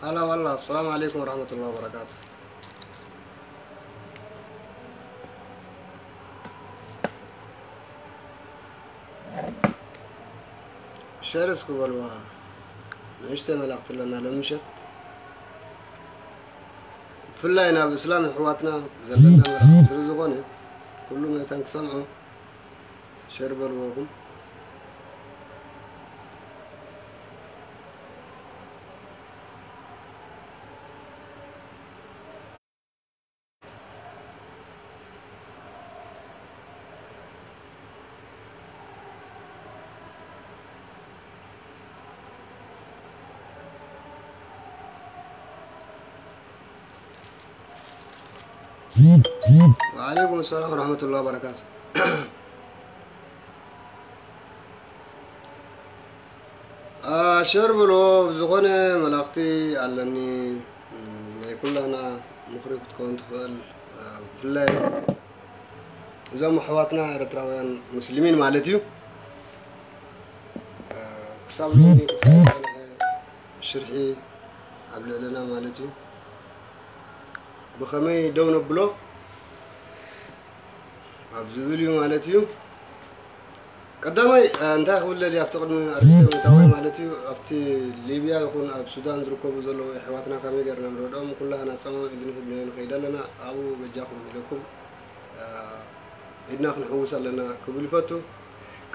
هلا والله، السلام عليكم ورحمة الله وبركاته. ሸር እስኪ በልዋ፣ ንእሽተይ መልእኽቲ ኣለና ለምሸት። ብፍላይ ናብ እስላም ኣሕዋትና ዘለና መልእኽቲ ስለ ዝኾነ፣ ኩሉ መታን ክሰምዖ ሸር በልዎ ኢኹም። وعليكم السلام ورحمة الله وبركاته. ሸር ብሎ። ብዝኾነ መልእኽቲ ኣለኒ፣ ናይ ኩላና ምኽሪ ክትከውን ትኽእል። ብፍላይ እዞም ኣሕዋትና ኤርትራውያን ሙስሊሚን ማለት እዩ፣ ክሳብ ሎሚ ዝጸንሐ ሽርሒ ኣብ ልዕልና ማለት እዩ፣ ብኸመይ ደው ነብሎ ኣብ ዝብል እዩ ማለት እዩ። ቀዳማይ፣ እ፣ እንታይ ክብል ደልየ፣ ኣብቲ ቅድሚ ኣርእስቲ ምእታወይ ማለት እዩ፣ ኣብቲ ሊብያ ይኹን ኣብ ሱዳን ዝርከቡ ዘለዉ ኣሕዋትና ከመይ ጌርና ንረድኦም፣ ኩላህና ጸማም ኢድ ንህብ ንኸይድ ኣለና፣ ኣብኡ በጃኹም ኢለኩም፣ እ፣ ኢድና ክንሕውስ ኣለና ክብል ይፈቱ።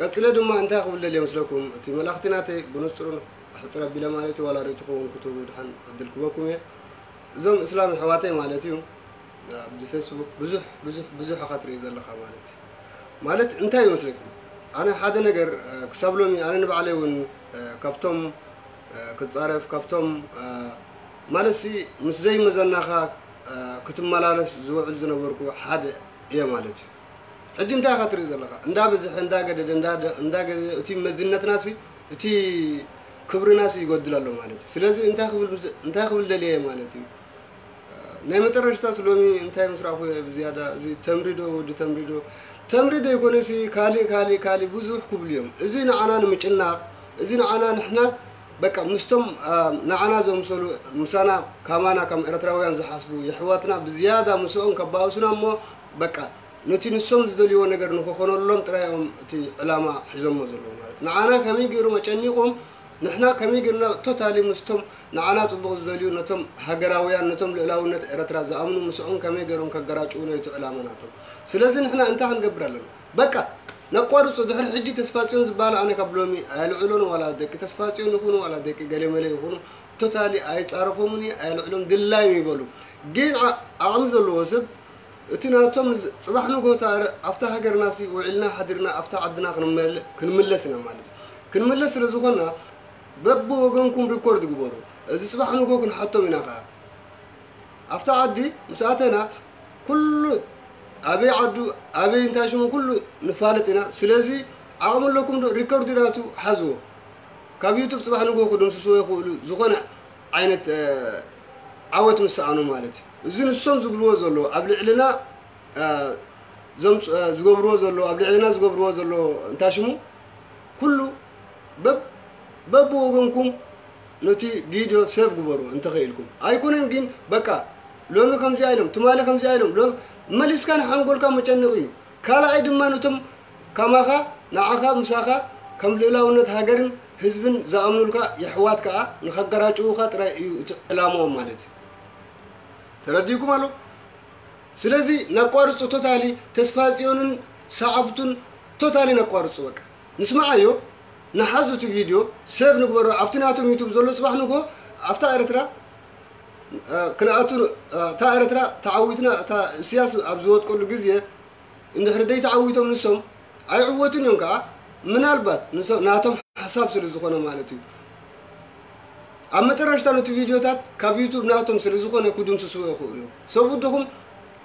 ቀጺለ ድማ እንታይ ክብል ደልየ መስለኩም፣ እቲ መልእኽቲ ናተይ ብንጹር ሕጽር ኣቢለ ማለት እዩ፣ ዋላ ርእይቶ ክኸውን ክትህቡ ድሓን ዕድል ክበኩም እየ። እዞም እስላም ኣሕዋተይ ማለት እዩ፣ ኣብዚ ፌስቡክ ብዙሕ፣ ብዙሕ፣ ብዙሕ ኢኻ ትርኢ ዘለኻ ማለት እዩ። ማለት እንታይ ይመስለኩም? ኣነ ሓደ ነገር፣ እ፣ ክሳብ ሎሚ ኣነ ንባዕለይ እውን፣ እ፣ ካብቶም፣ እ፣ ክጻረፍ፣ ካብቶም፣ እ፣ ማለትሲ ምስ ዘይመዘናኻ፣ እ፣ ክትመላለስ ዝውዕል ዝነበርኩ ሓደ እየ ማለት እዩ። ሕጂ እንታይ ኢኻ ትርኢ ዘለኻ? እንዳበዝሐ፣ እንዳገደደ፣ እንዳ-፣ እንዳገደደ፣ እቲ መዝነትናሲ፣ እቲ ክብርናሲ ይጎድል ኣሎ ማለት እዩ። ስለዚ እንታይ ክብል ምስ-፣ እንታይ ክብል ደልየ ማለት እዩ? ናይ መጠረሽታስ ሎሚ እንታይ ምስ ረኣኹ እየ ብዝያዳ፣ እዚ ተምሪ ዶ፣ ወዲ ተምሪ ዶ? ተምሪ ዶ ይኮነሲ፣ ካሊእ፣ ካሊእ፣ ካሊእ ብዙሕ ክብሉ እዮም። እዚ ንዓና ንምጭናቕ፣ እዚ ንዓና ንሕና፣ በቃ፣ ምስቶም፣ አ፣ ንዓና ዘምሰሉ፣ ምሳና፣ ካማና፣ ከም ኤርትራውያን ዝሓስቡ የሕዋትና ብዝያዳ ምስኦም ከባእሱና እሞ፣ በቃ፣ ነቲ ንሶም ዝደልይዎ ነገር ንክኾነሎም ጥራይ እዮም እቲ ዕላማ ሒዞሞ ዘለዉ ማለት። ንዓና ከመይ ገይሮም ኣጨኒቖም፣ ንሕና ከመይ ጌርና ቶታሊ ምስቶም ንዓና ጽቡቕ ዝደልዩ፣ ነቶም ሃገራውያን፣ ነቶም ልእላውነት ኤርትራ ዝኣምኑ፣ ምስኦም ከመይ ጌሮም ከገራጭዉና እዩ እቲ ዕላማ ናቶም። ስለዚ ንሕና እንታይ ክንገብር ኣለና? በቃ ነቋርጾ። ድሕሪ ሕጂ ተስፋጽዮን ዝበሃል ኣነ ካብ ሎሚ ኣየልዕሎን፣ ዋላ ደቂ ተስፋጽዮን ይኹኑ፣ ዋላ ደቂ ገሌመለ ይኹኑ፣ ቶታሊ ኣይጻረፎምን እየ፣ ኣየልዕሎም፣ ድላዮም ይበሉ። ግን ዓ-፣ ዓቕሚ ዘለዎ ሰብ እቲ ናቶም ዝ-፣ ጽባሕ ንግሆ እታ ረ-፣ ኣብታ ሃገርናሲ ውዒልና ሓዲርና ኣብታ ዓድና ክንመል-፣ ክንምለስ ኢና ማለት እዩ። ክንምለስ ስለ ዝኾንና በብወገንኩም ሪኮርድ ግበሩ። እዚ ጽባሕ ንግሆ ክንሓቶም ኢና ከኣ። ኣብታ ዓዲ ምስ ኣተና ኩሉ ኣበይ ዓዱ፣ ኣበይ እንታይ ሽሙ ኩሉ ንፋለጥ ኢና። ስለዚ ዓቕሚ ኣለኩም ዶ ሪኮርድ ናቱ ሓዝዎ። ካብ ዩቱብ ጽባሕ ንግሆ ክድምስስዎ ይኽእሉ፣ ዝኾነ ዓይነት፣ እ፣ ዓወት ምስ ሰኣኑ ማለት እዩ። እዚ ንሶም ዝብልዎ ዘለዉ ኣብ ልዕልና፣ እ፣ ዘምጽ-፣ እ፣ ዝገብርዎ ዘለዉ፣ ኣብ ልዕልና ዝገብርዎ ዘለዉ እንታይ ሽሙ ኩሉ በብ-፣ በብወገንኩም ነቲ ቪድዮ ሴቭ ግበሩ እንተኸኢልኩም። ኣይኮነን ግን በቃ ሎሚ ከምዚኣ ኢሎም፣ ትማሊ ከምዚኣ ኢሎም፣ ሎም-፣ መሊስካ ንሓንጎልካ መጨነቒ እዩ። ካልኣይ ድማ ነቶም ከማኻ፣ ንዓኻ፣ ምሳኻ ከም ልኡላውነት ሃገርን ህዝብን ዝኣምኑልካ የሕዋት ከኣ ንኸገራጭዉኻ ጥራይ እዩ እቲ ዕላማኦም ማለት እዩ። ተረዲእኩም ኣሎ? ስለዚ ነቋርጾ ቶታሊ፣ ተስፋጽዮንን ሰዓብቱን ቶታሊ ነቋርጾ በቃ። ንስምዓዮ፣ ንሓዙ እቲ ቪድዮ፣ ሴቭ ንግበሮ፣ ኣብቲ ናቶም ዩቱብ ዘሎ ጽባሕ ንግሆ፣ ኣብታ ኤርትራ፣ እ፣ ክንኣቱ፣ እ፣ እታ ኤርትራ ተዓዊትና፣ እታ እስያስ ኣብ ዝወጥቀሉ ግዜ፣ እንድሕሪ ደይተዓዊቶም ንሶም ኣይዕወቱን እዮም ከኣ፣ ምናልባት ንሶ-፣ ናቶም ሓሳብ ስለ ዝኾነ ማለት እዩ። ኣብ መጠረሽታ ነቲ ቪድዮታት ካብ ዩቱብ ናቶም ስለ ዝኾነ ክድምስስዎ ይኽእሉ እዮም። ሰብ ወድኹም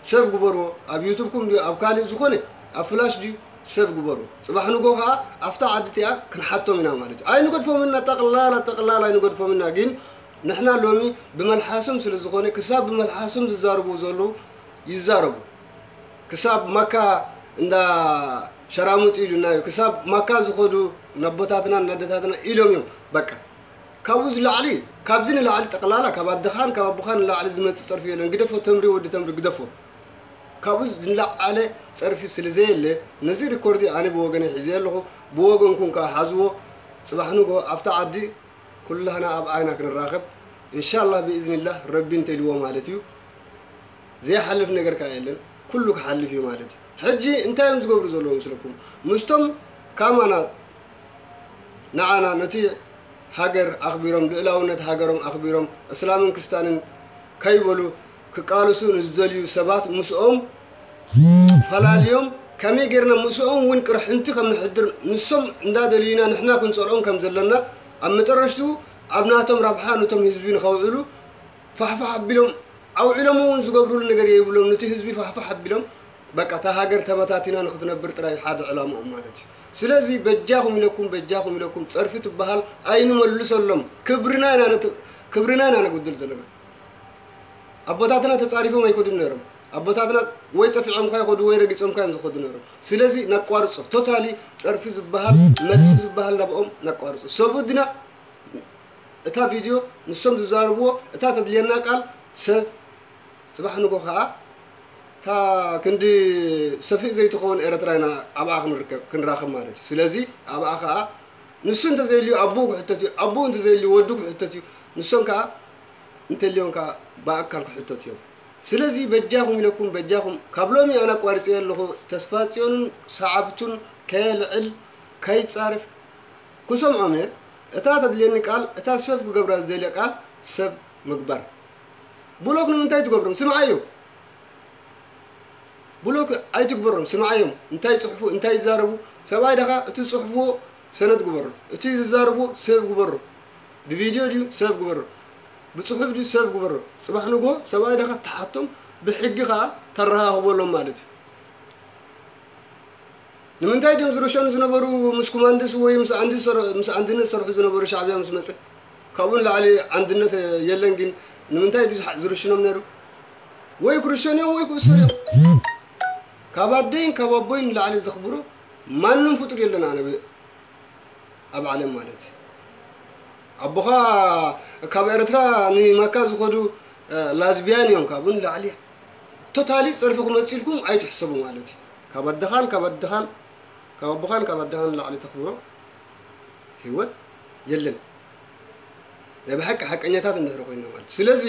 ሴቭ ግበርዎ፣ ኣብ ዩቱብኩም ድዩ፣ ኣብ ካልእ ዝኾነ፣ ኣብ ፍላሽ ድዩ፣ ሴቭ ግበሩ። ጽባሕ ንግሆ ከኣ ኣብታ ዓዲ እቲኣ ክንሓቶም ኢና ማለት እዩ። ኣይንገድፎም ኢና፣ ጠቕላላ፣ ጠቕላላ ኣይንገድፎም ኢና፣ ግን ንሕና ሎሚ ብመልሓሶም ስለ ዝኾነ፣ ክሳብ ብመልሓሶም ዝዛረቡ ዘለዉ ይዛረቡ። ክሳብ ማካ እንዳ ሸራሙጥ ኢሉና እዩ። ክሳብ ማካ ዝኸዱ ነቦታትና፣ ነደታትና ኢሎም እዮም። በቃ። ካብኡ ዝላዕሊ ካብዚ ንላዕሊ ጠቕላላ ካብ ኣደኻን ካብ ኣቦኻን ንላዕሊ ዝመጽእ ጸርፊ የለን። ግደፎ፣ ተምሪ፣ ወዲ ተምሪ፣ ግደፎ። ካብኡ ንላዕሊ ጸርፊ ስለ ዘየለ፣ ነዚ ሪኮርድ ኣነ ብወገነ ሒዘ ኣለኹ። ብወገንኩም ከኣ ሓዝዎ። ጽባሕ ንግሆ ኣብታ ዓዲ ኩላህና ኣብ ዓይና ክንራኸብ፣ ኢንሻላህ፣ ብኢዝኒላህ፣ ረቢ እንተልዎ ማለት እዩ። ዘይሓልፍ ነገር ከኣ የለን። ኩሉ ክሓልፍ እዩ ማለት እዩ። ሕጂ እንታይ እዮም ዝገብሩ ዘለዉ ምስለኩም? ምስቶም ካማና ንዓና ነቲ ሃገር ኣኽቢሮም፣ ልእላውነት ሃገሮም ኣኽቢሮም፣ እስላምን ክስታንን ከይበሉ ክቃለሱ ንዝደልዩ ሰባት ምስኦም ፈላልዮም፣ ከመይ ጌርና ምስኦም እውን ቅርሕንቲ ከም ንሕድር፣ ንሶም እንዳደልዩና ንሕና ክንጸልኦም ከም ዘለና፣ ኣብ መጠረሽትኡ ኣብ ናቶም ረብሓ ነቶም ህዝቢ ንኸውዕሉ ፋሕፋሕ ኣቢሎም ኣውዒሎም እውን ዝገብሩሉ ነገር የብሎም። ነቲ ህዝቢ ፋሕፋሕ ኣቢሎም በቃ እታ ሃገር ተበታቲና ንክትነብር ጥራይ ሓደ ዕላምኦም ማለት እዩ። ስለዚ በጃኹም ኢለኩም፣ በጃኹም ኢለኩም ጸርፊ ትበሃል ኣይንመልሰሎም። ክብርና ኢና ነት-፣ ክብርና ኢና ነጉድል ዘለና። ኣቦታትና ተጻሪፎም ኣይኮዱን ነይሮም። ኣቦታትና ወይ ጸፊዖምካ ይኸዱ ወይ ረጊጾምካ እዮም ዝኸዱ ነይሮም። ስለዚ ነቋርጾ። ቶታሊ ጸርፊ ዝበሃል፣ መልሲ ዝበሃል ናብኦም ነቋርጾ። ሰቡ ድና እታ ቪድዮ ንሶም ዝዛረብዎ፣ እታ ተድልየና ቃል ሰብ ጽባሕ ንጎ ከኣ እታ ክንዲ ሰፊእ ዘይትኸውን ኤርትራ ኢና ኣብኣ ክንርከብ፣ ክንራኸብ ማለት እዩ። ስለዚ ኣብኣ ከኣ ንሱ እንተዘይልዩ ኣቦኡ ክሕተት እዩ፣ ኣቦኡ እንተዘይልዩ ወዱ ክሕተት እዩ። ንሶም ከኣ እንተልዮም ከኣ ብኣካል ክሕተቱ እዮም። ስለዚ በጃኹም ኢለኩም፣ በጃኹም፣ ካብ ሎሚ ኣነ ኣቋሪጸዮ ኣለኹ። ተስፋጽዮንን ሰዓብቱን ከየልዕል፣ ከይጻረፍ ክሰምዖም እየ። እታ ተድልየኒ ቃል፣ እታ ሰብ ክገብራ ዝደልየ ቃል ሰብ ምግባር። ብሎክ ንምንታይ ትገብሮም? ስምዓዮ። ብሎክ ኣይትግበሮም፣ ስምዓዮም። እንታይ ይጽሕፉ፣ እንታይ ይዛረቡ? ሰብኣይ ደኻ እቲ ዝጽሕፍዎ ሰነድ ግበሮ። እቲ ዝዛረብዎ ሴቭ ግበሮ። ብቪድዮ ድዩ? ሴቭ ግበሮ። ብጽሑፍ ድዩ? ሴቭ ግበሮ። ጽባሕ ንግሆ ሰብኣይ ደኻ ትሓቶም፣ ብሕጊ ከኣ ተረኻኽበሎም ማለት እዩ። ንምንታይ ድዮም ዝርሸኑ ዝነበሩ ምስ ኮማንድስ ወይ ምስ ኣንድ-፣ ምስ ኣንድነት ዝሰርሑ ዝነበሩ ሻዕብያ ምስ መጸ? ካብኡ ንላዕሊ ኣንድነት የለን፣ ግን ንምንታይ ድዩ ዝሓ-፣ ዝርሽኖም ነይሩ? ወይ ክርሸኑ እዮም ወይ ክእሰሩ እዮም። ካብ ኣደይን ካብ ኣቦይን ንላዕሊ ዘኽብሮ ማንም ፍጡር የለን ኣነ ብ-፣ ኣብ ዓለም ማለት እዩ። ኣቦኻ ካብ ኤርትራ ንመካ ዝኸዱ፣ እ፣ ላዝቢያን እዮም። ካብኡ ንላዕሊ ቶታሊ ጸርፊ ክመጽእ ኢልኩም ኣይትሕሰቡ ማለት እዩ። ካብ ኣደኻን ካብ ኣደኻን ካብ ኣቦኻን ካብ ኣደኻን ንላዕሊ ተኽብሮ ህይወት የለን። ናይ ብሓቂ ሓቀኛታት እንድሕር ኮይና ማለት። ስለዚ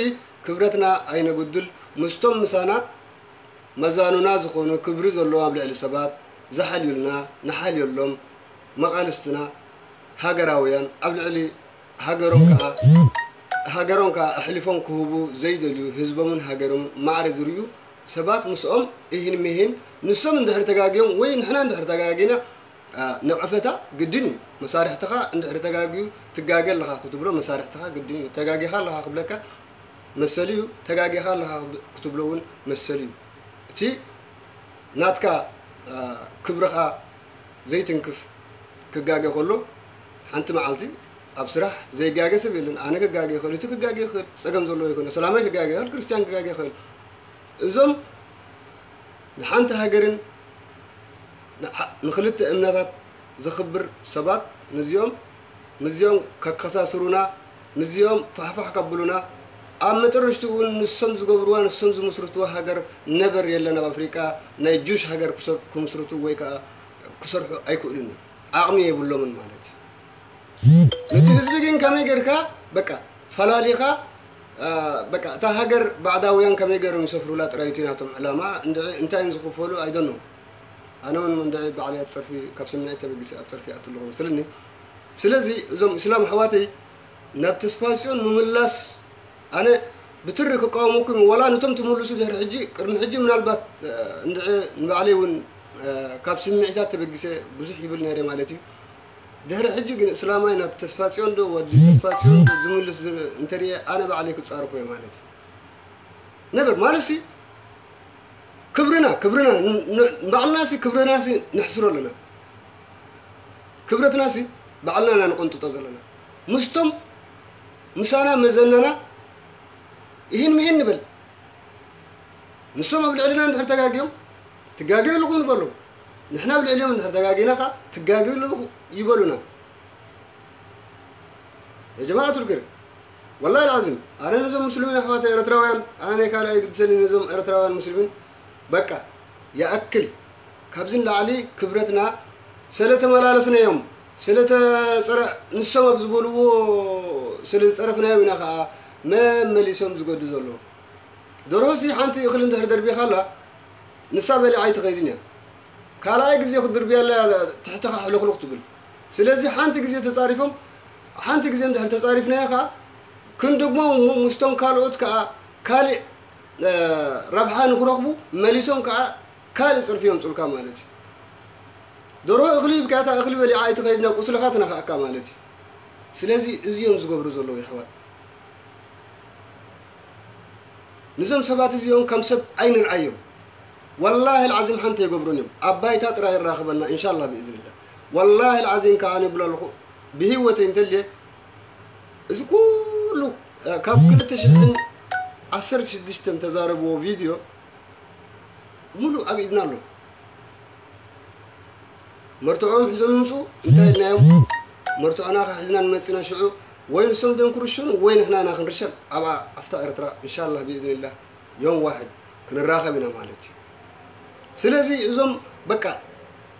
ክብረትና ኣይነጉድል፣ ምስቶም ምሳና መዛኑና ዝኾኑ ክብሪ ዘለዎም ኣብ ልዕሊ ሰባት ዝሓልዩልና ንሓልየሎም፣ መቓልስትና ሃገራውያን ኣብ ልዕሊ ሃገሮም ከኣ፣ ሃገሮም ከኣ ኣሕሊፎም ክህቡ ዘይደልዩ፣ ህዝቦምን ሃገሮምን ማዕረ ዝርእዩ ሰባት ምስኦም እሂን ምሂን፣ ንሶም እንድሕር ተጋግዮም ወይ ንሕና እንድሕር ተጋጊና፣ ኣ፣ ነቐፈታ ግድን እዩ። መሳርሕትኻ እንድሕር ተጋግዩ ትጋገ ኣለኻ ክትብሎ መሳርሕትኻ ግድን እዩ። ተጋጊኻ ኣለኻ ክብለካ መሰል እዩ። ተጋጊኻ ኣለኻ ክብ-፣ ክትብሎ እውን መሰል እዩ። እቲ ናትካ፣ ኣ፣ ክብርኻ ዘይትንክፍ ክጋገ ከሎ፣ ሓንቲ መዓልቲ ኣብ ስራሕ ዘይጋገ ሰብ የለን። ኣነ ክጋገ ይኽእል፣ እቲ ክጋገ ይኽእል፣ ጸገም ዘለዎ ይኮነ። ሰላማይ ክጋገ ይኽእል፣ ክርስትያን ክጋገ ይኽእል። እዞም ንሓንቲ ሃገርን ንሓ-፣ ንኽልተ እምነታት ዘኽብር ሰባት ነዚኦም፣ ምስዚኦም ከከሳስሩና፣ ምስዚኦም ፋሕፋሕ ከብሉና፣ ኣብ መጠረሽትኡ እውን ንሶም ዝገብርዋ፣ ንሶም ዝምስርትዋ ሃገር ነበር የለን ኣብ ኣፍሪቃ ናይ ጁሽ ሃገር ክሰ-፣ ክምስርቱ ወይ ከኣ ክሰርሑ ኣይክእሉን እዮም። ዓቕሚ የብሎምን ማለት እዩ። ነቲ ህዝቢ ግን ከመይ ጌርካ በቃ ፈላሊኻ፣ አ፣ በቃ እታ ሃገር ባዕዳውያን ከመይ ገይሮም ይሰፍሩላ ጥራይ እቲ ናቶም ዕላማ። እንድዒ እንታይ እዮም ዝኽፈሉ? I don't know። ኣነ እውን እንድዒ ባዕለይ ኣብ ጸርፊ፣ ካብ ስምዒት ተበጊሰ ኣብ ጸርፊ ይኣቱ ኣለኹ መስለኒ። ስለዚ እዞም እስላም ኣሕዋተይ ናብ ተስፋጽዮን ምምላስ ኣነ ብትሪ ክቃወመኩም፣ ወላ ነቶም ትምልሱ ድሕሪ ሕጂ፣ ቅድሚ ሕጂ ምናልባት፣ እ፣ እንድዒ ንባዕለይ እውን፣ እ፣ ካብ ስምዒታት ተበጊሰ ብዙሕ ይብል ነይረ ማለት እዩ። ድሕሪ ሕጂ ግን እስላማይ ናብ ተስፋጽዮን ዶ ወዲ ተስፋጽዮን ዶ ዝምልስ ዝ-፣ እንተሪኤ ኣነ ባዕለይ ክጻረፎ እየ ማለት እዩ። ነበር ማለት ሲ ክብርና፣ ክብርና፣ ን-፣ ን-፣ ንባዕልናሲ ክብርናሲ ነሕስሮ ኣለና። ክብረትናሲ ባዕልና ኢና ንቐንጥጦ ዘለና። ምስቶም ምሳና መዘናና ይህን ምሂን ንበል። ንሶም ኣብ ልዕልና እንድሕር ተጋግዮም፣ ትጋገዩ ኣለኹም ንበሎም። ንሕና ኣብ ልዕሊኦም እንድሕር ተጋጊና ኸዓ፣ ትጋገዩ ኣለኹ ይበሉና። የጀማዓት ልክር፣ ወላሂ ልዓዚም ኣነ ነዞም ሙስሊሚን ኣሕዋት ኤርትራውያን ኣነ ናይ ካልኣይ ግድሰኒ ነዞም ኤርትራውያን ሙስሊሚን በቃ ይኣክል ካብዚ ንላዕሊ ክብረትና ስለ ተመላለስናዮም ስለ ተፀረ ንሶም ኣብ ዝበልዎ ስለ ዝፀረፍናዮም ኢና ከዓ መመሊሶም ዝገዱ ዘለዉ። ደርሆሲ ሓንቲ እኽሊ እንድሕር ደርቢኻላ ንሳ በሊዓ ኣይትኸይድን እያ። ካልኣይ ግዜ ክትድርብያላ ትሕትኻ ሕልኽልኽ ትብል። ስለዚ ሓንቲ ግዜ ተፃሪፎም ሓንቲ ግዜ እንድሕር ተፃሪፍናዮ ከዓ ክንድግሞ እሞ ምስቶም ካልኦት ከዓ ካሊእ ረብሓ ንክረኽቡ መሊሶም ከዓ ካልእ ፅርፊ የምፁልካ ማለት እዩ። ደርሆ እኽሊ ሂብካያ እታ እኽሊ በሊዓ ኣይትኸይድና ቁስልኻ ትነኽኣካ ማለት እዩ። ስለዚ እዚ እዮም ዝገብሩ ዘለዉ የሕዋት። ንዞም ሰባት እዚኦም ከም ሰብ ኣይንርኣዮም። ወላሂ ልዓዚም ሓንቲ የገብሩን እዮም። ኣብ ባይታ ጥራይ ይራኸበና ኢንሻላ ብኢዝንላ። ወላሂ ልዓዚም ከዓ ይብሎ ኣለኹ ብህይወተይ እንተልየ እዚ ኩሉ ካብ ክልተ ሽሕን ዓሰርተ ሽዱሽተን ተዛረብዎ ቪድዮ ሙሉእ ኣብ ኢድና ኣሎ። መርትዖም ሒዞም ይምፁ እንታይ ኢልናዮም? መርትዖና ከዓ ሒዝና ንመፅና ሽዑ ወይ ንሶም ደም ክርሸኑ ወይ ንሕና ኢና ክንርሸን ኣብኣ ኣብታ ኤርትራ ኢንሻላህ ብኢዝንላህ ዮም ዋሕድ ክንራኸብ ኢና ማለት እዩ። ስለዚ እዞም በቃ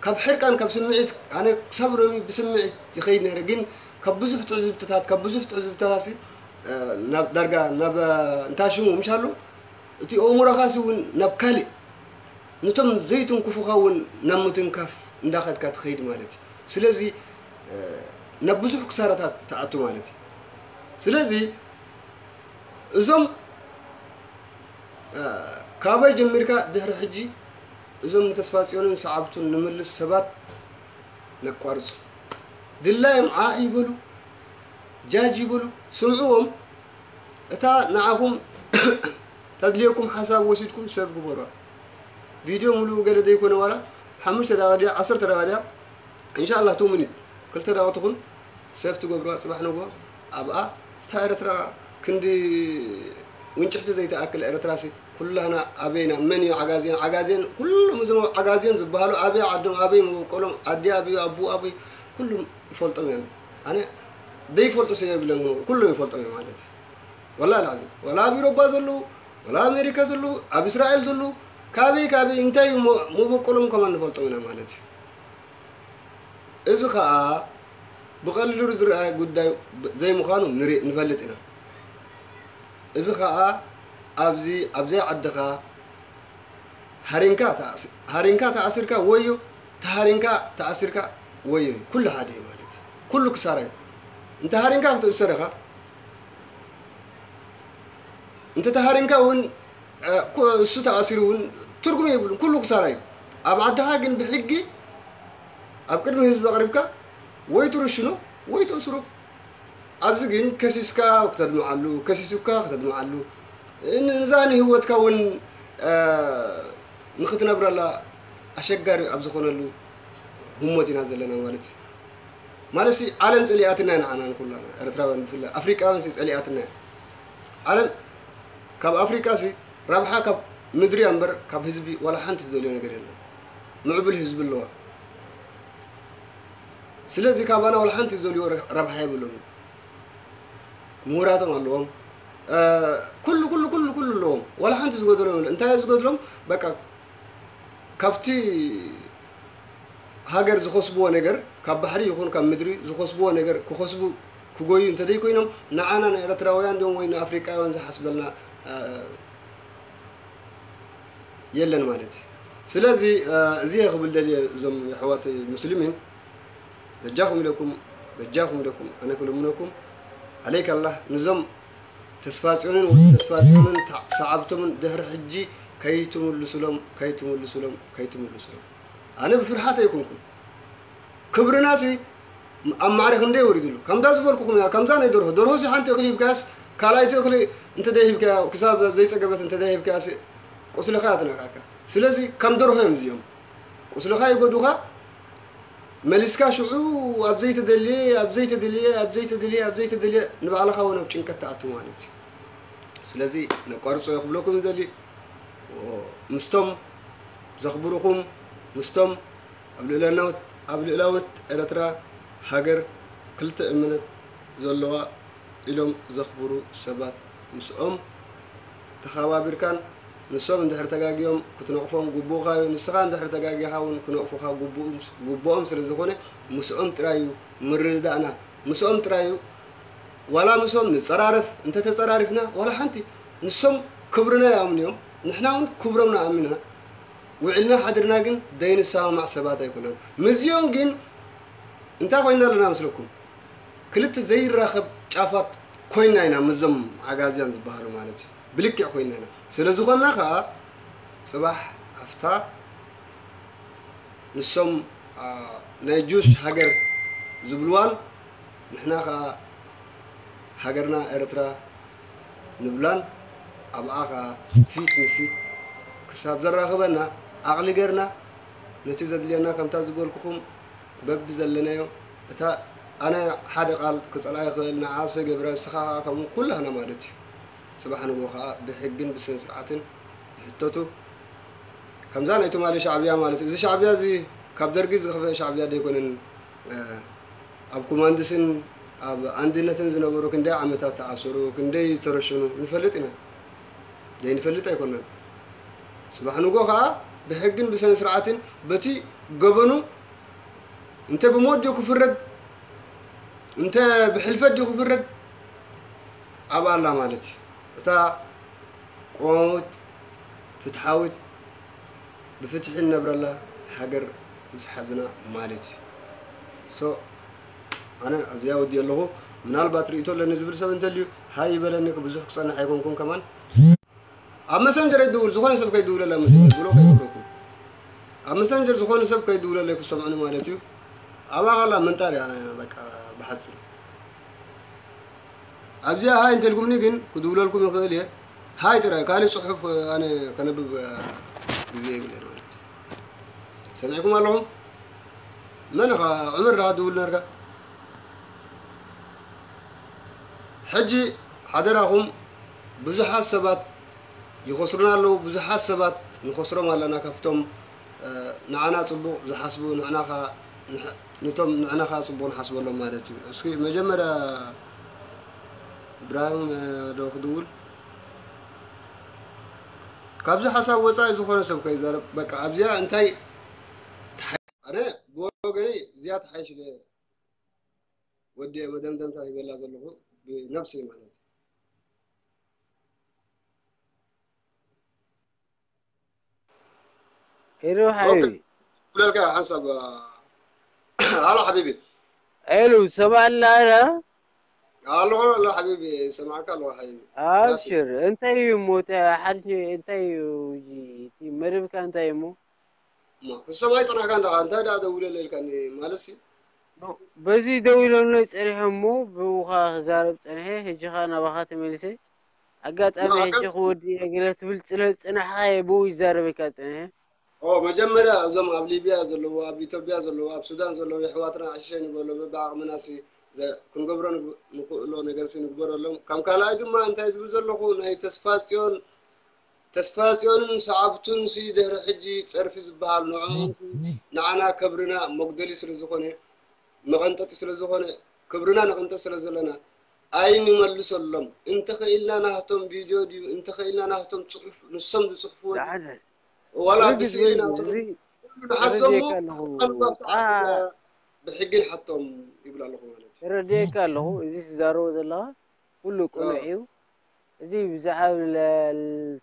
ካብ ሕርቃን ካብ ስምዒት ኣነ ክሳብ ሎሚ ብስምዒት ይኸይድ ነይረ ግን ካብ ብዙሕ ትዕዝብትታት ካብ ብዙሕ ትዕዝብትታት ናብ ዳርጋ ናብ እንታይ ሽሙ ምሽ ኣሎ እቲ ኣእምሮኻሲ እውን ናብ ካልእ ነቶም ዘይትንክፉኻ እውን ናብ ምትንካፍ እንዳኸድካ ትኸይድ ማለት እዩ። ስለዚ ናብ ብዙሕ ክሳራታት ትኣቱ ማለት እዩ። ስለዚ እዞም ካባይ ጀሚርካ ድሕሪ ሕጂ እዞም ንተስፋ ጽዮንን ሰዓብቱን ንምልስ ሰባት ነቋርጹ። ድላዮም ዓዕ ይበሉ፣ ጃጅ ይበሉ፣ ስምዕዎም። እታ ንዓኹም ተድልየኩም ሓሳብ ወሲድኩም ሰብ ግበሯ። ቪድዮ ሙሉኡ ገለ ደይኮነ ዋላ ሓሙሽተ ደቂቃ ድያ ዓሰርተ ደቂቃ ድያ ኢንሻላህ ቱ ሚኒት ክልተ ደቂቃ ትኹን ሰብ ትገብርዋ ጽባሕ ንግሆ ኣብኣ እታ ኤርትራ ክንዲ ውንጭሕቲ ዘይትኣክል ኤርትራሲ ኩላህና ኣበይና መን እዩ ዓጋዜን ዓጋዜን ኩሎም እዞም ዓጋዜን ዝበሃሉ ኣበይ ዓዶም ኣበይ መበቆሎም ኣዲ ኣበይ ኣቡ ኣበይ ኩሉም ይፈልጦም እዮም። ኣነ ደይፈልጡ ሰብ የብለን ኩሎም ይፈልጦም እዮም ማለት እዩ። ወላ ላዚ ወላ ኣብ ኢሮባ ዘለዉ ወላ ኣሜሪካ ዘለዉ ኣብ እስራኤል ዘለዉ ካበይ ካበይ እንታይ እሞ መበቆሎም ከማን ንፈልጦም ኢና ማለት እዩ። እዚ ኸኣ ብቐሊሉ ዝረኣ ጉዳይ ዘይምዃኑ ንርኢ ንፈልጥ ኢና። እዚ ኸኣ ኣብዚ ኣብ ዘይዓድኻ ሃሪንካ ተኣስ- ሃሪንካ ተኣሲርካ ወዮ ተሃሪንካ ተኣሲርካ ወዮ እዩ። ኩሉ ሓደ እዩ ማለት እዩ። ኩሉ ክሳራ እዩ። እንተ ሃሪንካ ክትእሰር ኢኻ እንተ ተሃሪንካ እውን እሱ ተኣሲሩ እውን ትርጉም የብሉን። ኩሉ ክሳራ እዩ። ኣብ ዓድኻ ግን ብሕጊ ኣብ ቅድሚ ህዝቢ ኣቕሪብካ ወይ ትርሽኖ ወይ ተእስሮ። ኣብዚ ግን ከሲስካ ክተድምዓሉ ከሲሱካ ክተድምዓሉ ንዛ ንህወትካ እውን ንክትነብረላ ኣሸጋሪ ኣብ ዝኾነሉ ህሞት ኢና ዘለና ማለት እዩ። ማለት ዓለም ፀሊኣትና ንዓና ንኩላና ኤርትራውያን ብፍላይ ኣፍሪቃውያን ፀሊኣትና ዓለም ካብ ኣፍሪቃ ሲ ረብሓ ካብ ምድሪ እምበር ካብ ህዝቢ ዋላ ሓንቲ ዝደልዮ ነገር የለን። ምዕቡል ህዝቢ ኣለዋ። ስለዚ ካባና ዋላ ሓንቲ ዝደልዮ ረብሓ የብሎም። ምሁራቶም ኣለዎም። ኩሉ ኩሉ ኩሉ ኩሉ ኣለዎም። ዋላ ሓንቲ ዝጎደሎም የለን። እንታይ ዝጎድሎም በቃ ካብቲ ሃገር ዝኸስብዎ ነገር ካብ ባሕሪ ይኹን ካብ ምድሪ ዝኸስብዎ ነገር ክኸስቡ ክጎዩ እንተደይኮይኖም ንዓና ንኤርትራውያን ዶም ወይ ንኣፍሪቃውያን ዝሓስበልና የለን ማለት እዩ። ስለዚ እዚ ክብል ደልየ እዞም የሕዋት ሙስሊሚን በጃኹም ኢለኩም በጃኹም ኢለኩም ኣነ ክልምነኩም عليك الله ንዞም ተስፋጽዮንን ወዲ ተስፋጽዮንን ሰዓብቶምን ድሕሪ ሕጂ ከይትምልሱሎም ከይትምልሱሎም ከይትምልሱሎም። ኣነ ብፍርሓት ኣይኮንኩን። ክብርናሲ ኣብ ማዕረ ክንደይ ወሪዱሉ። ከምዛ ዝበልኩኹም እያ፣ ከምዛ ናይ ደርሆ። ደርሆሲ ሓንቲ እኽሊ ሂብካያስ ካልኣይቲ እኽሊ እንተ ደይ ሂብካያ ክሳብ ዘይጸገበት እንተ ደይ ሂብካያሲ ቁስልኻ እያ ትነካካ። ስለዚ ከም ደርሆ እዮም እዚኦም። ቁስልኻ ይጎዱኻ፣ መሊስካ ሽዑ ኣብ ዘይተደልየ ኣብ ዘይተደልየ ኣብ ዘይተደልየ ኣብ ዘይተደልየ ንባዕልኻ እውን ኣብ ጭንቀት ትኣቱ ማለት እዩ። ስለዚ ነቋርጾ እየ ክብለኩም ይደሊ። ምስቶም ዘኽብሩኹም ምስቶም ኣብ ልእላናውት ኣብ ልእላውት ኤረትራ ሃገር ክልተ እምነት ዘለዋ ኢሎም ዘኽብሩ ሰባት ምስኦም ተኸባቢርካን ንሶም እንድሕር ተጋጊዮም ክትነቕፎም ግቡእካ እዩ። ንስኻ እንድሕር ተጋጊኻ እውን ክነቕፉኻ ግቡእም- ግቡኦም ስለ ዝኾነ ምስኦም ጥራይ እዩ ምርድዳእና። ምስኦም ጥራይ እዩ። ዋላ ምስኦም ንጸራረፍ፣ እንተተጸራሪፍና ዋላ ሓንቲ ንሶም ክብርና ይኣምኑ እዮም። ንሕና እውን ክብሮም ንኣምን ኢና። ውዒልና ሓድርና ግን ዘይንሰማማዕ ሰባት ኣይኮናን። ምስዚኦም ግን እንታይ ኮይና ኣለና መስለኩም? ክልተ ዘይራኸብ ጫፋት ኮይና ኢና ምስዞም ዓጋዝያን ዝበሃሉ ማለት እዩ። ብልክዕ ኮይና ኢና። ስለ ዝኾንና ከዓ ጽባሕ ኣብታ ንሶም ናይ ጁሽ ሃገር ዝብልዋን ንሕና ከዓ ሃገርና ኤርትራ ንብላን ኣብኣ ከዓ ፊት ንፊት ክሳብ ዘራኽበና ዓቕሊ ገርና ነቲ ዘድልየና ከምታ ዝበልኩኹም በቢ ዘለናዮ እታ ኣነ ሓደ ቃል ክጸልኣ ይኽእል ንዓሰ ገብረ ንስኻ ከዓ ከምኡ ኩላህና ማለት እዩ። ጽባሕ ንግሆ ከዓ ብሕግን ብስነ ስርዓትን ይሕተቱ። ከምዛ ናይ ትማሊ ሻዕብያ ማለት እዩ። እዚ ሻዕብያ እዚ ካብ ደርጊ ዝኸፍአ ሻዕብያ ዘይኮነን። ኣብ ኮማንድስን ኣብ ኣንድነትን ዝነበሩ ክንደይ ዓመታት ተኣሰሩ፣ ክንደይ ተረሸኑ ንፈልጥ ኢና። ዘይንፈልጥ ኣይኮነን። ጽባሕ ንጎ ከዓ ብሕግን ብስነ ስርዓትን በቲ ገበኑ እንተ ብሞት ድዩ ክፍረድ እንተ ብሕልፈት ድዩ ክፍረድ ኣብ ኣላ ማለት እዩ። እታ ቆማዊት ፍትሓዊት ብፍትሒ እነብረላ ሃገር ምስ ሓዝና ማለት እዩ። ሶ ኣነ ኣብዚኣ ወዲ ኣለኹ። ምናልባት ርእቶ ኣለኒ ዝብል ሰብ እንተልዩ ሃይ ይበለኒ። ብዙሕ ክጸንሕ ኣይኮንኩን ከማን። ኣብ መሰንጀር ይድውል ዝኾነ ሰብ ከይድውለላ መሰንጀር ብሎ ከይብለኩም ኣብ መሰንጀር ዝኾነ ሰብ ከይድውለለይ ክሰምዑኒ ማለት እዩ። ኣብኣ ካላ ምንጣር እያ በቃ ብሓፂሩ ኣብዚኣ ሃይ እንተልኩምኒ ግን ክድውለልኩም ይኽእል እየ። ሃይ ጥራይ ካልእ ፅሑፍ ኣነ ከነብብ ግዜ ይብለ ማለት እዩ። ሰሚዕኩም ኣለኹም? መን ኢኻ ዑመር ዳ ድውል ነርካ? ሕጂ ሓደራኹም ብዙሓት ሰባት ይኸስሩና ኣለዉ። ብዙሓት ሰባት ንኸስሮም ኣለና ካብቶም ንዓና ጽቡቕ ዝሓስቡ ንዕናኻ ንቶም ንዕናኻ ጽቡቕ ንሓስበሎም ማለት እዩ። እስኪ መጀመርያ እብራሂም ዶ ክድውል ካብዚ ሓሳብ ወጻኢ ዝኾነ ሰብ ከይዛረብ በቃ ኣብዚኣ እንታይ ኣነ ብወገነይ እዚኣ ተሓይሽ ወዲ መደምደምታ ይበላ ዘለኹ ብነብሰይ ማለት እዩ። ሄሎ ሓቢቢ ብለልካ ሓንሳብ ሃሎ ሓቢቢ ሄሎ ሰብኣላ ረ ኣለኹ ኣሎ ሓቢቢ ሰማዕካ ኣለኹ ሓቢቢ ኣብሽር እንታይ እዩ እሞ ሓድሽ እንታይ እዩ እቲ መደብካ እንታይ እሞ ክሰማይ ፅናሕካ እንዳ እንታይ ዳ ደውለለ ኢልካኒ ማለት ሲ በዚ ደው ኢሎምለይ ፀኒሖም እሞ ብኡ ከዓ ክዛረብ ፀኒሐ ሕጂ ከዓ ናባካ ተመሊሰ ኣጋጣሚ ሕጂ ክወዲ እየ ገለ ትብል ስለ ዝፅናሕካ እየ ብኡ ይዛረበካ ፀኒሐ ኦ መጀመርያ እዞም ኣብ ሊብያ ዘለዉ ኣብ ኢትዮጵያ ዘለዉ ኣብ ሱዳን ዘለዉ የሕዋትና ዕሸሸ ንበሎ በብዓቕምና ሲ ክንገብሮ ንኽእሎ ነገር ሲ ንግበረሎም ከም ካልኣይ ድማ እንታይ ዝብል ዘለኹ ናይ ተስፋ ፅዮን ተስፋ ጽዮንን ሰዓብቱን ሲ ድሕሪ ሕጂ ጸርፊ ዝበሃል ንዕኦም ሲ ንዓና ከብርና መጉደሊ ስለ ዝኾነ መቐንጠጢ ስለ ዝኾነ ክብርና ነቐንጠጥ ስለ ዘለና ኣይንመልሰሎም እንተኽኢልና ናህቶም ቪድዮ ድዩ እንተኽኢልና ናህቶም ጽሑፍ ንሶም ዝጽሕፍዎ ዋላ ብስእሊ ናቶም ንሓዞሞ ብሕጊ ንሓቶም ይብል ኣለኹ ማለት እዩ። ተረዲኤካ ኣለኹ እዚ ትዛረቦ ዘለኻ ኩሉ ቅኑዕ እዩ። እዚ ብዛዕባ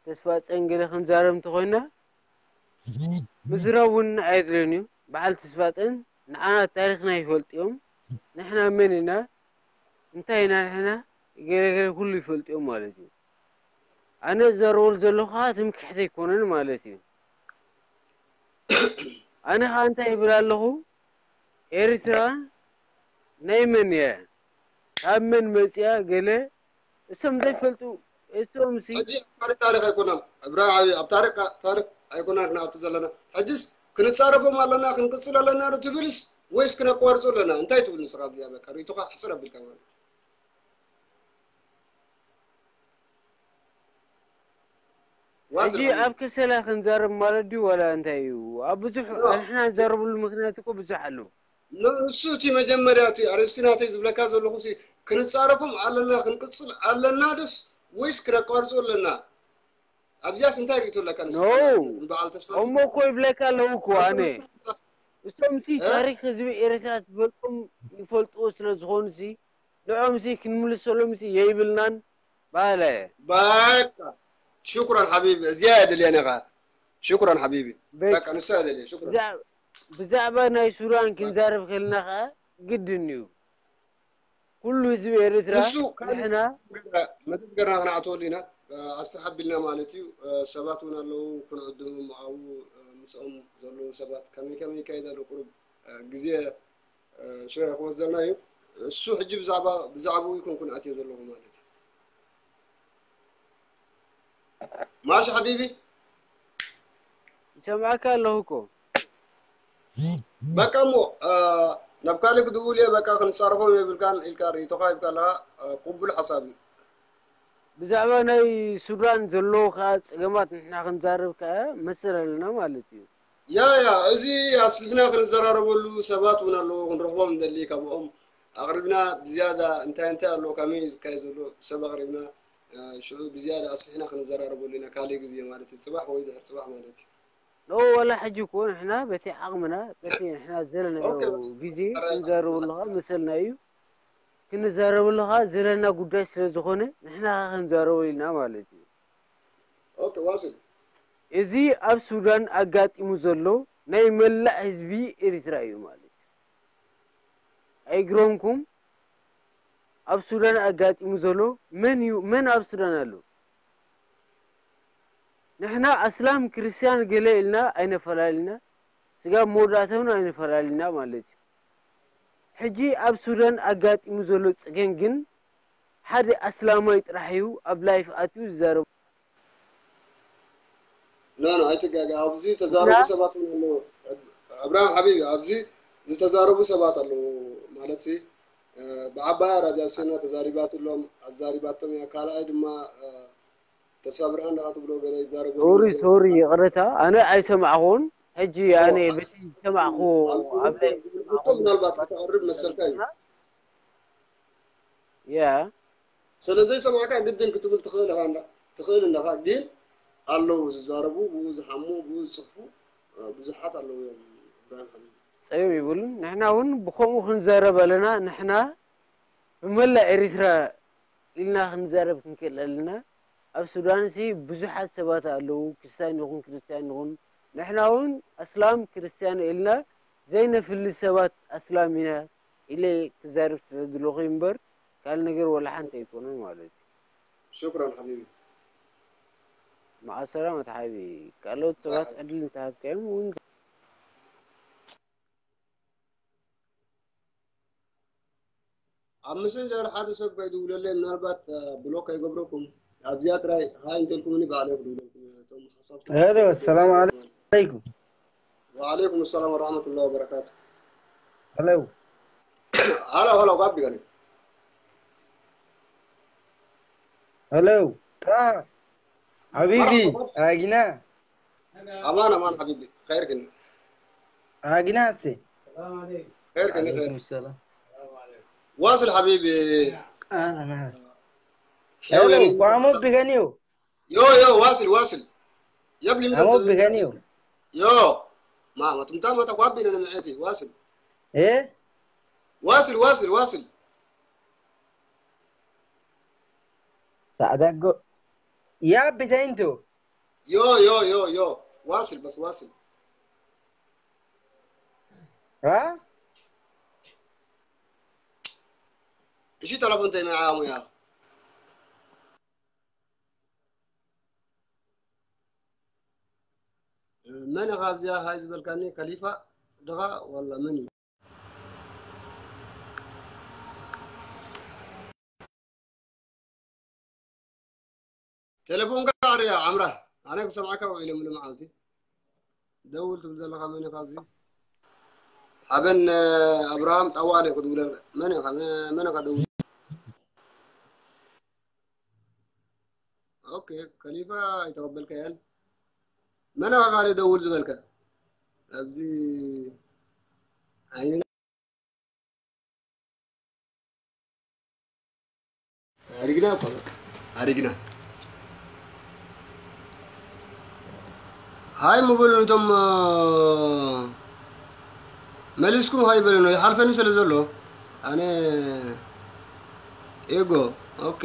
ተስፋ ጸንግለ ክንዛረብ እንተኾይና ምዝራብ እውን ኣየድልን እዩ። በዓል ተስፋ ጸን ንዓና ታሪኽና ይፈልጡ እዮም። ንሕና መን ኢና እንታይ ኢና ንሕና ገለገለ ኩሉ ይፈልጡ እዮም ማለት እዩ። ኣነ ዘረወል ዘለኹ ከዓ ትምክሕቲ ኣይኮነን ማለት እዩ። ኣነ ከዓ እንታይ ይብል ኣለኹ ኤርትራ ናይ መን እያ ካብ መን መፅያ ገለ እሶም ዘይፈልጡ እቶም ሲ ሕጂ ኣብ ታሪክ ታሪክ ኣይኮናን እብራሂም ዓብዪ ኣብ ታሪክ ታሪክ ኣይኮናን ክንኣቱ ዘለና ሕጅስ ክንፃረፎም ኣለና ክንቅፅል ኣለና ዶ ትብልስ ወይስ ክነቋርፆ ኣለና እንታይ ትብል ንስኻ እዚኣ በቃ ርእይቶኻ ሕፅር ኣቢልካ ማለት ሕጂ ኣብ ከሰላ ክንዛረብ ማለት ድዩ ዋላ እንታይ እዩ ኣብ ብዙሕ ንሕና ንዛረብሉ ምክንያት እኮ ብዙሕ ኣሎ ንሱ እቲ መጀመርያ እቲ ኣርእስቲ ናተይ ዝብለካ ዘለኹ ክንጻረፎም ኣለና፣ ክንቅጽል ኣለና ደስ ወይስ ክነቋርጾ ኣለና? ኣብዚኣስ እንታይ ርእይቶ ኣለካ ንስኻ? No። ንበዓል ተስፋ እሞ እኮ ይብለካ ኣለዉ እኮ ኣነ። እሶም ሲ እ? ታሪክ ህዝቢ ኤርትራ ትፈልጦም ይፈልጥዎ ስለ ዝኾኑ ሲ ንዖም ሲ ክንምልሰሎም ሲ የይብልናን ባለ። በቃ ሽኩራን ሓቢቢ፣ እዚኣ እየ ደልያ ነኻ። ሽኩራን ሓቢቢ። በቃ በቃ ንሳ እየ ደልያ። ሽኩራን። ብዛ- ብዛዕባ ናይ ሱዳን ክንዛረብ ከለና ኸኣ ግድን እዩ። ኩሉ ህዝቢ ኤርትራ ንሱ ካልእ ንሕና መደብ ገርና ክንዓተወሉ ኢና። ኣስተሓቢልና ማለት እዩ። ሰባት እውን ኣለዉ ክንዕድሞም ኣብኡ ምስኦም ዘለዉ ሰባት ከመይ ከመይ ይካየድ ኣሎ ቁሩብ ግዜ ሸ ክወስደልና እዩ። እሱ ሕጂ ብዛዕባ ብዛዕባኡ ይኮንኩን ኣትየ ዘለኹ ማለት እዩ። ማሽ ሓቢቢ ይሰምዓካ ኣለኹ እኮ። በቃ እሞ ናብ ካልእ ክድውል እየ። በቃ ክንጻረፎም የብልካን ኢልካ ርእይቶኻ ሂብካ ኣለኻ። ቅቡል ሓሳብ እዩ። ብዛዕባ ናይ ሱዳን ዘለዉ ከዓ ጸገማት ንሕና ክንዛረብ ከዓ መሰል ኣለና ማለት እዩ። ያ ያ እዚ ኣስፊሕና ክንዘራረበሉ ሰባት እውን ኣለዎ ክንረኽቦም ንደሊ። ካብኦም ኣቕሪብና ብዝያዳ እንታይ እንታይ ኣለዎ ከመይ እዩ ዝካየድ ዘሎ ሰብ ኣቕሪብና ሽዑ ብዝያዳ ኣስፊሕና ክንዘራረበሉ ኢና ካልእ ግዜ ማለት እዩ። ጽባሕ ወይ ድሕር ጽባሕ ማለት እዩ። ኖ ወላ ሕጂ እኮ ንሕና በቲ ዓቕምና በቲ ንሕና ዘለናዮ ኦኬ። ግዜ ክንዛረበሉ ከዓ መሰልና እዩ። ክንዛረበሉ ከዓ ዘለና ጉዳይ ስለ ዝኾነ ንሕና ከዓ ክንዛረበሉ ኢና ማለት እዩ። ኦኬ ዋስል እዚ ኣብ ሱዳን ኣጋጢሙ ዘሎ ናይ መላእ ህዝቢ ኤርትራ እዩ ማለት እዩ። ኣይግረምኩም ኣብ ሱዳን ኣጋጢሙ ዘሎ መን እዩ? መን ኣብ ሱዳን ኣሎ? ንሕና ኣስላም ክርስቲያን ገለ ኢልና ኣይነፈላልና፣ ስጋብ መወዳእታውን ኣይነፈላልና ማለት እዩ። ሕጂ ኣብ ሱዳን ኣጋጢሙ ዘሎ ጸገም ግን ሓደ ኣስላማይ ጥራሕ እዩ ኣብ ላይፍ ኣትዩ ዝዛረቡ። ኖ ኖ ኣይትጋገ። ኣብዚ ተዛረቡ ሰባት እውን ኣለዉ። ኣብርሃም ሓቢቢ ኣብዚ ዝተዛረቡ ሰባት ኣለዉ ማለት ሲ ብዓባያ ራድያ ስና ተዛሪባትሎም ኣዛሪባቶም እያ። ካልኣይ ድማ ተስፋ ብርሃን ደኻ ትብሎ ገለ ይዛረቡ ሶሪ ሶሪ ይቕረታ ኣነ ኣይሰማዕኹን። ሕጂ ኣነ በቲ ዝሰማዕኹ ኣብ ላይ ምናልባት ከተቕርብ መሰልካ እዩ። ያ ስለ ዘይሰማዕካ ግድን ክትብል ትኽእል ኢኻ እንዳ- ትኽእል እንዳኻ ግን ኣለዉ ዝዛረቡ ብኡ ዝሓሙ ብኡ ዝፅሕፉ እ፣ ብዙሓት ኣለዉ እዮም። እብራሂም ሓቢቢ ጸገም ይብሉን ንሕና እውን ብከምኡ ክንዛረብ ኣለና። ንሕና ብመላእ ኤርትራ ኢልና ክንዛረብ ክንክእል ኣለና። ኣብ ሱዳን ሲ ብዙሓት ሰባት ኣለዉ፣ ክርስቲያን ይኹን ክርስቲያን ይኹን ንሕና እውን ኣስላም ክርስቲያን ኢልና ዘይነፍሊ ሰባት ኣስላም ኢና ኢለ ክዛረብ ስለ ዝደለኹ እምበር ካልእ ነገር ወላ ሓንቲ ኣይኮነን ማለት እዩ። ሽኩራን ሓቢቢ መዓ ሰላም ኣቲ ሓቢ ካልኦት ሰባት ዕድል እንተሃብካዮም እውን ኣብ መሰንጀር ሓደ ሰብ ከይድውለለይ ምናልባት ብሎክ ከይገብረኩም ኣብዚኣ ጥራይ ሃይ እንተልኩምኒ ባዕለይ ክድውለልኩም እየ። እቶም ሓሳብኩም ሄሎ ሰላም ኣለይኩም ወዓለይኩም ሰላም ወረሕመቱላ ወበረካቱ ሄሎ ሃሎ ሃሎ ጋቢ ገለ ሄሎ ጣ ሓቢቢ ኣጊና ኣማን ኣማን ሓቢቢ ከይር ግን ኣጊና ሲ ከይር ግን ከይር عليكم السلام واصل حبيبي أنا مالي ሄሎ ኳሞ ቢገኒዮ ዮ ዮ واصل واصل يا ابني ኳሞ ቢገኒዮ يو ما ما تمتا ما تقوى بينا نمعيتي واصل ايه واصل واصل واصل ሳዕዳጎ ያ ቢተይንቱ يو يو يو يو واصل بس واصل ራ እሺ ተለፎን ተይ መዓሙ ያ መን ኢኻ ኣብዚኣ ሃይ ዝበልካኒ ከሊፋ ድኻ ዋላ መን እዩ ቴሌፎንካ ኣርያ ዓምራ ኣነ ክሰምዓካ ውዒለ ሙሉ መዓልቲ ደውል ትብል ዘለኻ መን ኢኻ ኣብዚ ሓበን ኣብርሃም ጣዋለ ክትብለልካ መን ኢኻ መን ኢኻ ደውል ኦኬ ከሊፋ ኣይተቐበልካያን መን ኢኻ ካልእ ደውል ዝበልካ ኣብዚ ዓይኒ ኣሪግና እኮ በቃ ኣሪግና። ሃይ ምበሉ ነቶም መሊስኩም ሃይ በሉ ነው ይሓልፈኒ ስለ ዘሎ ኣነ ኤጎ ኦኬ።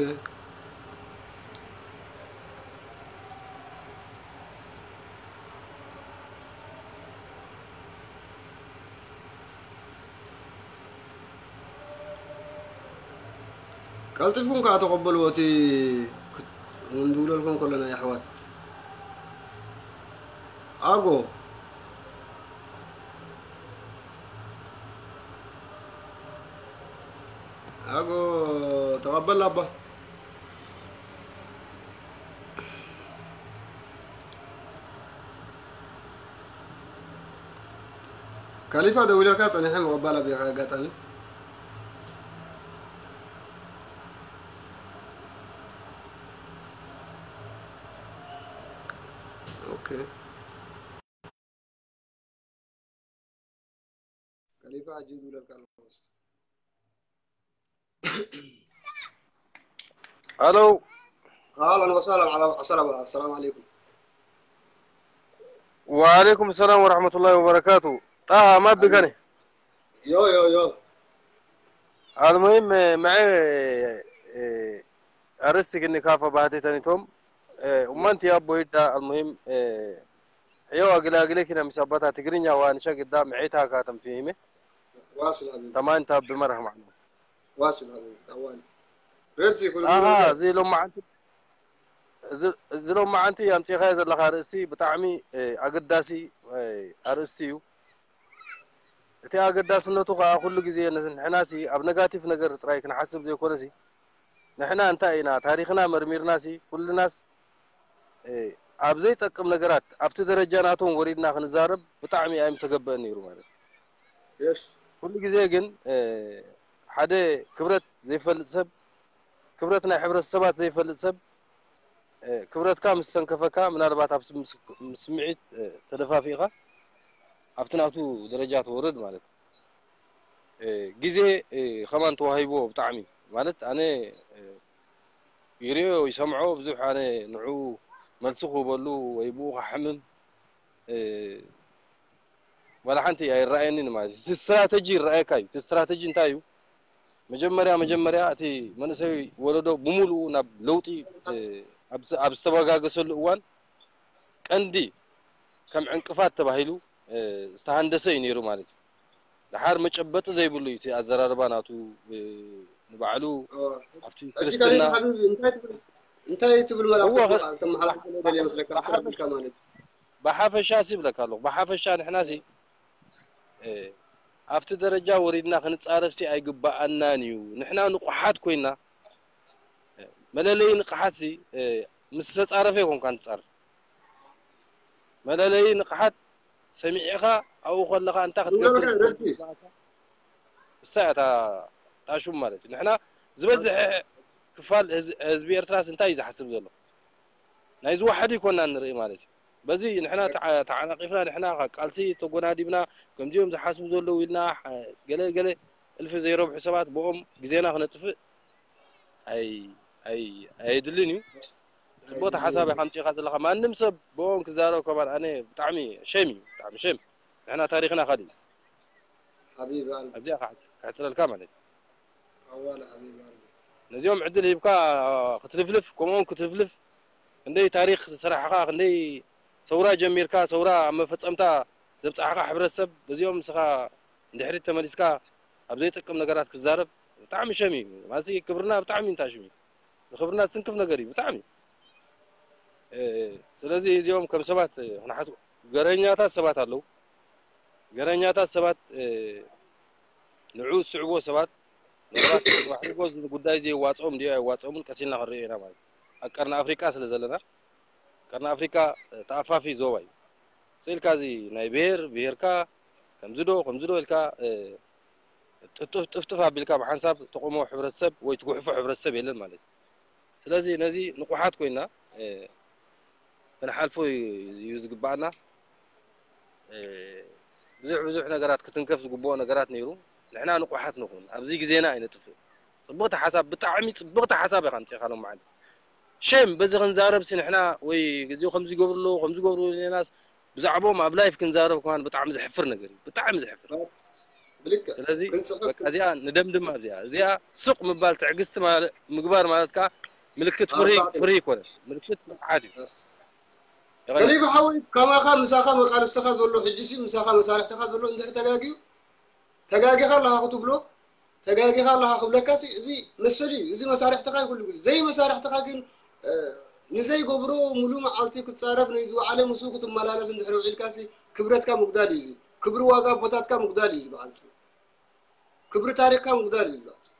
ቀልጢፍኩም ከዓ ተቐበልዎ እቲ ክት- ንብለልኩም ከለና የሕዋት ኣጎ ኣጎ ተቐበል ኣባ ካሊፋ ደዊለልካ ጸኒሐ ምቕባል ኣብካ ኣጋጣሚ ኦኬ ካሊፋ ሕጂ ይብለልካ ኣለኹ ኣሎ اهلا وسهلا على السلام السلام عليكم وعليكم السلام ورحمة الله وبركاته. طه ما بكني. يو يو يو المهم معي أرسك إني كافة بهاتي تاني توم. وما أنت يا أبو يدا المهم. يو أقل أقل كنا مسابتا تقرين يا وان شاك دا معيتها كاتم فيهمه. واصل حبيبي تمام أنت بمرحمة. واصل حبيبي أوان ريتسي كل ኣሃ እዚ ሎማዓንቲ እዚ- እዚ ሎማዓንቲ ኣምፂኻዮ ዘለኻ ኣርእስቲ ብጣዕሚ እ፣ ኣገዳሲ እ፣ ኣርእስቲ እዩ። እቲ ኣገዳስነቱ ከዓ ኩሉ ግዜ ንሕናሲ ኣብ ነጋቲቭ ነገር ጥራይ ክንሓስብ ዘይኮነሲ ንሕና እንታይ ኢና ታሪክና መርሚርናሲ ኩልናስ እ፣ ኣብ ዘይጠቅም ነገራት ኣብቲ ደረጃ ናቶም ወሪድና ክንዛረብ ብጣዕሚ ኣይምተገበአን ነይሩ ማለት እዩ። يس ኩሉ ግዜ ግን እ፣ ሓደ ክብረት ዘይፈልጥ ሰብ ክብረት ናይ ሕብረተሰባት ዘይፈልጥ ሰብ እ፣ ክብረትካ ምስ ተንከፈካ ምናልባት ኣብ ስም- ምስ ስምዒት እ፣ ተደፋፊእካ ኣብቲ ናቱ ደረጃ ትወርድ ማለት እዩ። እ፣ ግዜ እ፣ ከማን ተዋሂብዎ ብጣዕሚ ማለት ኣነ እ፣ ይሪኦ ይሰምዖ ብዙሕ ኣነ ንዕኡ መልሲ ክህበሉ ወይ ብኡ ክሓምም እ፣ ዋላ ሓንቲ ኣይረኣየንን ማለት እዩ። እቲ ስትራተጂ ይረኣየካ እዩ። እቲ ስትራተጂ እንታይ እዩ? መጀመርያ መጀመርያ እቲ መንእሰይ ወለዶ ብምሉኡ ናብ ለውጢ እ፣ ኣብ ዝ- ኣብ ዝተበጋገሰሉ እዋን ቀንዲ ከም ዕንቅፋት ተባሂሉ እ፣ ዝተሃንደሰ እዩ ነይሩ ማለት እዩ። ደሓር መጨበጢ ዘይብሉ እዩ እቲ ኣዘራርባ ናቱ እ፣ ንባዕሉ ኣብቲ ሕጂ ክርስትና ካሊድ ሓቢቢ እንታይ ትብል እንታይ ትብል እወ፣ መልእክቲ ከ- ተመሓላልፍ ደልየ መስለካ ኣስራቢልካ ማለት እዩ ብሓፈሻ ሲ ይብለካ ኣለኹ ብሓፈሻ ንሕና ሲ እ፣ ኣብቲ ደረጃ ወሪድና ክንፃረፍ ሲ ኣይግባኣናን እዩ። ንሕና ንቑሓት ኮይና እ፣ መለለይ ንቕሓት ሲ እ፣ ምስ ተፃረፈ ይኮንካ ንፃረፍ መለለይ ንቕሓት ሰሚዕኻ ኣብኡ ከለኻ እንታይ ክትገብር ንብለልካ ረድሲ እሳ እያ እታ እታ ሹም ማለት እዩ። ንሕና ዝበዝሐ ክፋል ህዝ- ህዝቢ ኤርትራስ እንታይ እዩ ዝሓስብ ዘሎ ናይ ዝወሓደ ይኮና ንርኢ ማለት እዩ። በዚ ንሕና ተዓ- ተዓናቂፍና ንሕና ካብ ቃልሲ ተጎናዲብና ከምዚኦም ዝሓስቡ ዘለዉ ኢልና ሓ- ገለ ገለ እልፊ ዘይረብሑ ሰባት ብኦም ግዜና ክነጥፍእ ኣይ ኣይ ኣየድልን እዩ። ጽቡቅ ሓሳብ ኢኻ ኣምጺእካ ዘለኻ። ማንም ሰብ ብኦም ክዛረብ ከማን ኣነ ብጣዕሚ ሸም እዩ ብጣዕሚ ሸም። ንሕና ታሪኽና ካልእ እዩ። ሓቢቢ ኣልቢ ኣብዚኣ ክሕጽረልካ ማለት እዩ። ኣዋለ ሓቢቢ ኣልቢ ነዚኦም ዕድል ሂብካ ክትልፍልፍ ከምኦም ክትልፍልፍ ክንደይ ታሪኽ ዝሰራሕኻ ክንደይ ሰውራ ጀሚርካ ሰውራ ኣብ መፈጸምታ ዘብጻሕኻ ሕብረተሰብ በዚኦም ንስኻ ንድሕሪት ተመሊስካ ኣብ ዘይጠቅም ነገራት ክትዛረብ ብጣዕሚ ሸም እዩ። ማለት ክብርና ብጣዕሚ እንታሽም እዩ። ንክብርና ዝትንክፍ ነገር እዩ ብጣዕሚ። ስለዚ እዚኦም ከም ሰባት ክንሓስቡ ገረኛታት ሰባት ኣለዉ። ገረኛታት ሰባት ንዑ ዝስዕብዎ ሰባት ምናልባት ባሕሪጎ ጉዳይ ዘየዋፅኦም ድዮ ኣይዋፅኦምን ቀሲልና ክንሪኦ ኢና ማለት እዩ። ኣብ ቀርኒ ኣፍሪቃ ስለ ዘለና ቀርኒ ኣፍሪቃ ተኣፋፊ ዞባ እዩ። ስኢልካ እዚ ናይ ብሄር ብሄርካ ከምዚ ዶ ከምዚ ዶ ኢልካ ጥፍጥፍ ጥፍጥፍ ኣቢልካ ብሓንሳብ ተቆሞ ሕብረተሰብ ወይ ትጉሕፎ ሕብረተሰብ የለን ማለት እዩ። ስለዚ ነዚ ንቁሓት ኮይና ክንሓልፎ እዩ ዝግባኣና። ብዙሕ ብዙሕ ነገራት ክትንከፍ ዝግብኦ ነገራት ነይሩ። ንሕና ንቁሓት ንኹን፣ ኣብዚ ግዜና ኣይነጥፍእ። ጽብቕቲ ሓሳብ፣ ብጣዕሚ ጽብቕቲ ሓሳብ ኢኻ ኣምጺእኻ ሎም መዓልቲ። ሸም በዚ ክንዛረብ ሲ ንሕና ወይ እዚ ከምዚ ይገብሩ ኣለዉ፣ ከምዚ ይገብሩ ኢልናስ ብዛዕባኦም ኣብ ላይፍ ክንዛረብ ከማን ብጣዕሚ ዘሕፍር ነገር እዩ። ብጣዕሚ ዘሕፍር። ብልክዕ። ስለዚ ክንጽሕፍ በቃ እዚኣ ንደምድማ እዚኣ። እዚኣ ስቕ ምባል ትዕግስቲ ማለ-፣ ምግባር ማለት ከኣ ምልክት ፍርሂ፣ ኣርባዕተ። ፍርሂ ኣይኮነን። ምልክት ብቕዓት እዩ። የቐኒ። ከሊፋ ሓወይ፣ ከማኻ ምሳኻ መቃልስትኻ ዘሎ ሕጂ ሲ ምሳኻ መሳርሕትኻ ዘሎ እንድሕር ተጋግዩ፣ ተጋጊኻ ኣለኻ ክትብሎ፣ ተጋጊኻ ኣለኻ ክብለካ ሲ፣ እዚ መሰል እዩ። እዚ መሳርሕትኻ እዩ ኩሉ ግዜ። ዘይመሳርሕትኻ ግን፣ እ፣ ንዘይገብሮ ሙሉ መዓልቲ ክትጻረፍ ንዝወዓለ ምስኡ ክትመላለስ እንድሕር ውዒልካ ሲ፣ ክብረትካ ምጉዳል እዩ እዚ። ክብሪ ዋጋ ኣቦታትካ ምጉዳል እዩ እዚ በዓል ጽ-፣ ክብሪ ታሪኽካ ምጉዳል እዩ እዚ በዓል ጽ-።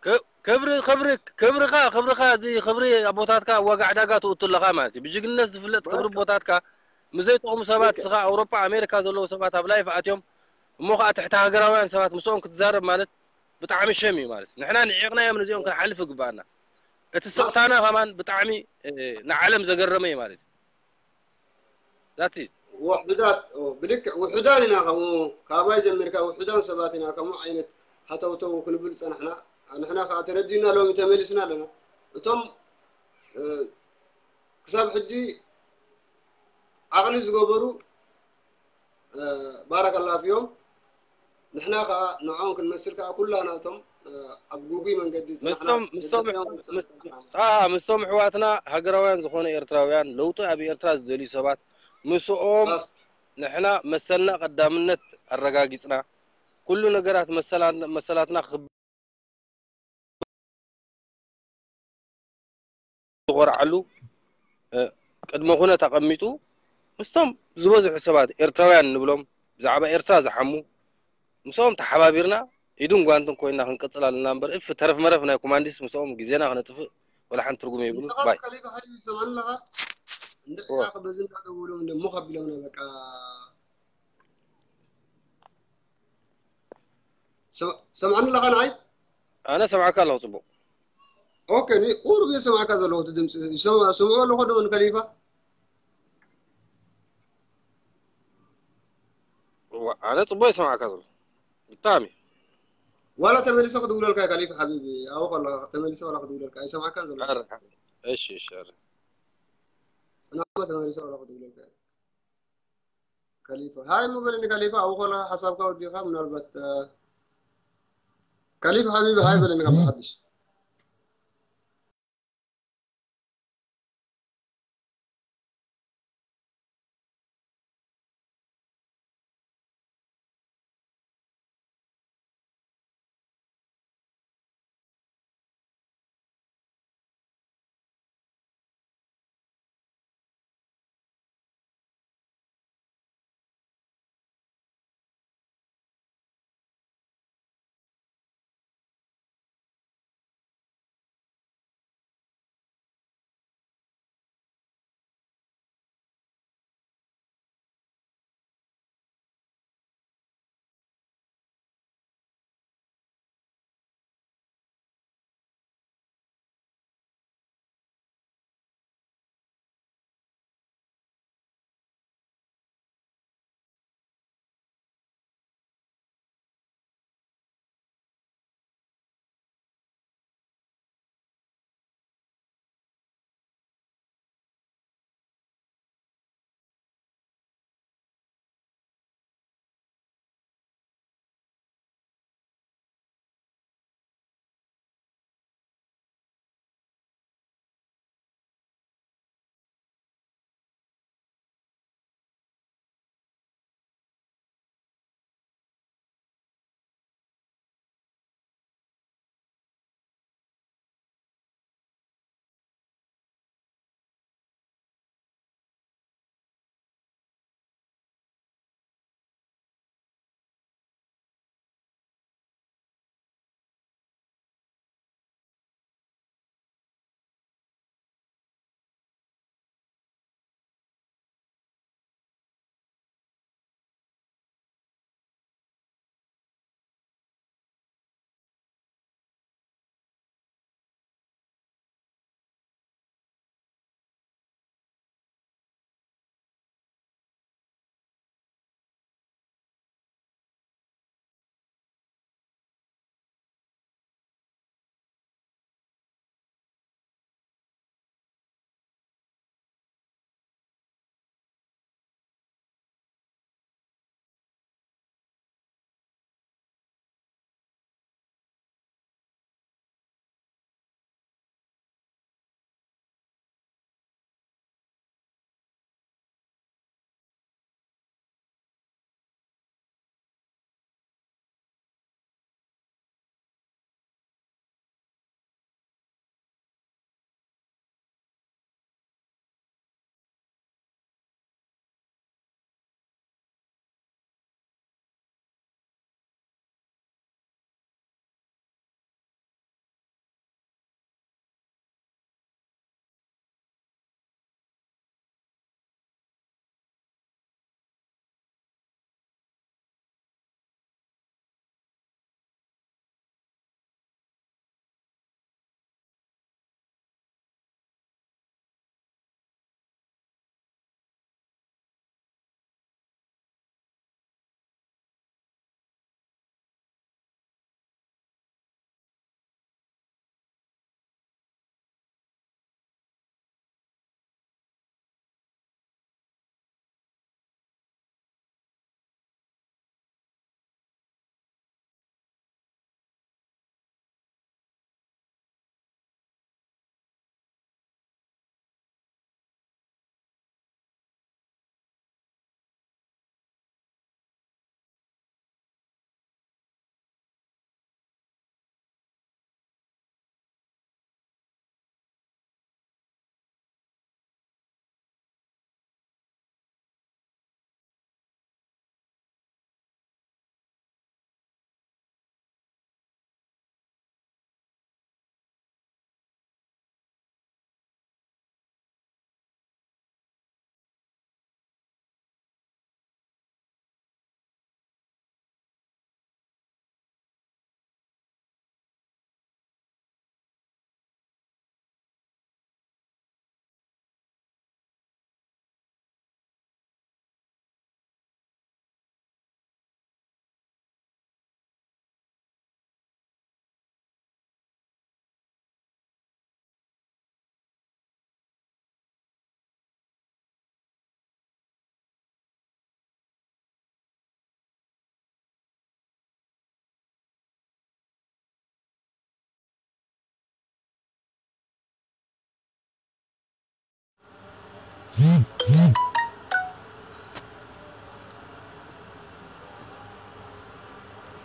ክ-፣ ክብሪ፣ ክብሪ፣ ክብርኻ፣ ክብርኻ፣ እዚ ክብሪ ኣቦታትካ ኣብ ዋጋ ዕዳጋ ትእቱ ኣለኻ ማለት እዩ። ብጅግንነት ዝፍለጥ ክብሪ ኣቦታትካ ምስ ዘይጠቕሙ ሰባት፣ ንስኻ ኣውሮጳ፣ ኣሜሪካ ዘለዉ ሰባት ኣብ ላይፍ ኣትዮም፣ እሞ ኸኣ ትሕቲ ሃገራውያን ሰባት ምስኦም ክትዛረብ ማለት ብጣዕሚ ሸም እዩ ማለት እዩ። ንሕና ንዒቕናዮም ነዚኦም ክንሓልፍ ይግብኣና። እቲ ስቕታና ከማን ብጣዕሚ፣ እ፣ ንዓለም ዘገረመ እዩ ማለት እዩ። That's it። ውሑዳት፣ ኦ፣ ብልክዕ ውሑዳን ኢና፣ ከምኡ ካባይ ጀሚርካ ውሑዳን ሰባት ኢና ከምኡ ዓይነት ሃተውተው ክንብል ጸናሕና። ንሕና ከኣ ተረዲእና ሎሚ ተመሊስና ኣለና። እቶም፣ እ፣ ክሳብ ሕጂ ዓቕሊ ዝገበሩ፣ እ፣ ባረከላ ፊዮም። ንሕና ከኣ ንዕኦም ክንመስል ከኣ ኩላና እቶም፣ እ፣ ኣብ ጉጉይ መንገዲ ዝጸናሕና ምስቶም፣ ምስቶም፣ ኤርትራውያን ምስ-፣ ምስ-፣ ጣሃ፣ ምስቶም ኣሕዋትና ሃገራውያን ዝኾኑ ኤርትራውያን፣ ለውጢ ኣብ ኤርትራ ዝደልዩ ሰባት፣ ምስኦም ባስ። ንሕና መሰልና ቀዳምነት ኣረጋጊጽና፣ ኩሉ ነገራት መሰላ-፣ መሰላትና ክብ-፣ ዝኾርዓሉ፣ እ፣ ቅድመ ኩነት ኣቐሚጡ፣ ምስቶም ዝበዝሑ ሰባት ኤርትራውያን ንብሎም፣ ብዛዕባ ኤርትራ ዝሓሙ፣ ምስኦም ተሓባቢርና፣ ኢድን ጓንትን ኮይና ክንቅጽል ኣለና እምበር፣ እፍ ተረፍ መረፍ ናይ ኮማንዲስ ምስኦም ግዜና ክነጥፍእ ወላ ሓንቲ ትርጉም የብሉን። ንስኻስ ባይ። ከሊፋ ሓይሉ ይሰማኒ ኣለኻ? እንደ እዋ። ኢኻ በዚ እንዳደወሎም እንደ ሞኽ ኣቢሎምና በቃ። ሰም-፣ ሰምዓኒ ኣለኻ ንዓይ? ኣነ ሰምዓካ ኣለኹ ጽቡቕ። ኦኬ፣ ኒ-፣ ቁሩብ እየ ሰምዓካ ዘለኹ እቲ ድምፂ። ይሰምዖ፣ ሰምዖ ኣለኹ ዶ ንከሊፋ? እዋ፣ ኣነ ጽቡቕ እየ ሰምዓካ ዘለኹ። ብጣዕሚ። ዋላ ተመሊሰ ክድውለልካ እየ ከሊፋ ሓቢቢ። ኣብኡ ከለኻ ተመሊሰ ዋላ ክድውለልካ እየ ሰምዓካ ዘለኹ። ኣረ፣ እሺ፣ እሺ፣ ኣረ። ጽናማ ተመሊሰ ዋላ ክድውለልካ እየ። ከሊፋ። ሃይ እሞ በለኒ ከሊፋ፣ ኣብኡ ከለኻ ሓሳብካ ወዲኻ ምናልባት፣ እ፣ ከሊፋ ሓቢቢ ሃይ በለኒ ካብ ሓድሽ።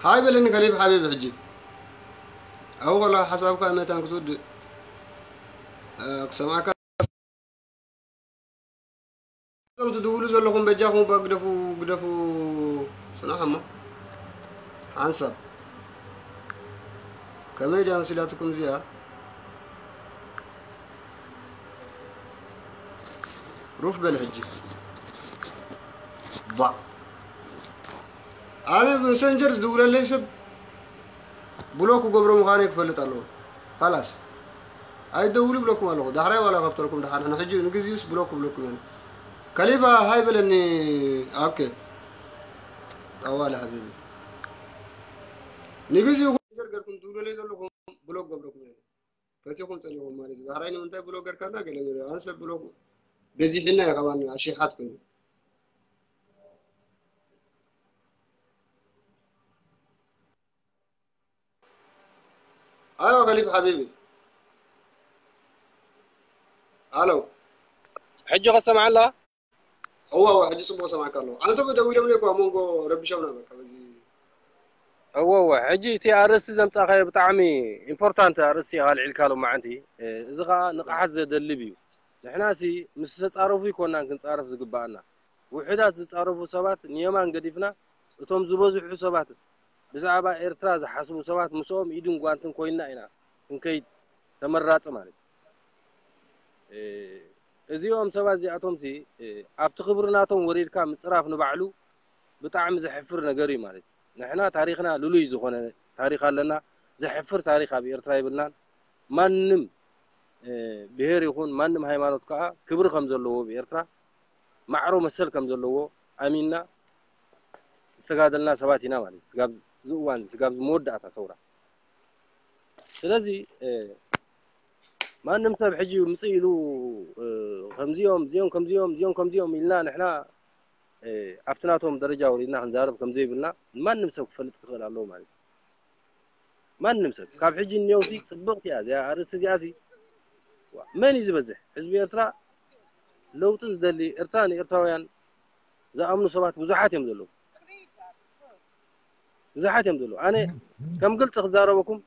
ሃይ በለኒ ከሊፍ ሓቢቢ። ሕጂ ኣብኡ ከሎ ሓሳብካ መታን ክትውድእ፣ እ፣ ክሰምዓካ። እዞም ትድውሉ ዘለኹም በጃኹም እባ ግደፉ፣ ግደፉ። ጽናሕ እሞ ሓንሳብ ከመይ ድያ መሲላትኩም እዚኣ? ሩፍ በል ሕጂ። ባ ኣነ ብመሰንጀር ዝድውለለይ ሰብ ብሎክ ክገብሮ ምዃነይ ክፈልጥ ኣለዎ። ኻላስ ኣይደውሉ ብለኩም ኣለኹ። ዳሕራይ ዋላ ከፍተልኩም ደሓን ሕጂ ንግዚኡስ ብሎክ ብለኩም እየ። ከሊፋ ሃይ በለኒ። ኦኬ ጠዋለ ሓቢቢ ንግዚኡ ገርገርኩም ትብሉለይ ዘለኹም ብሎክ ገብረኩም እየ። ፈቲኹም ጸኒኹም ማለት እዩ። ዳሕራይ ንምንታይ ብሎክ ገርካና ገለ መለ ኣንሰ ብሎክ በዚሕና እዩ ከማን ኣሽሓት ኮይኑ። ኣዮ ከሊፍ ሓቢቢ። ኣሎ። ሕጂ ከሰምዓላ? እዋ፣ እዋ፣ ሕጂ ጽቡቕ ሰማዕካ ኣለኹ። ኣንተ ደዊሎምለይ እኮ ኣብ መንጎ ረቢሾምና በቃ በዚ። እወ፣ እወ፣ ሕጂ እቲ ኣርእስቲ ዘምጻእካዮ ብጣዕሚ ኢምፖርታንት ኣርእስቲ ኢኻ ኣልዒልካ ሎማዓንቲ። እ፣ እዚ ኸኣ ንቕሓት ዘደልብ እዩ። ንሕናሲ ምስ ዝተጻረፉ ኣይኮናን ክንጻረፍ ዝግብኣና። ውሑዳት ዝጻረፉ ሰባት ንየማን ገዲፍና፣ እቶም ዝበዝሑ ሰባት ብዛዕባ ኤርትራ ዝሓስቡ ሰባት ምስኦም ኢድን ጓንትን ኮይንና ኢና ክንከይድ ተመራጺ ማለት እዩ። እ፣ እዚኦም ሰባት እዚኣቶምሲ፣ እ፣ ኣብቲ ክብሪ ናቶም ወሪድካ ምጽራፍ ንባዕሉ ብጣዕሚ ዘሕፍር ነገር እዩ ማለት እዩ። ንሕና ታሪኽና ልሉይ ዝኾነ ታሪኽ ኣለና። ዘሕፍር ታሪኽ ኣብ ኤርትራ የብልናን። ማንም፣ እ፣ ብሄር ይኹን ማንም ሃይማኖት ከኣ ክብሪ ከም ዘለዎ፣ ኣብ ኤርትራ ማዕሮ መሰል ከም ዘለዎ ኣሚንና ዝተጋደልና ሰባት ኢና ማለት እዩ። ስጋብ እዚ እዋን እዚ፣ ስጋብ እዚ መወዳእታ ሰውራ። ስለዚ፣ እ፣ ማንም ሰብ ሕጂ ምጽእ ኢሉ፣ እ፣ ከምዚኦም፣ እዚኦም ከምዚኦም፣ እዚኦም ከምዚኦም ኢልና ንሕና፣ እ፣ ኣብቲ ናቶም ደረጃ ወሪድና ክንዛረብ ከም ዘይብልና ማንም ሰብ ክፈልጥ ክኽእል ኣለዎ ማለት እዩ። ማንም ሰብ ካብ ሕጂ እኒኦሲ ጽብቕቲ እያ እዚኣ ኣርእስቲ እዚኣሲ። ዋ፣ መን እዩ ዝበዝሕ? ህዝቢ ኤርትራ ለውጢ ዝደሊ፣ ኤርትራ ንኤርትራውያን ዝኣምኑ ሰባት ብዙሓት እዮም ዘለዉ። ብዙሓት እዮም ዘለዉ። ኣነ ከም ግልጺ ክዛረበኩም፣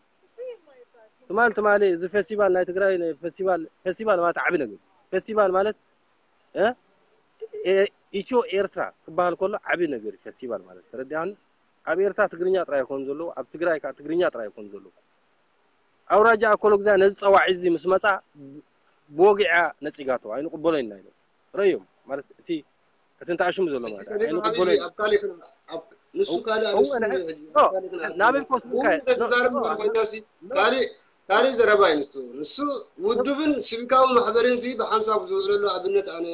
ትማል ትማሊ እዚ ፌስቲቫል ናይ ትግራይ፣ ናይ ፌስቲቫል፣ ፌስቲቫል ማለት ዓቢ ነገር። ፌስቲቫል ማለት፣ እ፣ እ፣ ኢትዮ ኤርትራ ክበሃል ከሎ ዓቢ ነገር እዩ ፌስቲቫል ማለት። ተረዲኣኒ? ኣብ ኤርትራ ትግርኛ ጥራይ ኣይኮን ዘለዉ፣ ኣብ ትግራይ ከኣ ትግርኛ ጥራይ ኣይኮን ዘለዉ። ኣውራጃ ኣኮሎግዛ ነዚ ጸዋዒት እዚ ምስ መጻ ብወግዒ ነጺጋቶ፣ ኣይንቕበሎን ኢና ኢሎም። ረእዮም ማለት እቲ፣ እቲ እንተኣሽሙ ዘሎ ማለት እዩ። ከሊፋ ሓቢቢ ኣይንቕበሎን ኢና። ኣብ ካልእ ክን-፣ ኣብ፣ ንሱ እው-፣ ካልእ እው፣ ኣርእስቲ ንሕ-፣ እዩ ሕጂ፣ ኖ፣ ኣብ ካልእ ክን-፣ ናበይ ክወስደካ እየ? ኖ፣ ተዛረብ ኖ፣ ማለት ኮይና ሲ፣ ኖ። ካልእ፣ ካልእ ዘረባ እዩ ንሱ። ንሱ ውድብን ሲቪካዊ ማሕበርን ሲ ብሓንሳብ ዝውዕለሉ ኣብነት ኣነ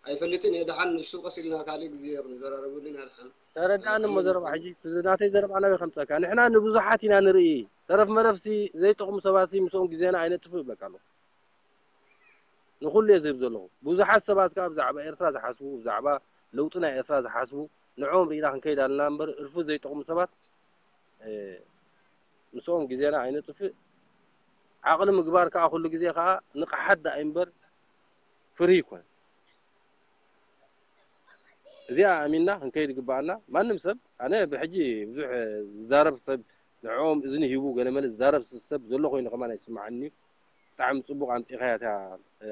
ኣይፈልጥን እየ። ደሓን ንሱ ቀስ ኢልና ካልእ ግዜ ክንዘራረበሉ ኢና ደሓን። ተረዳእኒ እሞ ዘረባ ሕጂ፣ እቲ ናተይ ዘረባ ናበይ ከምጸካ? ንሕና ንብዙሓት ኢና ንርኢ። ተረፍ መረፍሲ ዘይጠቕሙ ሰባትሲ ምስኦም ግዜና ኣይነጥፍእ እብለካ ኣለኹ። ንኹሉ እየ ዝህብ ዘለኹ። ብዙሓት ሰባት ከኣ ብዛዕባ ኤርትራ ዝሓስቡ፣ ብዛዕባ ለውጢ ናይ ኤርትራ ዝሓስቡ፣ ንዕኦም ርኢና ክንከይድ ኣለና እምበር፣ እርፉ ዘይጠቕሙ ሰባት፣ እ፣ ምስኦም ግዜና ኣይነጥፍእ። ዓቕሊ ምግባር ከኣ ኩሉ ግዜ ከኣ ንቕሓት ደኣ እምበር ፍርሂ ኣይኮነን። እዚኣ ኣሚንና ክንከይድ ይግብኣና። ማንም ሰብ፣ ኣነ ብሕጂ ብዙሕ ዝዛረብ ሰብ፣ ንዕኦም እዝኒ ሂቡ ገለ መለ ዝዛረብ ሰብ ዘሎ ኮይኑ ከማን ኣይስምዓኒ እዩ። ብጣዕሚ ጽቡቕ ኣምጺእካያ እታ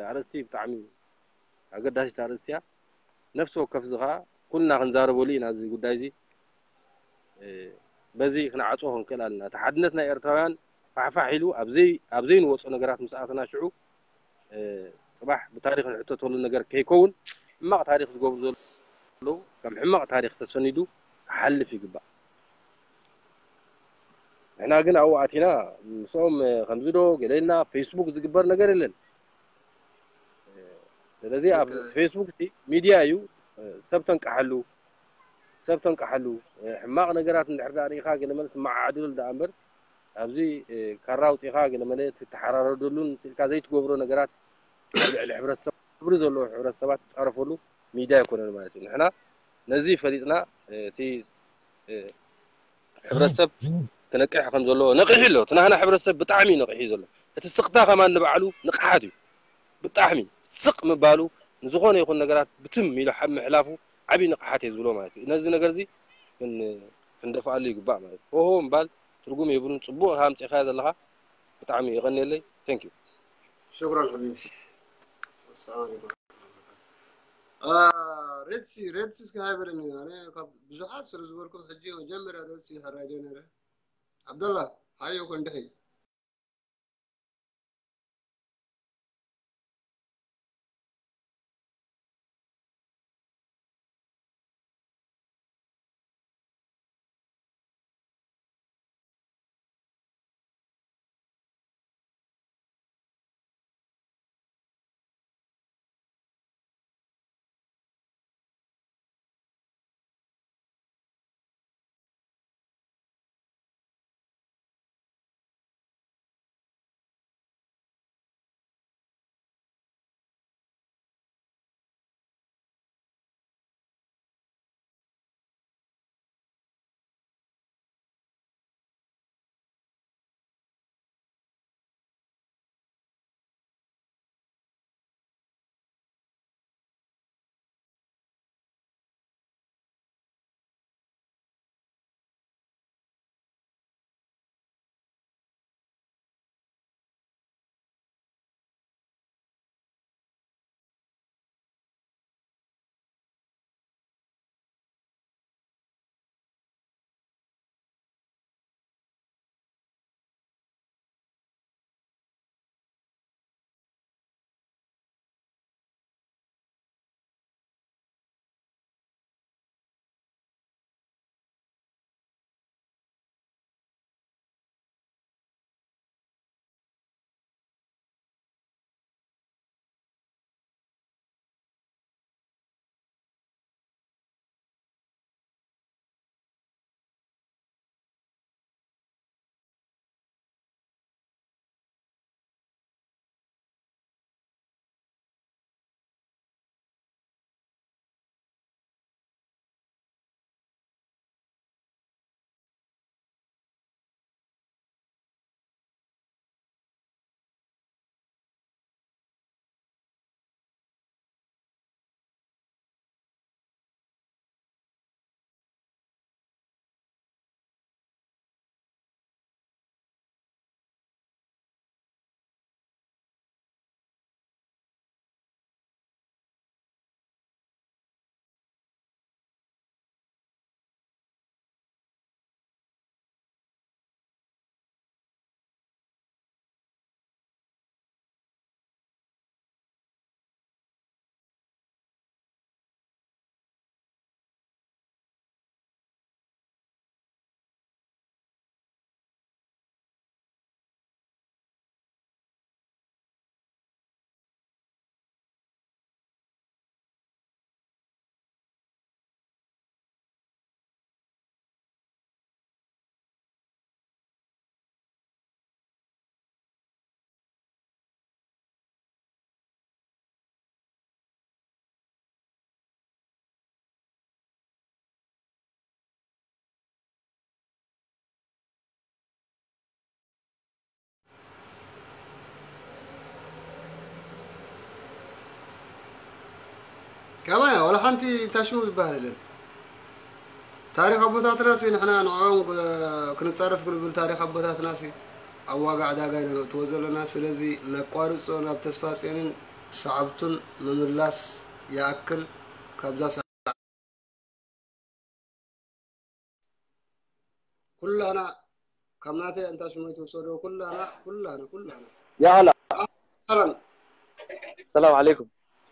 ኣርእስቲ፣ ብጣዕሚ ኣገዳሲት ኣርእስቲ እያ። ነፍሲ ወከፍ እዚ ኸኣ ኩልና ክንዛረበሉ ኢና እዚ ጉዳይ እዚ። እ፣ በዚ ክንዓጽዎ ክንክእል ኣለና። እቲ ሓድነት ናይ ኤርትራውያን ፋሕፋሕ ኢሉ ኣብ ዘይ-፣ ኣብ ዘይንወጾ ነገራት ምስ ኣተና ሽዑ፣ እ፣ ጽባሕ ብታሪኽ ንሕተተሉ ነገር ከይከውን፣ ሕማቕ ታሪኽ ዝገብሩ ዘለዉ ከም ሕማቕ ታሪኽ ተሰኒዱ ክሓልፍ ይግባእ። ንሕና ግን ኣብኡ ኣቲና ምስኦም፣ እ፣ ከምዚ ዶ ገለ ኢልና ፌስቡክ ዝግበር ነገር የለን። ስለዚ ኣብ ትክክል። ፌስቡክ ሲ ሚድያ እዩ፣ ሰብ ተንቀሓሉ፣ ሰብ ተንቀሓሉ። ሕማቕ ነገራት እንድሕር ደኣ ርኢኻ ገለ መለ ትመዓዓደሉ ደኣ እምበር፣ ኣብዚ ካራ ኣውጺኻ ገለ መለ ትተሓራረደሉን ስኢልካ ዘይትገብሮ ነገራት ኣብ ልዕሊ ሕብረተሰብ፣ ክብሪ ዘለዎ ሕብረተሰባት ትጻረፈሉ ሚድያ ኣይኮነን ማለት እዩ። ንሕና ነዚ ፈሊጥና፣ እቲ ሕብረተሰብ ክነቅሕ ከም ዘለዎ ነቂሑ ኣሎ። እቲ ናህና ሕብረተሰብ ብጣዕሚ እዩ ነቂሑ ዘሎ። እቲ ስቕታ ከማን ንባዕሉ ንቕሓት እዩ። ብጣዕሚ ስቕ ምባሉ፣ ንዝኾነ ይኹን ነገራት ብትም ኢሉ ምሕላፉ ዓብዪ ንቕሓት እየ ዝብሎ ማለት እዩ። ነዚ ነገር እዚ ክንደፍኣሉ ይግባእ ማለት እዩ። ሆሆ ምባል ትርጉም የብሉን። ፅቡቕ ኢኻ ኣምፂእኻዮ ዘለኻ፣ ብጣዕሚ የቐንየለይ። Thank you። شكرا حبيبي. السلام عليكم. ሬድሲ ሬድሲ እስኪ ሃይ በለኒ። ኣነ ካብ ብዙሓት ስለ ዝበልኩም ሕጂ መጀመርያ ሬድሲ ይሕራይ ነረ። ዓብደላ ሓዮ ኮን ድሕይ። ከማያ ዋላ ሓንቲ እንታይ ሽሙ ዝበሃል የለን። ታሪኽ ኣቦታትና ሲ ንሕና ንዕኦም ክንፃረፍ ክንብል ታሪኽ ኣቦታትና ሲ ኣብ ዋጋ ዕዳጋ ኢና ነእትዎ ዘለና። ስለዚ ነቋርፆ፣ ናብ ተስፋ ፅዮንን ሰዓብቱን ምምላስ ይኣክል። ካብዛ ኩላና ካብ ናተይ እንታ ሽሞይ ትውሰዶ ኩላና ኩላና ኩላና يا هلا ሰላም السلام عليكم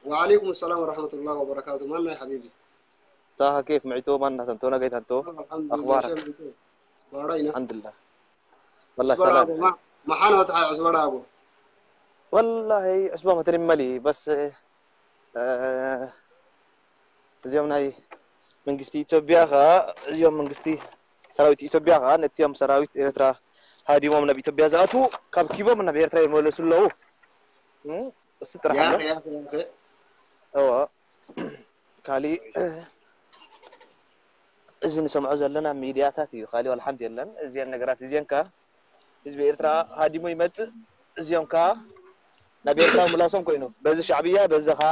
وعليكم السلام ورحمة الله وبركاته ማናይ ሓቢቢ طه كيف معيتو ما نتنتو نقيت انتو الحمد أخبارك؟ لله ባራይና الحمد لله والله ዕስበራ سلام ኣቦ ማ- መሓን ወትሓ ዕስበራ ኣቦ والله عصبة ما ترملي بس آه، እዚኦም ናይ መንግስቲ ኢትዮጵያ ኸዓ እዚኦም መንግስቲ ሰራዊት ኢትዮጵያ ኸዓ ነቲኦም ሰራዊት ኤርትራ ሃዲሞም ናብ ኢትዮጵያ ዝኣትዉ ካብ ኪቦም ናብ ኤርትራ ይመለሱ ኣለዉ። እም፣ እሱ ጥራሕ ኣሎ። ያኸ ያኸ ያኸ እዎ ካሊእ እዚ ንሰምዖ ዘለና ሚድያታት እዩ። ካሊእ ዋላ ሓንቲ የለን። እዚአን ነገራት እዚአን ከ ህዝቢ ኤርትራ ሃዲሙ ይመጽእ፣ እዚኦም ከ ናብ ኤርትራ ምላሶም ኮይኑ በዚ ሻዕብያ በዚ ኸዓ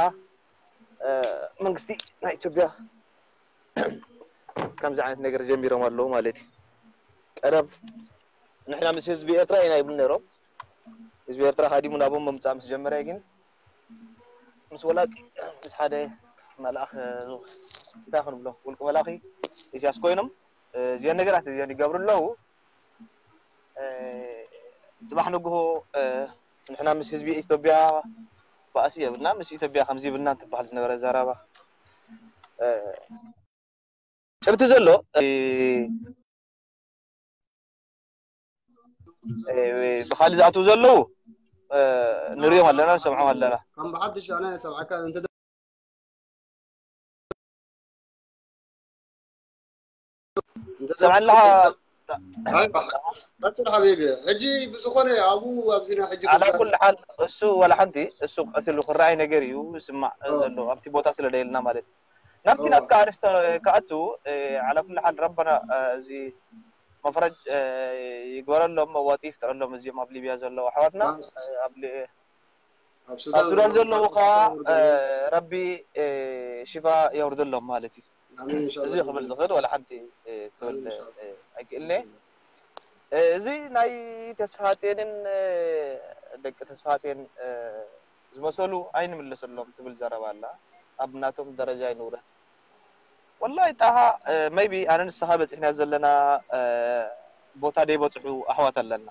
መንግስቲ ናይ ኢትዮጵያ ከምዚ ዓይነት ነገር ጀሚሮም ኣለዉ ማለት እዩ። ቀደም ንሕና ምስ ህዝቢ ኤርትራ ኢና ይብሉ ነይሮም። ህዝቢ ኤርትራ ሃዲሙ ናቦም ምምፃእ ምስ ጀመረ ግን ምስ ወላቂ ምስ ሓደ መልኣኽ እንታይ ክንብሎ ውልቂ መላኺ ኢሳያስ ኮይኖም እዚአን ነገራት እዚአን ይገብሩ ኣለዉ። ጽባሕ ንግሆ ንሕና ምስ ህዝቢ ኢትዮጵያ ባእሲ የብልና፣ ምስ ኢትዮጵያ ከምዚ ይብልና እንትበሃል ዝነበረ ዘረባ ጭብቲ ዘሎ ብካሊ ዝኣትዉ ዘለዉ ንሪኦም ኣለና፣ ንሰምዖም ኣለና። ከም ብሓድሽ ኣነ ሰብዓካ እንተ እንተ ሰምዓለኻ? ኣይ፣ ቀጽል ሓቢቢ። ሕጂ ብዝኾነ ኣብኡ ኣብዚና ሕጂ ኣላ ኩሉ ሓል እሱ ዋላ ሓንቲ እሱ ቀሲሉ ክረኣይ ነገር እዩ ዝስማዕ ዘሎ ኣብቲ ቦታ ስለ ደየልና ማለት እዩ። ናብቲ ናትካ ኣርእስቲ ክኣቱ ኣላ ኩሉ ሓል ረበና እዚ መፍረጅ ይግበረሎም፣ መዋጽኢ ይፍጠረሎም እዚኦም ኣብ ሊብያ ዘለዉ ኣሕዋትና ኣብ ኣብ ሱዳን ዘለዉ ከዓ ረቢ ሽፋ የውርደሎም ማለት እዩ። እዚ ክብል ዝኽእል ዋላ ሓንቲ ክብል ኣይክእልነ። እዚ ናይ ተስፋሃጼንን ደቂ ተስፋሃጼን ዝመሰሉ ኣይንምለሰሎም ትብል ዘረባ ኣላ። ኣብ ናቶም ደረጃ ኣይንውረድ። ወላሂ ጣሃ maybe ኣነ ንስኻ በፂሕና ዘለና ቦታ ደይበፅሑ ኣሕዋት ኣለና።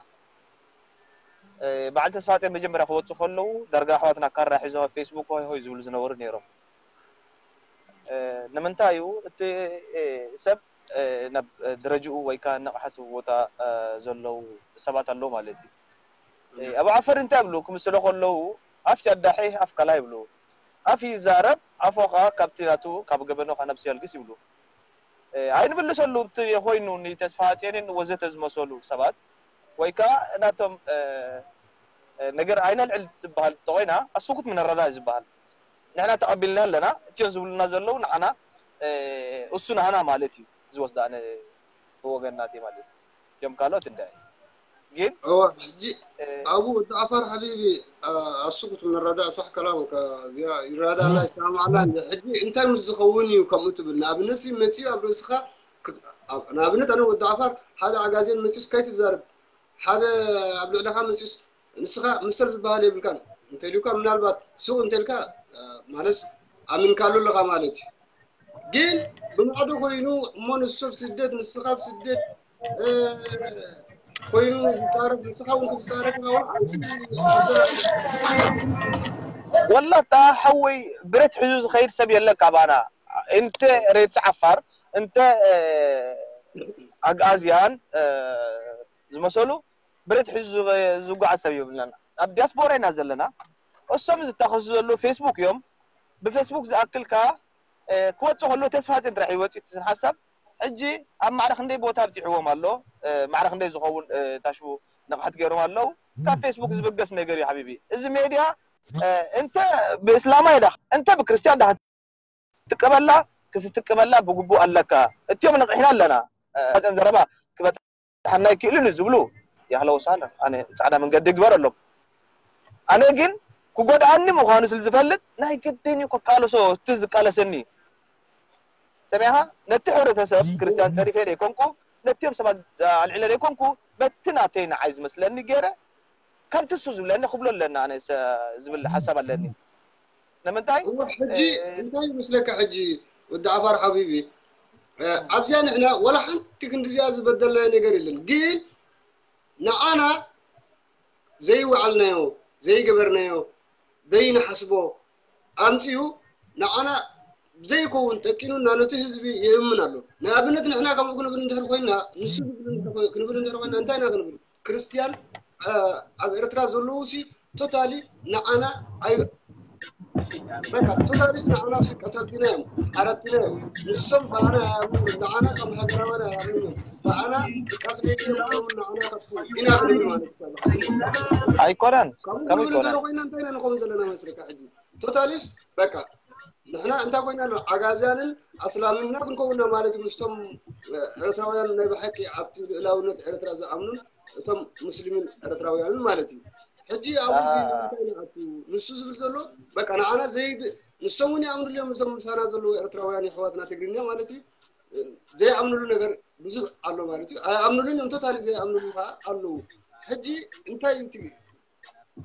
በዓል ተስፋ ኣጼ መጀመርያ ክወፁ ከለዉ ዳርጋ ኣሕዋትና ካራ ሒዞም ኣብ ፌስቡክ ሆይ ሆይ ዝብሉ ዝነበሩ ነይሮም። ንምንታይ እዩ እቲ ሰብ ናብ ደረጅኡ ወይ ከዓ ነቕሓቱ ቦታ ዘለዉ ሰባት ኣለዉ ማለት እዩ። ኣብ ዓፈር እንታይ ይብሉ ክምስሎ ከለዉ ኣፍ ጃዳሒ ኣፍ ከላ ይብሉ። ኣፍ ይዛረብ ኣፎ ከዓ ካብቲ ናቱ ካብ ገበኖ ከዓ ነብሱ የልግስ ይብሉ። ኣይንምልሰሉ እንተኾይኑ ንተስፋ ኣጼንን ወዘተ ዝመሰሉ ሰባት ወይ ከዓ ናቶም ነገር ኣይነልዕል ትበሃል እንተኾይና ኣስኩት ምንረዳ እዩ ዝበሃል። ንሕና ተቐቢልና ኣለና። እትዮም ዝብሉና ዘለዉ ንዓና እሱ ናህና ማለት እዩ ዝወስዳ ብወገን ናተይ ማለት እዩ። እትዮም ካልኦት እንዳ ግን እዋ ሕጂ ኣብኡ ወዲ ዓፋር ሓቢቢ ኣሱ ክትምንረዳእ ሳሕ ከላም ይረዳላ ይሰማማዕላ እንደ ሕጂ እንታይ ምስ ዝኸውን እዩ ከምኡ ትብል ንኣብነት ሲ መፅኡ ኣብ ርእስኻ ንኣብነት ኣነ ወዲ ዓፋር ሓደ ዓጋዜን መፅኡስ ከይትዛርብ ሓደ ኣብ ልዕለኻ መፅኡስ ንስኻ ምሰል ዝበሃል የብልካን እንተልዩካ ምናልባት ሱቕ እንተልካ ማለስ ኣሚንካሉ ኣለኻ ማለት እዩ ግን ብማዕዶ ኮይኑ እሞ ንሱ ኣብ ስደት ንስኻ ኣብ ስደት ኮይኑ ዝፃረፍ ንስኻ እውን ክትፃረፍ ወላ ታ ሓወይ ብረት ሒዙ ዝኸይድ ሰብ የለ ካባና እንተ ሬድሲ ዓፋር እንተ ኣግኣዝያን ዝመሰሉ ብረት ሒዙ ዝጓዓዝ ሰብ የብልናን ኣብ ዲያስፖራ ኢና ዘለና እሶም ዝታኸሱ ዘለዉ ፌስቡክ እዮም ብፌስቡክ ዝኣክል ከዓ ክወፅእ ከሎ ተስፋ ፅን ጥራሕ ይወፅእ እቲ ስን ሓሳብ ሕጂ ኣብ ማዕረ ክንደይ ቦታ ኣብፂሕዎም ኣሎ ማዕረ ክንደይ ዝኸውን ታሽቡ ንቕሓት ገይሮም ኣለዉ ካብ ፌስቡክ ዝብገስ ነገር እዩ ሓቢቢ እዚ ሜድያ እንተ ብእስላማይ ዳ እንተ ብክርስትያን ዳ ክትጥቀበላ ክትጥቀበላ ብግቡእ ኣለካ እትዮም ንቕሕና ኣለና ዘረባ ክበፅሓና ይክእልን ዝብሉ ያህለ ወሳለ ኣነ ፃዕዳ መንገዲ ግበረሎም ኣነ ግን ክጎድኣኒ ምዃኑ ስለ ዝፈልጥ ናይ ግድን እዩ ክቃለሶ እቲ ዝቃለሰኒ ሰሚዕኻ ነቲ ሕብረተሰብ ክርስትያን ፀሪፈ ዘይኮንኩ ነቲኦም ሰባት ኣልዒለ ዘይኮንኩ በቲ ናተይ ንዓይ ዝመስለኒ ገይረ ከምቲ እሱ ዝብለኒ ክብሎ ኣለኒ ኣነ ዝብል ሓሳብ ኣለኒ ንምንታይ ሕጂ እንታይ ይመስለካ ሕጂ ወዲ ዓፋር ሓቢቢ ኣብዚኣ ንሕና ወላ ሓንቲ ክንዲዚኣ ዝበደልናዮ ነገር የለን ግን ንዓና ዘይወዓልናዮ ዘይገበርናዮ ዘይንሓስቦ ኣምፅኡ ንዓና ዘይከውን ጠቂኑና ነቲ ህዝቢ የእምን ኣሎ ንኣብነት ንሕና ከምኡ ክንብል እንድሕር ኮይና ንሱ ክንብል እንድሕር ኮይና እንታይ ኢና ክንብል ክርስትያን ኣብ ኤርትራ ዘለዉ ሲ ቶታሊ ንዓና ኣይ በቃ ቶታሊስ ንዓና ሲ ቀተልቲና እዮም ሓረድቲና እዮም ንሶም ብኣና ኣያምኑ ንዓና ከም ሃገራውያን ኣያምኑ እዮም ብኣና ቃስሌት እዮም ንዓና ከጥፉ ኢና ክንብል ማለት እዩ ኣይኮነን ከምኡ ይኮነን ኮይና እንታይ ኢና ንኸውን ዘለና መስለካ ሕጂ ቶታሊስ በቃ ንሕና እንታይ ኮይና ኣሎ ዓጋዝያንን ኣስላምና ክንከውና ማለት እዩ ምስቶም ኤርትራውያን ናይ ብሓቂ ኣብቲ ልእላውነት ኤርትራ ዝኣምኑን እቶም ሙስሊምን ኤርትራውያንን ማለት እዩ ሕጂ ኣብኡ ንሱ ዝብል ዘሎ በቃ ንዓና ዘይድ ንሶም እውን ይኣምኑሉ እዮም። እዞም ምሳና ዘለዉ ኤርትራውያን የሕዋትና ትግርኛ ማለት እዩ። ዘይኣምኑሉ ነገር ብዙሕ ኣሎ ማለት እዩ። ኣይኣምኑሉን እዮም፣ ቶታሊ ዘይኣምኑሉ ከዓ ኣለዉ። ሕጂ እንታይ እዩ እቲ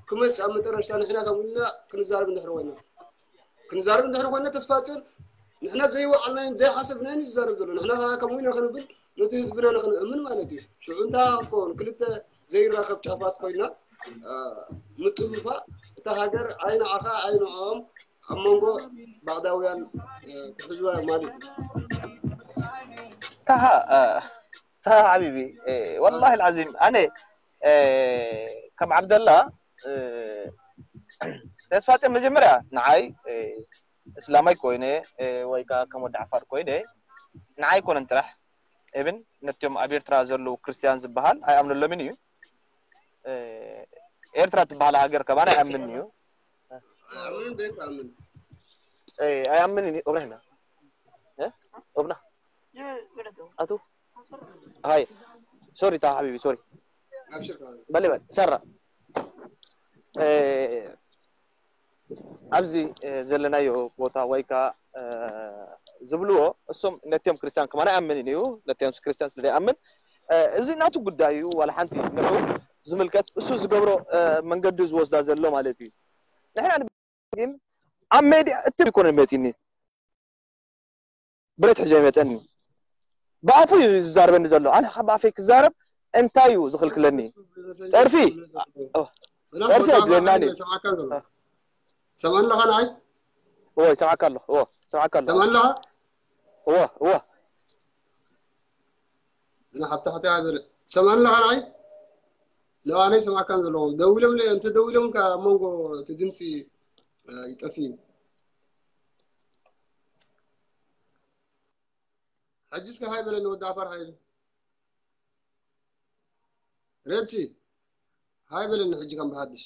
ክመጽእ ኣብ መጠረሽታ? ንሕና ከምኡ ኢልና ክንዛረብ እንድሕር ኮይና፣ ክንዛረብ እንድሕር ኮይና፣ ተስፋ ጽዮን፣ ንሕና ዘይወዓልናዮን ዘይሓሰብናዮን እዩ ዝዛረብ ዘሎ። ንሕና ከዓ ከምኡ ኢና ክንብል፣ ነቲ ህዝብና ንክንእምን ማለት እዩ። ሽዑ እንታይ ክትከውን? ክልተ ዘይራኸብ ጫፋት ኮይና፣ አ፣ ምጥፍፋእ እታ ሃገር፣ ኣይ ንዓኻ ኣይ ንዕኦም፣ ኣብ መንጎ ባዕዳውያን፣ እ፣ ክሕዝዋ ማለት እዩ። ታሃ እ፣ ታሃ ሓቢቢ፣ እ፣ ወላሂ ልዓዚም ኣነ፣ እ፣ ከም ዓብደላ፣ እ፣ ተስፋጽዮን መጀመርያ ንዓይ፣ እ፣ እስላማይ ኮይነ፣ እ፣ ወይ ከዓ ከም ወዲ ዓፋር ኮይነ፣ ንዓይ ኣይኮነን ጥራሕ፣ ኢብን ነቲኦም ኣብ ኤርትራ ዘለዉ ክርስትያን ዝበሃል ኣይኣምነሎምን እዩ። እ፣ ኤርትራ ትበሃል ሃገር ከማን ኣይኣምንን እዩ። ኣምን ቤት ኣምን እ፣ ኣይኣምንን እዩ። ኦብና ሂና እ? ኦብና ኣቱ ሃይ ሶሪ ታ ሓቢቢ ሶሪ ኣብሽር ካለ በል በል ሰራ እ፣ ኣብዚ እ፣ ዘለናዮ ቦታ ወይ ከዓ እ፣ ዝብልዎ እሶም ነቲኦም ክርስቲያን ከማን ኣይኣምንን እዩ። ነቲኦም ክርስቲያን ስለ ዘይኣምን እ፣ እዚ ናቱ ጉዳይ እዩ። ዋላ ሓንቲ ንዑ ዝምልከት እሱ ዝገብሮ እ፣ መንገዲ ዝወስዳ ዘሎ ማለት እዩ። ንሕና ግን ኣብ ሜድያ እትብ ይኮነ መፂኒ ብረት ሕዞ ይመፀኒ ብኣፉ እዩ ዝዛረበኒ ዘሎ። ኣነ ካብ ኣፈይ ክዛረብ እንታይ እዩ ዝኽልክለኒ? ፀርፊ ኦ፣ ሰላም ጸርፊ ወጣ ኣይድለየና ባዕሉ እዩ። ሰማዕካ ዘሎ ሰማን ለኻ ንዓይ እዎ ይሰማዕካ ኣለኹ። እዎ ይሰማዕካ ኣለኹ። ሰማን ለኻ እዎ እዎ እና ሓብታ ሓብታ በለ ሰማን ለኻ ንዓይ ለዋነይ ሰማዕካን ዘለኹ ደዊሎም ለ እንተ ደዊሎም ካብ መንጎ እቲ ድምፂ እ፣ ይጠፊ እዩ ሕጂ እስከ ሃይ በለኒ ወዲ ዓፋር ሃይሉ ሬድሲ ሃይ በለኒ ሕጂ ከም ብሃድሽ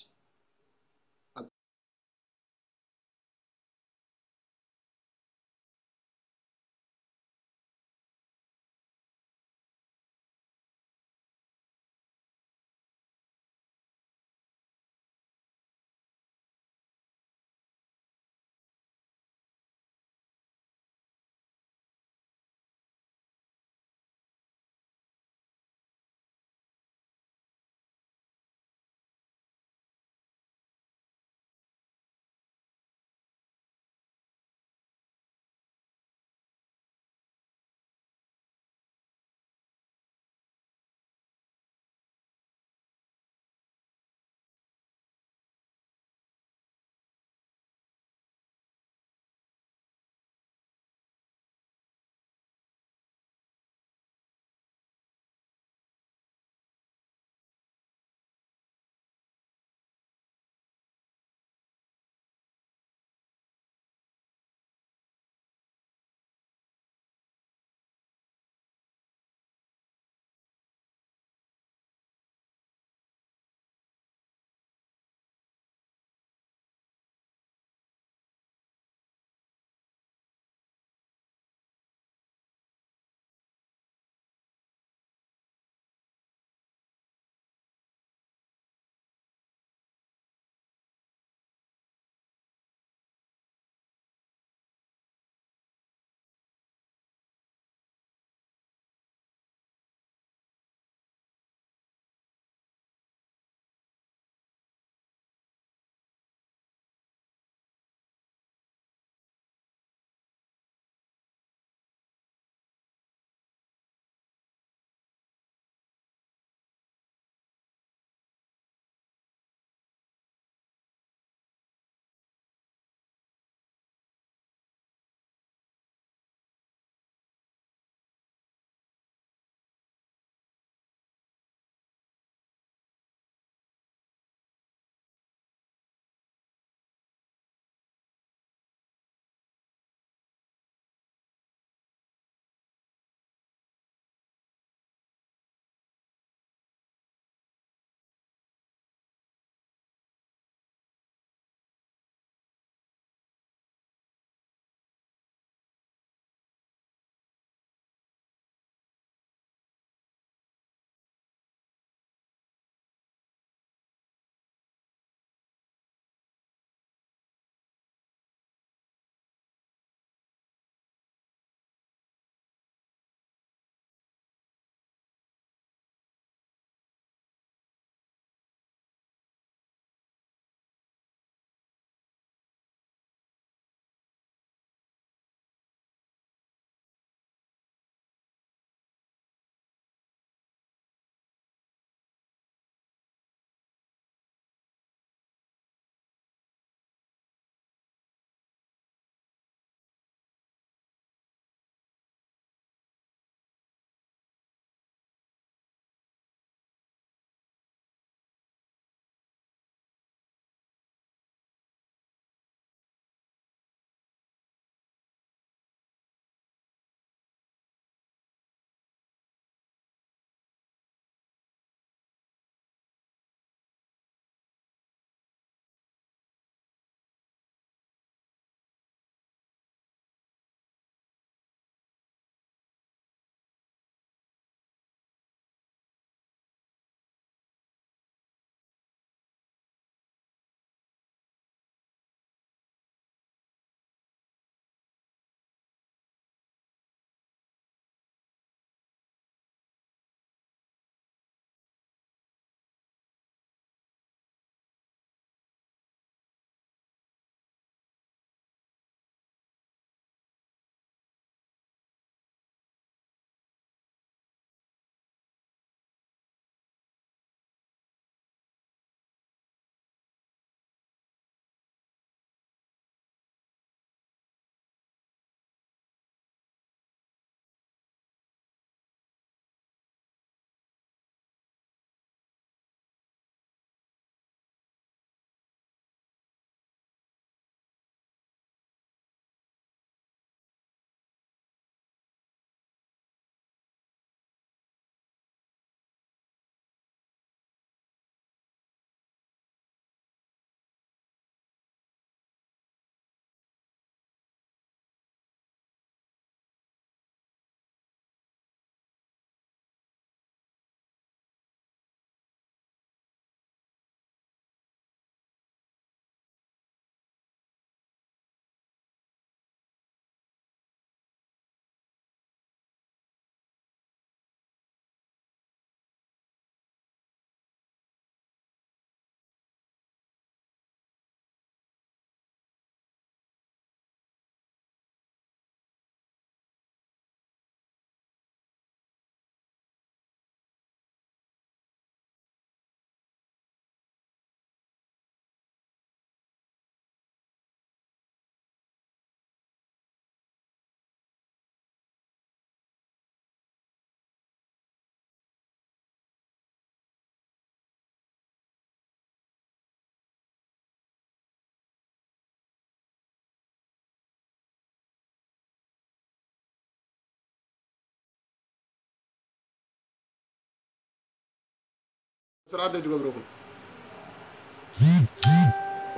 ስርዓት ዶ ትገብረኩም?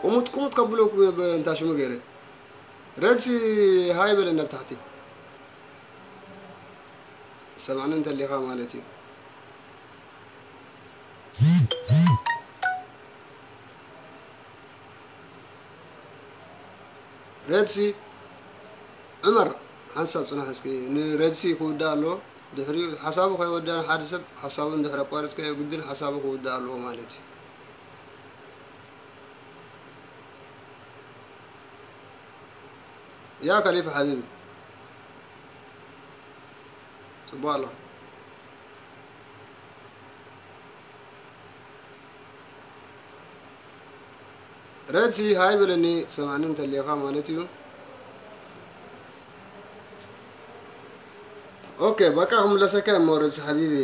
ቁሙት ቁሙት ከብለኩም ብ-፣ እንታ ሽሙ ገይረ። ረድሲ ሃይ በለና ኣብ ታሕቲ። ሰማዕኒ እንተሊኻ ማለት እዩ። ረድሲ፣ ዑመር፣ ሓንሳብ ጽናሕ እስኪ። ንረድሲ ክውዳእ ኣለዎ። ድሕሪኡ ሓሳቡ ከይወደኣ ንሓደ ሰብ ሓሳቡ እንድሕር ኣቋሪጽካዮ ግድን ሓሳቡ ክውዳእ ኣለዎ ማለት እዩ። ያ ከሊፋ ሓቢቢ። ጽቡቕ ኣለኻ። ረድሲ ሃይ በለኒ፣ ትሰምዓኒ እንተሊኻ ማለት እዩ። ኦኬ፣ በቃ ክምለሰካ እሞ ረድሲ ሓቢቢ፣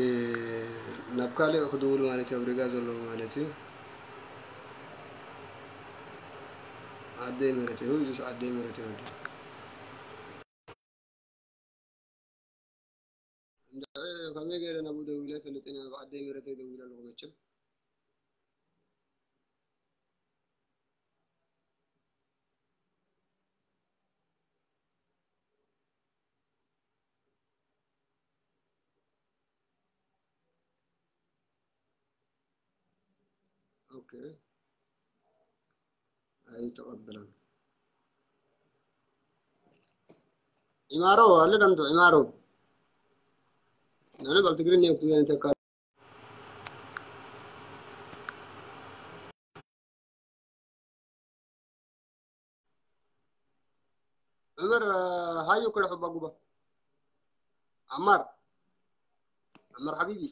ናብ ካልእ ክድውል ማለት እዩ፣ ኣብ ሪጋ ዘለዉ ማለት እዩ። ዓደይ መረተ እዩ፣ እዚስ ዓደይ መረተ እዩ። እንድዒ ከመይ ገይረ ናብኡ ደዊለ ኣይፈልጥን እየ፣ ናብ ዓደይ መረተ ደዊለ ኣለኹ መቸም። ኦኬ። ኣይተቐበለን። ዒማሮ ኣለ ከምቱ ዒማሮ። ነነ በል ትግርኛ ክትብል እንተካ ዑመር፣ ሃዩ ክልሕ ባጉባ። ዓማር። ዓማር ሓቢቢ።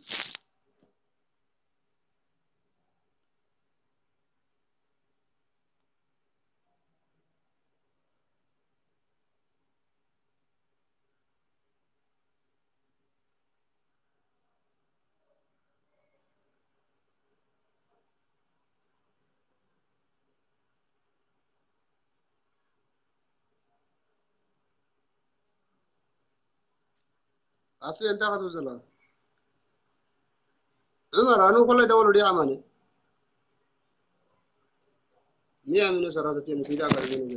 ኣፊ እንታይ ክትብል ዘለኻ? ዑመር፣ ኣነ ኮላይ ደወሉ ዲያ ኣማኒ። ሚያ ሚነ ሰራተት ንሲዳ ጋር ሚነ።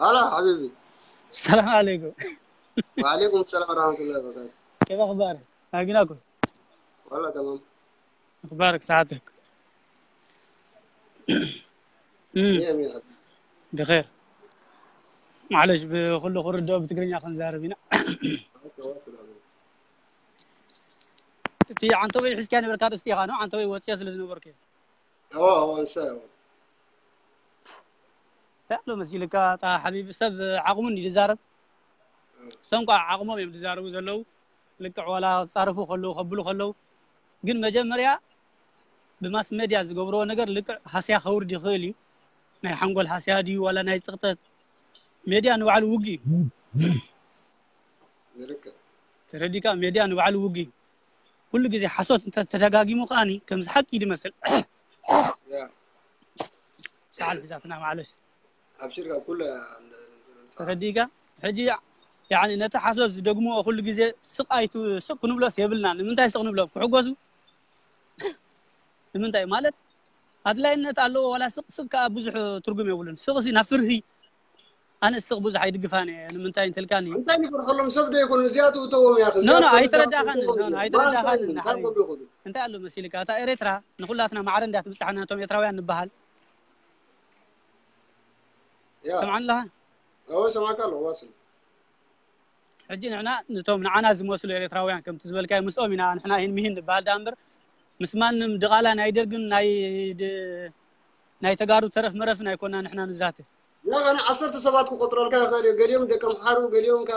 هلا حبيبي. السلام عليكم. وعليكم السلام ورحمة الله وبركاته. كيف أخبارك؟ هاجناكم. والله تمام. أخبارك ساعتك؟ مية مية حبيبي. بخير. معلش، بكل خردة بتقريني أخن زاربين. أوكي، واصل حبيبي. أنت عن طبيعي حس كان بركات استيخانه، عن طبيعي واتسيا سلزم بركي. أوه، أوه، إنسان. تعالوا مسجلك، تا حبيبي، سب عقمون دي زارب. እሶም ከዓ ዓቕሞም እዮም ዝዛረቡ ዘለዉ። ልክዕ ዋላ ፃርፉ ከለዉ ከብሉ ከለዉ ግን መጀመርያ ብማስ ሜድያ ዝገብርዎ ነገር ልክዕ ሃስያ ከውርድ ይኽእል እዩ። ናይ ሓንጎል ሃስያ ድዩ ዋላ ናይ ፅቕጠት ሜድያ ንባዕሉ ውግ እዩ። ተረዲካ ሜድያ ንባዕሉ ውግ እዩ። ኩሉ ግዜ ሓሶት እንተተደጋጊሙ ከዓኒ ከምዚ ሓቂ እዩ ዝመስል። ሰዓል ሒዛትና ማዕለሽ። ኣብሽር ካብ ኩሉ ተረዲጋ ሕጂ ያኒ ነቲ ሓሶት ዝደግምዎ ኩሉ ግዜ ስቕ ኣይቱ ስቕ ክንብሎስ የብልናን። ንምንታይ ስቕ ንብሎም ክሕጎሱ ንምንታይ ማለት ኣድላይነት ኣለዎ ዋላ ስቕ ስቕ ከዓ ብዙሕ ትርጉም የብሉን። ስቕ ሲ ናብ ፍርሂ ኣነ ስቕ ብዙሕ ኣይድግፋን እየ ንምንታይ እንተልካኒ እንታይ ንፈርሐሎም ሰብ ዶ ይኮኑ እዚኣቱ እተዎም ያ ኖ ኖ ኣይተረዳኻን ኖ ኖ ኣይተረዳኻን እንታይ ኣሎ መሲልካ እታ ኤሬትራ ንኩላትና ማዕረ እንዳ ትብጻሓና ነቶም ኤርትራውያን ንበሃል ያ ሰምዓን ኣለኻ? ኣዎ ሰማዕካ ኣለኹ ዋስል። ሕጂ ንሕና ነቶም ንዓና ዝመስሉ ኤርትራውያን ከምቲ ዝበልካዮ ምስኦም ኢና ንሕና ይህን ምሂን ንበሃል ደኣ እምበር ምስ ማንም ድቓላ ናይ ደርግን ናይ ድ- ናይ ተጋሩ ተረፍ መረፍን ኣይኮና ንሕና ንዛተ። ያ ኣነ ዓሰርተ ሰባት ክቆጥረልካ ይኽእል እየ። ገሊኦም ደቂ ኣምሓሩ፣ ገሊኦም ከ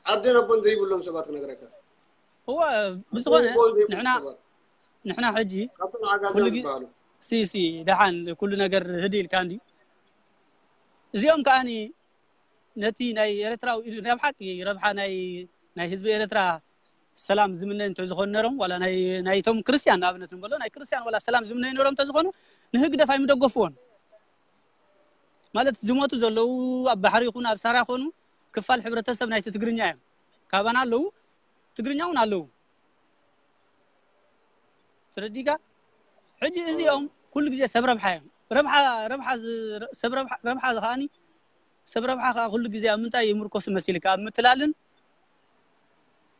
ዓዲ ነቦን ዘይብሎም ሰባት ክነግረካ። እወ፣ ብዝኾነ ነቦን ዘይብሎም ንሕና ሰባት ንሕና ሕጂ ካብቶም ዓጋዛ ኩሉ ጊ- ዝበሃሉ ሲ ሲ ደሓን ኩሉ ነገር ህድእ ኢልካ እንዲ እዚኦም ከኣኒ ነቲ ናይ ኤርትራዊ ናይ ብሓቂ ረብሓ ናይ ናይ ህዝቢ ኤርትራ ሰላም ዝምነ እንተ ዝኾኑ ነሮም ዋላ ናይ ናይቶም ክርስቲያን ንኣብነት ንበሎ ናይ ክርስቲያን ዋላ ሰላም ዝምነ ነሮም እንተ ዝኾኑ ንህግደፍ ኣይምደገፍዎን ማለት ዝሞቱ ዘለዉ ኣብ ባሕሪ ይኹን ኣብ ሳራ ይኾኑ ክፋል ሕብረተሰብ ናይቲ ትግርኛ እዮም ካባና ኣለዉ ትግርኛ እውን ኣለዉ ተረዲጋ ሕጂ እዚኦም ኩሉ ግዜ ሰብ ረብሓ እዮም ረብሓ ረብሓ ዝ- ሰብ ረብሓ ረብሓ ዝኸኣኒ ሰብ ረብሓ ከዓ ኩሉ ግዜ ኣብ ምንታይ ይምርኮስ መሲልካ ኣብ ምትላልን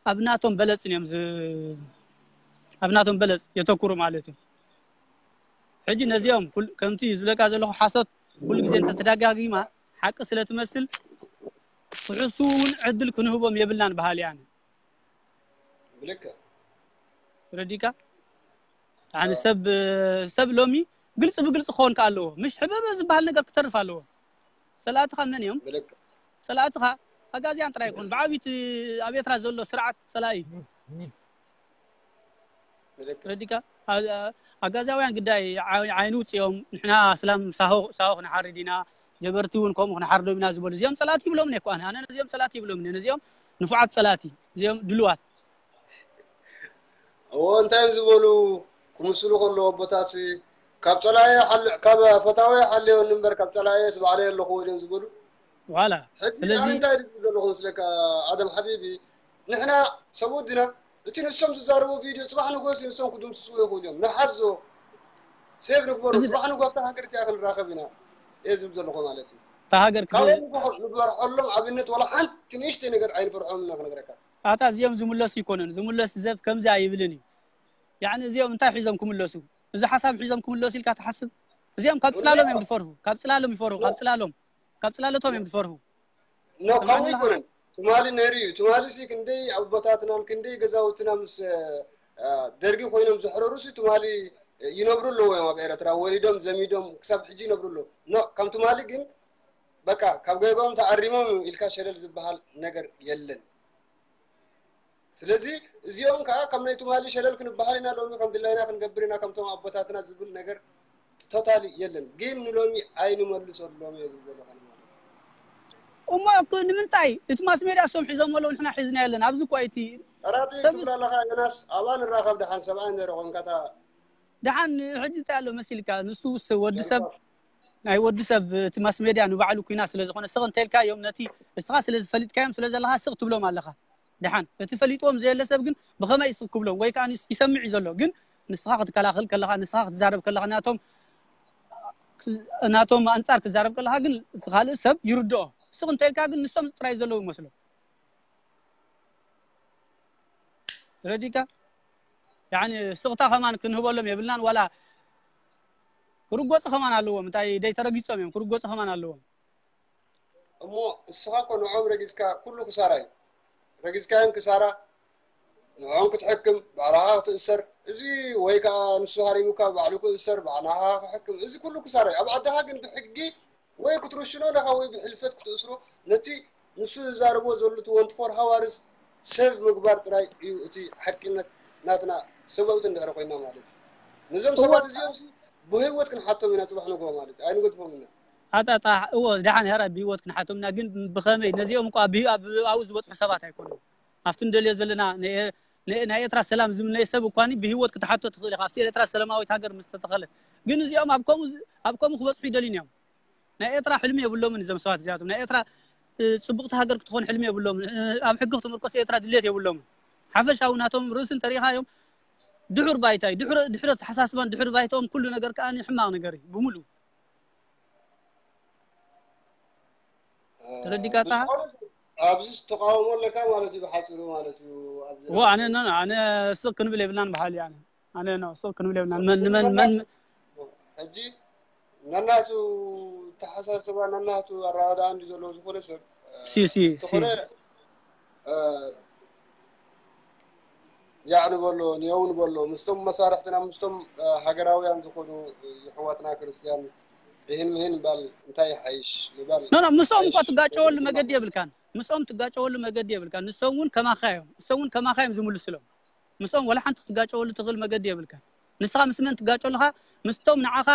ኣብ ናቶም በለፅን እዮም ዝ- ኣብ ናቶም በለፅ የተኩሩ ማለት እዩ ሕጂ ነዚኦም ኩል- ከምቲ ዝብለካ ዘለኹ ሓሶት ኩሉ ግዜ እንተተደጋጊማ ሓቂ ስለ ትመስል ክሕሱ እውን ዕድል ክንህቦም የብልናን በሃሊ ኣነ ብልክዕ ረዲካ ኣነ ሰብ ሰብ ሎሚ ግልፂ ብግልፂ ክኸውን ከ ኣለዎ ምሽ ሕበበ ዝበሃል ነገር ክተርፍ ኣለዎ ፀላእትኻ መን እዮም ብልክዕ ፀላእትኻ ኣጋዚያን ጥራይ ይኮን ብዓብይቲ ኣብ ኤርትራ ዘሎ ስርዓት ፀላኢ ብልክዕ ረዲካ ኣጋዛውያን ግዳይ ዓይኒ ውፅኦም ንሕና ኣስላም ሳሆ ሳሆ ክንሓርድ ኢና ጀበርቲ እውን ከምኡ ክንሓርዶም ኢና ዝበሉ እዚኦም ፀላት ይብሎም እኮ ኣነ ኣነ ነዚኦም ፀላት ይብሎም እነ ነዚኦም ንፉዓት ፀላቲ እዚኦም ድልዋት እዎ እንታይ ዝበሉ ክምስሉ ከለዉ ኣቦታት ካብ ፀላኢ ካብ ፈታዊ ሓልዮን እምበር ካብ ፀላኢስ ባዕለይ ኣለኹ ኢሎም ዝበሉ ዋላ ሕጂ ስለዚ ኣነ እንታይ ድብል ዘለኹ ምስለካ ኣደም ሓቢቢ ንሕና ሰብ ወድና እቲ ንሶም ዝዛረቡ ቪድዮ ፅባሕ ንጎሲ ንሶም ክድምስስዎ ይኽእሉ እዮም ንሓዞ ሴቭ ንግበሩ እዚ ፅባሕ ንጎ ኣብታ ሃገር እቲኣ ክንራኸብ ኢና እየ ዝብል ዘለኹ ማለት እዩ እታ ሃገር ክስ- ካብኦም ንፈርሖ- ንፈርሐሎም ኣብነት ዋላ ሓንቲ ንእሽተይ ነገር ኣይንፈርሖም ኢና ክነግረካ ኣታ እዚኦም ዝምለሱ ይኮኑን ዝምለስ ዘብ ከምዚ ኣይብልን እዩ ያዕኒ እዚኦም እንታይ ሒዞም ክምለሱ እዚ ሓሳብ ሒዞም ክምለሱ ኢልካ ትሓስብ እዚኦም ካብ ፅላሎም እዮም ዝፈርሁ ካብ ፅላሎም ይፈርሁ ካብ ፅላሎም ካብ ፅላለቶም እዮም ዝፈርሁ ኖ ካብኡ ሰማዕኒ ኣይኮነን ትማሊ ነይሩ እዩ ትማሊ ሲ ክንደይ ኣቦታትናን ክንደይ ገዛውትና ምስ አ፣ ደርጊ ኮይኖም ዘሕረሩ ሲ ትማሊ ይነብሩ ኣለዉ እዮም ኣብ ኤረትራ ወሊዶም ዘሚዶም ክሳብ ሕጂ ይነብሩ ኣለዉ ኖ ከም ትማሊ ግን በቃ ካብ ገገኦም ተኣሪሞም ኢልካ ሸለል ዝበሃል ነገር የለን ስለዚ እዚኦም ከዓ ከም ናይ ትማሊ ሸለል ክንበሃል ኢና ሎሚ ከም ድላይና ክንገብር ኢና ከምቶም ኣቦታትና ዝብል ነገር ቶታሊ የለን ግን ንሎሚ ኣይንመልሰሎም እየ ዝብል ዘለካ ማለት እዩ እሞ እኮ ንምንታይ እቲ ማስ ሜድያ እሶም ሒዞም ኣለዉ ንሕና ሒዝና የለን ኣብዚ እኮ እቲ ራቲ ሰብ ትብል ኣለካ ዮናስ ኣብኣ ንራኸብ ደሓን ሰብኣይ እንደ ረኾንካታ ደሓን ሕጂ እንታይ ኣሎ መሲልካ ንሱ ስ- ወዲ ሰብ ናይ ወዲ ሰብ እቲ ማስ ሜድያ ንባዕሉ ኩና ስለ ዝኾነ ስቕ እንተልካዮም ነቲ እስኻ ስለ ዝፈሊጥካዮም ስለ ዘለኻ ስቕ ትብሎም ኣለኻ ደሓን እቲ ፈሊጥዎም ዘየለ ሰብ ግን ብኸመይ ስቕ ክብሎም ወይ ከዓ ንስ- ይሰምዕ እዩ ዘሎ ግን ንስኻ ክትከላኸል ከለኻ ንስኻ ክትዛረብ ከለኻ ናቶም ክ- ናቶም ኣንፃር ክዛረብ ከለኻ ግን እቲ ካልእ ሰብ ይርድኦ ስቕ እንተልካ ግን ንሶም ጥራይ ዘለዉ ይመስሎ ረዲካ ያኒ ስቕታ ከማን ክንህበሎም የብልናን ዋላ ክርጎፁ ከማን ኣለዎም እንታይ ደይ ተረጊፆም እዮም ክርጎፁ ከማን ኣለዎም እሞ እስኻ እኮ ንዖም ረጊፅካ ኩሉ ክሳራ እዩ ረጊፅካዮም ክሳራ ንዖም ክትሕክም ባዕልኻ ክትእሰር እዚ ወይ ከዓ ንሱ ሃሪሙካ ባዕሉ ክእሰር ባዕልኻ ክሕክም እዚ ኩሉ ክሳራ እዩ ኣብ ዓድኻ ግን ብሕጊ ወይ ክትርሽኖ ኣለኻ ወይ ብሕልፈት ክትእስሮ ነቲ ንሱ ዝዛረቦ ዘሎ ትወንቲ ፎር ሃዋርስ ሴቭ ምግባር ጥራይ እዩ እቲ ሓቅነት ናትና ሰብኣውቲ እንድሕር ኮይና ማለት እዩ ነዞም ሰባት እዚኦም ብህይወት ክንሓቶም ኢና ፅባሕ ንግሆ ማለት እዩ ኣይንገድፎም ኢና ኣጣጣ እዎ ደሓን ሄራ ብህይወት ክንሓቶም ኢና ግን ብኸመይ ነዚኦም እኳ ብሂ- ኣብ ኣብኡ ዝበፅሑ ሰባት ኣይኮኑን ኣብቲ ንደልዮ ዘለና ናይ ኤ- ናይ- ናይ ኤርትራ ሰላም ዝምነየ ሰብ እኳኒ ብህይወት ክትሓቶ ትኽእል ኢኻ ኣብቲ ኤርትራ ሰላማዊት ሃገር ምስ ተተኸለት ግን እዚኦም ኣብ ከምኡ ኣብ ከምኡ ክበፅሑ ይደልዩን እዮም ናይ ኤርትራ ሕልሚ የብሎምን እዞም ሰባት እዚኣቶም ናይ ኤርትራ እ፣ ፅቡቕቲ ሃገር ክትኾን ሕልሚ የብሎምን እ፣ ኣብ ሕጊ ክትምርኮስ ኤርትራ ድሌት የብሎምን ሓፈሻዊ ናቶም ርእሲ እንተሪኢኻዮም ድሑር ባይታ እዩ ድሕሪ ድሕሪ ኣተሓሳስባን ድሕሪ ባይታኦም ኩሉ ነገር ከዓ ሕማቕ ነገር እዩ ብምሉእ ተረዲካታ ኣብዚ ተቃውሞ ኣለካ ማለት እዩ ብሓፂሩ ማለት እዩ ኣብዚ ዎ ኣነ ኖ ኣነ ስቕ ክንብል የብልናን በሃሊ ኣነ ኣነ ኖ ስቕ ክንብል የብልናን መን ንመን መን ሕጂ ነናቱ ተሓሳስባ ነናቱ ኣረዳድኣ እንዲ ዘለዎ ዝኾነ ሰብ ሲ ሲ ሲ ዝኾነ ያ ንበሎ ንየው ንበሎ ምስቶም መሳርሕትና ምስቶም ሃገራውያን ዝኾኑ ይሕዋትና ክርስትያን ይህን ምህን ባል እንታይ ይሓይሽ ምባል ኖ ኖ ምስኦም እኳ ትጋጨወሉ መገዲ የብልካን ምስኦም ትጋጨወሉ መገዲ የብልካ። ንሶም እውን ከማኻ እዮም። እሶም እውን ከማኻ እዮም ዝምልስሎም። ምስኦም ወላ ሓንቲ ክትጋጨወሉ ትኽእል መገዲ የብልካ። ንስኻ ምስ መን ትጋጨ ኣለኻ? ምስቶም ንዓኻ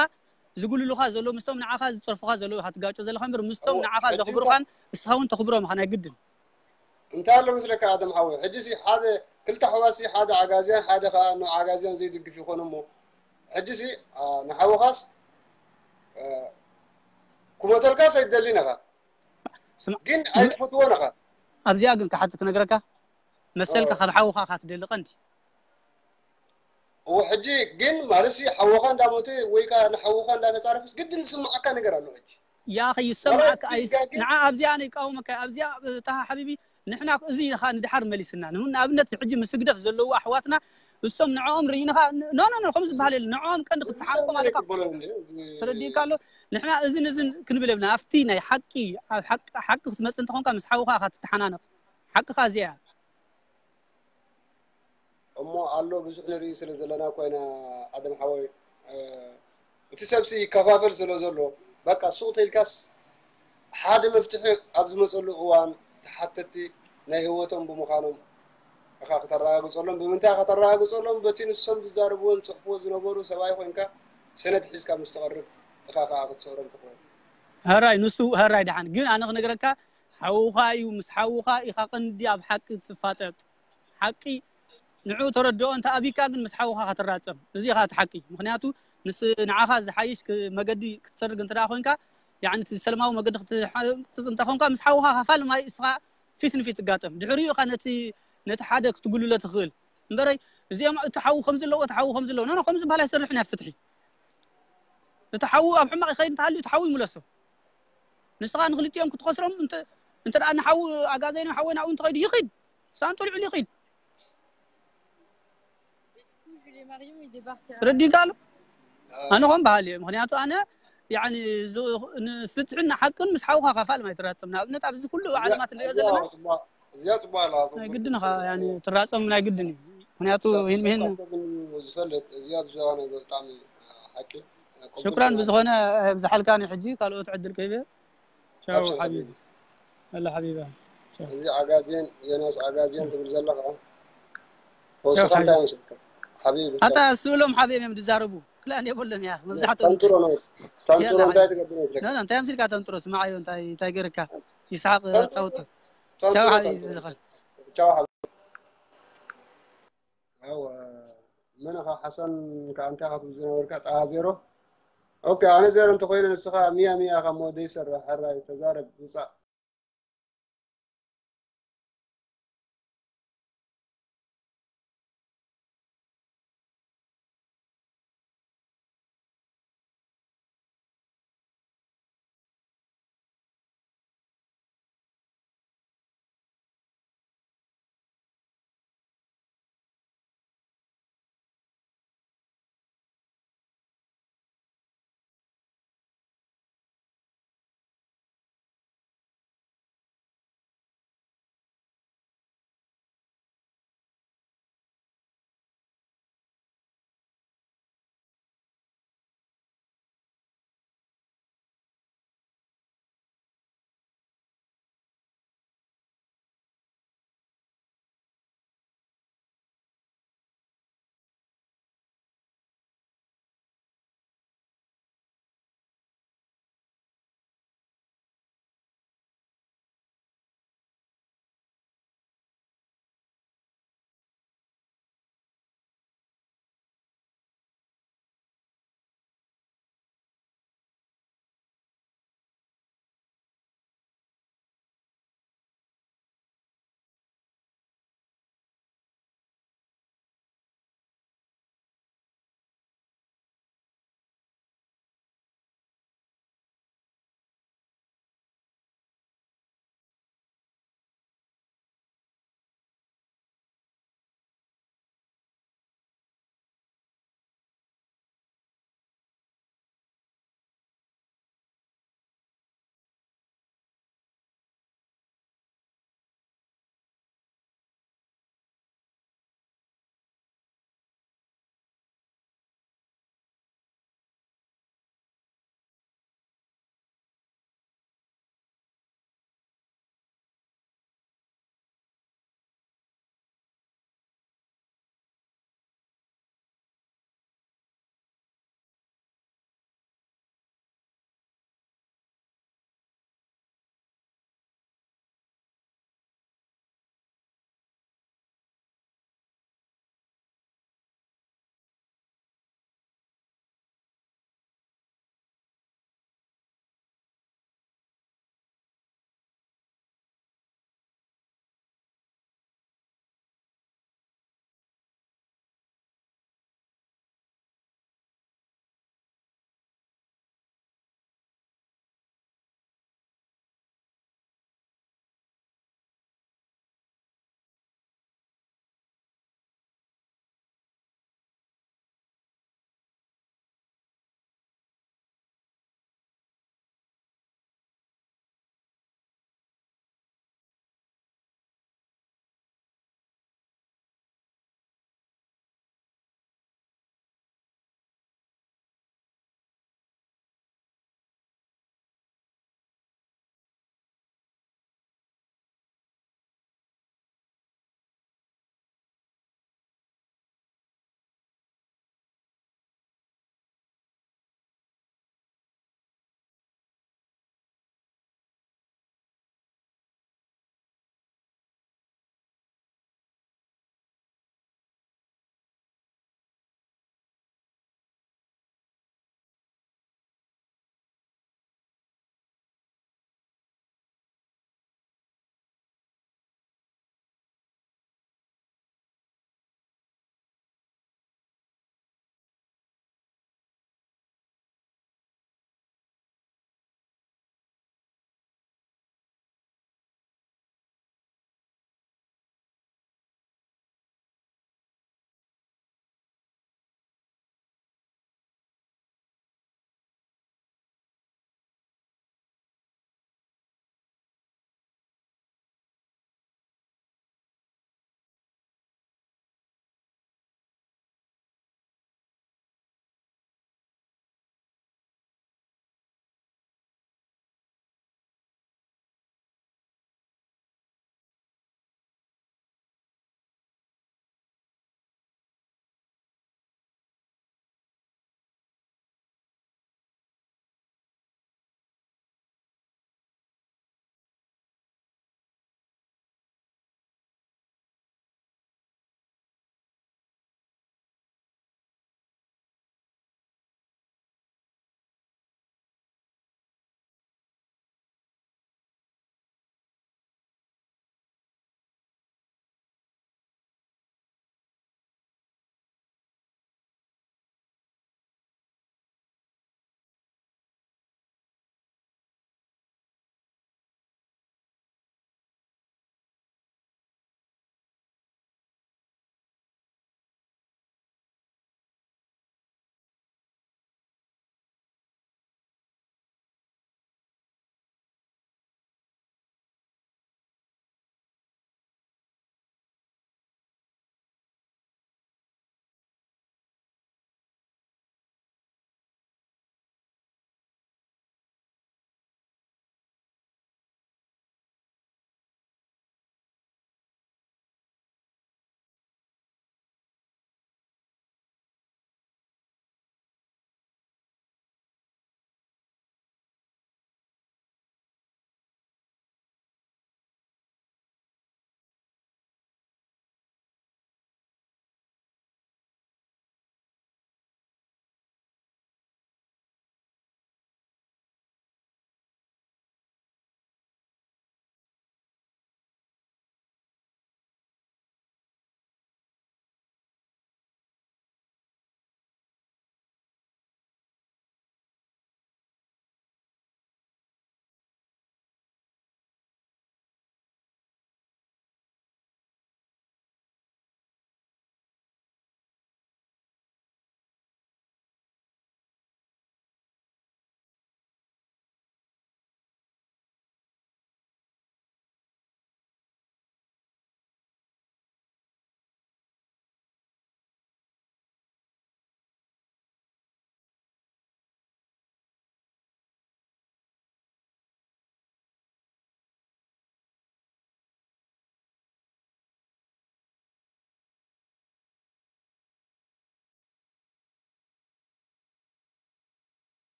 ዝጉልሉኻ ዘለዉ፣ ምስቶም ንዓኻ ዝጸርፉኻ ዘለዉ ኢኻ ትጋጨ ዘለኻ እምበር፣ ምስቶም ንዓኻ ዘኽብሩኻን እስኻ እውን ተኽብሮም ኢኻ ናይ ግድን። እንታይ ኣሎ መስለካ ኣደም ሓወይ፣ ሕጂ ሲ ሓደ ክልተ ኣሕዋት ሲ ሓደ ዓጋዝያን ሓደ ከዓ ንዓጋዝያን ዘይድግፍ ይኾን እሞ፣ ሕጂ ሲ ንሓውኻስ ክሞተልካስ ኣይትደልን ኢኻ፣ ግን ኣይትፈትዎን ኢኻ። ኣብዚኣ ግን ክሓቲ ክነግረካ፣ መሰልካ ካብ ሓውኻ ኢኻ ትደሊ ቀንዲ። እዎ ሕጂ ግን ማለት ሲ ሓውኻ እንዳሞተ ወይ ከዓ ንሓውኻ እንዳተፃረፈስ ግድን ዝስማዓካ ነገር ኣሎ። ሕጂ ያኸ ይሰማዓካ ኣይስ ንዓ ኣብዚኣ ኣነ ይቃወመካ ኣብዚኣ ጣሃ ሓቢቢ ንሕና እዚ ኢኻ ንድሓር መሊስና ንሁን ንኣብነት ሕጂ ምስ ህግደፍ ዘለዉ ኣሕዋትና እሶም ንዕኦም ርኢንኻ ኖ ኖ ኖ ከም ዝበሃል የለ ንዕኦም ቀንዲ ክትሓቆም ኣለካ ተረዲእካ ኣሎ። ንሕና እዝን እዝን ክንብል የብልና ኣብቲ ናይ ሓቂ ሓቂ ክትመፅእ እንተኾንካ ምስ ሓውኻ ኢኻ ትተሓናነቕ። ሓቅኻ እዚኣ እያ። እሞ ኣሎ ብዙሕ ንርኢ ስለ ዘለና ኮይና ኣደም ሓወይ እቲ ሰብሲ ይከፋፈል ስለ ዘሎ በቃ ሱቕ ተልካስ ሓደ መፍትሒ ኣብ ዝመፀሉ እዋን ተሓተቲ ናይ ህይወቶም ብምዃኖም እኻ ከተረጋግፀሎም ብምንታይ ከተረጋግፀሎም በቲ ንሶም ዝዛረብዎን ፅሕፍዎ ዝነበሩ ሰብኣይ ኮይንካ ሰነድ ሒዝካ ምስ ትቐርብ እኻ ከዓ ክትስዕሮም ትኽእል። ሀራይ ንሱ ሀራይ ደሓን ግን ኣነ ክነግረካ ሓውኻ እዩ ምስ ሓውኻ ኢኻ ቀንዲ ኣብ ሓቂ ትፋጠጥ ሓቂ ንዑ ተረድኦ እንተ ኣቢካ ግን ምስ ሓውኻ ከተራጸም እዚ ኢኻ እቲ ሓቂ ምክንያቱ ምስ ንዓኻ ዝሓይሽ መገዲ ክትሰርግ እንተ ኮይንካ ያኒ እቲ ሰለማዊ መገዲ ክትጽጽ እንተ ኮንካ ምስ ሓውኻ ካፋል ማይ እስኻ ፊት ንፊት ትጋጠም ድሕሪኡ ኢኻ ነቲ ነቲ ሓደ ክትጉልሎ ትኽእል እምበረይ እዚኦም እቲ ሓው ከም ዘለዎ እቲ ሓው ከም ዘለዎ ኖ ከም ዝበሃል ኣይሰርሕን እያ ፍትሒ እቲ ሓው ኣብ ሕማቕ ይኸይድ እንተሃልዩ እቲ ሓው ይምለሶ ንስኻ ንክልቲኦም ክትኸስሮም እንተ እንተ ደኣ ንሓው ኣጋዘይ ንሓወይ ናብኡ እንተኸይዱ ይኺድ ሳንጡ ልዕሉ ይኺድ ረዲካ ኣሎ ኣነ ኾን በሃል እየ ምክንያቱ ኣነ ያኒ ንፍትሕን ንሓቅን ምስ ሓውካ ካፋል ማይ ትራጽም ንኣብነት ኣብዚ ኩሉ ዓለማት ንሪኦ ዘለና እዚኣ ጽቡቅ ኣለዋ ናይ ግድን ኢኻ ያኒ ትራጸም ናይ ግድን እዩ ምክንያቱ ይህን ይህን ዝፈልጥ እዚኣ ብዛባ ናይ ብጣዕሚ ሓቂ ሽክራን ብዝኾነ ብዝሓልካ ናይ ሕጂ ካልኦት ዕድል ከይበ ቻው ሓቢቢ ኣላ ሓቢባ እዚ ዓጋዜን ዮናስ ዓጋዜን ትብል ዘለኻ ፈውስኻ እንታይ መስልካ ሓቢቢ ኣታ ስእሎም ሓቢቦም እዮም ዝዛረቡ ክልኣን የብሎም እያ መብዛሕትኦም ተንጥሮ ነው ተንጥሮ እንታይ ትገብር መስለካ እንታይ ኣምሲልካ ተንጥሮ ስማዓዮ እንታይ እንታይ ገርካ ይስሓቅ ኣጻውቶ ቻው ሓቢቢ ዝኸል ቻው ሓቢቢ ኣወ መን ኢኻ ሓሰን ከኣ እንታይ ኢኻ ትብል ዝነበርካ ጣሃ ዜሮ ኦኬ ኣነ ዜሮ እንተኾይነ ንስኻ ሚያ ሚያ ኢኻ እሞ ዘይሰርሕ ሕራይ ተዛረብ ውጻእ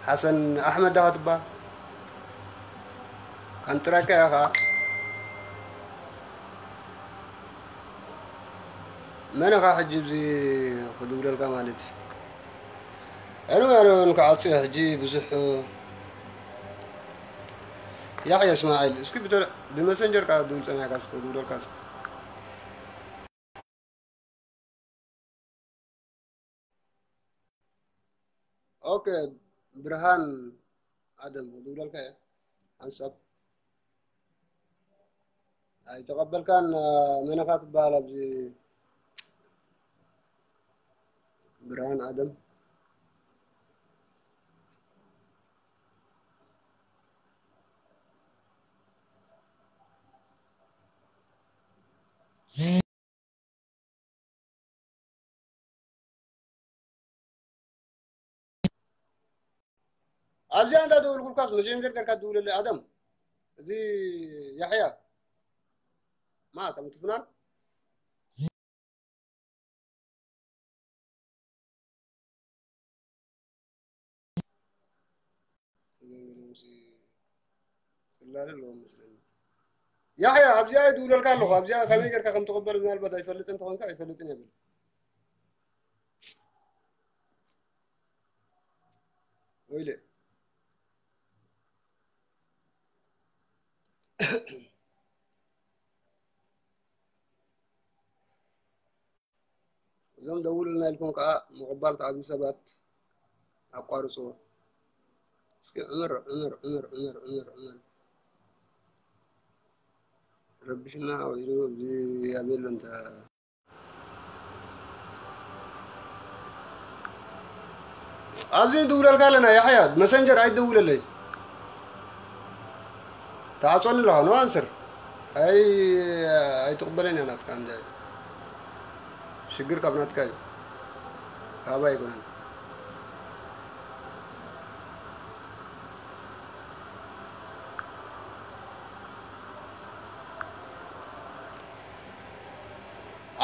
ሓሰን ኣሕመድ ዳኻ ትባ ካንጥራካ ኢኻ። መን ኢኻ ሕጂ እዚ ክድውለልካ ማለት እዩ? ኣነ ኣነ ክዓጽዮ ሕጂ ብዙሕ ያሕያ እስማዒል፣ እስኪ ብተ- ብመሰንጀር ካ ድውል ጸኒሕካ እስኪ ክድውለልካ እስኪ። ኦኬ፣ ብርሃን ኣደም ክድውለልካ እየ ሓንሳብ። ኣይተቐበልካን። መነኻ ትበሃል ኣብዚ? ብርሃን ኣደም። ኣብዚኣ እንዳ ደወልኩልካስ መሴንጀር ጌርካ ትድውለለይ ኣደም። እዚ ያሕያ ማ ከም ትፍናን ጽላለ ኣለዎም መስለኒ። ያሕያ ኣብዚኣ ይድውለልካ ኣለኹ። ኣብዚኣ ከመይ ጌርካ ከም ትቕበል ምናልባት ኣይፈልጥን እንተኾንካ ኣይፈልጥን የብል። ወይለ እዞም ደውሉልና ኢልኩም ከዓ ምቕባል ትኣብዩ ሰባት ኣቋርፅዎ። እስኪ ዕምር ዕምር ዕምር ዕምር ዕምር ዕምር ረብሽና ውዒሉ ኣብዚ ኣቤሎ እንተ ኣብዚ ንድውለልካ ኣለና። ያሕያ መሰንጀር ኣይትደውለለይ። ተዓጾኒ ኣለኻ፣ no answer። ኣይ ኣይትቕበለኝ እያ ናትካ እንደ ሽግር ካብ ናትካ እዩ። ካባ ኣይኮነን።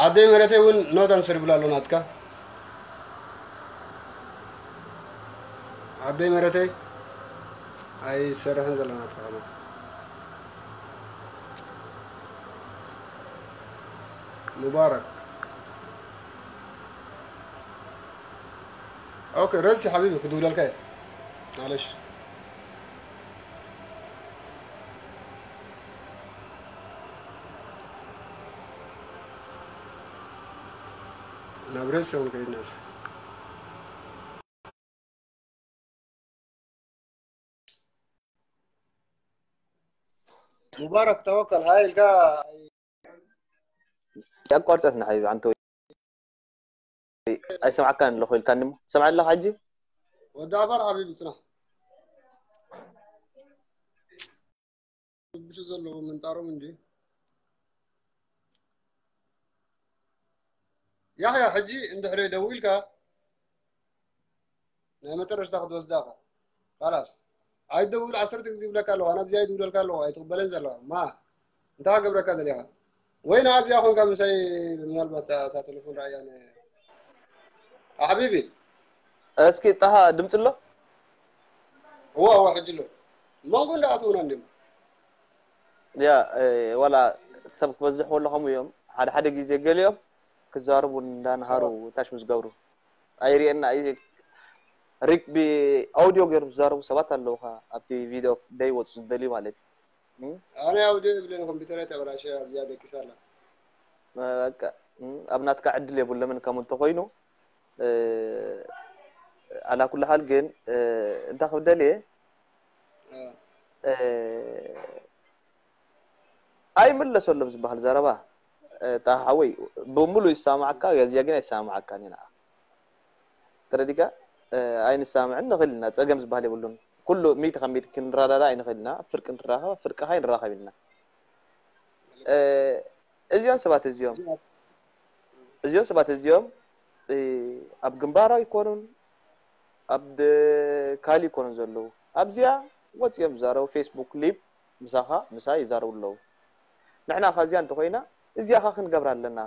ዓደይ መረተይ እውን not answer ይብል ኣሎ ናትካ። ዓደይ መረተይ ኣይሰርሕን ዘሎ ናትካ ከማን። ሙባረክ። ኦኬ ረዚ ሓቢቢ ክድውለልካ እየ። ማለሽ። ናብ ሬስ እውን ከይድናስ። ሙባረክ ተወከል ሃይ ኢልካ። ያቋርጠትና ሓቢቢ ኣንተ ኣይሰምዓካን ኣለኹ ኢልካኒ እሞ ትሰምዓኒ ኣለኻ ሕጂ? ወዲ ዓፋር ሓቢቢ ጽናሕ። ዝብሹ ዘለዉ ምንጣሮም እንጂ። ያሕያ ሕጂ እንድሕሪ ደዊልካ ናይ መጨረሽታ ክትወስዳ ኢኻ። ካላስ ኣይደውል ዓሰርተ ግዜ ይብለካ ኣለኹ። ኣነ ኣብዚኣ ይድውለልካ ኣለኹ ኣይትቕበለን ዘለኻ። ማ እንታይ ክገብረካ ደሊኻ? ወይ ንኣብዚኣ ኮንካ ምሳይ ምናልባት እታ እታ ቴሌፎን ረኣያ ነ ኣሕቢቢ እስኪ ጣሃ ድምፂ ኣሎ? እዋ እዋ ሕጂ ኣሎ። መንጎ እንዳኣተውና እንዲም ያ ዋላ ሰብ ክበዝሕ ከሎ ከምኡ እዮም። ሓደ ሓደ ግዜ ገሊኦም ክዛረቡ እንዳንሃሩ ታሽ ምስ ገብሩ ኣይርእየና እዩ። ሪክ ብኣውዲዮ ገይሩ ዝዛረቡ ሰባት ኣለውካ ኣብቲ ቪድዮ ደይወፁ ዝደልዩ ማለት እዩ። ኣነ ኣውዲዮ የብለኒ ኮምፒውተር ተበላሸ ኣብዚኣ ደቂሳ ኣላ። በቃ ኣብ ናትካ ዕድል የብሎምን ከም እንተኮይኑ ኣላ ኩሉ ሓል ግን እንታይ ክብደል እየ ኣይምለሰሎም ዝበሃል ዘረባ ጣሃ ሓወይ ብምሉእ ይሰማማዓካ ገዚኣ ግን ኣይሰማማዓካን እዩ ንዓ ተረዲካ ኣይንሰማማዕን ንኽእል ኢና ፀገም ዝበሃል የብሉን ኩሉ ሚእቲ ካብ ሚእቲ ክንረዳዳ ኣይንኽእል ኢና ፍርቂ ንራኸብ ፍርቂ ከ ንራኸብ ኢልና እዚኦም ሰባት እዚኦም እዚኦም ሰባት እዚኦም ኣብ ግንባር ኣይኮኑን ኣብ ካልእ ይኮኑን ዘለዉ ኣብዚኣ ወፂኦም ዝዛረቡ ፌስቡክ ሊቭ ምሳኻ ምሳይ ይዛረቡ ኣለዉ ንሕና ከ እዚኣ እንተኮይና እዚኣ ከ ክንገብራ ኣለና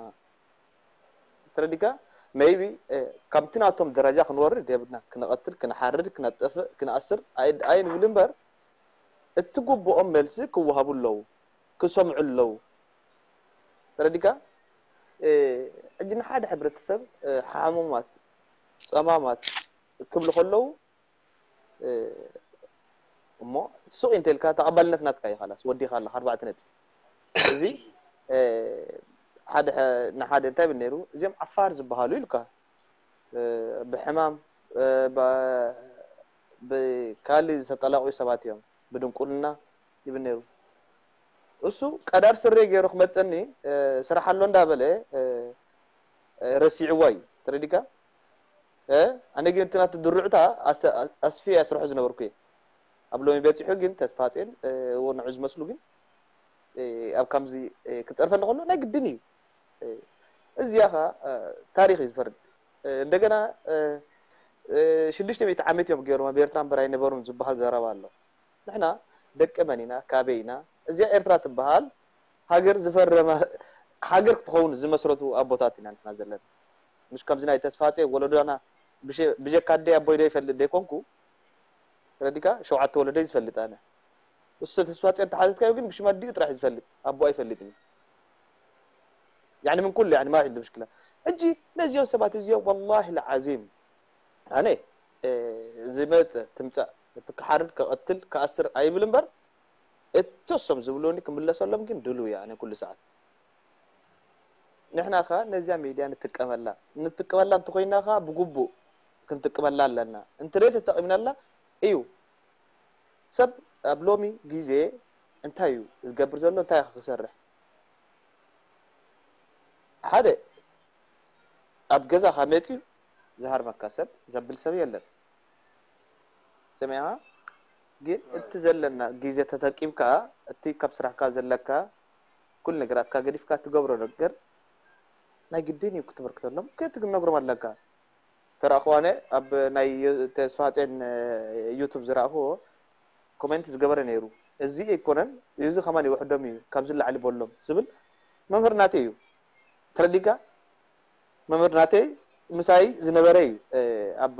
ተረዲካ maybe ካብቲ ናቶም ደረጃ ክንወርድ የብልና። ክነቐትል፣ ክንሓርድ፣ ክነጠፍእ፣ ክንኣስር ኣይንብል እምበር እቲ ግቡኦም መልሲ ክወሃቡ ኣለዉ፣ ክሰምዑ ኣለዉ። ተረዲካ? ሕጂ ንሓደ ሕብረተሰብ ሓሙማት፣ ጸማማት ክብሉ ከለዉ እሞ ሱቕ እንተልካ ተቐባልነት ናትካ እዩ። ካላስ ወዲኻ ኣለኻ ኣርባዕተ ነጥቢ። እዚ ሓደ ንሓደ እንታይ ብል ነይሩ፣ እዚኦም ዓፋር ዝበሃሉ ኢልካ፣ ብሕማም ብካሊ ዝተጠላቑ ሰባት እዮም፣ ብድንቁርና ይብል ነይሩ። እሱ ቀዳር ስረ ገይሩ ክመፀኒ ስራሕ ኣሎ እንዳበለ ረሲዕዋ እዩ። ተረዲካ? ኣነ ግን እቲ ናቱ ድርዕታ ኣስፊ ኣስርሑ ዝነበርኩ እየ። ኣብ ሎሚ በፂሑ ግን ተስፋ ኣፅኤን ንዑ ዝመስሉ ግን ኣብ ከምዚ ክፀርፈኒ ከሎ ናይ ግድን እዩ። እዚኣ ኸ ታሪኽ እዩ ዝፈርድ። እንደገና ሽዱሽተ ሚእቲ ዓመት እዮም ገይሮም ኣብ ኤርትራ እምበር ኣይነበሩን ዝበሃል ዘረባ ኣሎ። ንሕና ደቂ መን ኢና? ካበይ ኢና? እዚኣ ኤርትራ ትበሃል ሃገር ዝፈረመ ሃገር ክትኸውን ዝመስረቱ ኣቦታት ኢና ንሕና ዘለና። ምሽ ከምዚ ናይ ተስፋጼ ወለዶና ብጀካ ኣደይ ኣቦይ ዘይፈልጥ ዘይኮንኩ ረዲካ ሸውዓተ ወለደይ ዝፈልጥ ኣነ። እሱ ተስፋጼ እንተሓተትካዮ ግን ብሽም ኣዲኡ ጥራሕ ዝፈልጥ ኣቦ ኣይፈልጥን እዩ። ያኒ ምን ኩሉ ያኒ ማ ዒንዱ ምሽክላ። ሕጂ ነዚኦም ሰባት እዚኦም ወላሂ ለዓዚም ኣነ ዝመፀ ትምፃእ እቲ ክሓርድ ክቐትል ክኣስር ኣይብል እምበር እተሶም ዝብሉኒ ክምለሰሎም ግን ድሉ እያ ኣነ ኩሉ ሰዓት። ንሕና ኸ ነዚያ ሚድያ ንጥቀመላ ንጥቀመላ እንተኮይና ኸ ብግቡእ ክንጥቀመላ ኣለና። እንተ ተጠቂምናላ እዩ ሰብ ኣብ ሎሚ ግዜ እንታይ እዩ ዝገብር ዘሎ እንታይ ክሰርሕ ሓደ ኣብ ገዛኻ መፂኡ ዝሃርመካ ሰብ ዘብል ሰብ የለን። ሰሚዕኻ ግን እቲ ዘለና ግዜ ተጠቂምካ እቲ ካብ ስራሕካ ዘለካ ኩሉ ነገራትካ ገዲፍካ ትገብሮ ነገር ናይ ግድን እዩ ክትበርክተሎም ክትነግሮም ኣለካ። ተረእኽዋነ ኣብ ናይ ተስፋጼን ዩቱብ ዝረእኽዎ ኮሜንት ዝገበረ ነይሩ። እዚ ኣይኮነን እዚ ከማን ይውሕዶም እዩ ካብዚ ላዕሊ በሎም ዝብል መምህር ናተይ እዩ። ተረዲካ? መምህር ናተይ ምሳይ ዝነበረ እዩ። ኣብ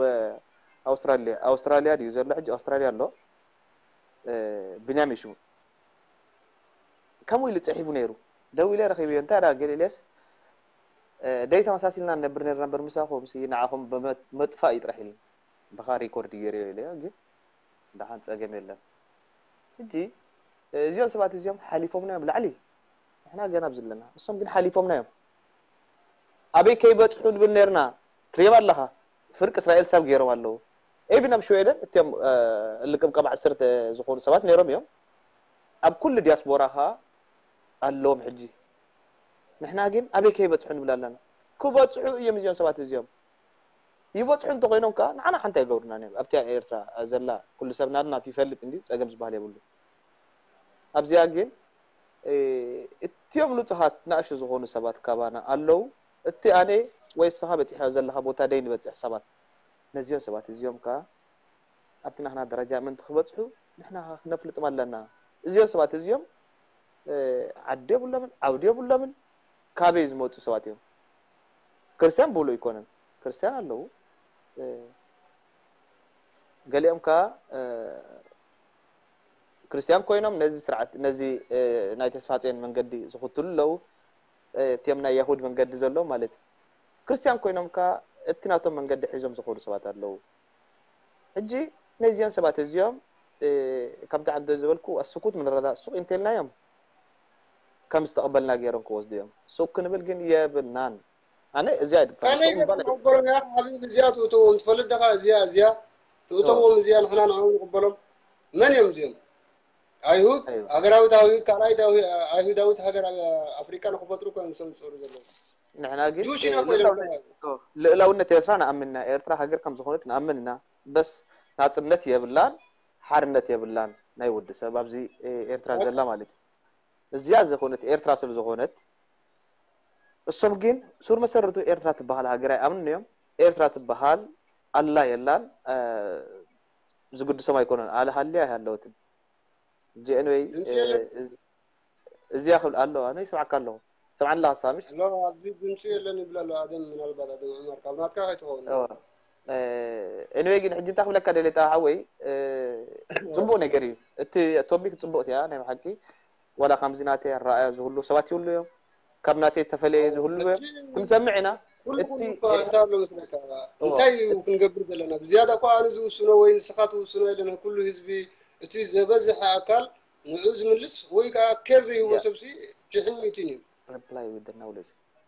ኣውስትራሊያ ኣውስትራሊያ ድዩ ዘሎ ሕጂ ኣውስትራሊያ ኣሎ። ብንያም እዩ ሽሙ። ከምኡ ኢሉ ጽሒፉ ነይሩ። ደው ኢለ ረኺብዮ እንታይ ደኣ ገለ ኢለስ ደይ ተመሳሲልና ንነብር ነርና እምበር ምሳኹም ሲ ንዓኹም መጥፋእ እዩ ጥራሕ ኢሉ ብኻ ሪኮርድ ገይረዮ ኢለዮ ግን ደሓን ጸገም የለን። ሕጂ እዚኦም ሰባት እዚኦም ሓሊፎምና እዮም ላዕሊ ንሕና ገና ኣብዚ ኣለና እሶም ግን ሓሊፎምና እዮም። ኣበይ ከይበጽሑ ንብል ነርና ትሪኦም ኣለኻ። ፍርቂ እስራኤል ሰብ ገይሮም ኣለዉ። ኤቪን ኣብ ሽወደን እቲኦም ልቅብቀብ ዓሰርተ ዝኾኑ ሰባት ነይሮም እዮም። ኣብ ኩሉ ዲያስፖራ ኸዓ ኣለዎም ሕጂ። ንሕና ግን ኣበይ ከይበጽሑ ንብል ኣለና። ክበጽሑ እዮም እዚኦም ሰባት እዚኦም። ይበጽሑ እንተኾይኖም ከኣ ንዓና ሓንቲ ኣይገብሩና እዮም። ኣብቲ ኤርትራ ዘላ ኩሉ ሰብ ናብናቱ ይፈልጥ እንዲ ጸገም ዝበሃል የብሉ። ኣብዚኣ ግን እቲኦም ንጹሃት ናእሹ ዝኾኑ ሰባት ካባና ኣለዉ። እቲ ኣነ ወይ እስኻ በጺሕዮ ዘለኻ ቦታ ደይ ንበጽሕ ሰባት ነዚኦም ሰባት እዚኦም ከኣ ኣብቲ ናህና ደረጃ ምእንቲ ክበጽሑ ንሕና ከኣ ክነፍልጥም ኣለና። እዚኦም ሰባት እዚኦም ዓዲ የብሎምን ዓውዲ የብሎምን ካበይ ዝመጹ ሰባት እዮም። ክርስትያን ብሉ ኣይኮነን ክርስትያን ኣለዉ። ገሊኦም ከኣ ክርስትያን ኮይኖም ነዚ ስርዓት ነዚ ናይ ተስፋጼን መንገዲ ዝኽትሉ ኣለዉ። እቲኦም ናይ ያሁድ መንገዲ ዘለዉ ማለት እዩ። ክርስትያን ኮይኖም ከኣ እቲ ናቶም መንገዲ ሒዞም ዝኸዱ ሰባት ኣለዉ። ሕጂ ነዚኦም ሰባት እዚኦም ከምቲ ዓንተ ዝበልኩ ኣስኩት ምንረዳ ሱቅ እንተልናዮም ከም ዝተቐበልና ገይሮም ክወስዱ እዮም። ሱቅ ክንብል ግን የብልናን። ኣነ እዚኣ ከመይ ገርኩም ንቕበሎም ያ ሓቢብ እዚኣ ትእተዎም ትፈልጥ ደኻ እዚኣ እዚኣ ትእተዎም እዚኣ ንሕና ንዓው ንቕበሎም መን እዮም እዚኦም ኣይሁድ ሃገራዊት ኣይሁድ ካልኣይት ኣይሁዳዊት ሃገር ኣብ ኣፍሪቃ ንክፈጥሩ ኮም ሰው ዝፀሩ ዘለዉ ንሕና ግን ጁሽ ኢና ኮይኖም ልእላውነት ኤርትራ ንኣምን ኢና ኤርትራ ሃገር ከም ዝኾነት ንኣምን ኢና በስ ናፅነት የብላን ሓርነት የብላን ናይ ወዲ ሰብ ኣብዚ ኤርትራ ዘላ ማለት እዩ እዚኣ ዝኾነት ኤርትራ ስለ ዝኾነት እሶም ግን ሱር መሰረቱ ኤርትራ ትበሃል ሃገር ኣይኣምኑን እዮም ኤርትራ ትበሃል ኣላ የላን ዝግድሶም ኣይኮነን ኣለ ሃልያ ኣይሃለወትን ጀንወይ እዚኣ ክብል ኣለዋ ኣነ ይስማዕካ ኣለኹ ሰምዓኒ ኣለኻ ሳምሽ? ኣሎ ኣብዚ ድምፂ የለን ይብል ኣሎ ኣደም። ምናልባት ኣደም ዑመር ካብ ናትካ ከይትኸውን ኤኒወይ ግን ሕጂ እንታይ ክብለካ ደለየ ሓወይ፣ ጽቡቅ ነገር እዩ። እቲ ቶፒክ ጽቡቅ እያ ናይ ብሓቂ። ዋላ ከምዚ ናተይ ኣረኣያ ዝህሉ ሰባት ይህሉ እዮም፣ ካብ ናተይ ተፈለየ ዝህሉ እዮም። ክንሰምዕ ኢና። ኩሉ ኩሉ እኳ እንታይ ኣሎ መስለካ፣ እንታይ እዩ ክንገብር ዘለና? ብዝያዳ እኳ ኣነ ዝውስኖ ወይ ንስኻ ትውስኖ የለን። ኩሉ ህዝቢ፣ እቲ ዘበዝሐ ኣካል ንዑ ዝምልስ ወይ ከዓ ኬር ዘይህቦ ሰብሲ ሽሕን ሚእትን እዩ። ሪፕላይ ዊዝ ደ ናውሌጅ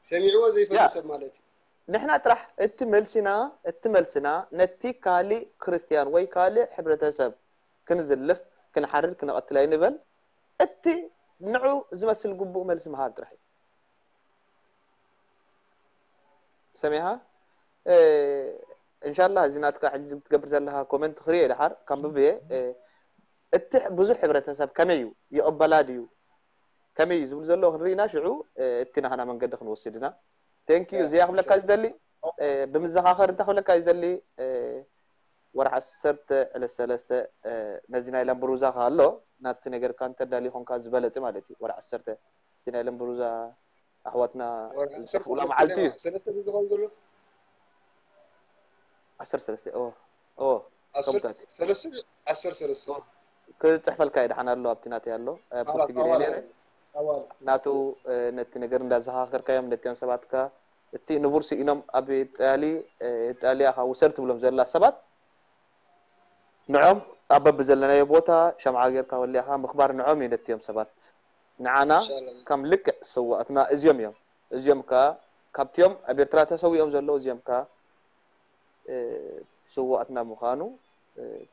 ሰሚዕዎ ዘይፈልጥ ሰብ ማለት እዩ። ንሕና ጥራሕ እቲ መልሲና እቲ መልስና ነቲ ካልእ ክርስትያን ወይ ካልእ ሕብረተሰብ ክንዝልፍ ክንሓርድ ክነቐትል ኣይንበል። እቲ ንዑ ዝመስል ግቡእ መልሲ ምሃብ ጥራሕ እዩ። ሰሚዕኻ? እንሻላ እዚ ናትካ ሕጂ ትገብር ዘለኻ ኮመንት ክሪኦ ድሓር ካንብብ እየ። እቲ ብዙሕ ሕብረተሰብ ከመይ እዩ ይቕበላ ድዩ ከመይ እዩ ዝብል ዘሎ ክንርኢና ሽዑ እቲ ናህና መንገዲ ክንወስድ ኢና። Thank you። እዚኣ ክብለካ ዝደሊ ብምዘኻኸር እንታይ ክብለካ ዝደሊ ወርሒ ዓሰርተ ዕለት ሰለስተ ነዚ ናይ ላምበሩዛ ኣሎ ናቲ ነገርካ እንተ ዳሊ ኮንካ ዝበለጽ ማለት እዩ። ወርሒ ዓሰርተ እቲ ናይ ላምበሩዛ ኣሕዋትና ዝጠፍኡላ መዓልቲ እዩ። ሰለስተ ዝኸውን ዘሎ ዓሰርተ ሰለስተ ኦ ኦ ከምታት ሰለስተ ዓሰርተ ሰለስተ ክጽሕፈልካ ይድሓን ኣሎ ኣብቲ ናተይ ኣሎ ፖርቱጌል ነረ ናቱ ነቲ ነገር እንዳዘኻኸርካዮም ነቲኦም ሰባትካ እቲ ንቡር ስኢኖም ኣብ ጣሊ ጣሊያ ውሰድ ትብሎም ዘላ ሰባት ንዖም ኣብ በብዘለናዮ ቦታ ሸምዓ ጌርካ ወሊዕኻ ምኽባር ንዖም እዩ ነቲኦም ሰባት ንዓና ከም ልክዕ ሰዋእትና እዚኦም እዮም እዚኦም ከ ካብቲኦም ኣብ ኤርትራ ተሰዊኦም ዘለዉ እዚኦም ከ ስዋእትና ምዃኑ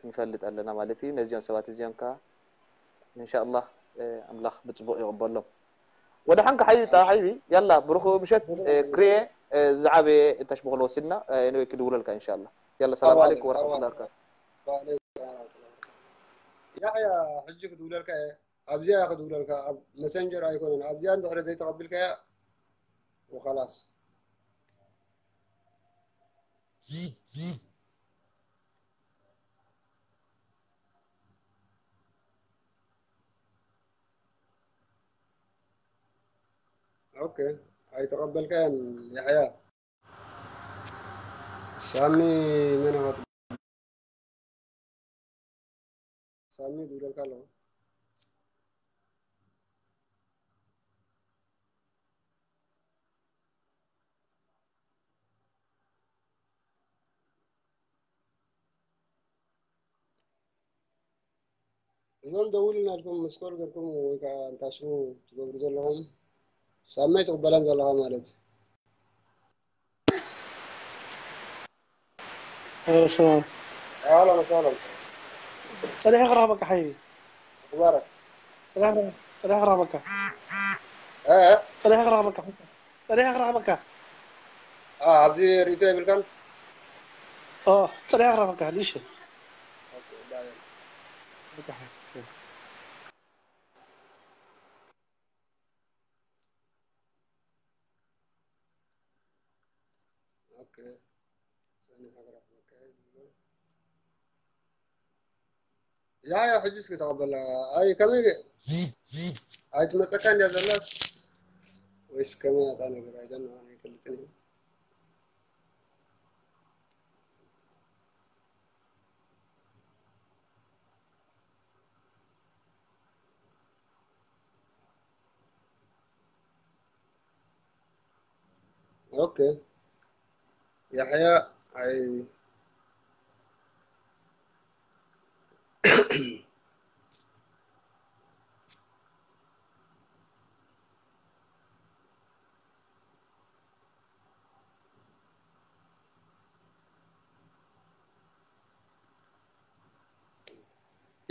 ክንፈልጥ ኣለና ማለት እዩ ነዚኦም ሰባት እዚኦም ከ እንሻ ኣላህ ኣምላኽ ብፅቡቕ ይቕበሎም ወደ ሓንካ ሓይቢ ጣ ሓይቢ ያላ ብሩኽ ምሸት ክርኤ ዝዓበየ እታሽ ብኾነ ወሲድና ነወይ ክድውለልካ እንሻ ኣላህ ያላ ሰላም ዓለይኩም ወረሕመቱላ በረካቱ ያሕያ ሕጂ ክድውለልካ እየ ኣብዚኣ እያ ክድውለልካ ኣብ መሰንጀር ኣይኮነን ኣብዚኣ እንድሕረ ዘይተቐቢልካያ ወኸላስ ኦኬ ኣይተቐበልካያን ያሕያ ሳሚ መን ኣቐጥ ሳሚ ዝብለልካ ኣለኹ እዞም ደውልና ኢልኩም ምስኮል ገርኩም ወይ ከዓ እንታሽሙ ትገብሩ ዘለኹም ሳመይ ትቕበለን ዘለኻ ማለት እዩ ሰላም ኣህለን ወሰህለን ፀኒሐ ክረኽበካ ሓይቢ ኣኽባረክ ፀኒሐ ክረኽበካ እ ፀኒሐ ክረኽበካ ፀኒሐ ክረኽበካ ኣብዚ ርእቶ የብልካን ኦ ፀኒሐ ክረኽበካ ንእሽተይ ያ ያ ሕጂ እስኪ ተቐበላ ኣይ ከመይ ኣይትመፀካ እንድያ ዘላስ ወይስ ከመይ ኣታ ነገር ኣይደና ኣይፈልጥን እዩ ኦኬ ያሕያ ኣይ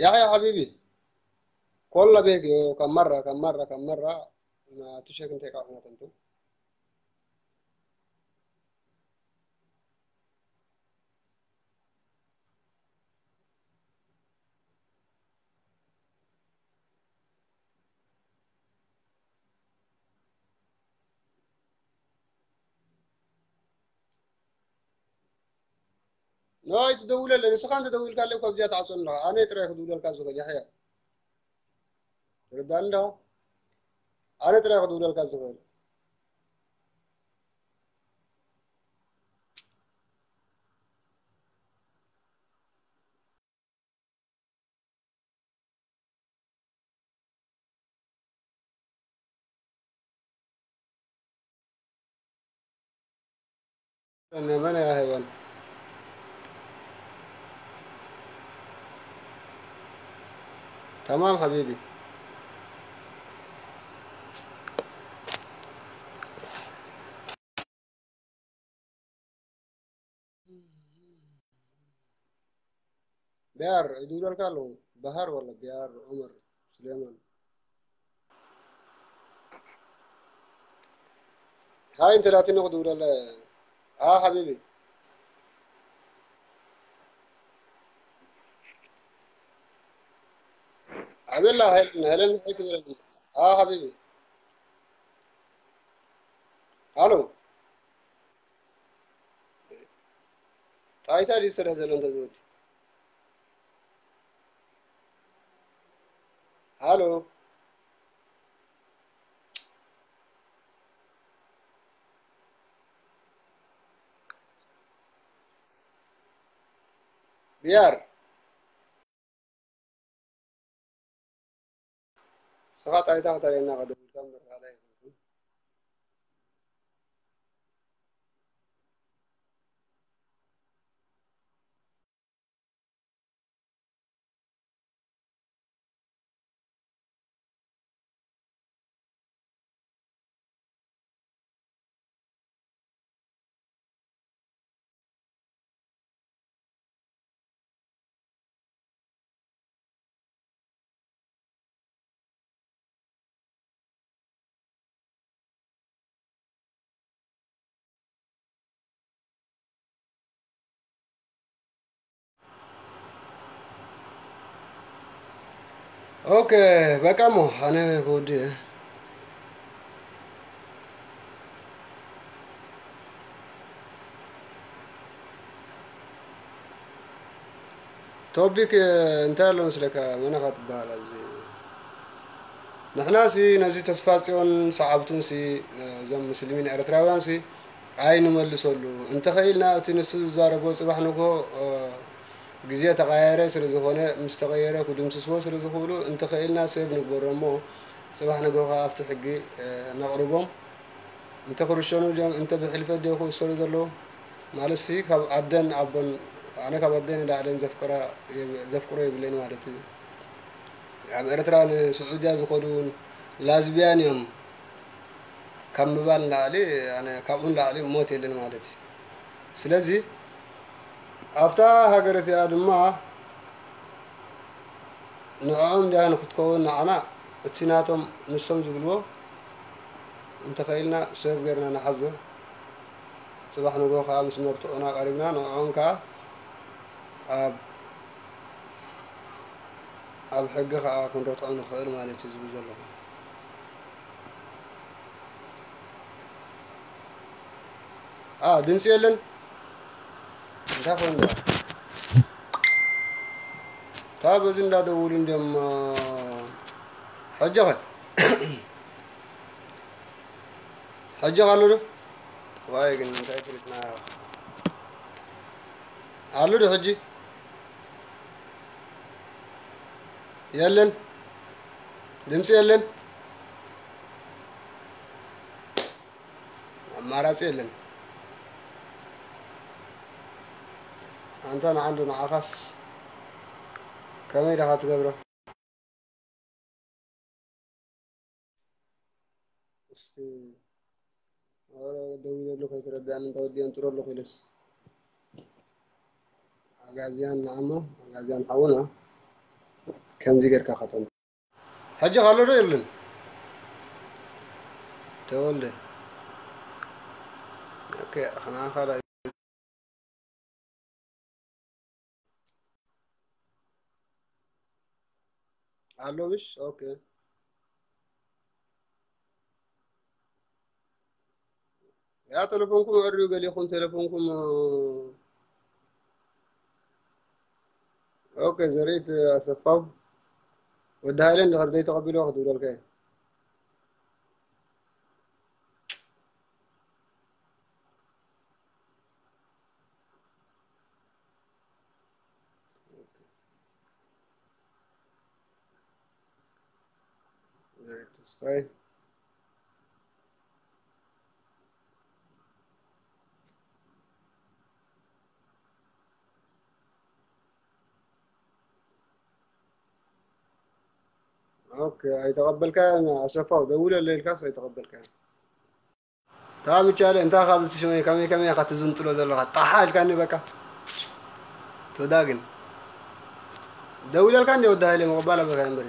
ያሕያ ሓቢቢ ኮላ ቤግ ካብ መራ ካብ መራ ካብ መራ ትሸክ እንታይ ቃ ሕናት እንቱ ናይ ትደውለለ ንስኻ እንተ ደዊልካለይ እኮ ኣብዚኣ ትዓፅወኒ ኣለኻ ኣነ ጥራይ ክድውለልካ ዝኽእል ያሕያ ትርዳእኒ ዶ ኣነ ጥራይ ክድውለልካ ዝኽእል من يا حيوان؟ تمام حبيبي. بيار يدور الكالو بحر ولا بيار عمر سليمان؟ هاي انت لا تنقد ولا لا؟ اه حبيبي. عمل لها هيلن، هيلن هيك ولا؟ اه حبيبي. الو. ጣይታ ድዩ ዝሰርሕ ዘሎ እንተ ዝወዲ? ሃሎ። ቢያር። ንስኻ ጣይታ ክተርእየና ቀደም ኢልካ እምበር ካልእ ኣይኮንኩን። ኦኬ፣ በቃ እሞ ኣነ ክወድእ እየ። ቶፒክ እንታይ ኣሎ መስለካ? መነኻ ትበሃል ኣብዚ? ንሕናሲ ነዚ ተስፋ ጽዮን ሰዓብቱንሲ፣ እዞም ሙስሊሚን ኤርትራውያንሲ ኣይንመልሰሉ። እንተኸኢልና እቲ ንሱ ዝዛረቦ ጽባሕ ንግሆ፣ እ፣ ግዜ ተቐያየረ ስለ ዝኾነ፣ ምስ ተቐየረ ክድምስስዎ ስለ ዝኽእሉ፣ እንተኸኢልና ሰብ ንግበሮ እሞ፣ ጽባሕ ንግሆ ከኣ ኣብቲ ሕጊ፣ እ፣ ነቕርቦም። እንተ ክርሸኑ ድዮም፣ እንተ ብሕልፈት ድዮ ክእሰሩ ዘለዉ? ማለትሲ ካብ ኣደን ኣቦን፣ ኣነ ካብ ኣደይ ንላዕለን ዘፍቅራ የብ-፣ ዘፍቅሮ የብለይን ማለት እዩ። ኣብ ኤርትራ ንስዑድያ ዝኸዱ እውን ላዝብያን እዮም ካብ ምባል ንላዕሊ፣ ኣነ ካብኡ ንላዕሊ ሞት የለን ማለት እዩ። ስለዚ ኣብታ ሃገር እቲኣ ድማ ንዕኦም ድያ ንክትከውን ንዓና እቲ ናቶም ንሶም ዝብልዎ እንተኸኢልና ሰብ ጌርና ንሓዞ። ጽባሕ ንግሆ ከኣ ምስ መርትዖና ቀሪብና ንዕኦም ከኣ ኣብ፣ ኣብ ሕጊ ከኣ ክንረትዖም ንኽእል ማለት እዩ ዝብል ዘለኹ። አ፣ ድምፂ የለን። እንታይ ኮይኑ? እታ በዚ እንዳደውሉ እንዲዮም፣ አ፣ ሕጂ ኸ? ሕጂ ኸ ኣሎ ዶ? ዋይ ግን እንታይ ፍልጥና ኣሎ ዶ ሕጂ? የለን። ድምፂ የለን። ኣማራፂ የለን። ኣንታ ንዓንዱ ንዓኻስ ከመይ ዳኻ ትገብሮ? እስኪ፣ ኧረ ደዊለሉ ከይተረድኣኒ እንተወዲኦ እንጥሮ ኣለኹ ኢለስ። ኣጋዝያን ንዓሞ፣ ኣጋዝያን ሓውና፣ ከምዚ ጌርካ ኸተን። ሕጂ ኸሎ ዶ የለን? ተወልደ። ኦኬ፣ ኸና ኻላ ኣሎ ምሽ? ኦኬ። ያ ተለፎንኩም ኣዕርዩ ገሊኹም ተለፎንኩም። ኦኬ፣ ዘርኢት ኣሰፋው ወዲ ሃይለ እንድሕር ዘይተቐቢልዎ ክትብለልካ እየ። ኦኬ። ዘርኢት ተስፋይ። ኦኬ፣ ኣይተቐበልካያን ኣሰፋው፣ ደውለለይ ኢልካስ ኣይተቐበልካያን። ታብ ቻለ እንታይ ኢኻ ዝትሽመ፣ ከመይ ከመይ ኢኻ ትዝንጥሎ ዘለኻ? ጣሓ ኢልካኒ በቃ። ቶዳ ግን ደውለልካ እንደ ወዲ ሃይለ ምቕባል ኣበካ እምበሪ።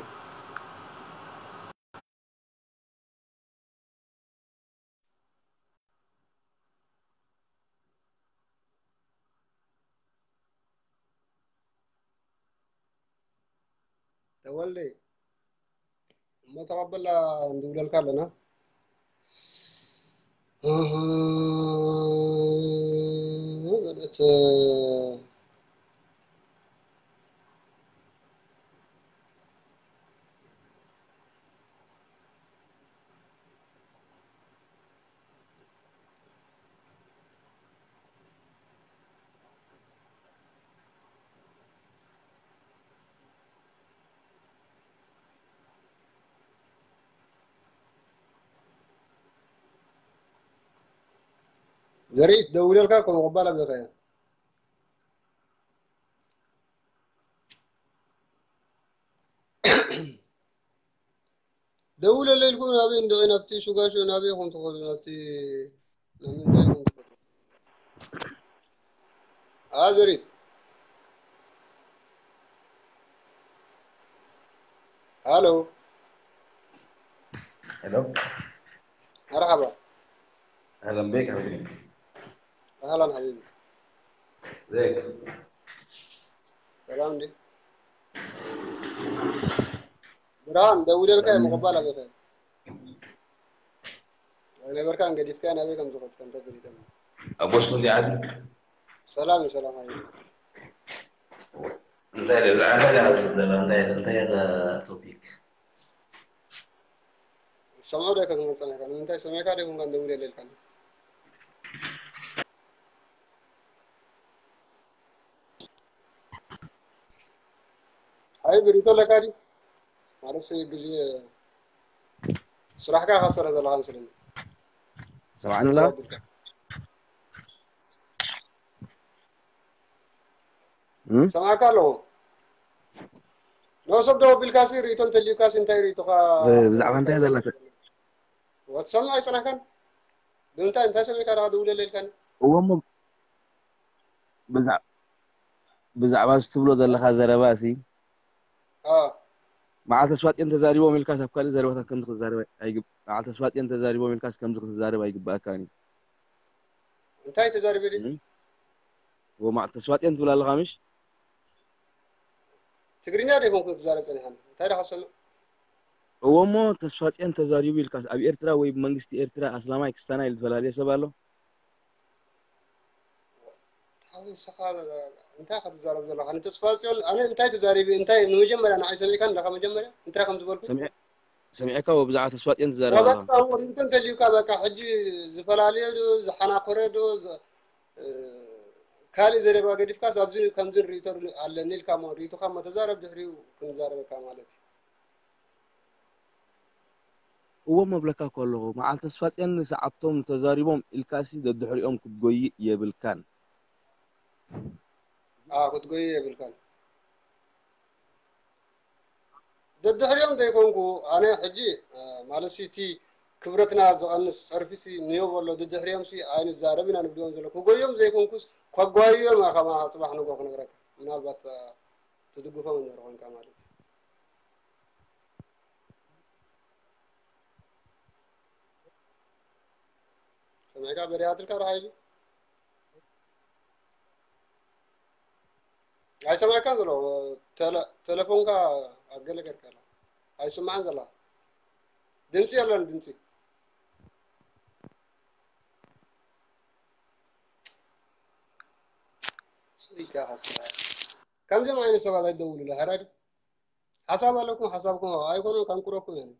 ተወልደ እሞ ተቐበላ እንድብለልካ ኣለና። እህ፣ በለት። ዘርኢት ደውለልካ እኮ ምቕባል ኣብለካ እያ። ደውለለይ ኢልኩም ናበይ እንድዒ ናብቲ ሹጋሹ ናበይ ኢኹም ትኸዱ ናብቲ ናብ ምንታይ ኢኹም ትኸዱ? ኣዘሪት ሃሎ ሄሎ መርሓባ اهلا بك حبيبي ኣህላን ሓቢቢ ازيك ሰላም እንዲ ብርሃን ደውለልካ እየ ምቕባል ኣበይካ ኣይነበርካን ገዲፍካ ናበይ ከም ዝኸድካ እንተ ፈሊጠኒ ابوش كنت عادي ሰላም እዩ ሰላም ሓቢቢ እንታይ ብዛዕባ እንታይ ዲኻ ዝብል ዘሎ እንታይ እንታይ ኢኻ ቶፒክ ሰምዖ ዶ ኣይኮንኩን ጸኒሕካ ንምንታይ ሰሚዕካ ዶ ኣይኮንካን ደውለለይ ኢልካኒ ሓቢቢ ሪኢቶ ኣለካ ድዩ ማለትሲ ግዜ ስራሕካ ኢኻ ትሰርሕ ዘለኻ መስለኒ ሰማዕንላ ሰማዕካ ኣለኹ ኖ ሰብ ደው ኣቢልካሲ ርእይቶ እንተልዩካሲ እንታይ ርእይቶኻ ብዛዕባ እንታይ ዘላ ወትሰምዕ ኣይጸናሕካን ብምንታይ እንታይ ሰሚዕካ ደኻ ደውለለ ኢልካኒ እዎ እሞ ብዛ- ብዛዕባ እዚ ትብሎ ዘለኻ ዘረባ ሲ ኣዎ መዓል ተስፋጽዮን ተዛሪቦም ኢልካስ ኣብ ካልእ ዘረባታት ከምዚ ክትዛረብ ኣይግብ መዓል ተስፋጽዮን ተዛሪቦም ኢልካስ ከምዚ ክትዛረብ ኣይግብኣካን እዩ እንታይ ተዛሪበ ድዩ እም? እዎ መዓል ተስፋጽዮን ትብል ኣለኻ ምሽ ትግርኛ ዶ ይኮንኩ ክዛረብ ጸኒሓኒ እንታይ ዳ ክሰምዕ እዎ እሞ ተስፋጽዮን ተዛሪቡ ኢልካስ ኣብ ኤርትራ ወይ ብመንግስቲ ኤርትራ ኣስላማይ ክስታናይ ኢሉ ተፈላለየ ሰብ ኣሎ ታዊ ንስኻ እንታይ ኢኻ ትዛረብ ዘለኻ ንተስፋ ጽዮን ኣነ እንታይ ተዛሪቢ እንታይ ንመጀመርያ ንዓይ ሰሚዕካ ኣለኻ መጀመርያ እንታይ ከም ዝበልኩ ሰሚዐ- ሰሚዐካ ወ ብዛዕባ ተስፋጽዮን ትዛረብ ኣለኻ ወበቃ ወሪንቶ እንተልዩካ በቃ ሕጂ ዝፈላለየ ዶ ዝሓናኮረ ዶ ዝ- እ፣ ካልእ ዘረባ ገዲፍካስ ኣብዚ ከምዚ ርእቶ ኣለኒ ኢልካ ሞ ርእቶኻ ሞ ተዛረብ ድሕሪኡ ክንዛረበካ ማለት እዩ እዎ መብለካ እኮ ኣለኹ መዓል ተስፋጽዮን ንሰዓብቶም ተዛሪቦም ኢልካሲ ደድሕሪኦም ክትጎይእ የብልካን ኣዎ ክትጎዩ የብልካን ደድሕሪኦም ዘይኮንኩ ኣነ ሕጂ ማለት እቲ ክብረትና ዝቐንስ ፀርፊ ሲ ንዮብ ኣሎ ደድሕሪኦም ሲ ኣይንዛረብ ኢና ንብልዮም ዘሎ ክጎዮም ዘይኮንኩስ ከጓይዮም ከማ ፅባሕ ንጎ ክነግረካ ምናልባት ትድግፎም እንድሕር ኮንካ ማለት እዩ ሰሚዕካ በሪሃትልካ ዶ ሓይሉ ኣይሰማዕካን ዘሎ ተለ- ተለፎንካ ኣገለ ገርካ ኣሎ ኣይስማዕን ዘላ ድምፂ የለን ድምፂ ስኢካ ሓስራ ከምዚኦም ዓይነት ሰባት ኣይደውሉለ ሓራድ ሓሳብ ኣለኩም ሓሳብኩም ሃቡ ኣይኮነን ካንቁረኩም እዮም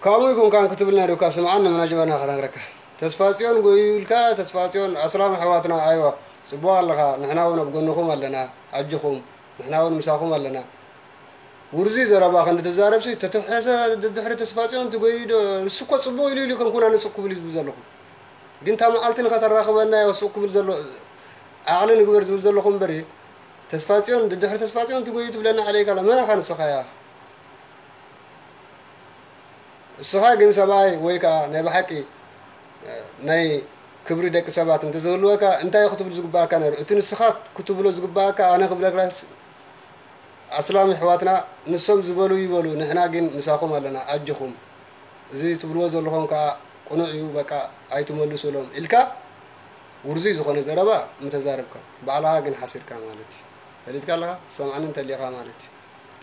ከምኡ ይኩንካን ክትብል ነይሩካ። ስምዓኒ፣ መናጀበና ክነግረካ። ተስፋ ጽዮን ጎዩ ኢልካ፣ ተስፋ ጽዮን ኣስላም ኣሕዋትና፣ ኣይዋ፣ ጽቡቕ ኣለኻ። ንሕና እውን ኣብ ጎንኹም ኣለና። ኣጆኹም። ንሕና እውን ምሳኹም ኣለና። ውርዙይ ዘረባ ክንዲ ትዛረብሲ፣ ተተሐሰ ድሕሪ ተስፋ ጽዮን ትጎዩ ዶ? ንሱ እኮ ጽቡቕ ኢሉ ኢሉ ከም ኩና ንስቕ ክብል እዩ ዝብል ዘለኹ። ግን እታ መዓልቲ ንኸተራኽበና እዮ ስቕ ክብል ዘሎ፣ ዓቕሊ ንግበር ዝብል ዘለኹ እምበሪ፣ ተስፋ ጽዮን፣ ድሕሪ ተስፋ ጽዮን ትጎዩ ትብለና ዓለይካ ኣላ። መን ኣኻ ንስኻ እያ? እስኻ ግን ሰብኣይ ወይ ከኣ ናይ ብሓቂ ናይ ክብሪ ደቂ ሰባት እንተዝህልወካ እንታይ ክትብል ዝግባኣካ ነይሩ? እቲ ንስኻ ክትብሎ ዝግባኣካ ኣነ ክብለክላስ ኣስላም ኣሕዋትና ንሶም ዝበሉ ይበሉ፣ ንሕና ግን ምሳኹም ኣለና፣ ኣጆኹም። እዚ ትብልዎ ዘለኹም ከኣ ቅኑዕ እዩ፣ በቃ ኣይትመልሱሎም ኢልካ ውርዙይ ዝኾነ ዘረባ ምተዛረብካ፣ ባዕልኻ ግን ሓሲርካ ማለት እዩ። ፈሊጥካ ኣለኻ፣ ትሰምዓኒ እንተሊኻ ማለት እዩ።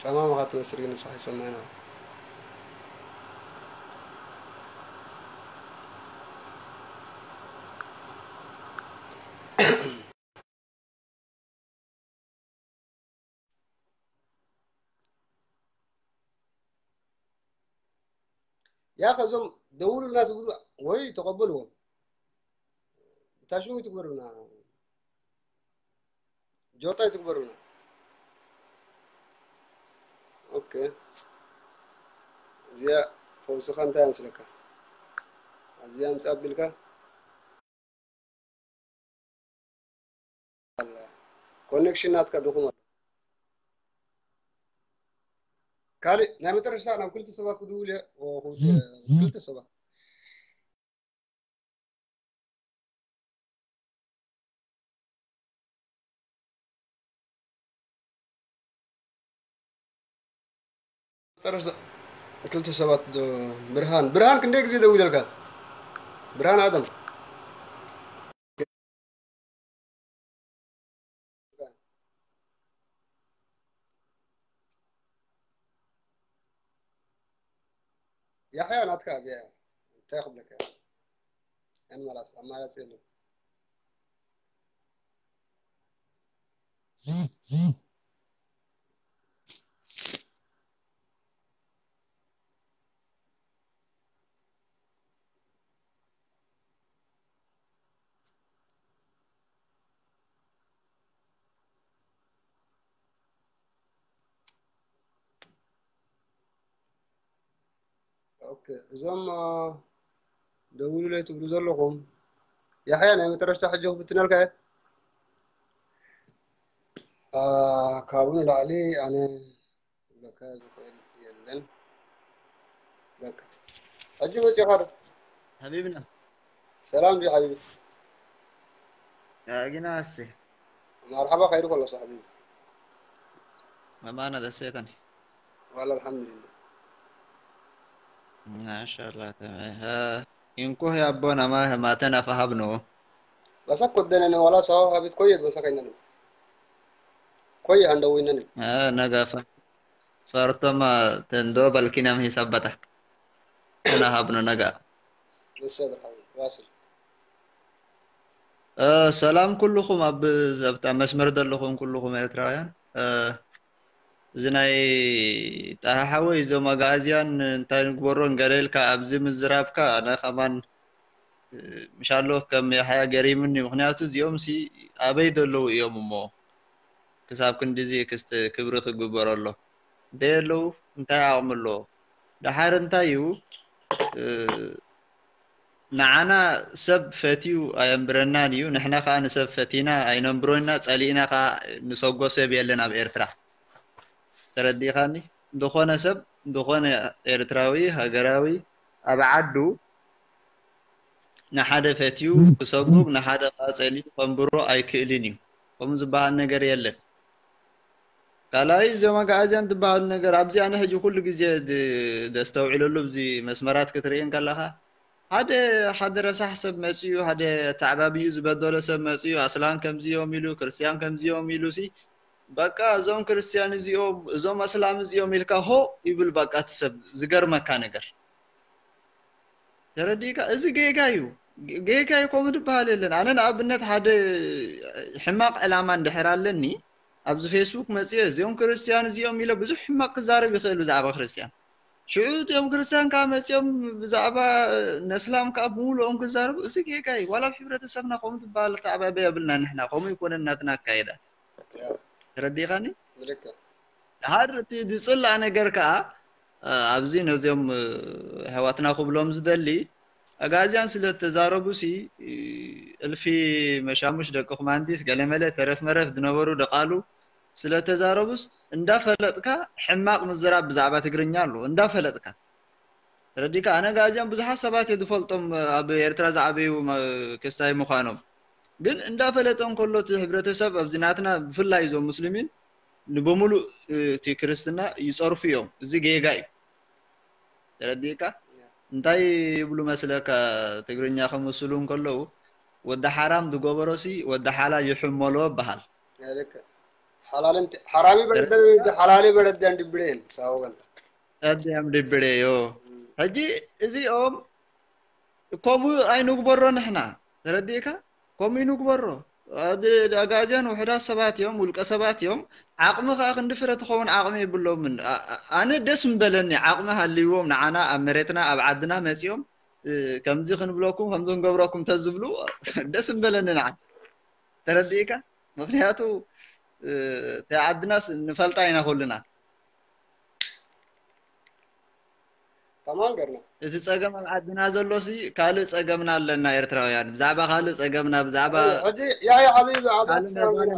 ጸማም ኢኻ ትመስል ግን ንስኻ ይሰምዐና። ያኸ እዞም ደውሉልና ትብሉ ወይ ተቐበልዎም። ታሽሙ ይትግበሩና። ጆርታ ይትግበሩና። ኦኬ። እዚኣ ፈውስኻ እንታይ ኣምስለካ? ኣብዚኣ ምጻእ ኣቢልካ? ኮኔክሽን ናትካ ድኹም ኣሎ። ካልእ ናይ መጨረሽታ ናብ ክልተ ሰባት ክድውል እየ። ኦ፣ ክልተ፣ ክልተ ሰባት። መጨረሽታ ክልተ ሰባት ዶ፣ ብርሃን፣ ብርሃን ክንደይ ግዜ ደዊለልካ? ብርሃን ኣደም። ያሕያ ናትካ ኣብያ እንታይ ክብለካ? ኣማራጺ፣ ኣማራጺ የለን። ኦኬ፣ እዞም፣ አ፣ ደውሉለይ ትብሉ ዘለኹም፣ ያሕያ ናይ መጨረሽታ ሕጂ ክፍትነልካ እየ። አ፣ ካብኡ ንላዕሊ ኣነ ክብለካ ዝኽእል የለን። በቃ። ሕጂ መጺኻ ዶ? ሓቢብና። ሰላም ድዩ ሓቢቢ? ያ፣ ግና ኣሰይ። መርሓባ፣ ከይሩ ከሎ ሓቢቢ። መማና ደሴተን። ዋላ ኣልሓምዱሊላህ። ማሻአላህ፣ ተመ-፣ ሀ፣ እንኮ ያቦና ማ-፣ ማተና ፈሃብኖ። በሰ ኮደነን ዋላ ሰው ሀቢት ኮይት በሰ ከይነን። ኮይ አንደዊነን። አ፣ ነጋፋ። ፈርቶማ ተንዶ በልኪናም ሂሳብ በታ። ተናሃብኖ ነጋ። መሰል ሓው ዋስል። እ፣ ሰላም ኩልኹም ኣብ ዘብታ መስመር ዘለኹም ኩልኹም ኤርትራውያን። እ፣ እዚ ናይ ጣሃ ሓወይ እዞም ኣግኣዝያን እንታይ ንግበሮን ገለ ኢልካ ኣብዚ ምዝራብካ ኣነ ከማን፣ እ፣ ምሻሎ ከም ያሕያ ገሪምኒ። ምኽንያቱ እዚኦም ሲ ኣበይ ዘለዉ እዮም እሞ ክሳብ ክንድዚ ክስተ ክብሪ ክግበረሎም? ደየለዉ እንታይ ዓቕሚ ኣለዎ? ደሓር እንታይ እዩ፣ እ፣ ንዓና ሰብ ፈትዩ ኣየንብረናን እዩ፣ ንሕና ከኣ ንሰብ ፈቲና ኣይነንብሮና፣ ጸሊእና ከኣ ንሰጎ ሰብ የለን ኣብ ኤርትራ። ተረዲእኻኒ? ዝኾነ ሰብ፣ ዝኾነ ኤርትራዊ ሃገራዊ ኣብ ዓዱ ንሓደ ፈትዩ ክሰጉግ፣ ንሓደ ከኣ ጸሊኡ ከንብሮ ኣይክእልን እዩ። ከምኡ ዝበሃል ነገር የለን። ካልኣይ፣ እዞም ኣግኣዝያን ዝበሃሉ ነገር፣ ኣብዚ ኣነ ሕጂ ኩሉ ግዜ ድ-፣ ደስተውዕለሉ፣ ኣብዚ መስመራት ክትርእየን ከለኻ፣ ሓደ፣ ሓደ ረሳሕ ሰብ መጺኡ፣ ሓደ ኣተዓባብዩ ዝበደሎ ሰብ መጺኡ፣ ኣስላም ከምዚ እዮም ኢሉ፣ ክርስትያን ከምዚ እዮም ኢሉ ሲ፣ በቃ፣ እዞም ክርስትያን እዚኦም፣ እዞም ኣስላም እዚኦም ኢልካ ሆ ይብል፣ በቃ፣ እቲ ሰብ። ዝገርመካ ነገር። ተረዲእካ? እዚ ጌጋ እዩ። ጌ-፣ ጌጋ እዩ፣ ከምኡ ዝበሃል የለን። ኣነ ንኣብነት ሓደ ሕማቕ ዕላማ እንድሕር ኣለኒ፣ ኣብዚ ፌስቡክ መጽየ፣ እዚኦም ክርስትያን እዚኦም ኢለ ብዙሕ ሕማቕ ክዛረብ ይኽእል ብዛዕባ ክርስትያን። ሽዑ እቲኦም ክርስቲያን ከዓ መፂኦም ብዛዕባ ነስላም ከዓ ብምሉኦም ክዛረቡ፣ እዚ ጌጋ እዩ። ዋላ ኣብ ሕብረተሰብና ከምኡ ዝበሃል ኣተዓባብያ የብልና ንሕና፣ ከምኡ ይኮነን ናትና ኣካይዳ። ተረዲኻኒ? ልክዕ። ድሓር እቲ ዝፅላእ ነገር ከዓ ኣብዚ ነዚኦም ኣሕዋትና ክብሎም ዝደሊ፣ ኣጋዚያን ስለ ተዛረቡሲ፣ እልፊ መሻሙሽ ደቂ ኩማንዲስ ገለመለ ተረፍ መረፍ ዝነበሩ ደቃሉ ስለ ተዛረቡስ፣ እንዳፈለጥካ ሕማቕ ምዝራብ ብዛዕባ ትግርኛ ኣሎ። እንዳፈለጥካ ተረዲካ። ኣነ ኣጋዚያን ብዙሓት ሰባት እየ ዝፈልጦም፣ ኣብ ኤርትራ ዝዓበዩ ክስታይ ምዃኖም። ግን እንዳፈለጠ እንከሎ እቲ ሕብረተሰብ ኣብዚ ናትና፣ ብፍላይ እዞም ሙስሊሚን ንብሙሉእ እቲ ክርስትና ይጸርፉ እዮም። እዚ ጌጋ እዩ። ተረዲእካ? እንታይ ይብሉ መስለካ? ትግርኛ ከምስሉ እንከለዉ፣ ወዲ ሓራም ዝገበሮሲ ወዲ ሓላል ይሕመሎ ይበሃል። ሓራሚ በረደ ሓላሊ በረደ እንድብሬን ሳወገንታ ቀዲያም ድብሬ ዮ። ሕጂ እዚኦም ከምኡ ኣይንግበሮ ንሕና። ተረዲእካ? ከምኡ ይንግበሮ። ኣጋዚያን ውሕዳት ሰባት እዮም፣ ውልቀ ሰባት እዮም። ዓቕሚ ከዓ ክንዲ ፍረ ትኸውን ዓቕሚ የብሎምን። ኣነ ደስ ምበለኒ፣ ዓቕሚ ሃልይዎም ንዓና ኣብ መሬትና ኣብ ዓድና መፂኦም ከምዚ ክንብለኩም ከምዚ ክንገብረኩም ተዝብሉ ደስ ምበለኒ ንዓ። ተረዲእካ? ምክንያቱ እታ ዓድናስ ንፈልጣ ኢና ኩልና። ከማን ገርና እቲ ፀገም ኣብ ዓድና ዘሎሲ ካልእ ፀገምና ኣለና ኤርትራውያን፣ ብዛዕባ ካልእ ፀገምና ብዛዕባ ሕጂ ያያ ሓቢቢ ኣብ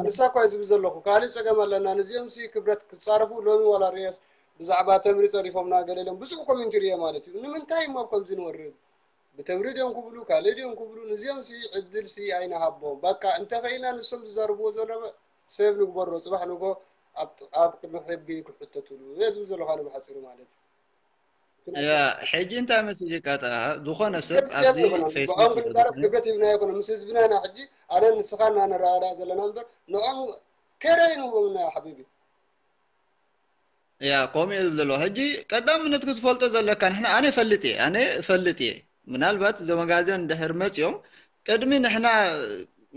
ንሳ እኳ ዝብል ዘለኹ ካልእ ፀገም ኣለና። ነዚኦም ሲ ክብረት ክፃረፉ ሎሚ ዋላ ርየስ ብዛዕባ ተምሪ ፀሪፎምና ገለ ኢሎም ብዙሕ ኮሜንት ርየ ማለት እዩ። ንምንታይ እሞ ኣብ ከምዚ ንወርድ? ብተምሪ ድዮም ክብሉ ካልእ ድዮም ክብሉ ንዚኦም ሲ ዕድል ሲ ኣይንሃቦም። በቃ እንተኸኢልና ንሶም ዝዛረብዎ ዘለበ ሰብ ንግበሮ። ፅባሕ ንጎ ኣብ ቅድሚ ሕጊ ክሕተትሉ እየ ዝብል ዘለኹ ኣነ ብሓፂሩ ማለት እዩ። ሕጂ እንታይ መሲልካ ጠ ዝኾነ ሰብ ኣብዚ ፌስቡክ ክብረት ሂብና ይኮነ ምስ ህዝብና ኢና ሕጂ ኣነ ንስኻ እናንረዳእ ዘለና እምበር ንዖም ከረ ይንህቦም እና ሓቢቢ ያ ከምኡ እዩ ዘሎ። ሕጂ ቀዳምነት ክትፈልጦ ዘለካ ንሕና ኣነ እፈልጥ እየ ኣነ እፈልጥ እየ ምናልባት እዞም ኣጋዚያን ድሕር መፅኦም ቅድሚ ንሕና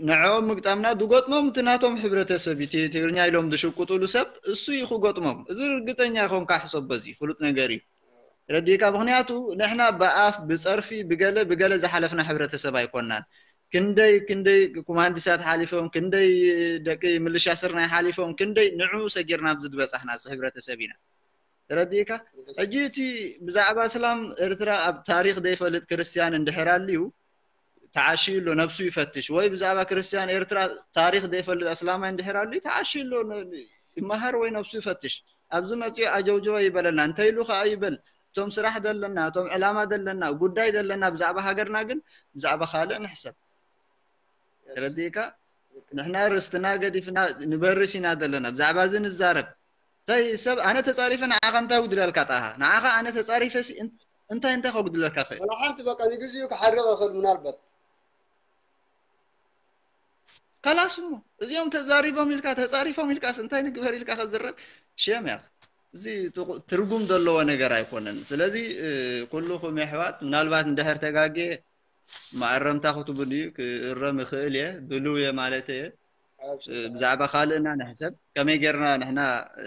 ንዕኦም ምግጣምና ዝገጥሞም እቲ ናቶም ሕብረተሰብ እቲ ትግርኛ ኢሎም ዝሽቁጥሉ ሰብ እሱ እዩ ክገጥሞም። እዚ ርግጠኛ ይኮንካ ሕሰቦ እዚ ፍሉጥ ነገር እዩ። ረዲእካ ምክንያቱ ንሕና ብኣፍ ብፀርፊ ብገለ ብገለ ዝሓለፍና ሕብረተሰብ ኣይኮናን። ክንደይ ክንደይ ኮማንዲሳት ሓሊፎም ክንደይ ደቂ ምልሻ ስርናይ ሓሊፎም ክንደይ ንዑ ሰጊርና ኣብዚ ዝበፃሕና እዚ ሕብረተሰብ ኢና። ተረዲእካ? ሕጂ እቲ ብዛዕባ እስላም ኤርትራ ኣብ ታሪክ ዘይፈልጥ ክርስትያን እንድሕር ኣልዩ ተዓሽዩ ኣሎ ነብሱ ይፈትሽ። ወይ ብዛዕባ ክርስትያን ኤርትራ ታሪክ ዘይፈልጥ ኣስላማይ እንድሕር ኣልዩ ተዓሽዩ ኣሎ ይመሃር ወይ ነብሱ ይፈትሽ። ኣብዚ መፅኡ ኣጀውጀወ ይበለልና እንተይሉ ከዓ ይበል። እቶም ስራሕ ዘለና እቶም ዕላማ ዘለና ጉዳይ ዘለና ብዛዕባ ሃገርና ግን ብዛዕባ ካልእ ንሕሰብ። ተረዲእካ? ንሕና ርስትና ገዲፍና ንበርስ ኢና ዘለና ብዛዕባ እዚ ንዛረብ። እንታይ ሰብ ኣነ ተፃሪፈ ንዓኻ እንታይ ጉድለልካ ጣሃ ንዓኻ ኣነ ተፃሪፈ እንታይ እንታይ ከጉድለልካ ክእል? ሓንቲ በቃ ንግዚኡ ክሓርቕ ይኽእል ምናልባት ካላስ እሞ እዚኦም ተዛሪቦም ኢልካ ተፃሪፎም ኢልካስ እንታይ ንግበር ኢልካ ከዝረብ ሸም ያ። እዚ ትርጉም ዘለዎ ነገር ኣይኮነን። ስለዚ ኩልኹም የሕዋት ምናልባት እንድሕር ተጋጌ ማእረምታ ክትብሉ እዩ ክእረም ይኽእል እየ ድልው እየ ማለት እየ። ብዛዕባ ካልእና ንሕሰብ ከመይ ጌርና ንሕና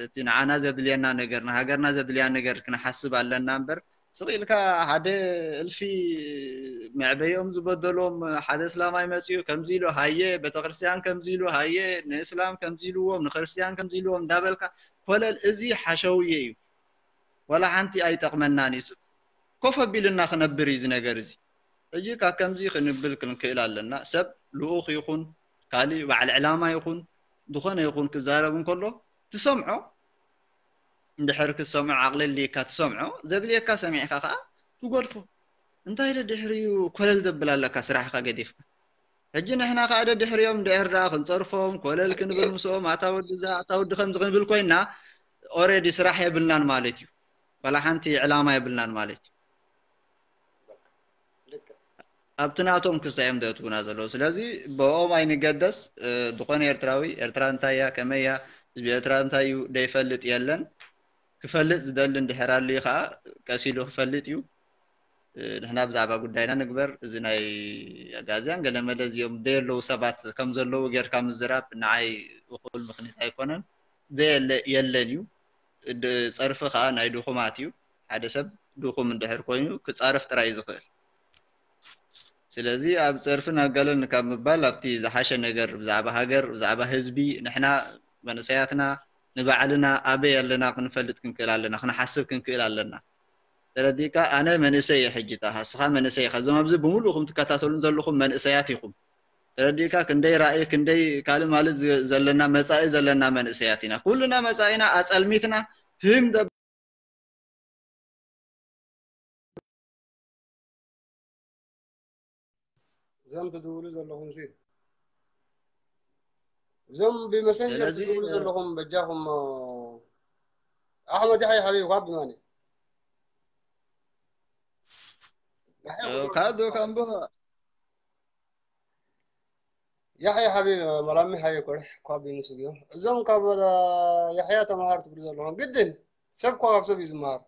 እቲ ንዓና ዘድልየና ነገር ንሃገርና ዘድልያ ነገር ክንሓስብ ኣለና እምበር ስቕ ኢልካ ሓደ እልፊ መዕበዮም ዝበደሎም ሓደ እስላማይ መፅኡ ከምዚ ኢሉ ሃየ ቤተክርስትያን ከምዚ ኢሉ ሃየ ንእስላም ከምዚ ኢልዎም ንክርስትያን ከምዚ ኢልዎም እንዳበልካ ኮለል እዚ ሓሸውየ እዩ። ዋላ ሓንቲ ኣይጠቕመናን እዩ። ኮፍ ኣቢልና ክነብር እዩ እዚ ነገር እዚ። ሕጂ ካብ ከምዚ ክንብል ክንክእል ኣለና። ሰብ ልኡኽ ይኹን ካሊእ በዓል ዕላማ ይኹን ዝኾነ ይኹን ክዛረብ እንከሎ ትሰምዖ እንድሕር ክትሰምዖ ዓቕሊ ኣልካ ትሰምዖ ዘድልየካ ሰሚዕካ ከዓ ትገድፎ። እንታይ ደ ድሕሪኡ ኮለል ዘብል ኣለካ ስራሕካ ገዲፍካ። ሕጂ ንሕና ከዓ ደድሕሪኦም ድሕር ደኣ ክንፀርፎም ኮለል ክንብል ምስኦም ኣታ ወዲ እዛ ኣታ ወዲ ከምዚ ክንብል ኮይና ኦሬዲ ስራሕ የብልናን ማለት እዩ። ዋላ ሓንቲ ዕላማ የብልናን ማለት እዩ። ኣብቲ ናቶም ክስታይ እዮም ዘእትውና ዘለዉ ስለዚ ብኦም ኣይንገደስ። ዝኾነ ኤርትራዊ ኤርትራ እንታይ እያ ከመይ እያ ህዝቢ ኤርትራ እንታይ እዩ ዘይፈልጥ የለን። ክፈልጥ ዝደሊ እንድሕር ኣልዩ ከዓ ቀስ ኢሉ ክፈልጥ እዩ። ንሕና ብዛዕባ ጉዳይና ንግበር። እዚ ናይ ኣጋዝያን ገለመለ እዚኦም ደየለዉ ሰባት ከም ዘለዉ ጌርካ ምዝራብ ንዓይ እኹል ምኽኒት ኣይኮነን። ዘየለ የለን እዩ። ጸርፊ ከዓ ናይ ድኹማት እዩ። ሓደ ሰብ ድኹም እንድሕር ኮይኑ ክጻረፍ ጥራይ እዩ ዝኽእል። ስለዚ ኣብ ጸርፍን ኣጋለልን ካብ ምባል ኣብቲ ዝሓሸ ነገር ብዛዕባ ሃገር፣ ብዛዕባ ህዝቢ፣ ንሕና መንእሰያትና ንባዕልና ኣበይ ኣለና ክንፈልጥ ክንክእል ኣለና፣ ክንሓስብ ክንክእል ኣለና። ተረዲእካ? ኣነ መንእሰይ እየ ሕጂ፣ እታ ንስኻ መንእሰይ ኢኻ። እዞም ኣብዚ ብምሉእኹም ትከታተሉን ዘለኹም መንእሰያት ኢኹም። ተረዲእካ? ክንደይ ራእይ፣ ክንደይ ካልእ ማለት ዘ-፣ ዘለና መጻኢ ዘለና መንእሰያት ኢና። ኩልና መጻኢና ኣጸልሚትና ህም ደ-፣ እዞም ትድውሉ ዘለኹም ሲ፣ እዞም ብመሰንጀር ስለዚ፣ ትድውሉ ዘለኹም በጃኹም፣ ኣሕመድ ያሕያ ሓቢብ ካብ ብማን እዩ? ያሕያ እ፣ ቁጥሩ ካብ ዶ ካምቦ ያሕያ ሓቢብ መላሚ ሓየ ኮርሕ ካብ ይንስግዮ። እዞም ካብ ያሕያ ተምሃር ትብሉ ዘለኹም ግድን ሰብ እኮ ካብ ሰብ እዩ ዝምሃር።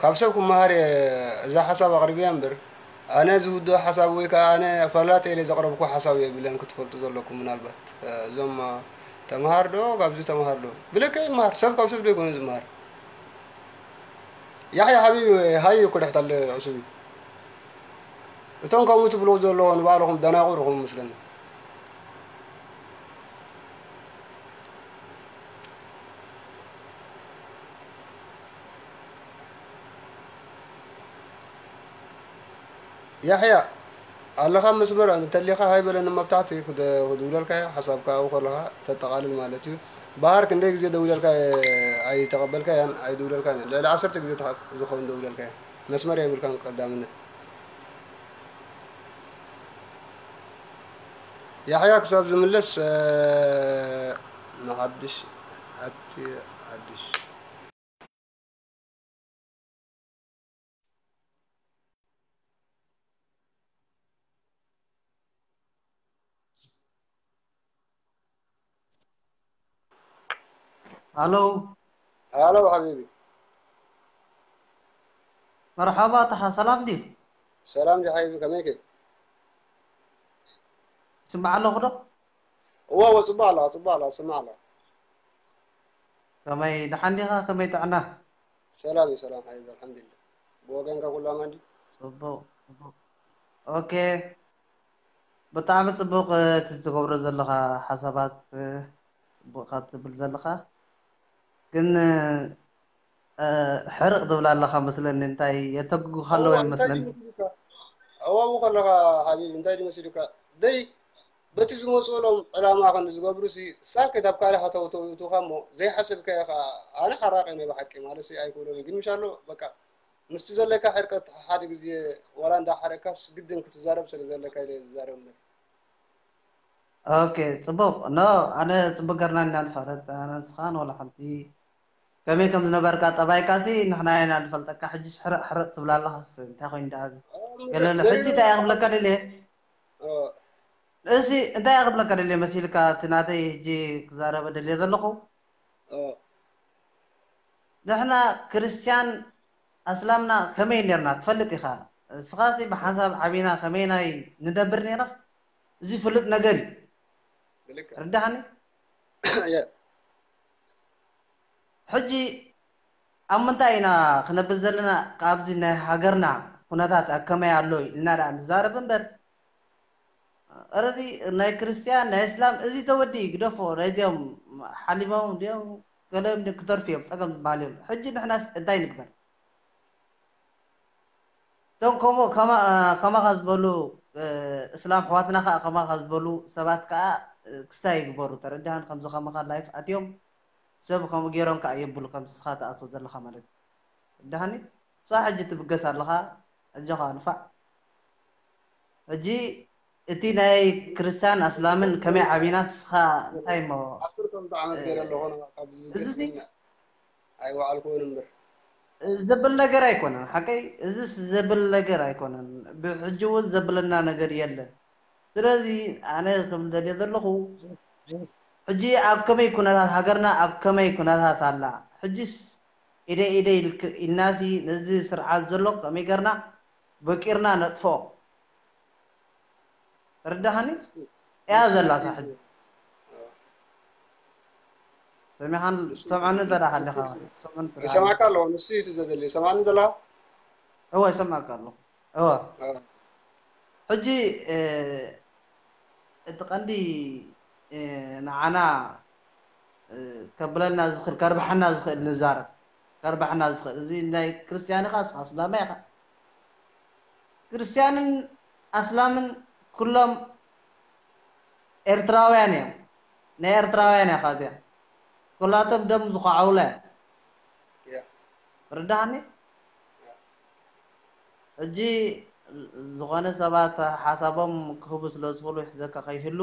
ካብ ሰብ ክመሃር እየ እዛ ሓሳብ ኣቕሪበያ እምበር፣ ኣነ ዝውድኦ ሓሳብ ወይ ከዓ ኣነ ፈላጥ ኢለ ዘቕረብኩ ሓሳብ የብለን። ክትፈልጡ ዘለኩም ምናልባት፣ እዞም ተምሃር ዶ ካብዚ ተምሃር ዶ ብልክዕ ይመሃር። ሰብ ካብ ሰብ ዶ ይኮነ ዝመሃር? ያሕያ ሓቢቢ ሃይ እኮ ድሕት ኣለ ዕሱብ እዩ። እቶም ከምኡ ትብልዎ ዘለኹ ንባዕልኹም ደናቑር ኢኹም መስለኒ። ያሕያ ኣለኻ መስመር እንተሊኻ ሃይ በለኒ፣ መብታሕቲ ክደ- ክድውለልካ እየ። ሓሳብካ ኣብኡ ከለኻ ተጠቓልል ማለት እዩ። ባህር ክንደይ ግዜ ደውለልካ እየ፣ ኣይተቐበልካያን ኣይድውለልካን። ልዕሊ ዓሰርተ ግዜ ተኻ- ዝኸውን ደውለልካ እየ። መስመር የብልካን ቀዳምነት። ያሕያ ክሳብ ዝምለስ፣ እ፣ ንሓድሽ ኣቲ ሓድሽ ኣሎ። ኣሎ ሓቢቢ። መርሓባ፣ ኣታ ሰላም ድዩ? ሰላም ድዩ ሓቢቢ፣ ከመይ ከ? ይስማዕ ኣለኹ ዶ? እወ እወ፣ ጽቡቕ ኣለኻ፣ ጽቡቕ ኣለኻ፣ ትስማዕ ኣለኻ። ከመይ ደሓን ዲኻ? ከመይ ጥዕና? ሰላም እዩ፣ ሰላም ሓቢቢ፣ ኣልሓምዱሊላህ። ብወገንካ ኩሉ ኣማን ድዩ? ጽቡቕ፣ ጽቡቕ። ኦኬ። ብጣዕሚ ጽቡቕ፣ እ፣ እቲ ትገብሮ ዘለኻ ሓሳባት፣ እ፣ ጽቡቕ ኢኻ ትብል ዘለኻ። ግን፣ እ፣ እ፣ ሕርቕ ትብል ኣለኻ መስለኒ። እንታይ የተጉጉኻ ኣለዉ እዮም መስለኒ። እዋው ከለኻ ሓቢቢ፣ እንታይ ድዩ መሲሉካ? ደይ በቲ ዝመፅኡሎም ዕላማ ክንዲ ዝገብሩ ሲ ሳክት ኣብ ካልእ ሃተውተው ይእትውኻ እሞ ዘይሓሰብካዮ ከዓ ኣነ ሓራቂ ናይ ብሓቂ ማለት ሲ ኣይክብሎን እዩ። ግን ምሻሎ በቃ ምስቲ ዘለካ ሕርቀት ሓደ ግዜ ዋላ እንዳሓረካስ ግድን ክትዛረብ ስለ ዘለካ ኢለ ዝዛረብ እምበር። ኦኬ፣ ጽቡቕ። ኖ፣ ኣነ ጽቡቕ ገርና ኢና ንፋለጥ፣ ኣነ ንስኻን ወላ ሓንቲ። ከመይ ከም ዝነበርካ ጠባይካ ሲ ንሕና ኢና ንፈልጠካ። ሕጂስ ሕርቕ ሕርቕ ትብል ኣለኻስ እንታይ ኮይኑ ደኣ? ገለ ገለ ሕጂ እንታይ እየ ክብለካ ደልየ? እ። እሲ እንታይ እየ ክብለካ ደልየ መሲልካ? እቲ ናተይ ሕጂ ክዛረበ ደልየ ዘለኹ። እ። ንሕና ክርስትያን ኣስላምና ከመይ ኔርና ትፈልጥ ኢኻ። እስኻሲ ብሓንሳብ ዓቢና ከመይ ናይ ንነብር ኔርናስ እዚ ፍሉጥ ነገር እዩ። ብልክዕ። ርዳሕኒ? እየ። ሕጂ ኣብ ምንታይ ኢና ክነብል ዘለና? ካብዚ ናይ ሃገርና ኩነታት ኣብ ከመይ ኣሎ ኢልና ደኣ ንዛረብ እምበር፣ ኦረዲ ናይ ክርስትያን ናይ እስላም እዚ ተወዲ ግደፎ፣ ናይዚኦም ሓሊሞም ድዮም ገለኦም ድዮም ክተርፉ እዮም፣ ጸገም ዝበሃል የብሉ። ሕጂ ንሕናስ እንታይ ንግበር? እቶም ከምኡ ከማ- ከማኻ ዝበሉ፣ እ፣ እስላም ኣሕዋትና ከኣ ከማኻ ዝበሉ ሰባት ከኣ፣ እ፣ ክስታይ ይግበሩ። ተረዳህን? ከምዚ ከማኻ ላይፍ ኣትዮም ሰብ ከምኡ ገይሮም ከኣ የብሉ፣ ከምዚ እስኻ ትኣትዎ ዘለኻ ማለት እዩ። ተረዳህኒ? ንስኻ ሕጂ ትብገስ ኣለኻ፣ ኣጆኻ ንፋዕ። ሕጂ እቲ ናይ ክርስትያን ኣስላምን ከመይ ዓቢና ንስኻ እንታይ እሞ፣ ዓሰርተ ክልተ ዓመት ገይረ ኣለኹ፣ ንዓ ካብዚ እዚ ዝብገስ ሲ- ኮይና ኣይወዓልኩዎን እምበር። ዘብል ነገር ኣይኮነን፣ ሓቀይ፣ እዚስ ዘብል ነገር ኣይኮነን። ብሕጂ እውን ዘብለና ነገር የለን። ስለዚ ኣነ ክብል ደልየ ዘለኹ፣ ሕጂ ኣብ ከመይ ኩነታት፣ ሃገርና ኣብ ከመይ ኩነታት ኣላ? ሕጂስ ኢደ ኢደ ኢልክ- ኢልናሲ ነዚ ስርዓት ዘሎ ከመይ ገርና በቂርና ነጥፍኦ? ተረዳኻኒ? እያ ዘላታ ሕጂ። ሰሚኻን ሰምዐኒ እንተ ደኣ ሃሊኻ፣ ሰምዐኒ እንተ ደኣ ይሰማዕካ ኣለዎ፣ ንሱ እዩ እቲ ዘድሊ። ይሰማዕኒ ዘለኻ? እወ፣ ይሰማዕካ ኣለኹ። እወ። እ። ሕጂ፣ እ፣ እቲ ቀንዲ፣ እ፣ ንዓና፣ እ፣ ከብለና ዝኽእል፣ ከርብሓና ዝኽእል ንዛረብ። ከርብሓና ዝኽእል። እዚ ናይ ክርስትያን ኢኻ፣ እስኻ እስላማይ ኢኻ። ክርስትያንን ኣስላምን ኩሎም ኤርትራውያን እዮም። ናይ ኤርትራውያን እያ እዚኣ። ኩላቶም ደም ዝኸዓውላ እዮም። እያ። ርዳእኒ? እያ። ሕጂ ዝኾነ ሰባት ሓሳቦም ክህቡ ስለ ዝኽእሉ ይሕዘካ ከይህሉ።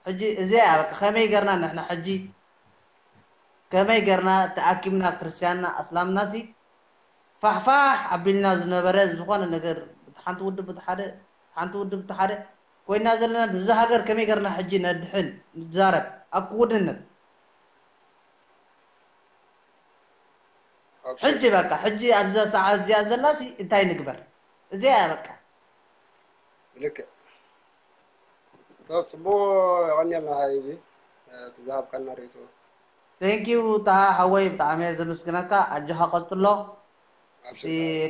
ሕጂ እዚኣ እያ በቃ ከመይ ገርና ንሕና ሕጂ ከመይ ገርና ተኣኪብና ክርስትያንና ኣስላምናሲ ፋሕፋሕ ኣቢልና ዝነበረ ዝኾነ ነገር፣ ሓንቲ ውድብ ብቲ ሓደ፣ ሓንቲ ውድብ ብቲ ሓደ ኮይና ዘለና፣ ነዛ ሃገር ከመይ ገርና ሕጂ ነድሕን ንዛረብ ኣብ ክውንነት። ሕጂ በቃ፣ ሕጂ ኣብዛ ሰዓት እዚኣ ዘላሲ እንታይ ንግበር? እዚኣ እያ በቃ። ልክዕ። ቶ ጽቡቕ፣ የቐንየልና ሓይቢ እቲ ዝሃብካና ርእይቶ። Thank you፣ ጣሃ ሓወይ፣ ብጣዕሚ እየ ዘመስግነካ። ኣጆኻ ቀጽሎ። እቲ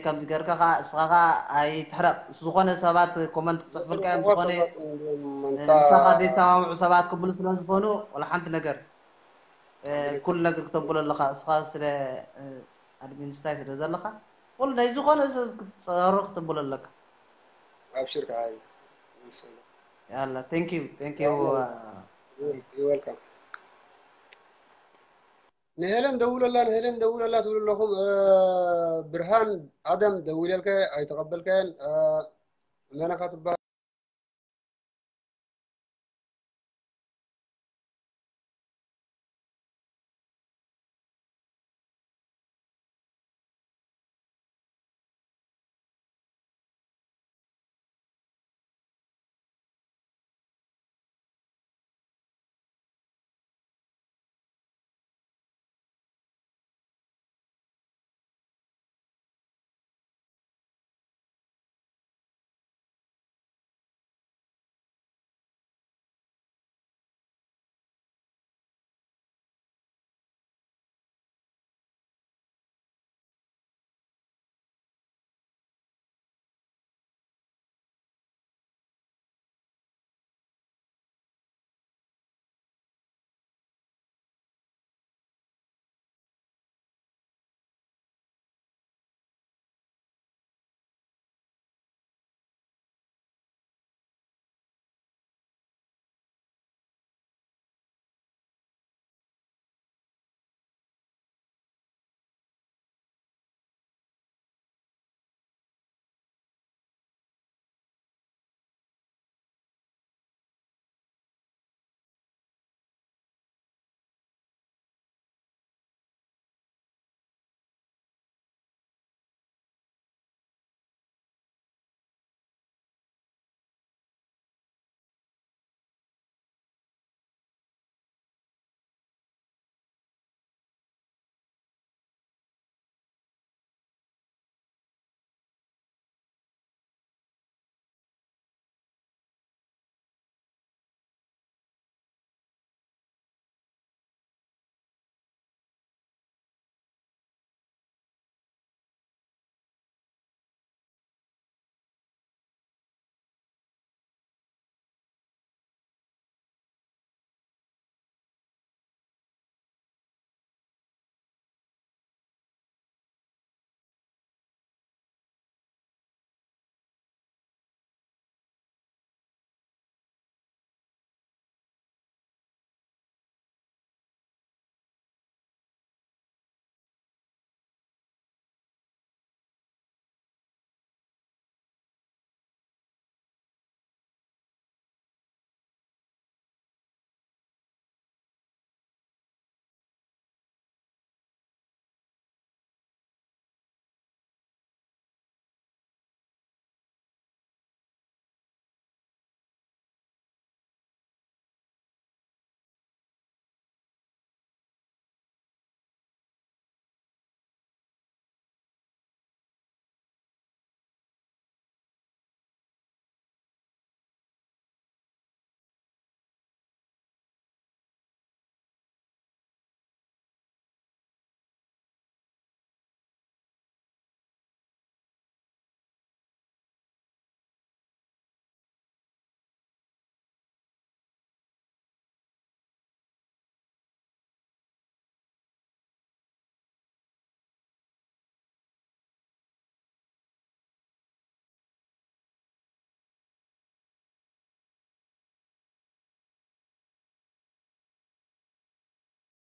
ከምዚ ገርካ ከዓ እስኻ ከዓ ኣይትሕረቕ። ዝኾነ ሰባት ኮመንት ክፅሕፉልካ እዮም። ዝኾነ ንስኻ ዘይሰማምዑ ሰባት ክብሉ ስለ ዝኾኑ፣ ወላ ሓንቲ ነገር ኩሉ ነገር ክተብሎ ኣለኻ። እስኻ ስለ ኣድሚን ስታይ ስለ ዘለኻ፣ ኩሉ ናይ ዝኾነ ሰብ ክትፀሩ ክተብሎ ኣለካ። ኣብሽር ከዓ ያላ። Thank you፣ thank you። Welcome። ንሄለን ደውለላ፣ ንሄለን ደውለላ ትብሉ ኣለኹም። ብርሃን ኣደም ደዊለልካ ኣይተቐበልካየን። መነኻ ትበሃል?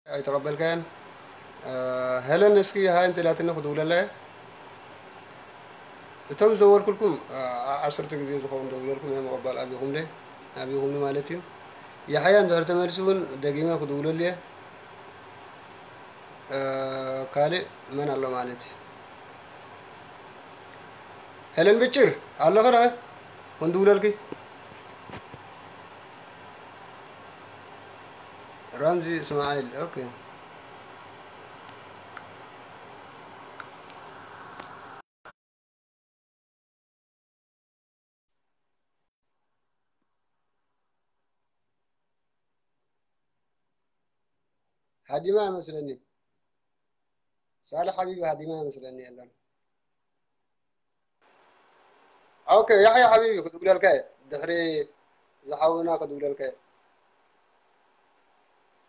ኣይተቐበልካያን። ሄለን እስኪ ሃይ እንተ ኢላትኒ ክድውለላ እየ። እቶም ዝደወልኩልኩም ዓሰርተ ግዜ ዝኸውን ደውለልኩም እየ፣ ምቕባል ኣብይኹምለይ፣ ኣብይኹምኒ ማለት እዩ። ያሕያ እንድሕር ተመሊሱ እውን ደጊመ ክድውለሉ እየ። ካልእ መን ኣሎ ማለት እዩ? ሄለን ብጭር ኣለኸ ዶ ክንድውለልኪ? ራምዚ እስማዒል ኦኬ። ሃዲማ ይመስለኒ። ሳልሕ ሓቢቢ ሃዲማ ይመስለኒ የለን። ኦኬ፣ ያሕያ ሓቢቢ ክድውለልካ እየ። ድሕሪ ዝሓውና ክድውለልካ እየ።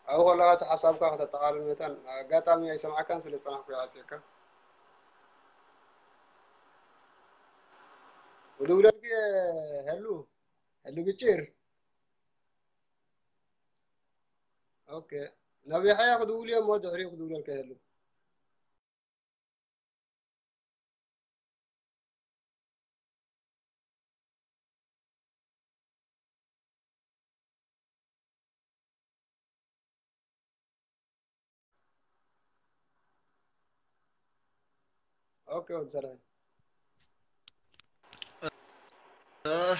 ኣብኡ ከለኻ እቲ ሓሳብካ ከተጠቓልል መታን ኣጋጣሚ ኣይሰማዕካን ስለ ዝጸናሕኩ ይዓጽየካ። ክድውለልክ እየ። ሄሉ፣ ሄሉ ብጭር። ኦኬ፣ ናብ ያሕያ ክድውል እየ እሞ ድሕሪኡ ክድውለልካ እየ ሄሉ። ኦኬ፣ ወዲ ሰላም።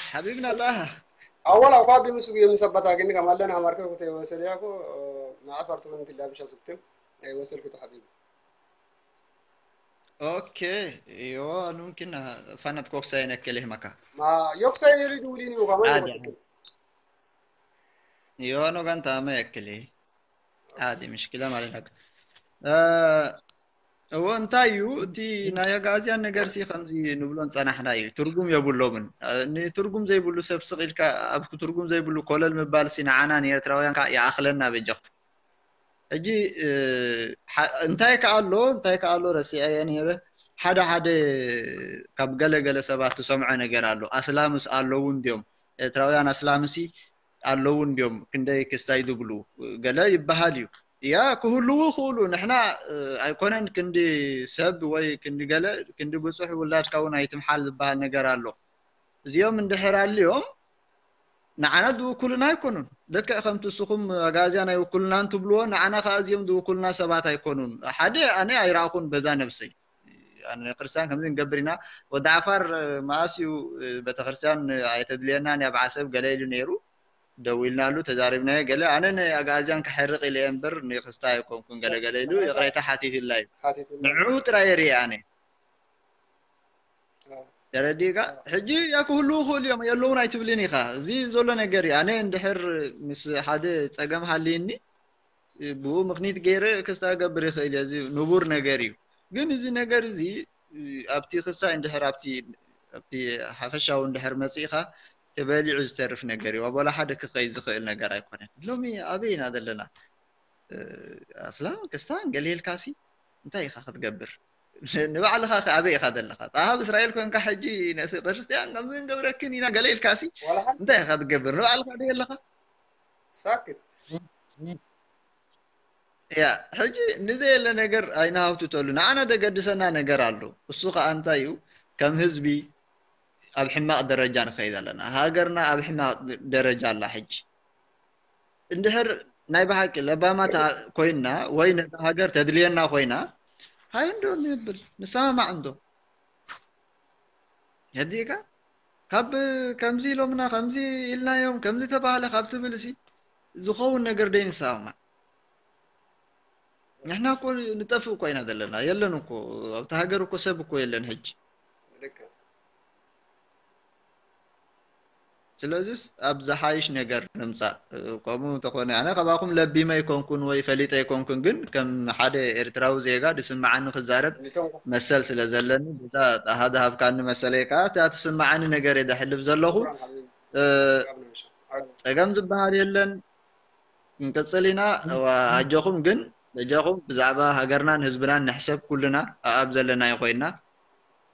ሓቢብና ጣሃ ኣወል ኣኳ ቢምስ ቢምስ ኣባታ ግን ከማለን ኣማርከ ኩተ ወሰል ያኮ ማዕፈር ትኩን ትላ ብሻ ስክትን ኣይ ወሰል ኩተ ሓቢብ ኦኬ። ዮ ኑምኪን ፋነት ኮክሳይን እክል ይህመካ ማ ዮክሳይን ሪድ ውሊን ይኸማ ዓዲ። ዮ ኖጋንታ መ እክል ዓዲ ምሽኪላ ማለት ነክ እዎ እንታይ እዩ እቲ ናይ ኣጋዝያን ነገር ሲ ከምዚ ንብሎን ጸናሕና እዩ። ትርጉም የብሎምን። ንትርጉም ዘይብሉ ሰብ ስቕ ኢልካ ኣብ ትርጉም ዘይብሉ ኮለል ምባል ሲ ንዓና ንኤርትራውያን ከዓ ይኣኽለና በጃኹም። ሕጂ እንታይ ከኣሎ እንታይ ከኣሎ ረሲዐየ ነይረ። ሓደ ሓደ ካብ ገለ ገለ ሰባት ትሰምዖ ነገር ኣሎ። ኣስላምስ ኣለዉ እንድዮም፣ ኤርትራውያን ኣስላምሲ ኣለዉ እንድዮም፣ ክንደይ ክስታይ ዝብሉ ገለ ይበሃል እዩ። እያ ክህልዉ ይኽእሉ። ንሕና ኣይኮነን ክንዲ ሰብ ወይ ክንዲ ገለ ክንዲ ብፁሕ ውላድካ እውን ኣይትምሓል ዝበሃል ነገር ኣሎ። እዚኦም እንድሕር ኣልዮም ንዓና ዝውክሉና ኣይኮኑን። ልክዕ ከምቲ እስኹም ኣጋዝያን ኣይውክሉናን ትብልዎ ንዓና ከዓ እዚኦም ዝውክሉና ሰባት ኣይኮኑን። ሓደ ኣነ ኣይረኣኹን በዛ ነብሰይ። ኣነ ክርስቲያን ከምዚ ንገብር ኢና። ወዲ ዓፋር መኣስ እዩ ቤተክርስትያን ኣይተድልየናን እያ ብዓሰብ ገለ ኢሉ ነይሩ። ደዊልናሉ ተዛሪብናዮ ገለ ኣነ ንኣጋዝያን ክሕርቕ ኢለ እየ እምበር ንክስታይ ኣይኮንኩን ገለገለ ኢሉ ይቕሬታ ሓቲትላ እዩ። ንዕኡ ጥራይ የርኢ ኣነ ተረዲእካ ሕጂ ያ ክህልዉ ክእሉ እዮም የለውን ኣይትብልን ኢኻ። እዚ ዘሎ ነገር እዩ። ኣነ እንድሕር ምስ ሓደ ጸገም ሃልይኒ ብኡ ምኽኒት ገይረ ክስታ ገብር ይኽእል እየ። እዚ ንቡር ነገር እዩ። ግን እዚ ነገር እዚ ኣብቲ ክሳይ እንድሕር ኣብቲ ኣብቲ ሓፈሻዊ እንድሕር መጺእኻ ተበሊዑ ዝተርፍ ነገር እዩ። ዋላ ሓደ ክኸይ ዝኽእል ነገር ኣይኮነን። ሎሚ ኣበይ ኢና ዘለና? ኣስላም ክስታን ገለ ኢልካሲ እንታይ ኢኻ ክትገብር? ንባዕልኻ ከ ኣበይ ኢኻ ዘለኻ? ጣሃብ እስራኤል ኮንካ ሕጂ ነሲ ክርስትያን ከምዚ ንገብረክን ኢና ገለ ኢልካሲ እንታይ ኢኻ ክትገብር? ንባዕልኻ ዶ የለኻ? ሳክት ያ ሕጂ ንዘየለ ነገር ኣይንሃውትተሉ። ንዓና ዘገድሰና ነገር ኣሎ። እሱ ከዓ እንታይ እዩ? ከም ህዝቢ ኣብ ሕማቕ ደረጃ ንኸይድ ኣለና። ሃገርና ኣብ ሕማቕ ደረጃ ኣላ ሕጂ። እንድሕር ናይ ብሓቂ ለባማት ኮይንና ወይ ነታ ሃገር ተድልየና ኮይና ሃይ እንዶ ንብል ንሰማማዕ እንዶ የዲእካ ካብ ከምዚ ኢሎምና ከምዚ ኢልናዮም ከምዚ ተባህለ ካብ ትብል ሲ ዝኸውን ነገር ደይ ንሰማማዕ። ንሕና እኮ ንጠፍእ እኮ ኢና ዘለና የለን እኮ ኣብቲ ሃገር እኮ ሰብ እኮ የለን ሕጂ። ስለዚስ ኣብ ዝሓይሽ ነገር ንምጻእ ከምኡ እንተኾነ ኣነ ካባኹም ለቢመ ኣይኮንኩን ወይ ፈሊጠ ኣይኮንኩን ግን ከም ሓደ ኤርትራዊ ዜጋ ዝስምዓኒ ክዛረብ መሰል ስለ ዘለኒ ብዛ ጣሃ ዝሃብካኒ መሰለይ ከዓ እታ ትስምዓኒ ነገር እየ ዘሕልፍ ዘለኹ። ጸገም ዝበሃል የለን። ክንቅጽል ኢና። ኣጆኹም ግን በጃኹም ብዛዕባ ሃገርናን ህዝብናን ንሕሰብ ኩልና ኣኣብ ዘለናዮ ኮይና።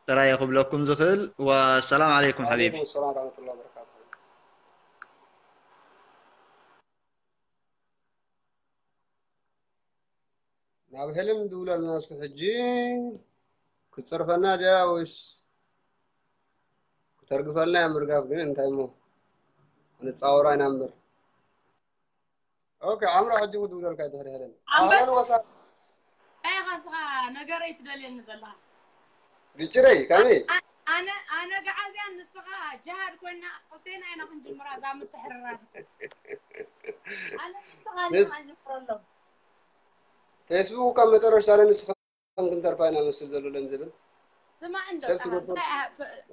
ጥራይ ክብለኩም ዝኽእል። ወሰላም ዓለይኩም ሓቢቢ። ሰላም ረሕመቱላ በረካቱ። ናብ ሄለን ድውለልና እስኪ ሕጂ ክትጸርፈና ድያ ወይስ ክተርግፈልና እያ ምርጋፍ ግን እንታይ እሞ ክንጻወራ ኢና እምበር። ኦኬ ዓምራ ሕጂ ክድውለልካ ድሕሪ ሄለን ኣህለን ወሳ እንታይ ኢኻ ስኻ ነገረይ ትደልየኒ ዘለኻ ብጭረይ ከመይ ኣነ ኣነ ገዓዝያን ንስኻ ጅሃድ ኮይና ክልቴና ኢና ክንጅምራ እዛ ምትሕርራር ኣነ ንስኻ ንስኻ ንጅምረሎም ፌስቡክ ካብ መጨረሻ ንስኻ ክንተርፋ ኢና መስል ዘሎ ለም ዝብል ስማዕ እንዶ ሰብ ትጎድጎድ። እንታይ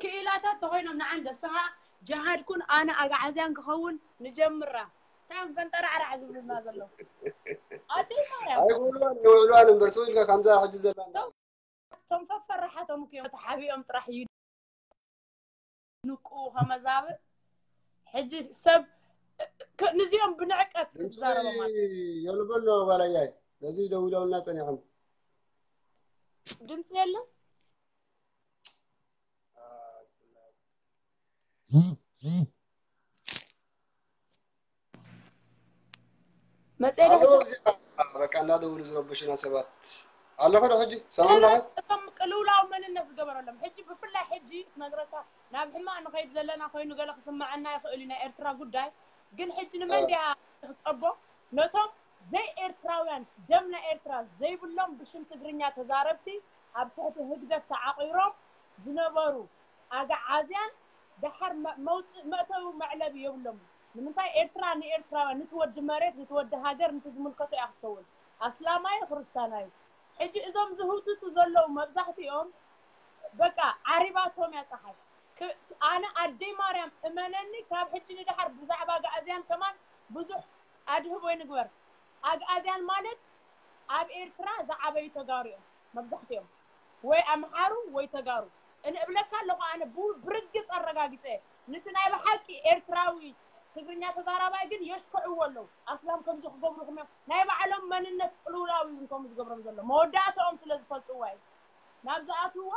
ክኢላታት ተኾይኖም ንዓን ደስኻ ጅሃድ ኩን ኣነ ኣግዓዝያን ክኸውን ንጀምራ እዮም ገንጠራዕራዕ ዝብሉና ዘለዉ። ኣደይ ማርያም ኣይብሉዋን ይውዕሉዋን እምበር፣ ስው ኢልካ ከምዛ ሕጂ ዘላ እቶም ፈፈራሓቶም እኮ እዮም ተሓቢኦም ጥራሕ እዩ ንቁ ከመዛብእ። ሕጂ ሰብ ክ- ንዚኦም ብንዕቀት ድምፂ ክትዛረቦም ኣለ የልቦን ነው ባላያይ። ነዚ ደው ኢለውልና ጸኒሖም። ድምፂ የለን። መፅኤ ኣሎ ዶ እዚኣ በቃ እንዳደውሉ ዝረብሹና ሰባት ኣለኹ ዶ ሕጂ ሰማምናኸ? እቶም ቅልውላው መንነት ዝገበረሎም ሕጂ ብፍላይ ሕጂ ክነግረካ ናብ ሕማቕ ንኸይድ ዘለና ኮይኑ ገለ ክስምዐና ይኽእል እዩ ናይ ኤርትራ ጉዳይ። ግን ሕጂ ንመን ድያ ክትፀቦ? ነቶም ዘይኤርትራውያን ደም ናይ ኤርትራ ዘይብሎም ብሽም ትግርኛ ተዛረብቲ ኣብ ትሕቲ ህግደፍ ተዓቒሮም ዝነበሩ ኣግዓዝያን ደሓር መ- መውፅእ መእተዊ መዕለቢ የብሎም። ንምንታይ ኤርትራ ንኤርትራውያን ንትወዲ መሬት ንትወዲ ሃገር ንትዝምልከቶ እያ ክትከውን ኣስላማይ ክርስታናይ። ሕጂ እዞም ዝህውትቱ ዘለዉ መብዛሕትኦም በቃ ዓሪባቶም እያ ፀሓይ። ክ- ኣነ ኣደይ ማርያም እመነኒ ካብ ሕጂ ንደሓር ብዛዕባ ኣግዓዝያን ከማን ብዙሕ ኣድህቦ ይንግበር። ኣግዓዝያን ማለት ኣብ ኤርትራ ዝዓበዩ ተጋሩ እዮም መብዛሕትኦም ወይ ኣምሓሩ ወይ ተጋሩ። እነ እብለካ ኣለኹ ኣነ ቡ- ብርግፅ ኣረጋጊፀ። ንቲ ናይ ብሓቂ ኤርትራዊ ትግርኛ ተዛራባይ ግን የሽክዕዎ ኣለዉ። ኣስላም ከምዚ ክገብሩኹም እዮም ናይ ባዕሎም መንነት ቅልውላው እዩ ከምኡ ዝገብሮም ዘሎ መወዳእታኦም ስለ ዝፈልጥዋ እዩ ናብ ዝኣትዎ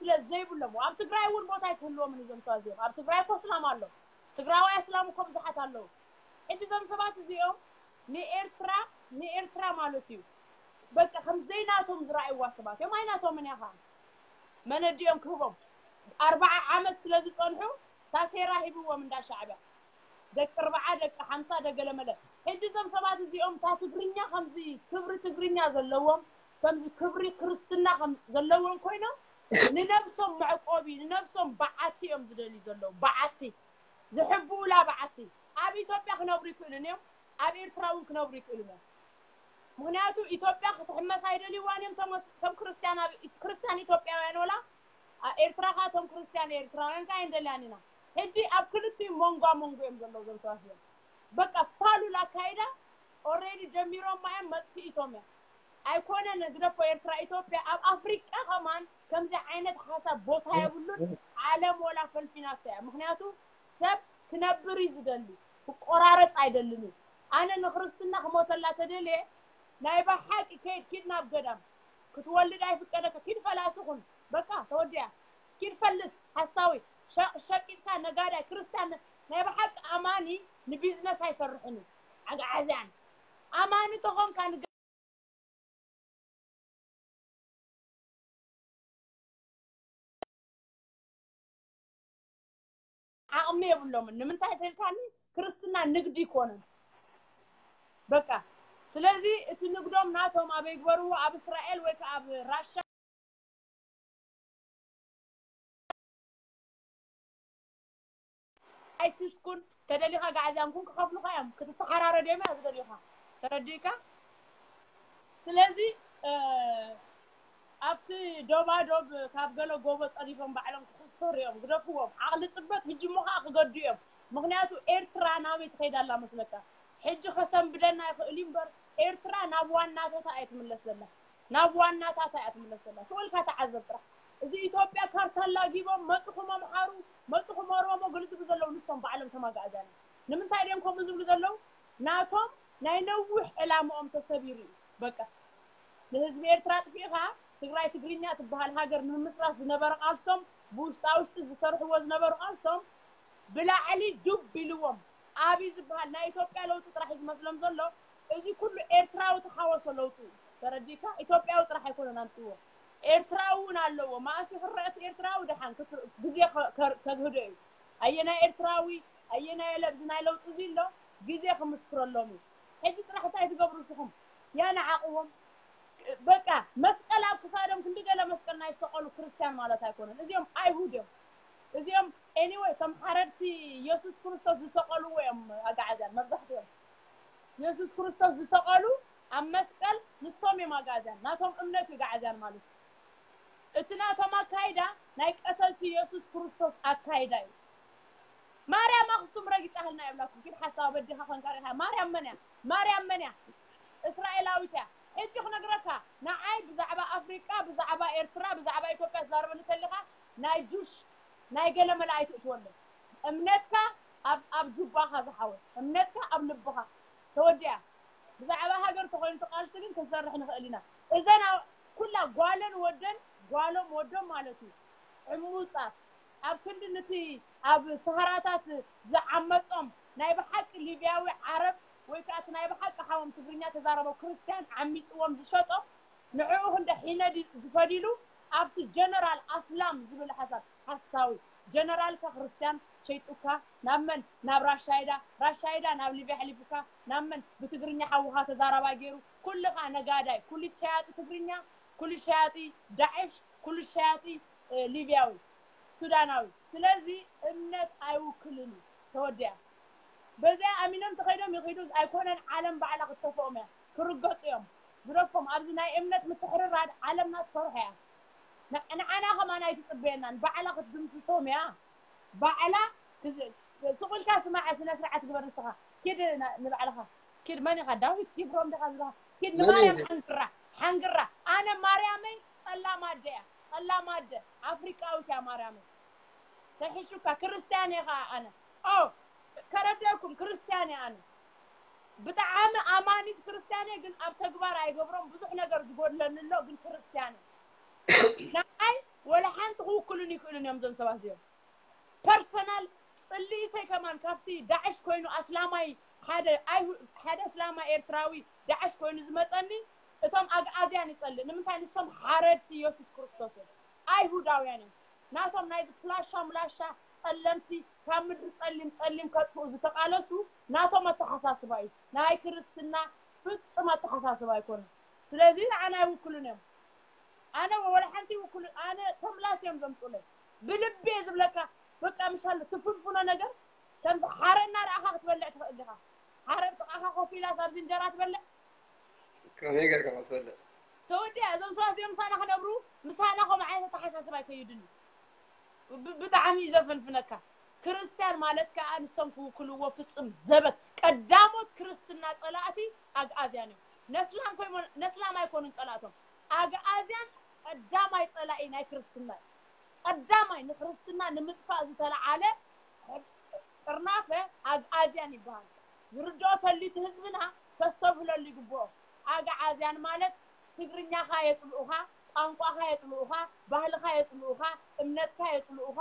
ስለ ዘይብሎም ኣብ ትግራይ እውን ቦታ ኣይክህልዎምን እዞም ሰባት እዚኦም። ኣብ ትግራይ እኮ ኣስላም ኣሎ። ትግራዋይ ኣስላም እኮ ብዙሓት ኣለዉ። ሕጂ እዞም ሰባት እዚኦም ንኤርትራ ንኤርትራ ማለት እዩ በቃ ከም ዘይናቶም ዝረኣይዋ ሰባት እዮም። ኣይናቶምን እያ ከዓ መነዲኦም ክህቦም ኣርባዓ ዓመት ስለ ዝፀንሑ ታሴራ ሂብዎም እንዳ ሻዕብያ ደቂ ኣርባዓ ደቂ ሓምሳ ደገለመለ። ሕጂ እዞም ሰባት እዚኦም እታ ትግርኛ ከምዚ ክብሪ ትግርኛ ዘለዎም ከምዚ ክብሪ ክርስትና ከም ዘለዎም ኮይኖም ንነብሶም መዕቆቢ ንነብሶም በዓቲ እዮም ዝደልዩ ዘለዉ። በዓቲ ዝሕብኡላ በዓቲ ኣብ ኢትዮጵያ ክነብሩ ይክእሉን እዮም፣ ኣብ ኤርትራ እውን ክነብሩ ይክእሉን እዮም። ምክንያቱ ኢትዮጵያ ክትሕመስ ኣይደልይዋን እዮም። እቶም ወስ- እቶም ክርስትያን ኣብ- ክርስትያን ኢትዮጵያውያን ወላ ኣብ ኤርትራ ከ እቶም ክርስትያን ኤርትራውያን ከ ኣይንደልያን ኢና። ሕጂ ኣብ ክልቲኡ መንጓ መንጎ እዮም ዘለዉ እዞም ሰባት እዮም በቃ ፋሉል ኣካይዳ ኦሬዲ ጀሚሮማ እዮም መጥፊኢቶም እዮም። ኣይኮነ ንግደፎ ኤርትራ ኢትዮጵያ ኣብ ኣፍሪቃ ከማን ከምዚ ዓይነት ሓሳብ ቦታ የብሉን። ዓለም ወላ ፈልፊናታ እያ። ምክንያቱ ሰብ ክነብር እዩ ዝደሊ ክቆራረፅ ኣይደልን እዩ። ኣነ ንክርስትና ክሞተላ ተደልየ ናይ ብሓቂ ከይድ ኪድ ናብ ገዳም ክትወልድ ኣይፍቀደካ ኪድ ፈላሲ ኩን በቃ ተወዲያ ኪድ ፈልስ ሓሳዊ ሸ- ሸቂጥካ ነጋዳይ ክርስቲያን ናይ ብሓቂ ኣማኒ ንቢዝነስ ኣይሰርሕን እዩ። ኣግዓዝያን ኣማኒ ተኾንካ ንገ- ዓቕሚ የብሎምን። ንምንታይ ተልካኒ ክርስትና ንግዲ ይኮነን በቃ። ስለዚ እቲ ንግዶም ናቶም ኣበይ ግበርዎ ኣብ እስራኤል ወይ ከዓ ኣብ ራሻ ኣይሲስ ኩን ተደሊኻ ጋዕዝያን ኩን ክኸፍሉኻ እዮም። ክትተሓራረድ እዮም እያ ዝደልዩኻ። ተረዲእካ? ስለዚ ኣብቲ ዶባዶብ ካብ ገለ ጎቦ ፀዲፎም ባዕሎም ክኽስፈሩ እዮም። ግደፍዎም። ዓቕሊ ፅበት ህጂ እሞ ከዓ ክገዱ እዮም። ምክንያቱ ኤርትራ ናበይ ትኸይድ ኣላ መስለካ? ሕጂ ከሰንብደና ይኽእል እዩ እምበር ኤርትራ ናብ ዋናታታ እያ ትምለስ ዘላ። ናብ ዋናታታ እያ ትምለስ ዘላ። ስቕ ኢልካ ተዓዘብ ጥራሕ። እዚ ኢትዮጵያ ካርታ ኣላጊቦም መፅኹም ኣምሓሩ መፅኹም ኦሮሞ ግልፅቡ ዘለዉ ንሶም ባዕሎም ተማጋእዛኒ ንምንታይ ድዮም ከምኡ ዝብሉ ዘለዉ? ናቶም ናይ ነዊሕ ዕላምኦም ተሰቢሩ እዩ። በቃ ንህዝቢ ኤርትራ ኣጥፊእኻ ትግራይ ትግርኛ ትበሃል ሃገር ንምምስራት ዝነበረ ቃልሶም ብውሽጣ ውሽጢ ዝሰርሕዎ ዝነበሩ ቃልሶም ብላዕሊ ዱብ ኢልዎም። ኣብይ ዝበሃል ናይ ኢትዮጵያ ለውጢ ጥራሕ እዩ ዝመስሎም ዘሎ። እዚ ኩሉ ኤርትራዊ ተሓወሶ ለውጢ እዩ። ተረዲእካ? ኢትዮጵያዊ ጥራሕ ኣይኮነን ኣምፅዎ። ኤርትራዊ እውን ኣለዎ። መኣስ ይኽረአ እቲ ኤርትራዊ? ደሓን ግዜ ከግህዶ እዩ። ኣየናይ ኤርትራዊ ኣየናይ ለብዚ ናይ ለውጢ እዚ ኣሎ ግዜ ክምስክረሎም እዩ። ሕጂ ጥራሕ እንታይ ትገብሩ ንስኹም? ያንዓቕዎም። በቃ መስቀል ኣብ ክሳዶም ክንዲ ገለ መስቀል ናይ ዝሰቐሉ ክርስትያን ማለት ኣይኮነን። እዚኦም ኣይሁድ እዮም። እዚኦም anyway ከም ሓረድቲ የሱስ ክርስቶስ ዝሰቐልዎ እዮም ኣጋዓዝያን መብዛሕትኦም። የሱስ ክርስቶስ ዝሰቐሉ ኣብ መስቀል ንሶም እዮም ኣጋዓዝያን። ናቶም እምነት እዩ ኣጋዓዝያን ማለት እዩ። እቲ ናቶም ኣካይዳ ናይ ቀተልቲ የሱስ ክርስቶስ ኣካይዳ እዩ። ማርያም ኣኽሱም ረጊጻ ህልና የብላኩም። ግን ሓሳብ በዲኻ ኮንካ ሪኻ። ማርያም መን እያ? ማርያም መን እያ? እስራኤላዊት እያ። ሕጂ ክነግረካ፣ ንዓይ ብዛዕባ ኣፍሪቃ፣ ብዛዕባ ኤርትራ፣ ብዛዕባ ኢትዮጵያ ትዛረበኒ ተለኻ፣ ናይ ጁሽ ናይ ገለ መለ ኣይትእትወለይ። እምነትካ ኣብ ኣብ ጁባኻ ዝሓወ፣ እምነትካ ኣብ ልብኻ። ተወዲኣ። ብዛዕባ ሃገር ተኾይኑ ተቃልሲ ግን ክንሰርሕ ንኽእል ኢና። እዘን ኣብ- ኩላ ጓለን ወደን ጓሎም ወዶም ማለት እዩ። ዕሙጻት ኣብ ክንዲ ንቲ ኣብ ሰሃራታት ዝዓመጾም ናይ ብሓቂ ሊብያዊ ዓረብ ወይ ከዓ እቲ ናይ ብሓቂ ሓዎም ትግርኛ ተዛረቦ ክርስቲያን ዓሚጽዎም ዝሸጦም ንዕኡ ክንደ ሒነዲ ዝፈዲሉ ኣብቲ ጀነራል ኣስላም ዝብል ሓሳብ ሓሳዊ ጀነራልካ ክርስቲያን ሸይጡካ ናብ መን ናብ ራሻይዳ ራሻይዳ ናብ ሊብያ ሕሊፉካ ናብ መን ብትግርኛ ሓውኻ ተዛራባይ ገይሩ ኩልኻ ነጋዳይ ኩሊት ሸያጢ ትግርኛ ኩሉ ሸያጢ ዳዕሽ ኩሉ ሸያጢ ሊብያዊ ሱዳናዊ ስለዚ እምነት ኣይውክልን እዩ ተወዲያ በዚኣ ኣሚኖም ተኸይዶም ይኸዱ ኣይኮነን ዓለም ባዕላ ክትተፈኦም እያ ክርገፁ እዮም ግደፎም ኣብዚ ናይ እምነት ምትሕርራድ ዓለምና ትፈርሖ እያ ንዓና ከማን ኣይትፅበየናን ባዕላ ክትድምስሶም እያ ባዕላ ስቕ ኢልካ ስማዕ ስነ ስርዓት ግበር ንስኻ ኪድ ንባዕልኻ ኪድ መን ኢኻ ዳዊት ኪብሮም ዲኻ ዝበሃል ኪድ ንማርያም ሓንግራ ሓንግራ ኣነ ማርያመይ ፀላም ኣደ እያ ፀላም ኣደ ኣፍሪቃዊት እያ ማርያመይ ተሒሹካ ክርስትያን እየ ከዓ ኣነ ኦ ከረደኩም ክርስትያን እየ ኣነ ብጣዕሚ ኣማኒት ክርስትያን እየ ግን ኣብ ተግባር ኣይገብሮም ብዙሕ ነገር ዝጎድለኒ ኣሎ ግን ክርስትያን እየ ንዓይ ወላ ሓንቲ ክውክሉን ይክእሉን እዮም እዞም ሰባት እዚኦም ፐርሰናል ፅልኢተይ ከማን ካብቲ ዳዕሽ ኮይኑ ኣስላማይ ሓደ ኣይሁ- ሓደ ኣስላማይ ኤርትራዊ ዳዕሽ ኮይኑ ዝመፀኒ እቶም ኣግኣዝያን ይፀልእ ንምንታይ ንሶም ሓረድቲ የሱስ ክርስቶስ እዮም ኣይሁዳውያን እዮም ናቶም ናይዚ ፍላሻ ምላሻ ፀለምቲ ካብ ምድሪ ፀሊም ፀሊም ከጥፍኡ ዝተቃለሱ ናቶም ኣተሓሳስባ እዩ ናይ ክርስትና ፍፅም ኣተሓሳስባ ኣይኮነን ስለዚ ንዓና ኣይውክሉን እዮም ኣነ ወላ ሓንቲ ይውክሉ ኣነ ተምላስ እዮም ዘምፁለይ ብልቢ እየ ዝብለካ በቃ ምሻሉ ትፍንፍኖ ነገር ከምዚ ሓረ እናረኣኻ ክትበልዕ ትኽእል ዲኻ ሓረ ጥቓኻ ኮፍ ኢላስ ኣብዚ እንጀራ ትበልዕ ከመይ ጌርካ ክትበልዕ ተወዲኣ እዞም ሰባት እዚኦም ምሳና ክነብሩ ምሳና ከምኡ ዓይነት ኣተሓሳስባ ኣይከይድን እዩ ብ- ብጣዕሚ እዩ ዘፈንፍነካ ክርስትያን ማለት ከዓ ንሶም ክውክልዎ ፍፅም ዘበት ቀዳሞት ክርስትና ፀላእቲ ኣግኣዝያን እዮም ነስላም ኮይሞ ነስላም ኣይኮኑን ፀላእቶም ኣግኣዝያን ቀዳማይ ፀላኢ ናይ ክርስትና እዩ ቀዳማይ ንክርስትና ንምጥፋእ ዝተለዓለ ጥርናፈ ኣግኣዝያን ይበሃል ዝርድኦ ተልዩ እቲ ህዝብና ከስተብህለሉ ይግብኦ ኣግዓዝያን ማለት ትግርኛኻ የፅልኡኻ ቋንቋኻ የፅልኡኻ ባህልኻ የፅልኡኻ እምነትካ የፅልኡኻ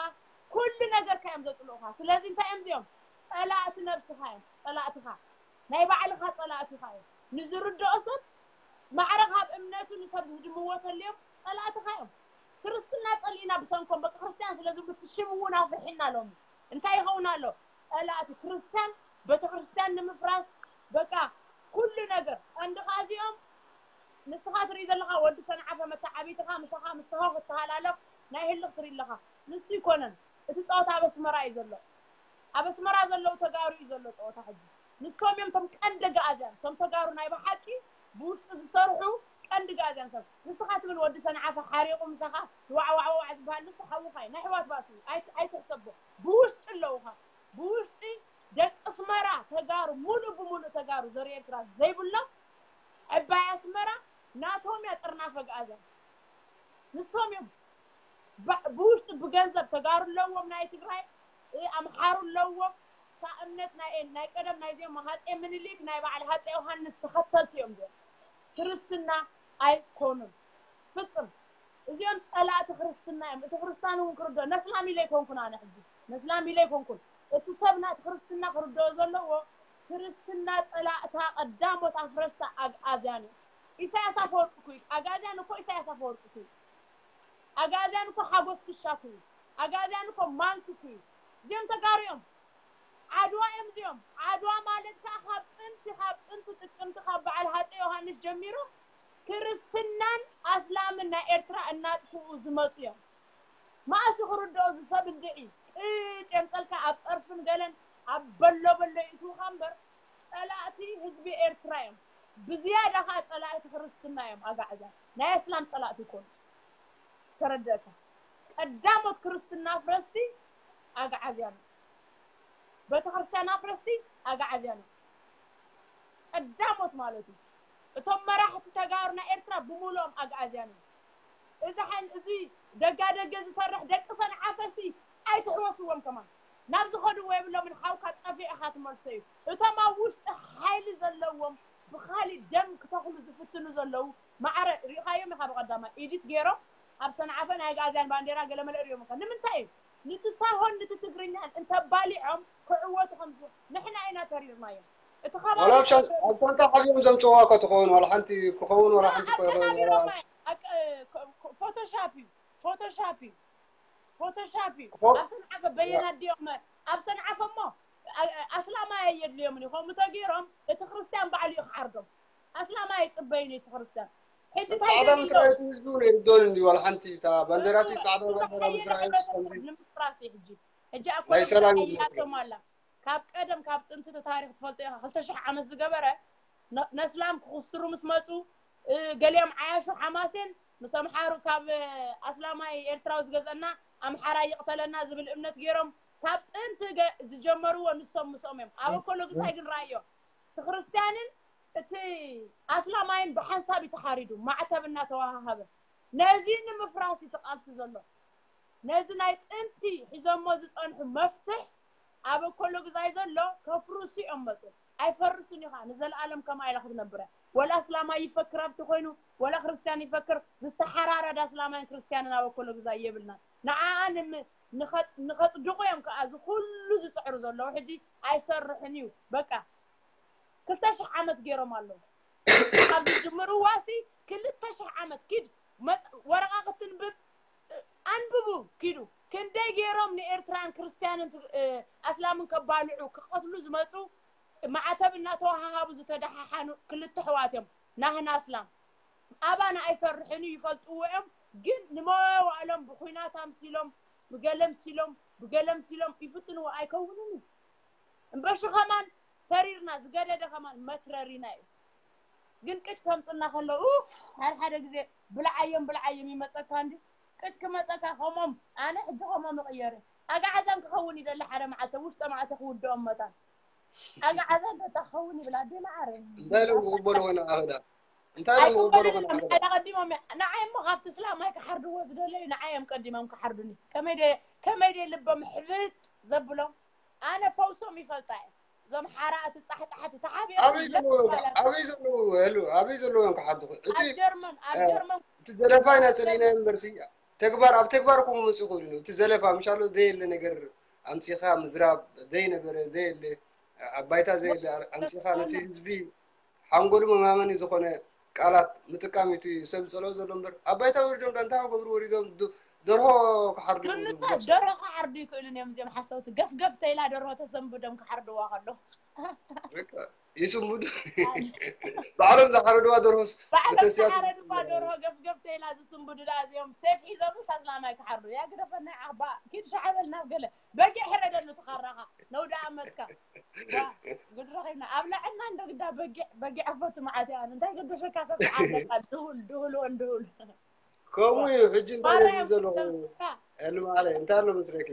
ኩሉ ነገርካ እዮም ዘፅልኡኻ ስለዚ እንታይ እዮም እዚኦም ፀላእቲ ነብስኻ እዮም ፀላእትኻ ናይ ባዕልኻ ፀላእትኻ እዮም ንዝርድኦ ሰብ ማዕረ ካብ እምነቱ ንሰብ ዝህድምዎ ተልዮም ፀላእትኻ እዮም ክርስትና ፀሊእና ብሰንኮም በቂ ክርስትያን ስለ ዝብሉ እቲ ሽም እውን ኣፍርሒና ሎሚ እንታይ ይኸውን ኣሎ ፀላእቲ ክርስትያን ቤተክርስትያን ንምፍራስ በቃ ኩሉ ነገር ቀንዲ ከዓ እዚኦም ንስኻ ትርኢ ዘለኻ ወዲ ሰንዓፈ መተዓቢትኻ ምሳኻ ምሳኻ ክትተሃላለኽ ናይ ህልኽ ትርኢ ኣለኻ ንሱ ይኮነን እቲ ፀወታ ኣብ ኣስመራ እዩ ዘሎ ኣብ ኣስመራ ዘለዉ ተጋሩ እዩ ዘሎ ፀወታ ሕጂ ንሶም እዮም ቶም ቀንዲ ኣግኣዝያን ቶም ተጋሩ ናይ ብሓቂ ብውሽጢ ዝሰርሑ ቀንዲ ኣግኣዝያን ሰብ ንስኻ ትብል ወዲ ሰንዓፈ ሓሪቑ ምሳኻ ዋዕዋዕዋዕ ዝበሃል ንሱ ሓውኻ እዩ ናይ ኣሕዋት ባእሲ እዩ ኣይትሕሰቦ ብውሽጢ ኣለዉኻ ብውሽጢ ደቂ ኣስመራ ተጋሩ ሙሉእ ብሙሉእ ተጋሩ ዘርኢ ኤርትራ ዘይብሎም ዕባይ ኣስመራ ናቶም እያ ጥርናፈ ኣግኣዝያን ንሶም እዮም ብውሽጢ ብገንዘብ ተጋሩ ኣለዎም ናይ ትግራይ ኣምሓሩ ኣለዎም እታ እምነት ናይ ናይ ቀደም ናይዚኦም ሃፀ ምኒልክ ናይ በዓል ሃፀ ዮሃንስ ተኸተልቲ እዮም እዚኦም ክርስትና ኣይኮኑን ፍፅም እዚኦም ፀላእቲ ክርስትና እዮም እቲ ክርስታን እውን ክርዶ ነስላም ኢለ ኣይኮንኩን ኣነ ሕጂ ነስላም ኢለ ኣይኮንኩን እቲ ሰብ ናቲ ክርስትና ክርዶ ዘለዎ ክርስትና ፀላእታ ቀዳሞት ኣፍረስታ ኣግኣዝያን እዮም ኢሳያስ ኣፈወርቂ ኩይ ኣጋዝያን እኮ ኢሳያስ ኣፈወርቂ ኩይ ኣጋዝያን እኮ ሓጎስ ክሻ ኩይ ኣጋዝያን እኮ ማንኪ ኩይ እዚኦም ተጋሩ እዮም ዓድዋ እዮም እዚኦም ዓድዋ ማለት ከዓ ካብ ጥንቲ ካብ ጥንቲ ጥቅምቲ ካብ በዓል ሃፀ ዮሃንስ ጀሚሩ ክርስትናን ኣስላምን ናይ ኤርትራ እናጥፍኡ ዝመፁ እዮም መኣስ ክርድኦ ዝሰብ እንድዒ ቅጭ የምፀልካ ኣብ ፀርፍን ገለን ኣብ በሎ በሎ ይእትውካ እምበር ፀላእቲ ህዝቢ ኤርትራ እዮም ብዝያዳ ከዓ ፀላእቲ ክርስትና እዮም ኣጋዕዛ ናይ ኣስላም ፀላእቲ ይኮኑ ተረደእካ ቀዳሞት ክርስትና ፍረስቲ ኣግዓዝያን ቤተክርስትያን ኣፍረስቲ ኣግዓዝያን እዮም። ቀዳሞት ማለት እዩ። እቶም መራሕቲ ተጋሩ ናይ ኤርትራ ብምሉኦም ኣግዓዝያን እዮም። እዚ ሓን-፣ እዚ ደጋ ደገ ዝሰርሕ ደቂ ሰንዓፈሲ ኣይትሕወስዎም ከማን። ናብ ዝኸድዎ የብሎምን፣ ሓውካ ጠፊዕኻ ትመልሶ እዩ። እቶም ኣብ ውሽጢ ሓይሊ ዘለዎም ብኻሊእ ደም ክተኽሉ ዝፍትኑ ዘለዉ ማዕረ ሪእኻዮም ኢኻ። ብቐዳማይ ኢዲት ገይሮም ኣብ ሰንዓፈ ናይ ኣግዓዝያን ባንዴራ ገለመለ ሪኦም ኢኻ። ንምንታይ እዩ? ንቲ ሳሆን ንቲ ትግርኛን እንተባሊዖም ክዕወቱ ከምዚ ንሕና ኢና ተሪርናዮም። እቲ ከባቢ ዋላ ኣብ ሻን-፣ ኣብ ሻንጣ ሓቢኦም ዘምጽዋ እኮ ትኸውን፣ ዋላ ሓንቲ ክኸውን፣ ዋላ ሓንቲ እኮ ይኸውን፣ ዋላ ኣቀናቢሮም ኣይ-፣ ኣቀ-፣ ኮ-፣ ኮ-፣ ፎቶሻፕ እዩ። ፎቶሻፕ እዩ። ፎቶሻፕ እዩ። ፎ-፣ ኣብ ሰንዓፈ በየና ድዮም? ኣብ ሰንዓፈ እሞ ኣ-፣ ኣስላማይ ኣየድልዮምን እዩ። ከምኡ ተገይሮም እቲ ክርስትያን ባዕሉ እዩ ክዓርዶም። ኣስላማይ ኣይጽበይን እዩ እቲ ክርስትያን። ሕጂ እንታይ ጻዕዳ ገሊሎ? ምስ ረኣየት ህዝቢ እውን ኣይርድኦን እንድዩ፣ ዋላ ሓንቲ እታ ባንዴራ ሲ ጻዕዳ ባንዴራ ምስ ረኣየት ከምዚ ንምፍራስ እዩ ሕጂ። ሕጂ ኣብ ናይ ኮሎም ሰላም እዩ ዝመስለኒ። ተቀይራቶም ኣላ። ካብ ቀደም ካብ ጥንቲ እቲ ታሪኽ ትፈልጦ ኢኻ። ክልተ ሽሕ ዓመት ዝገበረ ነ-፣ ነስላም ክኹስትሩ ምስ መጹ፣ እ፣ ገሊኦም ዓያሹ ሓማሴን ምስ ኣምሓሩ ካብ፣ እ፣ ኣስላማይ ኤርትራዊ ዝገዝአና ኣምሓራይ ይቕተለና ዝብል እምነት ገይሮም ካብ ጥንቲ ገ-፣ ዝጀመርዎ ንሶም ምስኦም እዮም። ኣብ ኣኮሎ ግዛይ ግን ረኣዮ። እቲ ክርስትያንን እቲ ኣስላማይን ብሓንሳብ እዩ ተሓሪዱ፣ ማዕተብ እናተወሃሃበ። ነዚ ንምፍራስ እዩ ተቃልሲ ዘሎ። ነዚ ናይ ጥንቲ ሒዞሞ ዝጸንሑ መፍትሕ ኣብ ኣኮሎ ግዛይ ዘሎ ከፍርሱ እዮም መጹ። ኣይፈርስን እዩ ኸዓ፣ ንዘለኣለም ከምኣ ኢላ ክትነብር እያ። ወላ ኣስላማይ ይፈክር ኣብቲ ኮይኑ፣ ወላ ክርስትያን ይፈክር፣ ዝተሓራረደ ኣስላማይን ክርስትያንን ኣብ ኣኮሎ ግዛይ የብልናን። ንዓኣ ንም-፣ ንኸጽ-፣ ንኸጽድቑ እዮም ከኣ እዚ ኩሉ ዝጽዕሩ ዘለዉ። ሕጂ ኣይሰርሕን እዩ። በቃ፣ ክልተ ሽሕ ዓመት ገይሮም ኣለዉ። ካብ ዝጅምርዋ ሲ ክልተ ሽሕ ዓመት ኪድ መጽ-፣ ወረቓ ክትንብብ፣ እ፣ ኣንብቡ ኪዱ። ክንደይ ገይሮም ንኤርትራን ክርስትያንን ት-፣ እ፣ ኣስላምን ከባልዑ፣ ክቐትሉ ዝመጹ፣ ማዕተብ እናተወሃሃቡ ዝተደሓሓኑ ክልተ ኣሕዋት እዮም። ናህና ኣስላም ኣባና ኣይሰርሕን እዩ፣ ይፈልጥዎ እዮም። ግን ንመዋእሎም ብኹናት ኣምሲሎም፣ ብገለ ኣምሲሎም፣ ብገለ ኣምሲሎም ይፍትንዎ ኣይከውንን እዩ። እምበሺ ከማን ተሪርና፣ ዝገደደ ከማን መትረሪና እዩ። ግን ቅጭ ከምጽና ከሎ፣ ኡፍ፣ ሓደ ሓደ ግዜ ብልዓዮም ብልዓዮም ይመጸካ እንዲ። ቅጭ ክመጸካ ከምኦም፣ ኣነ ሕጂ ከምኦም እቕየር እየ። ኣግዓዛን ክኸውን ይደሊ ሓደ መዓልቲ፣ ውሽጠ መዓልቲ ክውድኦም መታን። ኣግዓዛን ተታ ክኸውን ይብል፣ ኣዴ መዓረ። እንታይ ኢሎም ክቕበሉ ኾነ ኣኽዳ? እንታይ ኢሎም ክቕበሉ ኣይቅበሉን ኾነ እዮም። ኣኽዳ? ሓደ ቀዲሞም እያ። ንዓይ እሞ ካብቲ እስላማይ ክሓርድዎ ዝደለዩ፣ ንዓይ እዮም ቀዲሞም ክሓርዱኒ። ከመይ ደ-፣ ከመይ ደይ ልቦም ሕብጥ ዘብሎም? ኣነ ፈውሶም ይፈልጣ እየ። እዞም ሓራእቲ ጻሕጻሕቲ ተሓቢኦም ኣበይ ዘለዉ እዮም? ኣበይ ዘለዉ? ህሉ፣ ኣበይ ዘለዉ እዮም ክሓድኹ? እቲ፣ ኣብ ጀርመን፣ ኣብ እ፣ ጀርመን እቲ ዘለፋ ኢና ጸሊእናዮ እምበርሲ፣ ተግባር፣ ኣብ ተግባር እኮ ክመጽእ ይኽእሉ እዮም። እቲ ዘለፋ፣ ምሻሎ ዘየለ ነገር ኣምጺኻ ምዝራብ፣ ዘይነበረ፣ ዘየለ፣ ኣብ ባይታ ዘየለ ኣምጺኻ ነቲ ህዝቢ ሓንጎሉ መማመኒ ዝኾነ ቃላት ምጥቃም እዩ እቲ ሰብ ዝጸልኦ ዘሎ እምበር፣ ኣብ ባይታ ወሪዶም ዳ እንታይ ክገብሩ ወሪዶም ዶ-፣ ደርሆ ክሓርዱ እዮም ድንታ ዝብሉ። ደርሆ ክሓርዱ ይኽእሉን እዮም እዚኦም ሓሰውቲ። ገፍገፍ ተይላ ደርሆ ተሰንብዶም ክሓርድዋ ከለዉ። በቃ፣ ይስንብዱ። ኣይ። ባዕሎም ዝሓረድዋ ደርሆስ ባዕሎም ብተስያቱ ዝሓረድዋ ደርሆ ገፍገፍ ተይላ ዝስንብዱ ደኣ እዚኦም ሴፍ ሒዞምስ ኣስላማይ ክሓርዱ። ያ ግደፈና ዓባ፣ ኪድ ሻዕ በል ናብ ገለ። በጊዕ ሕረደሉ ትኻራኻ። ነውዳ ኣመትካ። ዋ፣ ጉድ ረኺብና። ኣብ ላዕልና እንዶ ግዳ በጊዕ፣ በጊዕ ኣፈቱ መዓት እያ። እንታይ ገደሸካ ሰብ ትሓርደካ? ድሁል፣ ድሁል ወን ድሁል። ከምኡ እዩ። ሕጂ እንታይ ባርያ ዝብል ዘለኹ? የብልካ። እል ማዕረ፣ እንታይ ኣሎ መስለኪ?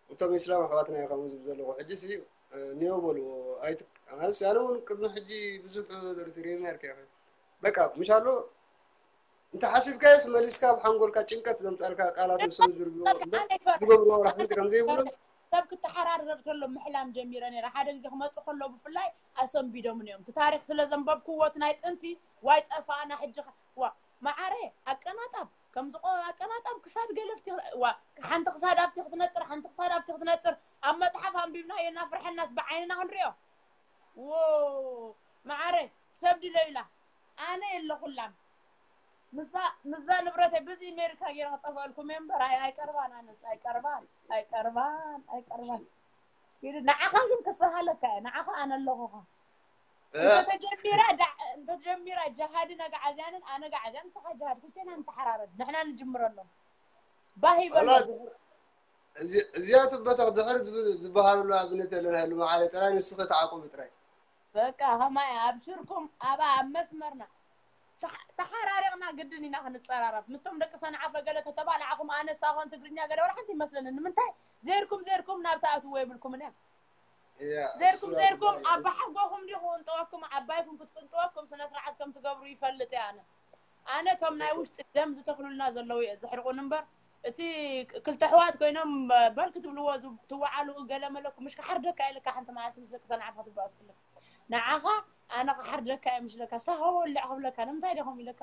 እቶም ኢስላም ኣሕዋትና እዮም ከምኡ ዝብል ዘለኹ። ሕጂ ሲ፣ እ፣ ኒዮ በልዎ። ኣይት-፣ ማለት ኣነ እውን ቅድሚ ሕጂ ብዙሕ ሪርና ነርካ ኢኻ። በቃ፣ ምሽ ኣሎ፣ እንተ ሓሲብካዮስ መሊስካ ኣብ ሓንጎልካ ጭንቀት ዘምጻልካ ቃላት ንሶም ዝርብዎ እምበር፣ ኣነ ይፈርሕ። ዝገብርዎ ራሕምቲ ከም ዘይብሎም። ሰብ ክተሓራረር ከሎ ምሕላም ጀሚረ ነይረ። ሓደ ግዜ ክመጹ ከለዉ ብፍላይ ኣሰንቢዶምን እዮም። እቲ ታሪኽ ስለ ዘንበብክዎ እቲ ናይ ጥንቲ፣ ዋይ ጠፋእና ሕጂ ኸ-፣ ዋ፣ መዓረ፣ ኣቀናጣብ፣ ከምዚ ቆ-፣ ኣቀናጣብ ክሳድ ገለፍቲ፣ ዋ፣ ሓንቲ ክሳድ ኣብቲ ክትነጥር፣ ሓንቲ ክሳድ ኣብቲ ክትነጥር፣ ኣብ መጽሓፍ ኣንቢብናዮ እናፍርሐናስ ብዓይንና ክንሪኦ። ዎ፣ መዓረ፣ ሰብ ድለዩላ። ኣነ የለኹላን። ምስዛ፣ ምስዛ ንብረተይ በዚ ኣሜሪካ ገይረ ክጠፍአልኩም እየ እምበር፣ ኣይ-፣ ኣይቀርባን፣ ኣነስ ኣይቀርባን፣ ኣይቀርባን፣ ኣይቀርባን። ኪዱ፣ ንዓኻ ግን ክስሃለካ እየ፣ ንዓኻ ኣነ ኣለኹኻ። እ? እንተተጀሚራ ዳ-፣ እንተተጀሚራ ጀሃድን ኣግዓዝያንን፣ ኣነ ኣግዓዝያን፣ ንስኻ ጀሃድ፣ ክልቴና ንተሓራረድ፣ ንሕና ንጅምረሎም። ባህ ይበሎ። ወላ፣ እዚ-፣ እዚኣቱ በተኽ ድሕሪ ዝብ-፣ ዝበሃሉ ኣብነት የለን፣ ሃይሉ መዓለ ጥራይ፣ ንስኺ ተዓቆቢ ጥራይ። በቃ፣ ኸማይ ኣብሽርኩም፣ ኣባ ኣብ መስመርና። ተሓ-፣ ተሓራሪቕና ግድን ኢና ክንጸራረብ። ምስቶም ደቂ ሰንዓፈ ገለ ተተባላዕኹም፣ ኣነ ሳሆን ትግርኛ ገለ ወላ ሓንቲ ይመስለኒ። ንምንታይ? ዘይርኩም፣ ዘይርኩም ናብ ተኣትዎ የብልኩምን እያ። ዘርኩም ዘርኩም ኣባሓጎኹም ዲኹ እንጠወኩም ዓባይኩም ክትቅንጠወኩም ስነ ስርዓት ከም ትገብሩ ይፈልጥ እየ ኣነ ኣነ ቶም ናይ ውሽጢ ደም ዝተኽሉልና ዘለዉ እየ ዝሕርቁን እምበር እቲ ክልተ ኣሕዋት ኮይኖም በል ክትብልዎ ትወዓሉ ገለ መለኩም ምሽ ክሓርደካ ኢልካ ሓንቲ መዓልቲ ምስ ደቂ ሰንዓፈ ክትበኣስ ክልክ ንዓኻ ኣነ ክሓርደካ እየ ምሽ ለካ ሳሆ ወልዕ ክብለካ ንምንታይ ዲኹም ኢለካ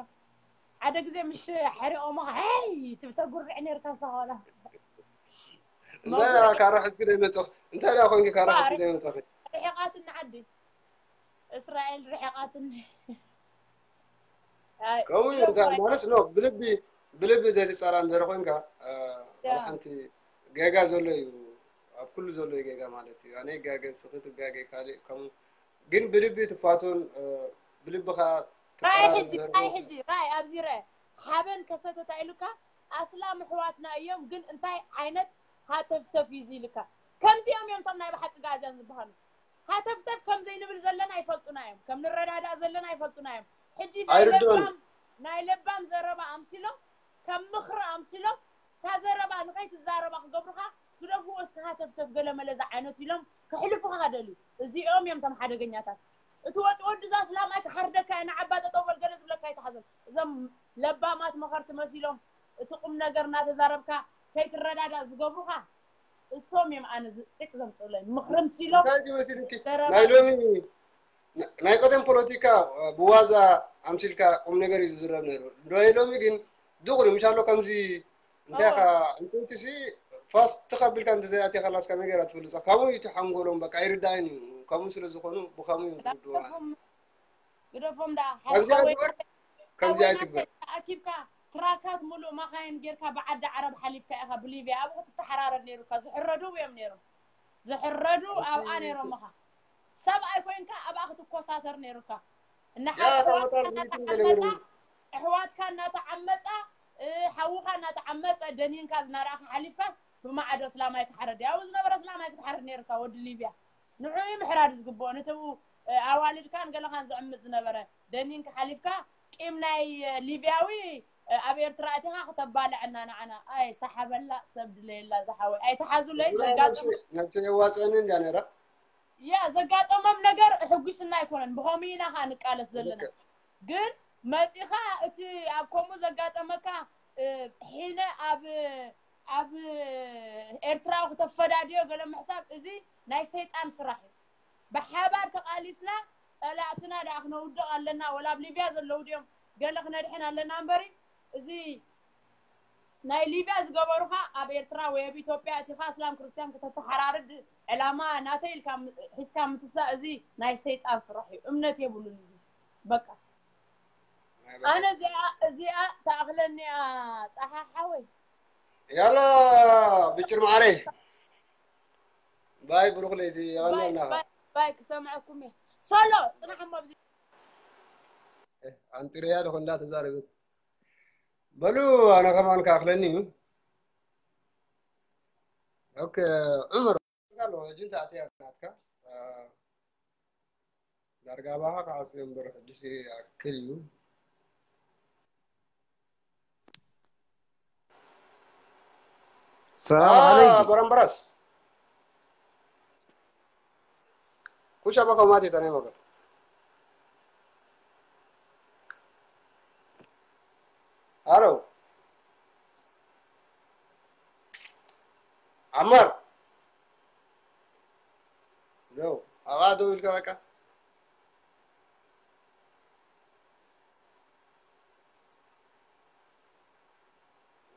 ሓደ ግዜ ምሽ ሕሪቆሞ ሀይ ትብተጉርዕ ነርካ ሳሆላ እንታይ ደኣ ካራ ሕዝኪ ደይመጽኽ እንታይ ደኣ ኮንኪ ካራ ሕዝኪ ደይመጽኺ ርሒቓትኒ ዓዲ እስራኤል ርሒቓትኒ ከምኡ እዩ እንታይ ማለት ነው ብልቢ ብልቢ ዘይትጻራ እንድሕር ኮንካ ሓደ ሓንቲ ጌጋ ዘሎ እዩ ኣብ ኩሉ ዘሎ እዩ ጌጋ ማለት እዩ ኣነ ይጋገ ንስኺ ትጋገ ካልእ ከምኡ ግን ብልቢ ትፋቶን ብልብኻ ራይ ሕጂ ራይ ሕጂ ራይ ኣብዚ ረ ሓበን ከሰተታ ኢሉካ ኣስላም ኣሕዋትና እዮም ግን እንታይ ዓይነት ሃተፍተፍ እዩ ኢሉካ ከምዚኦም እዮም ቶም ናይ ብሓቂ ጋዝያን ዝበሃሉ ሃተፍተፍ ከም ዘይንብል ዘለና ይፈልጡና እዮም ከም ንረዳዳእ ዘለና ይፈልጡና እዮም ሕጂ ናይ ለባም ናይ ለባም ዘረባ ኣምሲሎም ከም ምኽሪ ኣምሲሎም እታ ዘረባ ንኸይትዛረባ ክገብሩኻ ግደፍዎ እስኪ ሃተፍተፍ ገለ መለ ዝዓይነቱ ኢሎም ከሕልፉኻ ደልዩ እዚኦም እዮም ቶም ሓደገኛታት እቲ ወፂ ወዲ እዛ ስላማይ ክሓርደካ እየ ንዓባ ጠጠው በል ገለ ዝብለካ ኣይትሓዞም እዞም ለባማት መኸርቲ መሲሎም እቲ ቁም ነገር እናተዛረብካ ከይትረዳዳእ ዝገብሩኻ እሶም እዮም ኣነ ቅጭ ዘምፅኡለይ ምኽርም ሲሎም ናይ ሎሚ ናይ ቀደም ፖለቲካ ብዋዛ ኣምሲልካ ቁም ነገር እዩ ዝዝረብ ነይሩ ናይ ሎሚ ግን ድቑሪ ምሻሎ ከምዚ እንታይ ኻ እንትን ሲ ፋስ ትኸብልካ እንተ ዘይኣትያ ከላስ ከመይ ገይራ ትፍልፃ ካብኡ እዩ ተሓንጎሎም በቃ ኣይርዳእን እዩ ከምኡ ስለ ዝኾኑ ብኸምኡ እዮም ዝርድዎ ማለት እዩ ግደፎም ደኣ ከምዚ ኣይትግበር ከምዚ ኣይትግበር ኣኪብካ ትራካት ሙሉእ ማኻይን ጌርካ ብዓዲ ዓረብ ሓሊፍካ ኢኻ ብሊብያ ኣብኡ ክትተሓራረድ ነይሩካ ዝሕረዱ እዮም ነይሮም ዝሕረዱ ኣብኣ ነይሮም ኢኻ ሰብኣይ ኮይንካ ኣብኣ ክትኮሳተር ነይሩካ እናሓወ ኣሕዋትካ እናተዓመፃ ሓውኻ እናተዓመፀ ደኒንካ ዝናርኣኻ ሓሊፍካስ ብማዕዶ እስላማይ ክሓረድ እዩ ኣብኡ ዝነበረ እስላማይ ክትሓረድ ነይርካ ወዲ ሊብያ ንዑ እዩ ምሕራድ ዝግብኦ ነቲ ኣዋልድካን ገለኻን ዘዕምፅ ዝነበረ ደኒንካ ሓሊፍካ ቂም ናይ ሊብያዊ ኣብ ኤርትራ እቲኻ ክተባልዐና ንዓና ኣይ ሰሓበላ ሰብ ድለየላ ዝሓወይ ኣይተሓዙለይ ዘጋጥም ነብሰ የዋፀኒ እንዳ ነረ ያ ዘጋጠሞም ነገር ሕጉስና ኣይኮነን ብኸምኡ ኢና ከዓ ንቃለስ ዘለና ግን መፂኻ እቲ ኣብ ከምኡ ዘጋጠመካ ሒነ ኣብ ኣብ ኤርትራዊ ክተፈዳድዮ ገለ ምሕሳብ እዚ ናይ ሰይጣን ስራሕ እዩ ብሓባር ተቓሊስና ጸላእትና ደኣ ክነውድቕ ኣለና ወላ ኣብ ሊብያ ዘለዉ ድዮም ገለ ክነድሕን ኣለና እምበሪ እዚ ናይ ሊብያ ዝገበሩኻ ኣብ ኤርትራ ወይ ኣብ ኢትዮጵያ እቲኻ እስላም ክርስትያን ክተተሓራርድ ዕላማ ናተይ ኢልካ ሒዝካ ምትሳእ እዚ ናይ ሰይጣን ስራሕ እዩ እምነት የብሉን እዚ በቃ ኣነ እዚኣ እዚኣ ተኣኽለኒ እያ ጣሓ ሓወይ ያላ ብጭር ማዓረይ ባይ ብሩክ ለይቲ የቐኒ ኣለኻ ባይ ክሰምዐኩም እየ ሶሎ ፅናሕ እሞ ኣብዚ ኣንጢርያ ዶ እንዳተዛረበት በሉ ኣነ ከማን ካክለኒ እዩ ኦኬ ዑመር ኣሎ ሕጂ እንታይ ኣትያ ናትካ ዳርጋ ኣባኻ ክዓጽዮ እምበር ሕድሲ ይኣክል እዩ ሰላም ዓለይኩም በረምበረስ ኩሻ በከማት የተነ መገር ኣለው ዓማር ዘው ኣብኣ ደው ኢልካ በቃ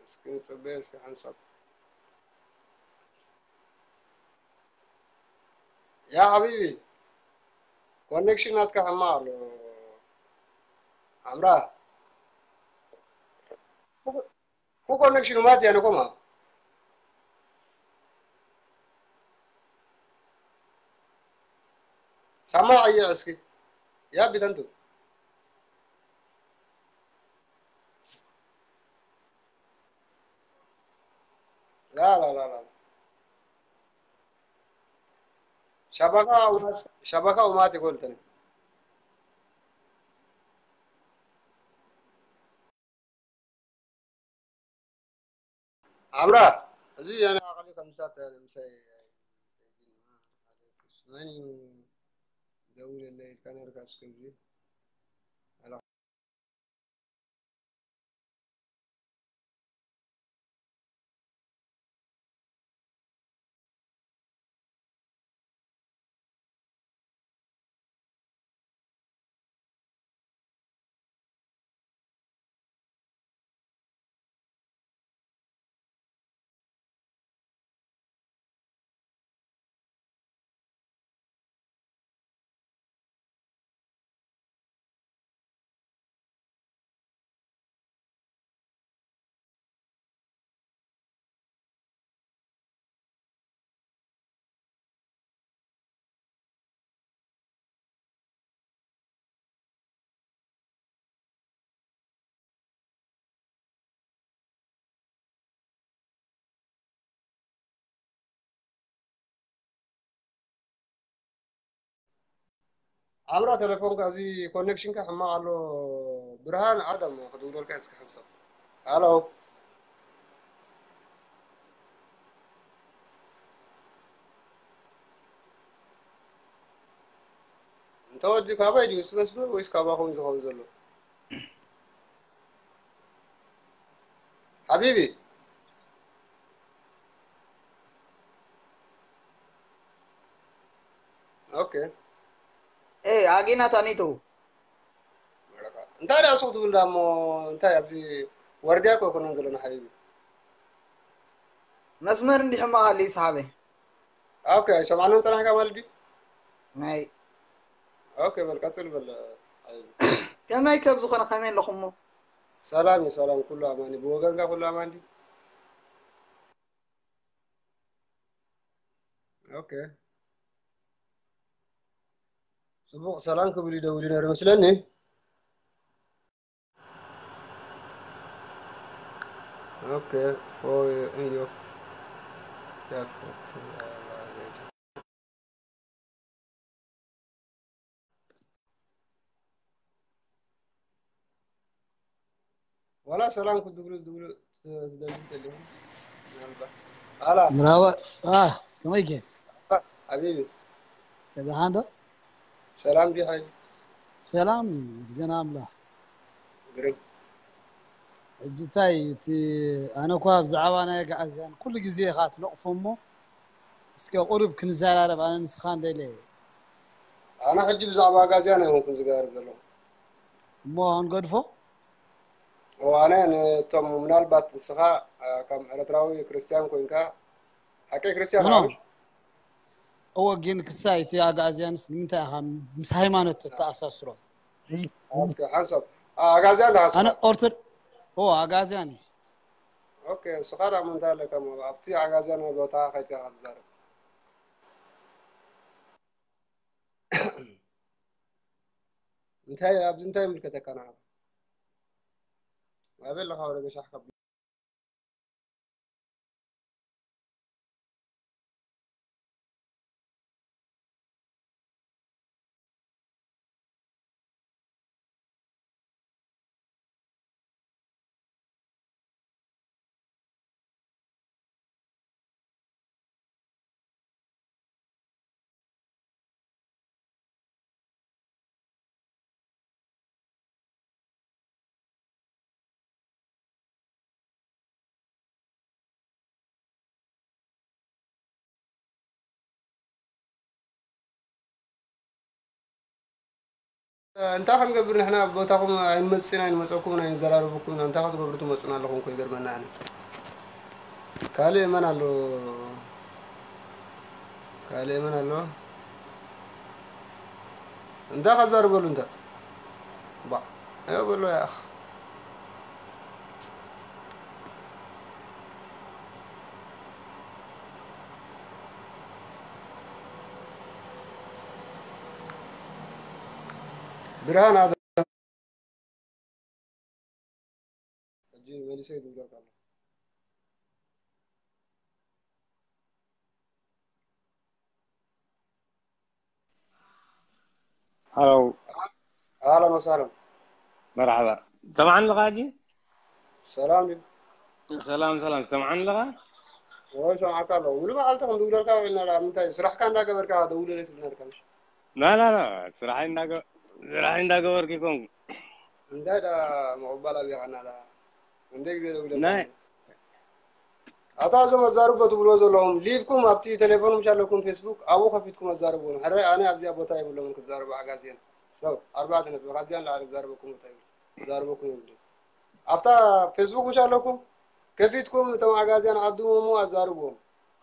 እስኪ ንፅበ እስኪ ሓንሳብ ያ ሓቢቢ ኮኔክሽን ናትካ ሕማቕ ኣሎ ኣምራ ኩ ኮኔክሽኑ ማለት ያነ ኮማ ሳማ ኣየ እስኪ ያ ቢተንቱ لا لا لا لا شبكة وما شبكة وما تقول تاني عمرة أزي أنا أخليك مسات مساي መን እዩ ደውለለይ ኢልካ ነርካ እስከ እዚ ዓምራ ቴሌፎንካ እዚ ኮኔክሽንካ ሕማቕ ኣሎ። ብርሃን ዓደም ክድውለልካ እስኪ ሓንሳብ። ሃሎ። እንተ ወዲ ካባይ ድዩ እቲ መስመር ወይስ ካባኹም ዝኸውን ዘሎ? ሓቢቢ። ኦኬ። ኤ ኣጌና ታኒቱ እንታይ ደኣ ሱቕ ትብል ደኣ እሞ እንታይ ኣብዚ ወርድያ እኮ ኣይኮነን ዘለና ሓቢቢ። መስመር እንዲሕማ ሃሊ ሰሓበይ ኦኬ ኣይሰማዕናን ጸናሕካ ማለት ድዩ? ናይ ኦኬ በል ቀጽል በል ሓቢቢ። ከመይ ከም ዝኾነ ከመይ ኣለኹሞ ሰላም እዩ ሰላም ኩሉ ኣማን እዩ። ብወገንካ ኩሉ ኣማን ድዩ? ኦኬ ጽቡቕ ሰላም ክብል ይደውል ነይሩ መስለኒ። ኦኬ ፎይ እዮፍ ያፈት ዋላ ሰላም ክትብሉ ትብሉ ትደልዩ ተለኹም ምናልባት ኣላ ምራባ አ ከመይ ጌ ሓቢቢ ደሓን ዶ ሰላም ዲ ሓይሉ ሰላም እዩ ምስገና ኣምላኽ ግርም ሕጂ እንታይ እዩ እቲ ኣነ እኳ ብዛዕባ ናይ ኣግዓዝያን ኩሉ ግዜ ኢኻ ትነቕፎ እሞ እስከ ቁሩብ ክንዘራረብ ኣነ ንስኻ እንደለ ኣነ ሕጂ ብዛዕባ ኣጋዝያን ኣይኮንኩን ዝገርብ ዘለኹ እሞ ክንገድፎ ኣነ ነቶም ምናልባት ንስኻ ከም ኤርትራዊ ክርስትያን ኮይንካ ሓቀይ ክርስትያን ምኖ ሓምሽ እወ ግን ክሳይ እቲ ኣግኣዝያንስ ንምንታይ ኢኻ ምስ ሃይማኖት ተተኣሳስሮ ሓንሳብ ኣጋዝያን ዳሃስኻ ኣነ ኦርቶ እወ ኣግኣዝያን እየ ኦኬ ንስኻ ዳ ምንታይ ኣለካ ኣብቲ ኣጋዝያን ቦታ ከይድካ ክትዛረብ እንታይ ኣብዚ እንታይ ይምልከተካ ንዓኻ ኣበይ ኣለኻ ወረ ገሻሕ ካብ እንታይ ክንገብር ንሕና ቦታኹም ኣይንመፅእን ኣይንመፀኩምን ኣይንዘራረበኩምን እንታይ ክትገብሩ ትመፁና ኣለኹም እኮ ይገርመና ኣነ ካልእ መን ኣሎ ካልእ መን ኣሎ እንታይ ከዛርበሉ እንተ ባ እዮ በሎ ያኽ ብርሃን ኣደ ሕጂ መሊሰ ይድውለልካ ኣሎ ሃሎ ኣህለን ወሳህለን መርሓባ ሰምዓኒ ኣለኻ ሕጂ ሰላም ድዩ ሰላም ሰላም ሰምዓኒ ኣለኻ ወይ ሰማዕካ ኣለኹ። ሙሉ መዓልቲ ክንድውለልካ ውዒልና፣ ደኣ ምንታይ ስራሕካ እንዳገበርካ ደውለለይ ትብልና ደኣ ምሽ? ላ፣ ላ፣ ላ፣ ስራሐይ እንዳገ-፣ ስራሐይ እንዳገበርኩ ይኮንኩ። እንታይ ደኣ ምቕባል ኣብያኻና ደኣ? እንደ ግዜ ደውለልካ ናይ እንደ። ኣታ እዞም ኣዛርቦ ትብልዎ ዘለኹም፣ ሊቭኩም ኣብቲ ቴሌፎን ምሽ ኣለኩም ፌስቡክ፣ ኣብኡ ከፊትኩም ኣዛርብዎም። ሕራይ ኣነ ኣብዚኣ ቦታ የብሎምን ክዛረቡ ኣጋዝያን። ሰብ ኣርባዕተ ነጥቢ፣ ካብዚኣ ንላዕሊ ክዛረበኩም ቦታ የብሉ-፣ ክዛረበኩም የብሉን። ኣብታ ፌስቡክ ምሽ ኣለኩም፣ ከፊትኩም እቶም ኣጋዝያን ዓድሞም ኣዛርብዎም።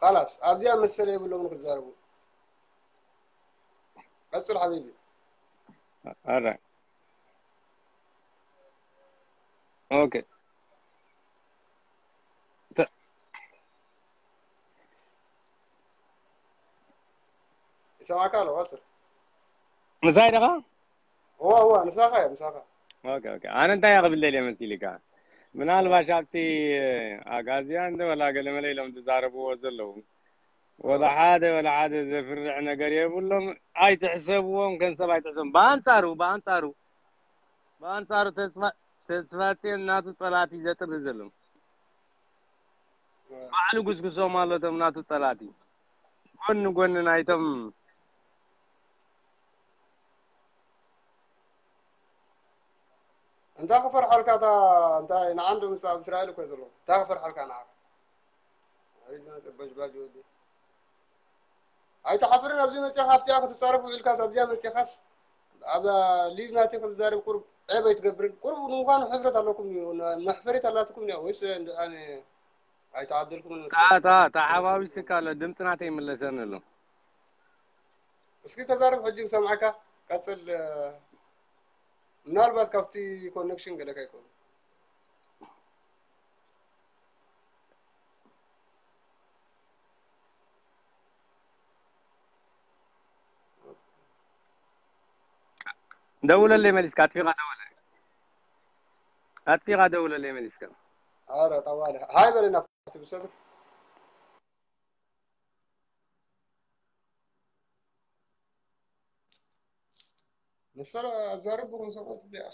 ካላስ፣ ኣብዚኣ መሰል የብሎምን ክዛረቡ። ቀጽል ሓቢቢ። ኣረ። ኦኬ። ተ-፣ ይሰማዕካ ኣሎ፣ ቀጽል። ምሳይ ዲኻ? እዋ፣ እዋ፣ ንሳኻ እየ፣ ምሳኻ። ኦኬ፣ ኦኬ። ኣነ እንታይ እየ ክብል ደልየ መሲልካ? ምናልባሽ ኣብቲ ኣጋዝያን ዶ ወላ ገለመለ ኢሎም ዝዛረብዎ ዘለዉ። ወላ እዋ። ሓደ፣ ወላ ሓደ ዘፍርሕ ነገር የብሎም። ኣይትሕሰብዎም፣ ከም ሰብ ኣይትሕሰብዎም። ብኣንጻሩ፣ ብኣንጻሩ፣ ብኣንጻሩ ተስፋ-፣ ተስፋጽዮን ናቱ ጸላእቲ ዘጥርህ ዘሎ። እዋ። ባዕሉ ጉስጉሶም ኣሎ፣ እቶም ናቱ ጸላእቲ። ጎኒ ጎኒ ናይቶም እንታይ ክፈርሓልካ? እታ እንታይ ንዓንዱ ምስ ኣብ እስራኤል እኮ እዩ ዘሎ። እንታይ ክፈርሓልካ ንዓኻ? ኣይ ዝመጽእ በጅባጅ ወዲ። ኣይትሓፍርን ኣብዚ መጺኻ ኣብቲኣ ክትጻረፍ ውዒልካስ ኣብዚኣ መጺኻስ ኣብ ሊቭ ናተይ ክትዛረብ ቁሩብ ዔብ ኣይትገብርን? ቁሩብ ንምዃኑ ሕፍረት ኣለኩም ድዩ? መሕፈሪት ኣላትኩም ድያ? ወይስ እንደ-፣ ኣነ ኣይተዓደልኩምን ታ-፣ መሰለኩም? ታ-፣ ተሓባቢስካ ኣሎ። ድምፂ ናተይ ይምለሰኒ ኣሎ። እስኪ ተዛረብ ሕጂ ንሰምዓካ። ቀጽል። ምናልባት ካብቲ ኮኔክሽን ገለ ከይኮኑ። ደውለለይ መሊስካ፣ ኣጥፊኻ ደውለ። ኣጥፊኻ ደውለለይ መሊስካ። ኧረ ጠዋለ። ሃይ በለና፣ ፋቲ ብሰብ። መሰለ ኣዛርብ ብኹን ሰብኣት ብሊኣ።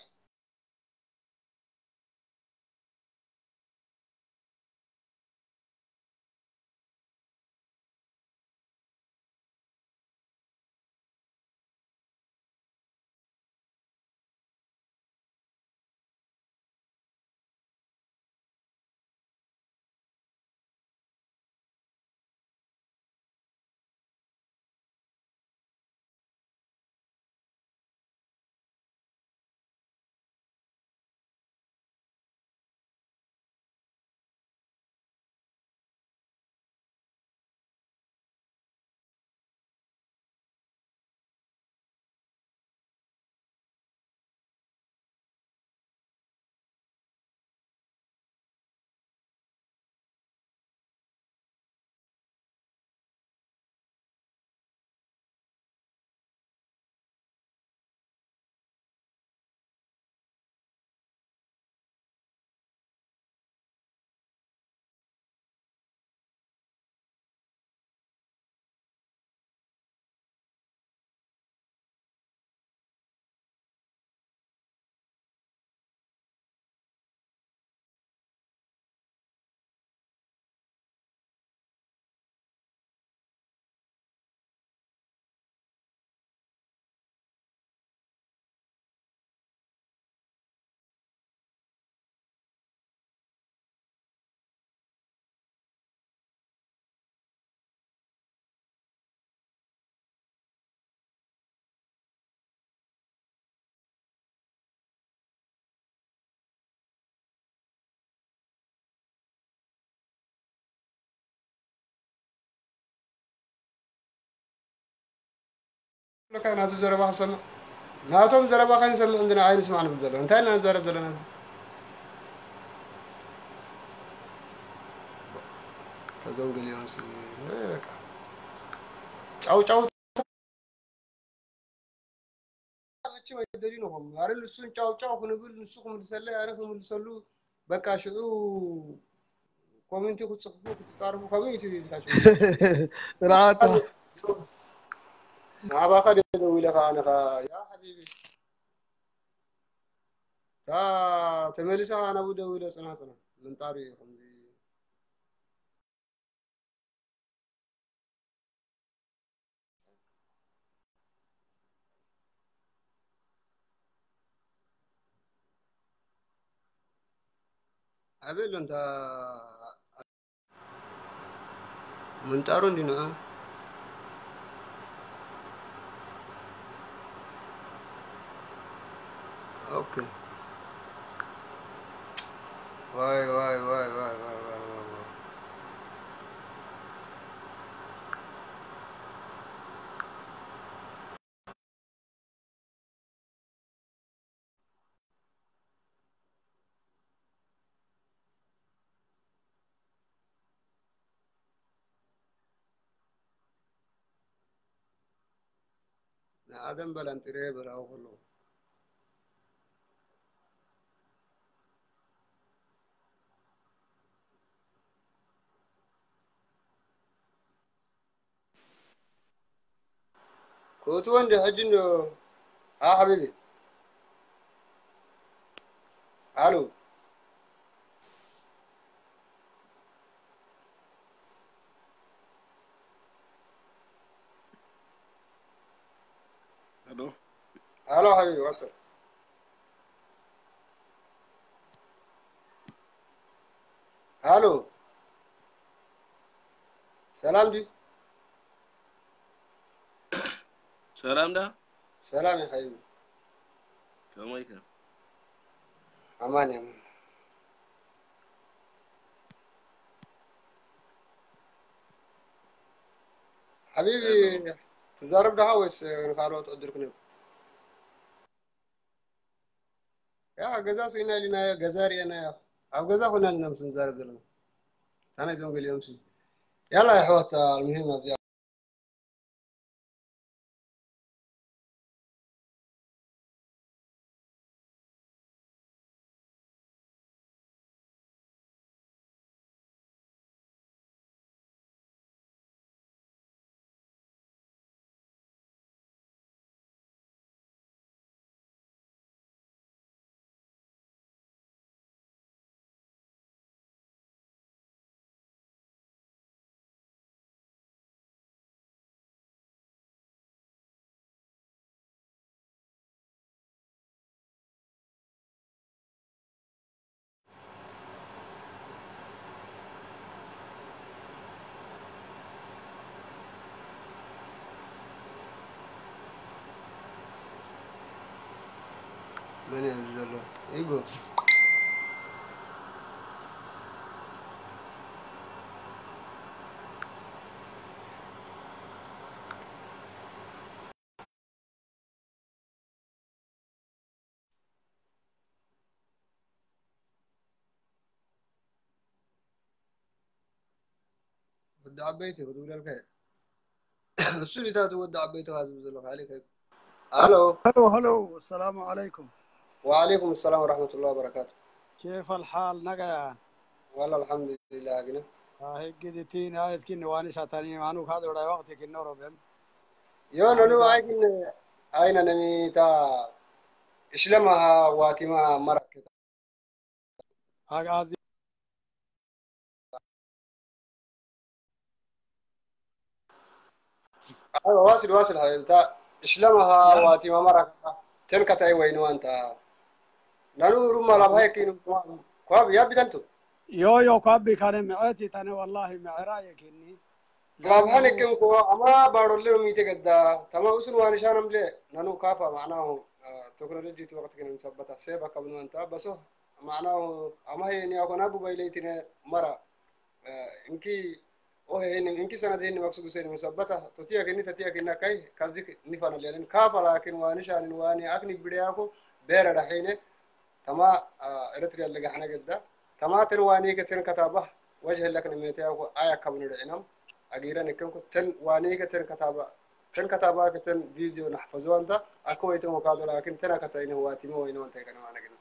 ለካ ናቱ ዘረባ ክሰምዕ፣ ናቶም ዘረባ ከይንሰምዕ እንድና ኣይንስማዕ ንብል ዘለና። እንታይ ኢና ንዛረብ ዘለና? ተዘንግልዮም ሲ-፣ በቃ። ጫው ጫው። መቸም ኣይደልዩን ኢኹም። ኣረ ንሱን ጫው ጫው ክንብል፣ ንሱ ክምልሰለይ፣ ኣነ ክምልሰሉ፣ በቃ ሽዑ ኮሜንቲ ክትጽሕፉ፣ ክትጻረፉ፣ ከመይ እዩ እቲ ኢልካ ሽዑ? ርዓታ። ንዓባኻ ድየ ደዊለ ኸዓ፣ ኣነ ኸዓ፣ ያ ሓቢቢ። እታ ተመሊሰ ኸዓ ናብኡ ደዊለ፣ ጽናሕ፣ ጽናሕ። ምንጣሩ እዩ ከምዚ። ኣበይ ኣሎ እንታ ምንጣሩ እንዲ ንዑ። ኦኬ። ዋይ፣ ዋይ፣ ዋይ። ንኣደም በል ኣንጢረዮ በል ኣብኡ ከለዉ። ክእትዎ እንዲ ሕጂ እንዶ። ها حبيبي. الو. الو. الو حبيبي، وصل. الو. سلام دي. سلام ده. سلام يا حبيبي. كميك. امان يا مان. حبيبي، تزارب ده هاوس نخالو تعدل كنب. يا جزاس إنا لنا يا جزاري أنا يا أخ. أو جزاك هنا لنا مسن زارب دلنا. أنا يزون قال يوم سي. يلا يا حوت المهم أبيع. መን እዩ ኣብዚ ዘሎ? ኢጎ። ወዲ ዓበይቲ ክትብለልካ እሱ ዲታቱ ወዲ ዓበይቲ ካብ ዝብል ዘሎ ካልእ ከ ኣሎ። ሄሎ ሄሎ፣ السلام عليكم. وعليكم السلام ورحمة الله وبركاته. كيف الحال نقا؟ والله الحمد لله قنا. هيك ديتين هاي تكين واني شاتاني مانو كادو راي وقتك النورو بهم. يون لو هاي كن أين نميتا إشلمها واتما مركز. ኣግኣዚ ዋስል ዋስል እንታይ እሽለማኻ ዋቲ ማማራ ተንከታይ ወይኑ ኣንታ ናኑ ሩማ ላብ ሃይኪኑ ኳብ ያቢተንቱ ዮዮ ኳቢ ካነ ምዐቲ ታነ ወላሂ ምዕራ የኪኒ ላብ ሃይኪን ኮ ኣማ ባሮለ ሚቴ ገዳ ተማ ኡስን ዋንሻ ነምለ ናኑ ካፋ ማዕናሁ ቴክኖሎጂ ወቅት ግን ሰበታ ሴባ ከብኑ ኣንታ በሶ ማዕናሁ ኣማ ሄኒ ኣኮና ቡባይ ለይቲነ መራ እንኪ ኦሄ ሄኒ እንኪ ሰነድ ሄኒ መክሱ ጉሴን ምሰበታ ቶቲያ ከኒ ተቲያ ከና ካይ ካዚ ኒፋን ለልን ካፋ ላኪን ዋኒ ሻኒን ዋኒ ኣክኒ ብድያኮ ቤረ ዳሒነ ተማ ኤርትሪያ ለጋሕነ ገዳ ተማ ተን ዋኒ ከተን ከታባ ወጅህ ለክን ሜትያኮ ኣያ ከብኑ ድዒናም ኣጊረን እከንኩ ተን ዋኒ ከተን ከታባ ተን ከታባ ከተን ቪዲዮ ናሕፈዝዋ እንታ ኣከ ወይተን ወካዶ ላኪን ተና ከታይነ ዋቲሞ ወይነ ወንታይ ከነ ዋነ ግን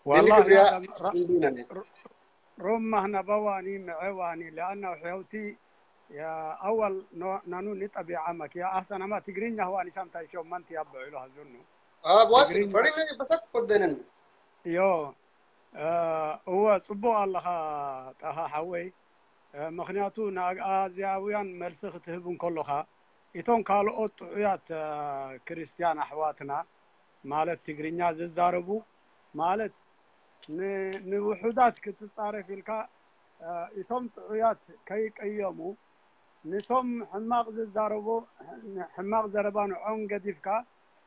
والله ሩም ማህና በዋኒ ምዐ ዋኒ ለኣና ሕውቲ ኣወል ናኑኒ ጠቢዓ መክ ኣሰናማ ትግርኛ ህዋኒ ሳምታይ ሸው መንት ያበ ኢሉ ሀዙኑ ዋስ ፈሪነ በሰት ኮደንን ዮ እወ ጽቡቕ ኣለኻ ጣሃ ሓወይ ምኽንያቱ ንኣግኣዝያውያን መልሲ ክትህብ እንከሎኻ እቶም ካልኦት ጥዑያት ክርስትያን ኣሕዋትና ማለት ትግርኛ ዝዛረቡ ማለት ንውሑዳት ክትጻረፍ ኢልካ እቶም ጥዑያት ከይቀየሙ፣ ንቶም ሕማቕ ዝዛረቡ፣ ሕማቕ ዘረባ ንዖም ገዲፍካ፣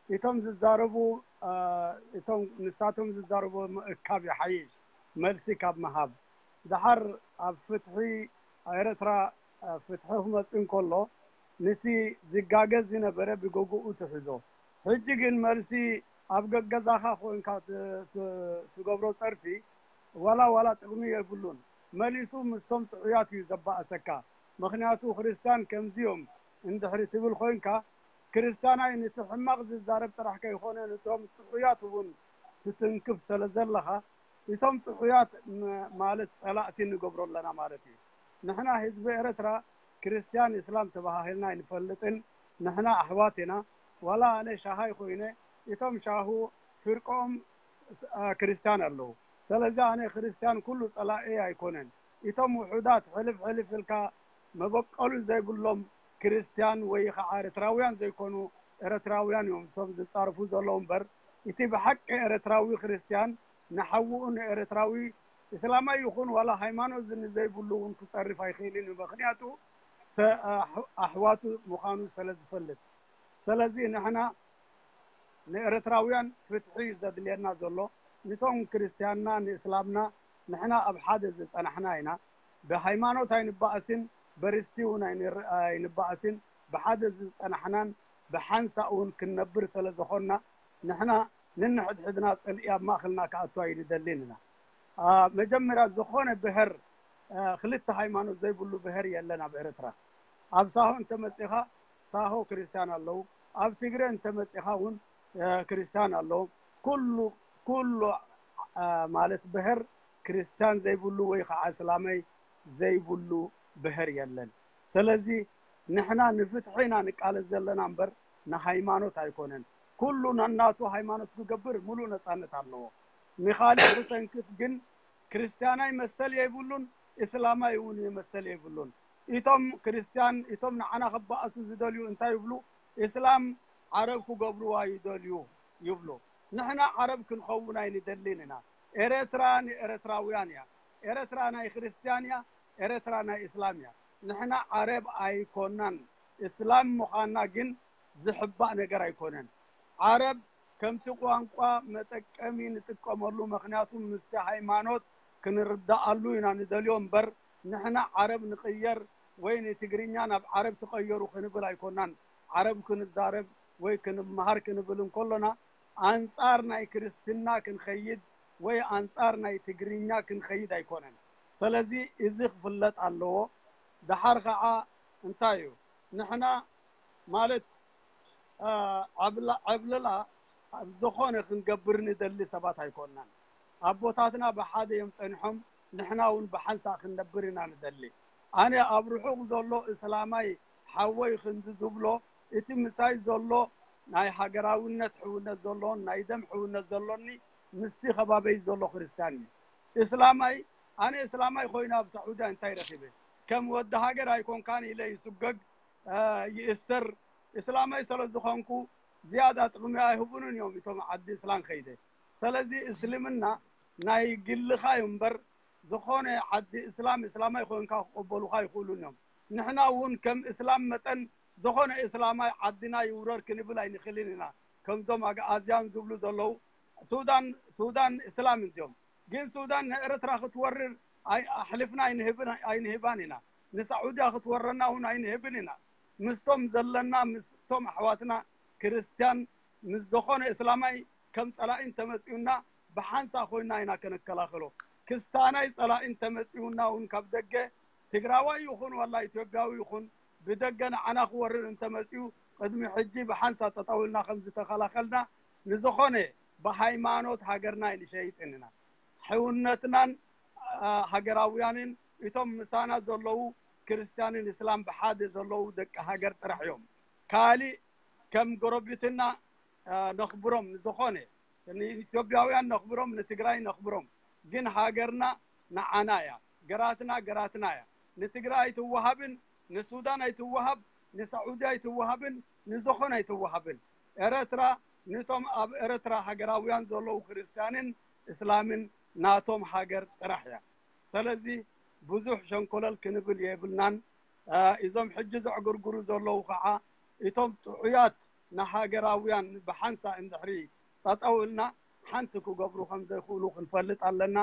እቶም ዝዛረቡ እቶም ንሳቶም ዝዛረቡ ምእካብ ይሓይሽ፣ መልሲ ካብ ምሃብ። ድሓር ኣብ ፍትሒ ኤርትራ ፍትሒ ክመጽእ እንከሎ፣ ንቲ ዝጋገ ዝነበረ ብገግኡ ትሕዞ። ሕጂ ግን መልሲ ኣብ ገገዛኻ ኮይንካ ትገብሮ ጸርፊ ዋላ ዋላ ጥቕሚ የብሉን። መሊሱ ምስቶም ጥዑያት እዩ ዘባእሰካ። ምኽንያቱ ክርስትያን ከምዚዮም እንድሕሪ ትብል ኮይንካ፣ ክርስትያናይ ንቲ ሕማቕ ዝዛረብ ጥራሕ ከይኮነ ንቶም ጥዑያት እውን ትትንክፍ ስለ ዘለኻ፣ እቶም ጥዑያት ማለት ጸላእቲ ንገብሮ ኣለና ማለት እዩ። ንሕና ህዝቢ ኤርትራ ክርስትያን እስላም ተባሃሂልና ኣይንፈልጥን። ንሕና ኣሕዋት ኢና። ዋላ ኣነ ሻሃይ ኮይነ እቶም ሻሁ ፍርቆም ክርስትያን ኣለዉ። ስለዚ ኣነ ክርስትያን ኩሉ ጸላኢ ኣይኮነን። እቶም ውሑዳት ሕልፍ ሕልፍ ኢልካ መበቀሉ ዘይብሎም ክርስትያን ወይ ከዓ ኤርትራውያን ዘይኮኑ ኤርትራውያን እዮም እቶም ዝጻርፉ ዘለዉ እምበር፣ እቲ ብሓቂ ኤርትራዊ ክርስትያን ንሓውኡ ንኤርትራዊ እስላማይ ይኹን ዋላ ሃይማኖት ንዘይብሉ እውን ክጸርፍ ኣይኽእልን እዩ። ምኽንያቱ ኣሕዋቱ ምዃኑ ስለ ዝፈልጥ። ስለዚ ንሕና ንኤርትራውያን ፍትሒ ዘድልየና ዘሎ፣ ንቶም ክርስትያንና ንእስላምና ንሕና ኣብ ሓደ ዝጸናሕና ኢና። ብሃይማኖት ኣይንባእስን፣ በርስቲ እውን ኣይንባእስን። ብሓደ ዝጸናሕናን ብሓንሳእ እውን ክንነብር ስለ ዝኾንና፣ ንሕና ንንሕድሕድና ጽልኢ ኣብ ማእኸልና ክኣቱ ኣይንደልን ኢና። መጀመርያ ዝኾነ ብሄር፣ ክልተ ሃይማኖት ዘይብሉ ብሄር የለን ኣብ ኤርትራ። ኣብ ሳሆ እንተመጺኻ ሳሆ ክርስትያን ኣለዉ፣ ኣብ ትግረ እንተመጺኻ እውን ክርስትያን ኣለዉ። ኩሉ ኩሉ ማለት ብሄር ክርስትያን ዘይብሉ ወይ ከዓ እስላማይ ዘይብሉ ብሄር የለን። ስለዚ ንሕና ንፍትሒ ኢና ንቃለስ ዘለና እምበር ንሃይማኖት ኣይኮነን። ኩሉ ነናቱ ሃይማኖት ክገብር ሙሉእ ነጻነት ኣለዎ። ንኻልእ ክተንክፍ ግን ክርስትያናይ መሰል የብሉን፣ እስላማይ እውን መሰል የብሉን። እቶም ክርስትያን እቶም ንዓና ክበኣሱ ዝደልዩ እንታይ ይብሉ? እስላም ዓረብ ክገብርዋ ይደልዩ ይብሉ። ንሕና ዓረብ ክንኸውን ኣይንደልን ኢና። ኤረትራ ንኤረትራውያን እያ። ኤረትራ ናይ ክርስትያን እያ። ኤረትራ ናይ እስላም እያ። ንሕና ዓረብ ኣይኮናን። እስላም ምዃንና ግን ዝሕባእ ነገር ኣይኮነን። ዓረብ ከምቲ ቋንቋ መጠቀሚ ንጥቀመሉ፣ ምኽንያቱ ምስቲ ሃይማኖት ክንርዳኣሉ ኢና ንደልዮ እምበር፣ ንሕና ዓረብ ንቕየር ወይ ንትግርኛ ናብ ዓረብ ትቐየሩ ክንብል ኣይኮናን። ዓረብ ክንዛረብ ወይ ክንመሃር ክንብል እንከሎና፣ ኣንጻር ናይ ክርስትና ክንኸይድ ወይ ኣንጻር ናይ ትግርኛ ክንኸይድ ኣይኮነን። ስለዚ እዚ ክፍለጥ ኣለዎ። ደሓር ኸዓ እንታይ እዩ? ንሕና ማለት ዕብለላ ኣብ ዝኾነ ክንገብር ንደሊ ሰባት ኣይኮናን። ኣቦታትና ብሓደ እዮም ጸኒሖም፣ ንሕና እውን ብሓንሳእ ክንነብር ኢና ንደሊ። ኣነ ኣብ ርሑቕ ዘሎ እስላማይ ሓወይ ክንዲ ዝብሎ፣ እቲ ምሳይ ዘሎ ናይ ሃገራውነት ሕውነት ዘሎን ናይ ደም ሕውነት ዘሎኒ ምስቲ ከባበይ ዘሎ ክርስትያን እዩ። እስላማይ፣ ኣነ እስላማይ ኮይነ ኣብ ሳዑድያ እንታይ ረኺበ? ከም ወዲ ሃገር ኣይኮንካን ኢለ ይስጎግ፣ ይእሰር። እስላማይ ስለ ዝኾንኩ ዝያዳ ጥቕሚ ኣይህቡንን እዮም እቶም ዓዲ እስላም ከይደ። ስለዚ እስልምና ናይ ግልኻ እዩ እምበር፣ ዝኾነ ዓዲ እስላም እስላማይ ኮይንካ ክቕበሉኻ ይኽእሉን እዮም። ንሕና እውን ከም እስላም መጠን ዝኾነ እስላማይ ዓድና ይውረር ክንብል ኣይንኽእልን ኢና። ከምዞም ኣግኣዝያን ዝብሉ ዘለዉ፣ ሱዳን ሱዳን እስላም እንድዮም። ግን ሱዳን ንኤርትራ ክትወርር ኣይ ኣሕልፍና ኣይንህብን ኣይንህባን ኢና። ንሳዑድያ ክትወረና እውን ኣይንህብን ኢና። ምስቶም ዘለና ምስቶም ኣሕዋትና ክርስትያን ምስ ዝኾነ እስላማይ ከም ጸላኢ እንተመጺኡና ብሓንሳ ኮይና ኢና ከነከላኸሎ። ክስታናይ ጸላኢ እንተመጺኡና እውን ካብ ደገ ትግራዋይ ይኹን ዋላ ኢትዮጵያዊ ይኹን ብደገ ንዓና ክወርር እንተመጺኡ ቅድሚ ሕጂ ብሓንሳ ጠጠው ኢልና ከም ዝተኸላኸልና ንዝኾነ ብሃይማኖት ሃገርና ኣይንሸይጥን ኢና። ሕውነትናን ሃገራውያንን እቶም ምሳና ዘለዉ ክርስትያንን እስላም ብሓደ ዘለዉ ደቂ ሃገር ጥራሕ እዮም። ካሊእ ከም ጎረቢትና ነኽብሮም ንዝኾነ ንኢትዮጵያውያን ነኽብሮም ንትግራይ ነኽብሮም፣ ግን ሃገርና ንዓና እያ። ገራትና ገራትና እያ። ንትግራይ ኣይትወሃብን፣ ንሱዳን ኣይትወሃብ፣ ንሳዑዲ ኣይትወሃብን፣ ንዝኾነ ኣይትወሃብን። ኤረትራ ንቶም ኣብ ኤረትራ ሃገራውያን ዘለዉ ክርስትያንን እስላምን ናቶም ሃገር ጥራሕ እያ። ስለዚ ብዙሕ ሸንኮለል ክንብል የብልናን። እዞም ሕጂ ዘዕግርግሩ ዘለዉ ከዓ እቶም ጥዑያት ንሃገራውያን ብሓንሳ እንድሕሪ ጠጠው ኢልና ሓንቲ ክገብሩ ከም ዘይኽእሉ ክንፈልጥ ኣለና።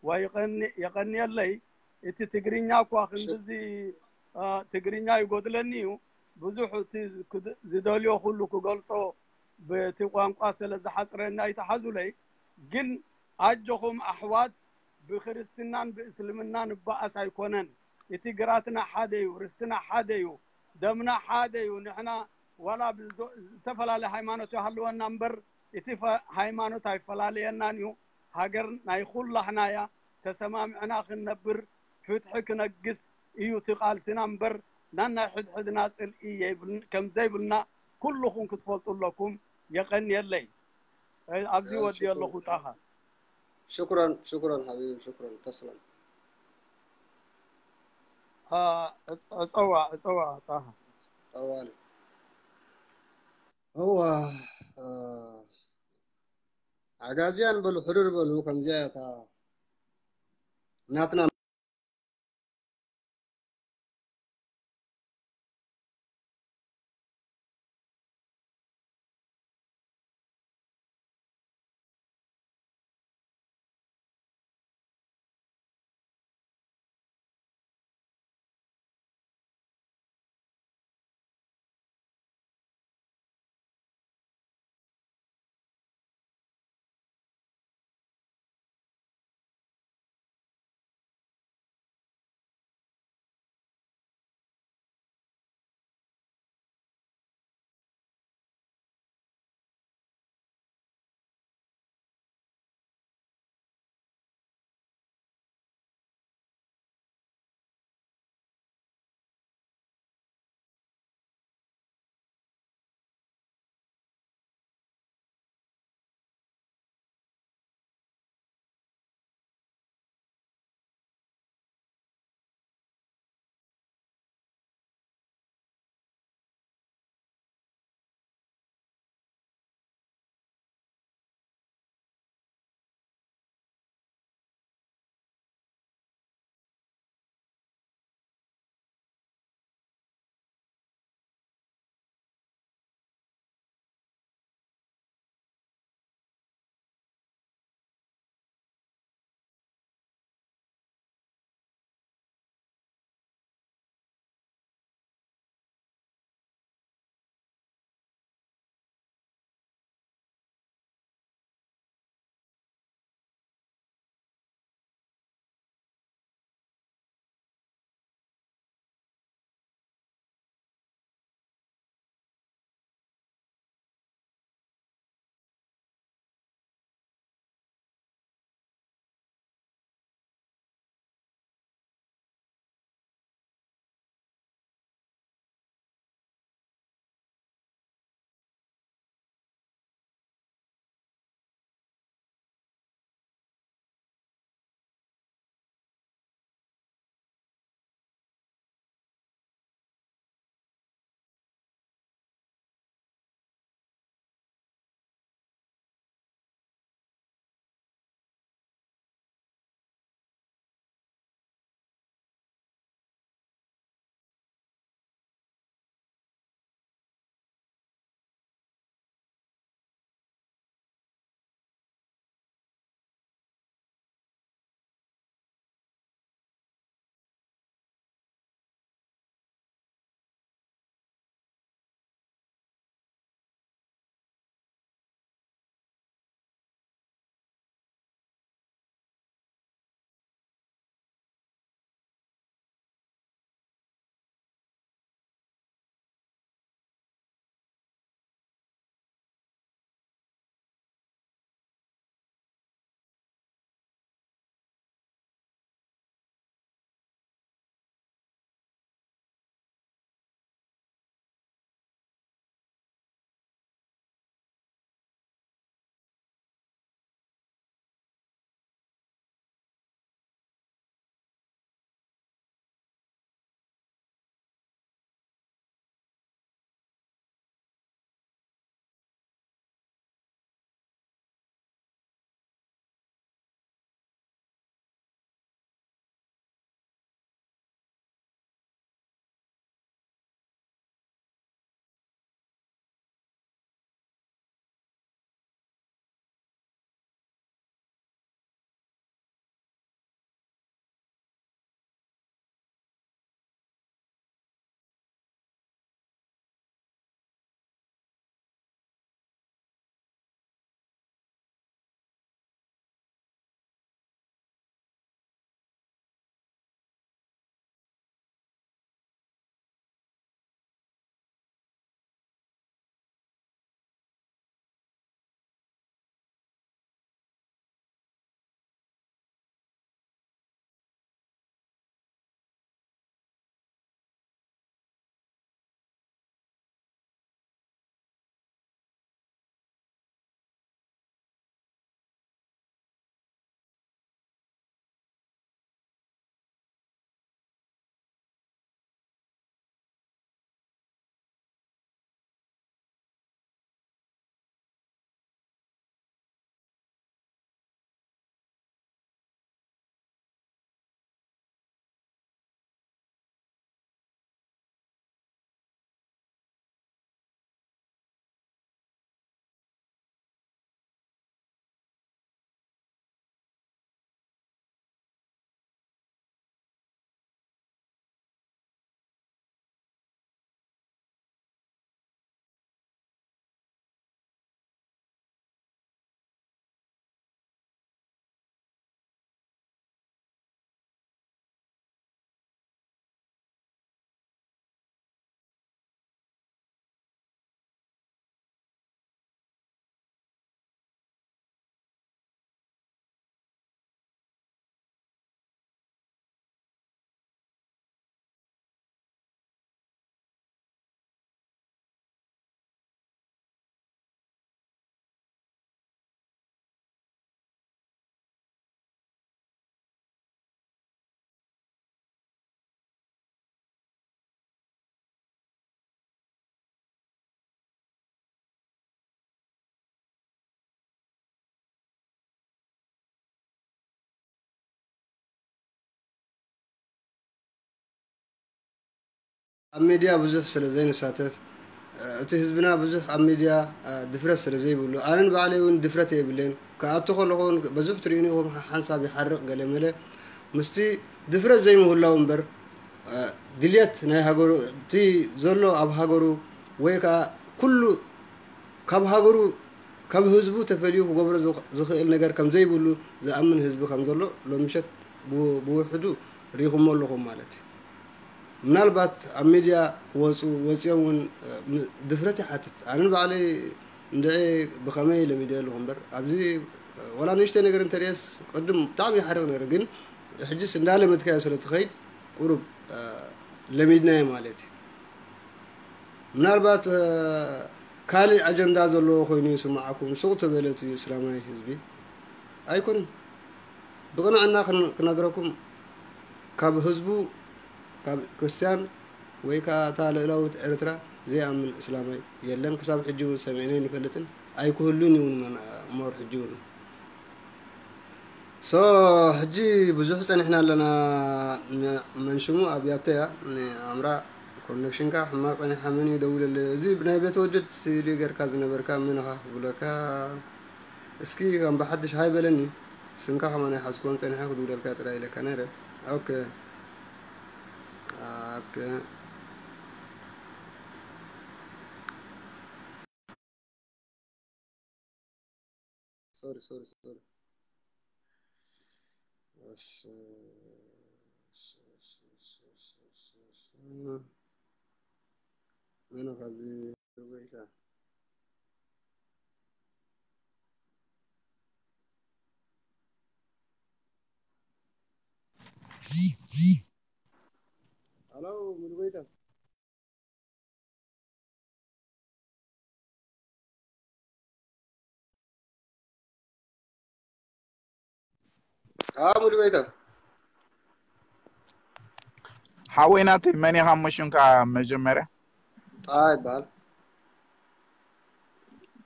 ወይቀኒ የቀንየለይ። እቲ ትግርኛ እኳ ክንድዚ ትግርኛ ይጎድለኒ እዩ። ብዙሕ እቲ ዝደልዮ ኩሉ ክገልጾ በቲ ቋንቋ ስለ ዝሓጽረኒ ኣይትሓዙለይ። ግን ኣጆኹም ኣሕዋት፣ ብክርስትናን ብእስልምናን ንበኣስ ኣይኮነን። እቲ ግራትና ሓደ እዩ፣ ርስትና ሓደ እዩ፣ ደምና ሓደ እዩ። ንሕና ዋላ ዝተፈላለየ ሃይማኖት ይሃልወና እምበር እቲ ሃይማኖት ኣይፈላለየናን እዩ። ሃገር ናይ ኩላህና እያ። ተሰማምዕና ክንነብር፣ ፍትሒ ክነግስ እዩ እቲ ቃልስና እምበር ናናይ ሕድሕድና ጽልኢ ከም ዘይብልና ኩልኹም ክትፈልጡ ኣለኩም። የቀንየለይ። ኣብዚ ወዲ ኣለኹ ጣኻ። ሽኩረን ሽኩረን ሓቢቢ ሽኩረን ተስለም። እፀዋ እፀዋ ጣኻ። ጠዋሊ እዋ ዓጋዝያን በሉ ሕርር በሉ። ከምዚያ እታ ናትና ኣብ ሜድያ ብዙሕ ስለ ዘይንሳተፍ፣ እ፣ እቲ ህዝብና ብዙሕ ኣብ ሜድያ፣ እ፣ ድፍረት ስለ ዘይብሉ፣ ኣነ ንባዕለይ እውን ድፍረት የብለይን። ክኣቱ ከለኹ እውን ብዙሕ ትርእዩኒ ኢኹም፣ ሓ-፣ ሓንሳብ ይሓርቕ ገለ መለ። ምስቲ ድፍረት ዘይምህላው እምበር፣ እ፣ ድልየት ናይ ሃገሩ፣ እቲ ዘሎ ኣብ ሃገሩ ወይ ከኣ ኩሉ ካብ ሃገሩ፣ ካብ ህዝቡ ተፈልዩ ክገብሮ ዝኽ-፣ ዝኽእል ነገር ከም ዘይብሉ ዝኣምን ህዝቢ ከም ዘሎ ሎሚ ምሸት ብው-፣ ብውሕዱ ርኢኹሞ ኣለኹም ማለት እዩ። ምናልባት ኣብ ሚድያ ክወፁ፣ ወፂኦም እውን፣ እ፣ ም-፣ ድፍረት ይሓትት። ኣነ ንባዕለይ እንድዒ ብኸመይ ለሚደ ኣለኹ እምበር፣ ኣብዚ፣ እ፣ ወላ ንእሽተይ ነገር እንተርእየስ፣ ቅድም ብጣዕሚ ይሓርቕ ነይረ፣ ግን ሕጅስ እንዳለመድካዮ ስለ ትኸይድ፣ ቁሩብ፣ እ፣ ለሚድናዮ ማለት እዩ። ምናልባት፣ እ፣ ካልእ ኣጀንዳ ዘለዎ ኮይኑ ይስምዓኩም፣ ሱቕ ተበለ እቲ እስላማይ ህዝቢ። ኣይኮነን። ብቕንዕና ክን-፣ ክነግረኩም፣ ካብ ህዝቡ፣ ካብ ክርስትያን ወይ ከኣ እታ ልእላዊት ኤርትራ ዘይኣምን እስላማይ የለን። ክሳብ ሕጂ እውን ሰሚዕና ኣይንፈልጥን፣ ኣይክህሉን እውን መን-፣ ሞር ሕጂ እውን። ሶ፣ ሕጂ ብዙሕ ጸኒሕና ኣለና። ን-፣ መን ሽሙ ኣብያቶ እያ፣ ንኣምራ ኮኔክሽንካ ሕማቕ ጸኒሓ፣ መን እዩ ደውለለ? እዚ ብናይ ቤተ ወጀድ ስእሊ ጌርካ ዝነበርካ መን ኢኻ ክብለካ? እስኪ ከም ብሓድሽ ሃይ በለኒ። ስምካ ከማን ኣይሓዝኩዎን፣ ጸኒሐ ክድውለልካ ጥራይ ኢለካ ነይረ። ኦኬ። ኦኬ። ሶሪ፣ ሶሪ፣ ሶሪ። እሺ፣ እሺ፣ እሺ። ኣነ ካብዚ ርጉኢካ። ሃሎ፣ ሙሉ ጎይታ። ኣዎ፣ ሙሉ ጎይታ። ሓወይ ናተይ፣ መን ኢኻ እሞ ሽምካ መጀመርያ? ጣሃ ይበሃል።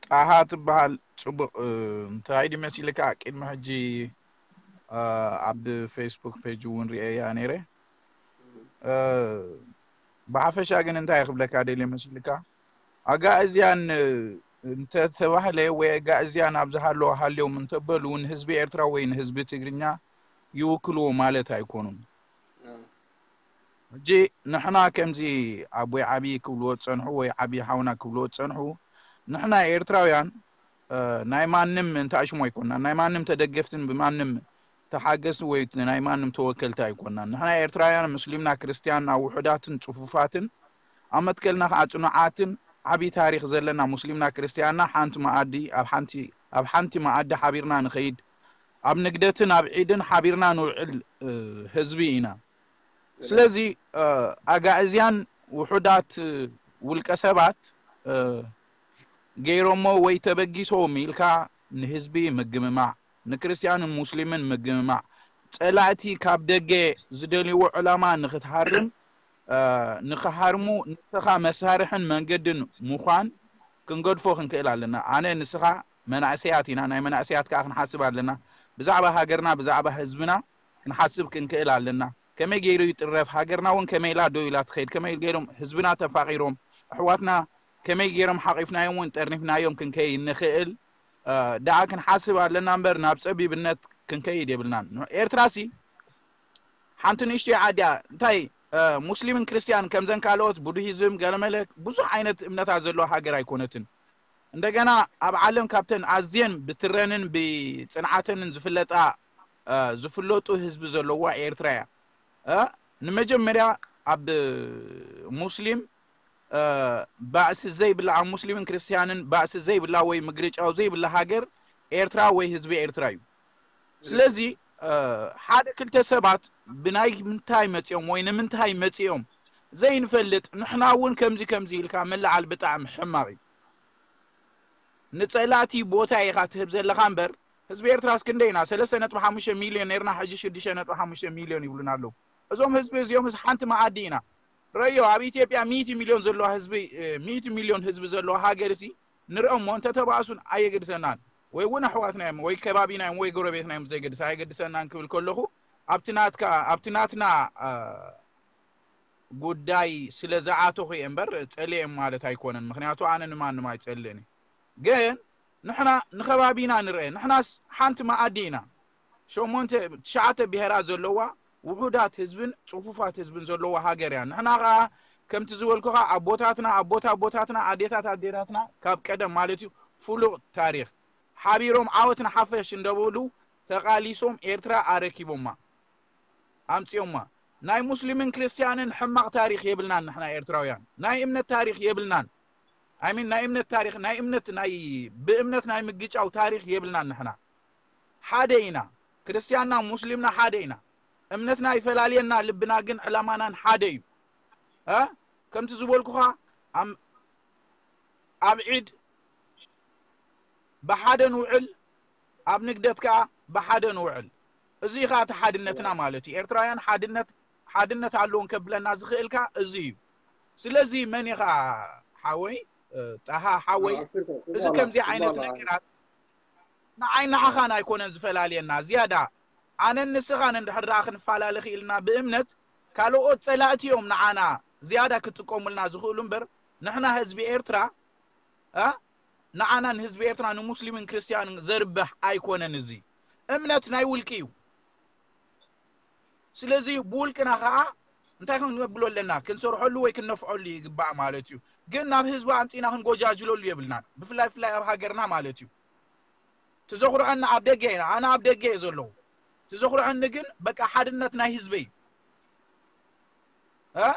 ጣሃ ትበሃል። ጽቡቕ፣ እ፣ እንታይ ድዩ መሲልካ? ቅድሚ ሕጂ፣ እ፣ ኣብ ፌስቡክ ፔጅ እውን ርእየያ ነይረ። እ፣ ብሓፈሻ ግን እንታይ ክብለካ ደልየ መሲልካ? ኣጋእዝያን፣ እ፣ እንተተባህለ ወይ ኣጋእዝያን ኣብ ዝሃለዋ ሃልዮም እንተበሉ ንህዝቢ ኤርትራ ወይ ንህዝቢ ትግርኛ ይውክልዎ ማለት ኣይኮኑን። ኣዎ። ሕጂ ንሕና ከምዚ ኣቦይ ዓብዪ ክብልዎ ዝጸንሑ ወይ ዓብዪ ሓውና ክብልዎ ዝጸንሑ፣ ንሕና ኤርትራውያን፣ እ፣ ናይ ማንም እንተኣሽሙ ኣይኮንናን፣ ናይ ማንም ተደገፍትን ብማንም ተሓገዝቲ ወይ ናይ ማንም ተወከልቲ ኣይኮንናን። ንሕና ኤርትራውያን፣ ሙስሊምና፣ ክርስትያንና፣ ውሑዳትን ጽፉፋትን፣ ኣብ መትከልና ከኣ ጽኑዓትን ዓቢ ታሪኽ ዘለና፣ ሙስሊምና፣ ክርስትያንና፣ ሓንቲ መኣዲ፣ ኣብ ሓንቲ፣ ኣብ ሓንቲ መኣዲ ሓቢርና ንኸይድ፣ ኣብ ንግደትን ኣብ ዒድን ሓቢርና ንውዕል፣ እ፣ ህዝቢ ኢና። ስለዚ፣ እ፣ ኣጋእዝያን ውሑዳት ውልቀ ሰባት፣ እ፣ ገይሮሞ ወይ ተበጊሶም ኢልካ ንህዝቢ ምግምማዕ፣ ንክርስትያንን ሙስሊምን ምግምማዕ፣ ጸላእቲ ካብ ደገ ዝደልይዎ ዕላማ ንኽትሃርም፣ እ፣ ንኽሃርሙ ንስኻ መሳርሕን መንገድን ምዃን ክንገድፎ ክንክእል ኣለና። ኣነ ንስኻ መናእሰያት ኢና፣ ናይ መናእሰያት ከኣ ክንሓስብ ኣለና። ብዛዕባ ሃገርና፣ ብዛዕባ ህዝብና ክንሓስብ ክንክእል ኣለና። ከመይ ገይሩ ይጥረፍ? ሃገርና እውን ከመይ ኢላ ደው ኢላ ትኸይድ? ከመይ ገይሮም ህዝብና ተፋቒሮም፣ ኣሕዋትና ከመይ ገይሮም ሓቒፍናዮም እውን ጠርኒፍናዮም ክንከይድ ንኽእል፣ እ፣ ደኣ ክንሓስብ ኣለና እምበር ናብ ጸቢብነት ክንከይድ የብልናን። ኤርትራሲ ሓንቲ ንእሽቶ ዓዲ እያ። እንታይ፣ እ፣ ሙስሊምን ክርስትያን ከምዘን ካልኦት ቡድሂዝም፣ ገለመለ ብዙሕ ዓይነት እምነታት ዘለዋ ሃገር ኣይኮነትን። እንደገና ኣብ ዓለም ካብተን ኣዝየን ብትረንን ብጽንዓተንን ዝፍለጣ፣ እ፣ ዝፍለጡ ህዝቢ ዘለዋ ኤርትራ እያ። እ፣ ንመጀመርያ ኣብ ሙስሊም፣ እ፣ ባእሲ ዘይብላ፣ ኣብ ሙስሊምን ክርስትያንን ባእሲ ዘይብላ ወይ ምግርጫው ዘይብላ ሃገር ኤርትራ ወይ ህዝቢ ኤርትራ እዩ። ስለዚ፣ እ፣ ሓደ ክልተ ሰባት ብናይ ምንታይ መጺኦም ወይ ንምንታይ መጺኦም ዘይንፈልጥ፣ ንሕና እውን ከምዚ ከምዚ ኢልካ ምልዓል ብጣዕሚ ሕማቕ እዩ። ንጸላእቲ ቦታ ኢኻ ትህብ ዘለኻ እምበር፣ ህዝቢ ኤርትራስ ክንደይ ኢና? ሰለስተ ነጥቢ ሓሙሽተ ሚልዮን ኔርና፣ ሕጂ ሽዱሽተ ነጥቢ ሓሙሽተ ሚልዮን ይብሉና ኣለዉ። እዞም ህዝቢ እዚኦምስ ሓንቲ መኣዲ ኢና። ረዮ፣ ኣብ ኢትዮጵያ ሚእቲ ሚልዮን ዘለዋ ህዝቢ፣ እ፣ ሚእቲ ሚልዮን ህዝቢ ዘለዋ ሃገርሲ ንርኦም እሞ እንተተባእሱን ኣየገድሰናን። ወይ እውን ኣሕዋትና እዮም፣ ወይ ከባቢና እዮም፣ ወይ ጎረቤትና እዮም፣ ብዘየገድስ ኣየገድሰናን ክብል ከለኹ፣ ኣብቲ ናትካ፣ ኣብቲ ናትና፣ እ፣ ጉዳይ ስለ ዝኣተኹ እየ እምበር ጸልየ ማለት ኣይኮነን። ምኽንያቱ ኣነ ንማንም ኣይጸልእን እየ። ግን ንሕና ንኸባቢና ንርአ። ንሕናስ ሓንቲ መኣዲ ኢና። ሸሞንተ ትሽዓተ ብሄራት ዘለዋ ውሑዳት ህዝብን ጽፉፋት ህዝብን ዘለዋ ሃገር እያ። ንሕና ኸኣ ከምቲ ዝበልኩኻ ኣቦታትና ኣቦታ ኣቦታትና ኣዴታት ኣዴታትና ካብ ቀደም ማለት እዩ ፍሉቕ ታሪኽ ሓቢሮም ዓወት ንሓፈሽ እንደበሉ ተቓሊሶም ኤርትራ ኣረኪቦማ ኣምጺኦማ። ናይ ሙስሊምን ክርስትያንን ሕማቕ ታሪኽ የብልናን ንሕና ኤርትራውያን። ናይ እምነት ታሪኽ የብልናን። I mean ናይ እምነት ታሪኽ ናይ እምነት ናይ ብእምነት ናይ ምግጫው ታሪኽ የብልናን ንሕና። ሓደ ኢና። ክርስትያንና ሙስሊምና ሓደ ኢና። እምነትና ይፈላልየና ልብና ግን ዕላማናን ሓደ እዩ። እ ከምቲ ዝበልኩኻ ኣም- ኣብ ዒድ ብሓደ ንውዕል ኣብ ንግደት ከኣ ብሓደ ንውዕል። እዚ ከኣ እቲ ሓድነትና ማለት እዩ። ኤርትራውያን ሓድነት ሓድነት ኣለዎም ከብለና ዝኽእል ከኣ እዚ እዩ። ስለዚ መን ኢኻ ሓወይ ጣሃ ሓወይ እዚ ከምዚ ዓይነት ነገራት ንዓይ ንዓኻን ኣይኮነን ዝፈላልየና ዝያዳ ኣነን ንስኻን እንድሕር ደኣ ክንፈላለ ክኢልና ብእምነት ካልኦት ጸላእቲ እዮም ንዓና ዝያዳ ክጥቀሙልና ዝኽእሉ እምበር ንሕና ህዝቢ ኤርትራ እ ንዓና ንህዝቢ ኤርትራ ንሙስሊምን ክርስትያንን ዘርብሕ ኣይኮነን። እዚ እምነት ናይ ውልቂ እዩ። ስለዚ ብውልቅና ከዓ እንታይ ክንብሎ ኣለና? ክንሰርሐሉ ወይ ክነፍዐሉ ይግባእ ማለት እዩ። ግን ናብ ህዝቢ ኣምፂና ክንጎጃጅለሉ የብልናን። ብፍላይ ፍላይ ኣብ ሃገርና ማለት እዩ። ትዘኽርዐኒ ኣብ ደገ ኢና፣ ኣነ ኣብ ደገ እየ ዘለኹ። ትዘኽርዐኒ ግን በቃ ሓድነት ናይ ህዝበይ እ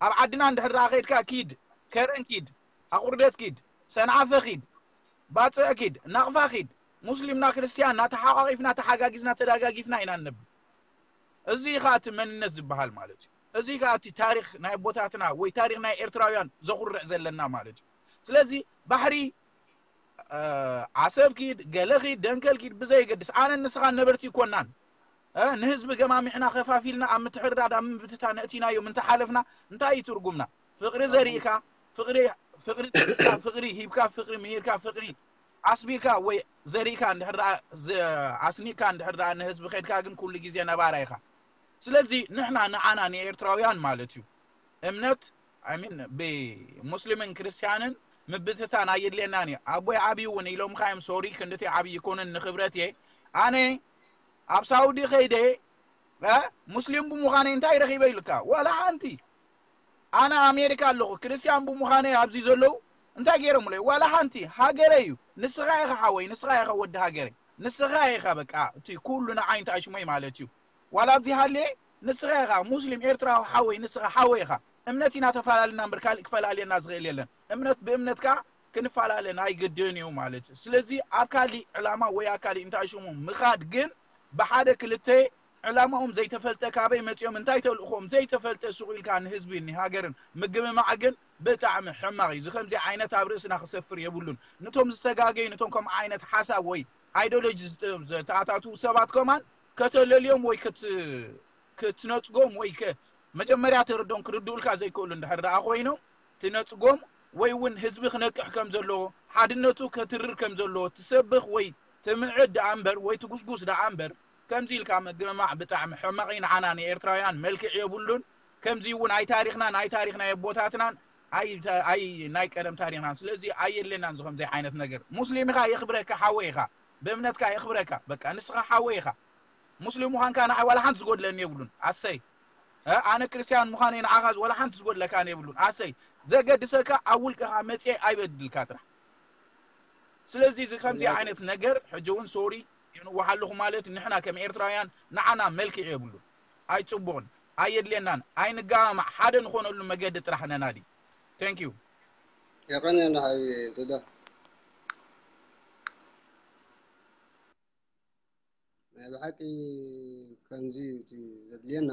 ኣብ ዓድና እንድሕር ደኣ ከይድካ ኪድ ከረን ኪድ ኣቑርደት ኪድ ሰንዓፈ ኪድ ባፅዕ ኪድ ናቕፋ ኪድ ሙስሊምና ክርስትያንና ተሓቋቒፍና ተሓጋጊዝና ተዳጋጊፍና ኢና እንነብር። እዚ ከዓ እቲ መንነት ዝበሃል ማለት እዩ። እዚ ከዓ እቲ ታሪክ ናይ ኣቦታትና ወይ ታሪክ ናይ ኤርትራውያን ዘኹርዕ ዘለና ማለት እዩ። ስለዚ ባሕሪ ዓሰብ ኪድ ገለ ኪድ ደንከል ኪድ ብዘይገድስ ኣነ ንስኻ ነበርቲ ይኮናን ንህዝቢ ገማሚዕና ከፋፊልና ኣብ ምትሕርዳድ ኣብ ምብትታ ነእቲናዮም እንተሓለፍና እንታይ እዩ ትርጉምና? ፍቕሪ ዘሪእካ ፍቕሪ ፍቕሪ ዘሪእካ ፍቕሪ ሂብካ ፍቕሪ ምሂርካ ፍቕሪ ዓስቢካ ወይ ዘሪእካ እንድሕር ደኣ ኣስኒካ እንድሕር ደኣ ንህዝቢ ከድካ ግን ኩሉ ግዜ ነባራ ኢኻ። ስለዚ ንሕና ንዓና ንኤርትራውያን ማለት እዩ እምነት ሚን ብሙስሊምን ክርስትያንን ምብትታን ኣየድልየናን እዩ። ኣቦይ ዓብዪ እውን ኢሎምኻ እዮም ሶሪ ክንድቲ ዓብዪ ይኮንን ንክብረት እየ ኣነ ኣብ ሳውዲ ከይደ ሙስሊም ብምዃነይ እንታይ ረኺበ ኢልካ ዋላ ሓንቲ ኣነ ኣሜሪካ ኣለኹ ክርስትያን ብምዃነይ ኣብዚ ዘለዉ እንታይ ገይሮምለይ ዋላ ሓንቲ ሃገረይ እዩ። ንስኻ ኢኻ ሓወይ ንስኻ ኢኻ ወዲ ሃገረይ ንስኻ ኢኻ በቃ እቲ ኩሉ ንዓይ እንታይ ሽሞይ ማለት እዩ ዋላ ኣብዚ ሃልየ ንስኻ ኢኻ ሙስሊም ኤርትራዊ ሓወይ ንስኻ ሓወይ ኢኻ። እምነት ኢና ተፈላለና እምበር ካሊእ ክፈላልየና ዝኽእል የለን። እምነት ብእምነት ከዓ ክንፈላለ ናይ ግድን እዩ ማለት እዩ። ስለዚ ኣብ ካሊእ ዕላማ ወይ ኣብ ካሊእ እንታይ ሽሙ ምኻድ ግን ብሓደ ክልተ ዕላማኦም ዘይተፈልጠ ካበይ መፂኦም እንታይ ተልእኾም ዘይተፈልጠ ሱቕ ኢልካ ንህዝቢ ንሃገርን ምግምማዕ ግን ብጣዕሚ ሕማቕ እዩ። እዚ ከምዚ ዓይነት ኣብ ርእስና ክሰፍር የብሉን። ነቶም ዝተጋገዩ ነቶም ከምኡ ዓይነት ሓሳብ ወይ ኣይዶሎጂ ዝተኣታትዉ ሰባት ከማን ከተለልዮም ወይ ክትነፅጎም ወይ መጀመርያ ተረዶም ክርድኡልካ ዘይክእሉ እንድሕር ደኣ ኮይኖም ትነፅጎም ወይ እውን ህዝቢ ክነቅሕ ከም ዘለዎ ሓድነቱ ከትርር ከም ዘለዎ ትሰብኽ ወይ ትምዕድ ደኣ እምበር ወይ ትጉስጉስ ደኣ እምበር ከምዚ ኢልካ ምግምማዕ ብጣዕሚ ሕማቕ እዩ። ንዓና ንኤርትራውያን መልክዕ የብሉን። ከምዚ እውን ኣይ ታሪኽናን ኣይ ታሪኽ ናይ ኣቦታትናን ኣይ ናይ ቀደም ታሪኽናን ስለዚ ኣየድልየናን እዚ ከምዚ ዓይነት ነገር። ሙስሊም ኢኻ የኽብረካ ሓወይ ኢኻ ብእምነትካ የኽብረካ በቃ ንስኻ ሓወይ ኢኻ። ሙስሊም ምዃንካ ንዓይ ዋላ ሓንቲ ዝጎድለኒ የብሉን። ኣሰይ ኣነ ክርስትያን ምዃነይ ንዓኻ ዋላ ሓንቲ ዝጎድለካን የብሉን። ኣሰይ ዘገድሰካ ኣብ ውልቅኻ መፅየ ኣይበድልካ ጥራሕ። ስለዚ እዚ ከምዚ ዓይነት ነገር ሕጂ እውን ሶሪ የንዋሕ ኣለኹ ማለት ንሕና ከም ኤርትራውያን ንዓና መልክዕ የብሉን። ኣይፅቡቕን ኣየድልየናን ኣይንገማማዕ ሓደ ንኾነሉ መገዲ ጥራሕ ነናዲ። Thank you። የቐንየና ሓቢ ቶዳ ናይ ብሓቂ ከምዚ እዩ እቲ ዘድልየና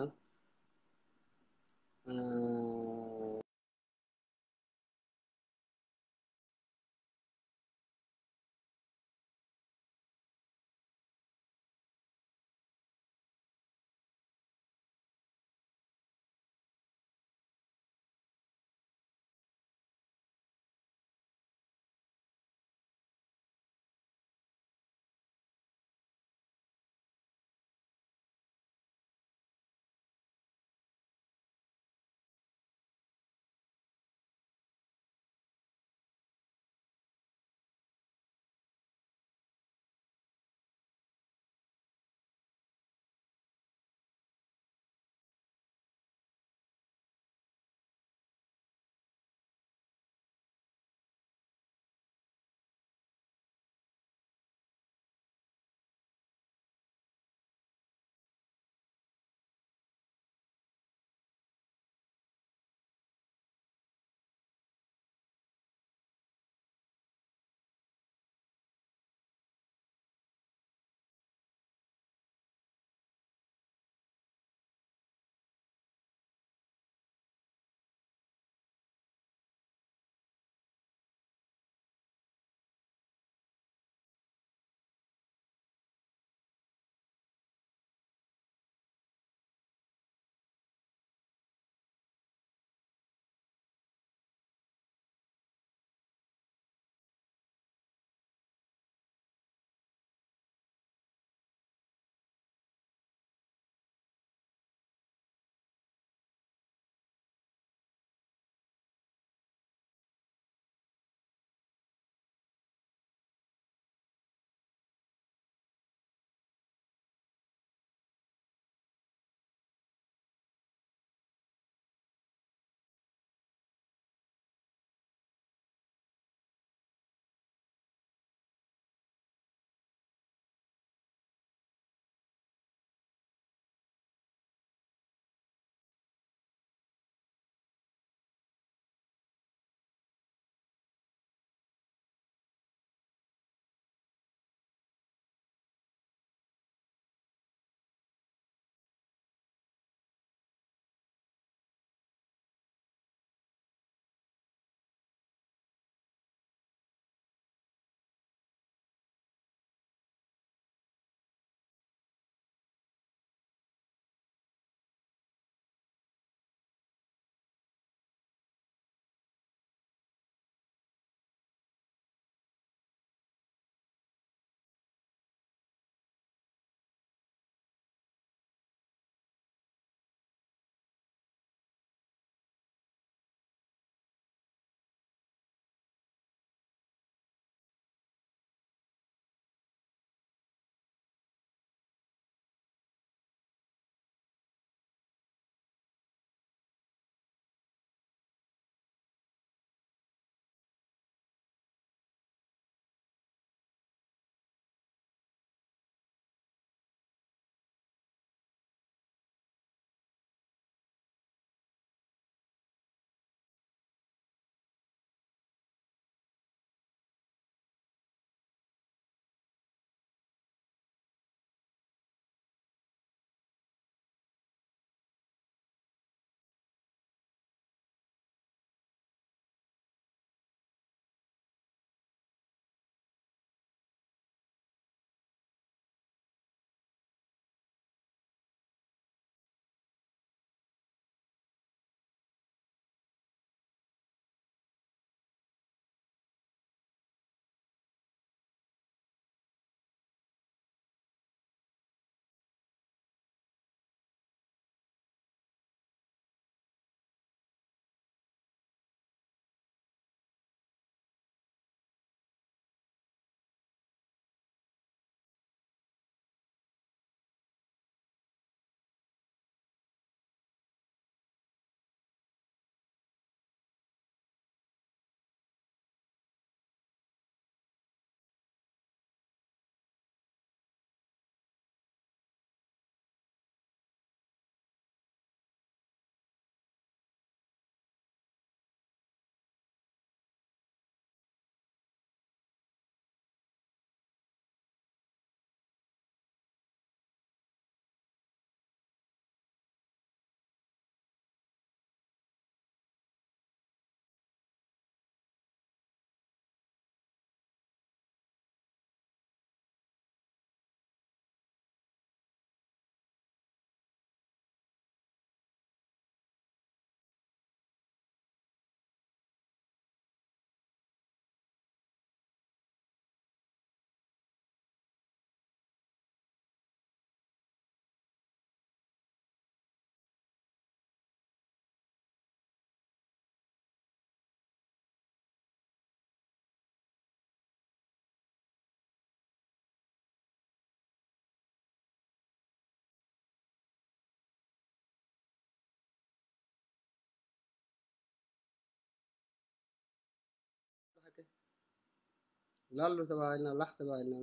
ላሎ ተባሂልና፣ ላሕ ተባሂልና።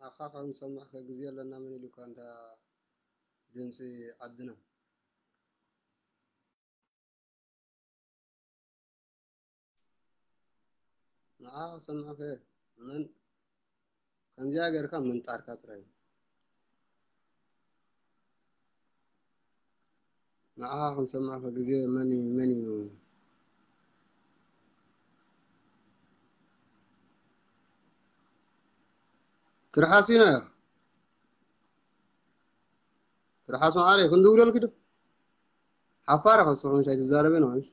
ንዓኻ ካብ ንሰምዕ ከ ግዜ ኣለና፣ መን ኢሉካ እንታ ድምፂ ዓድና? ንዓኻ ክሰምዕ ከ መን ከምዚኣ ጌርካ ምንጣርካ ጥራይ። ንዓኻ ክንሰምዓካ ግዜ መን እዩ፣ መን እዩ? ትርሓስ ኢና። ትርሓስ መዓረይ፣ ክንድውለልኪ ዶ? ሓፋር ኢኻ ንስኺ፣ ምሽ ኣይትዛረብን ማለት።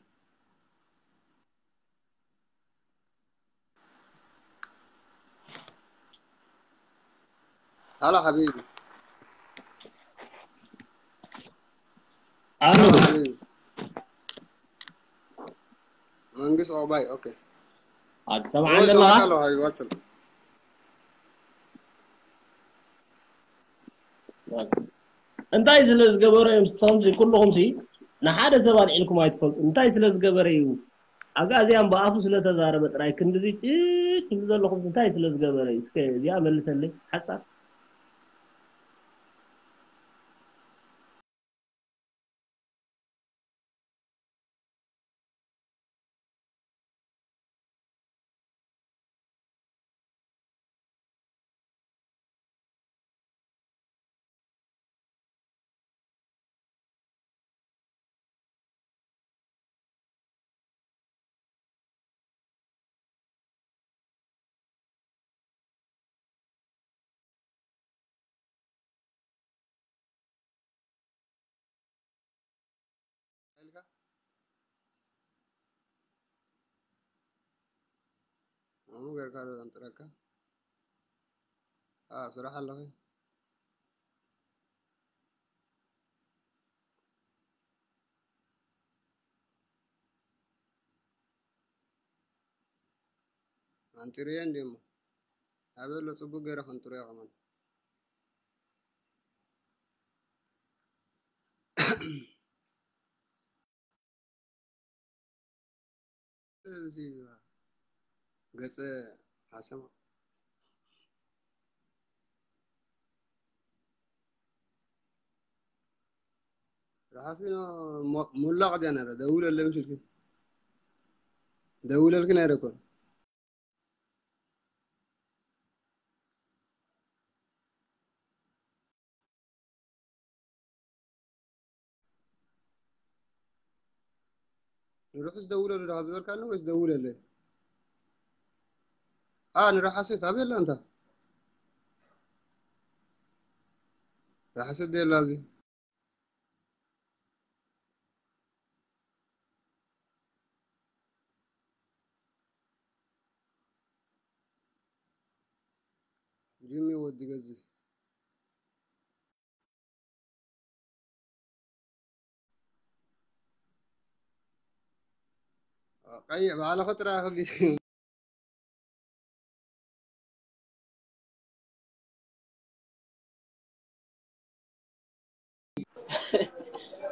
هلا حبيبي. ኣሎ حبيبي. መንግስት ኦባይ፣ ኦኬ። ኣትሰምዓኒ ወይ ኣለኻ? ሰማዕካ ኣለኹ፣ ሃይ፣ ዋትስኣፕ። እንታይ ስለ ዝገበረ እዮም ንስኹም ሲ ኩልኹም ሲ ንሓደ ሰብ ኣልዒልኩም ኣይትፈልጡ። እንታይ ስለ ዝገበረ እዩ? ኣጋዝያን ብኣፉ ስለ ተዛረበ ጥራይ ክንድዚ ጭጭ ትብሉ ዘለኹም እንታይ ስለ ዝገበረ እዩ? እስከ እዚኣ መልሰለይ ሓጻር። ኢልካ? ከምኡ ጌርካ ዶ ዘንጥረካ? ኣ፣ ስራሕ ኣለኺ? ኣንጥርዮ እንድሞ። ኣበሎ ጽቡቅ ገይረ ከንጥርዮ ከማን። እዚ ገጸ ሓሰማ። ርሓሲ ኖ፣ ሞ-፣ ሙላቕ ድያ ነረ? ደውለለይ ስልኪ። ደውለልኪ ነረ እኮ። ንርሑስ ደውለሉ ዶ ዝበልካኒ ወይስ ደውለለይ? ኣ፣ ንርሓስት ኣበይ ኣላ እንታ? ርሓስት ዶ የላ ኣብዚ? ጂሚ ወዲ ገዝፍ። ቀይሕ ባዕልኻ ጥራይ ከቢድ።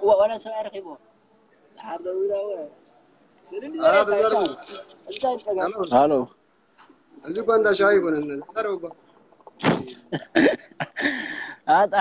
ዋ-፣ ዋላ ሰብኣይ ረኺብዎ። ድሓር ደው ኢላ፣ ወ-፣ ስእሊ እንዲ ኣራ ዘረባ ተዛረቡ። እንታይ ጸገም? ተማም። ሃሎ እዚ እኮ እንዳ ሻሂ ይኮነን። ተዛረቡ እኮ። ኣጣ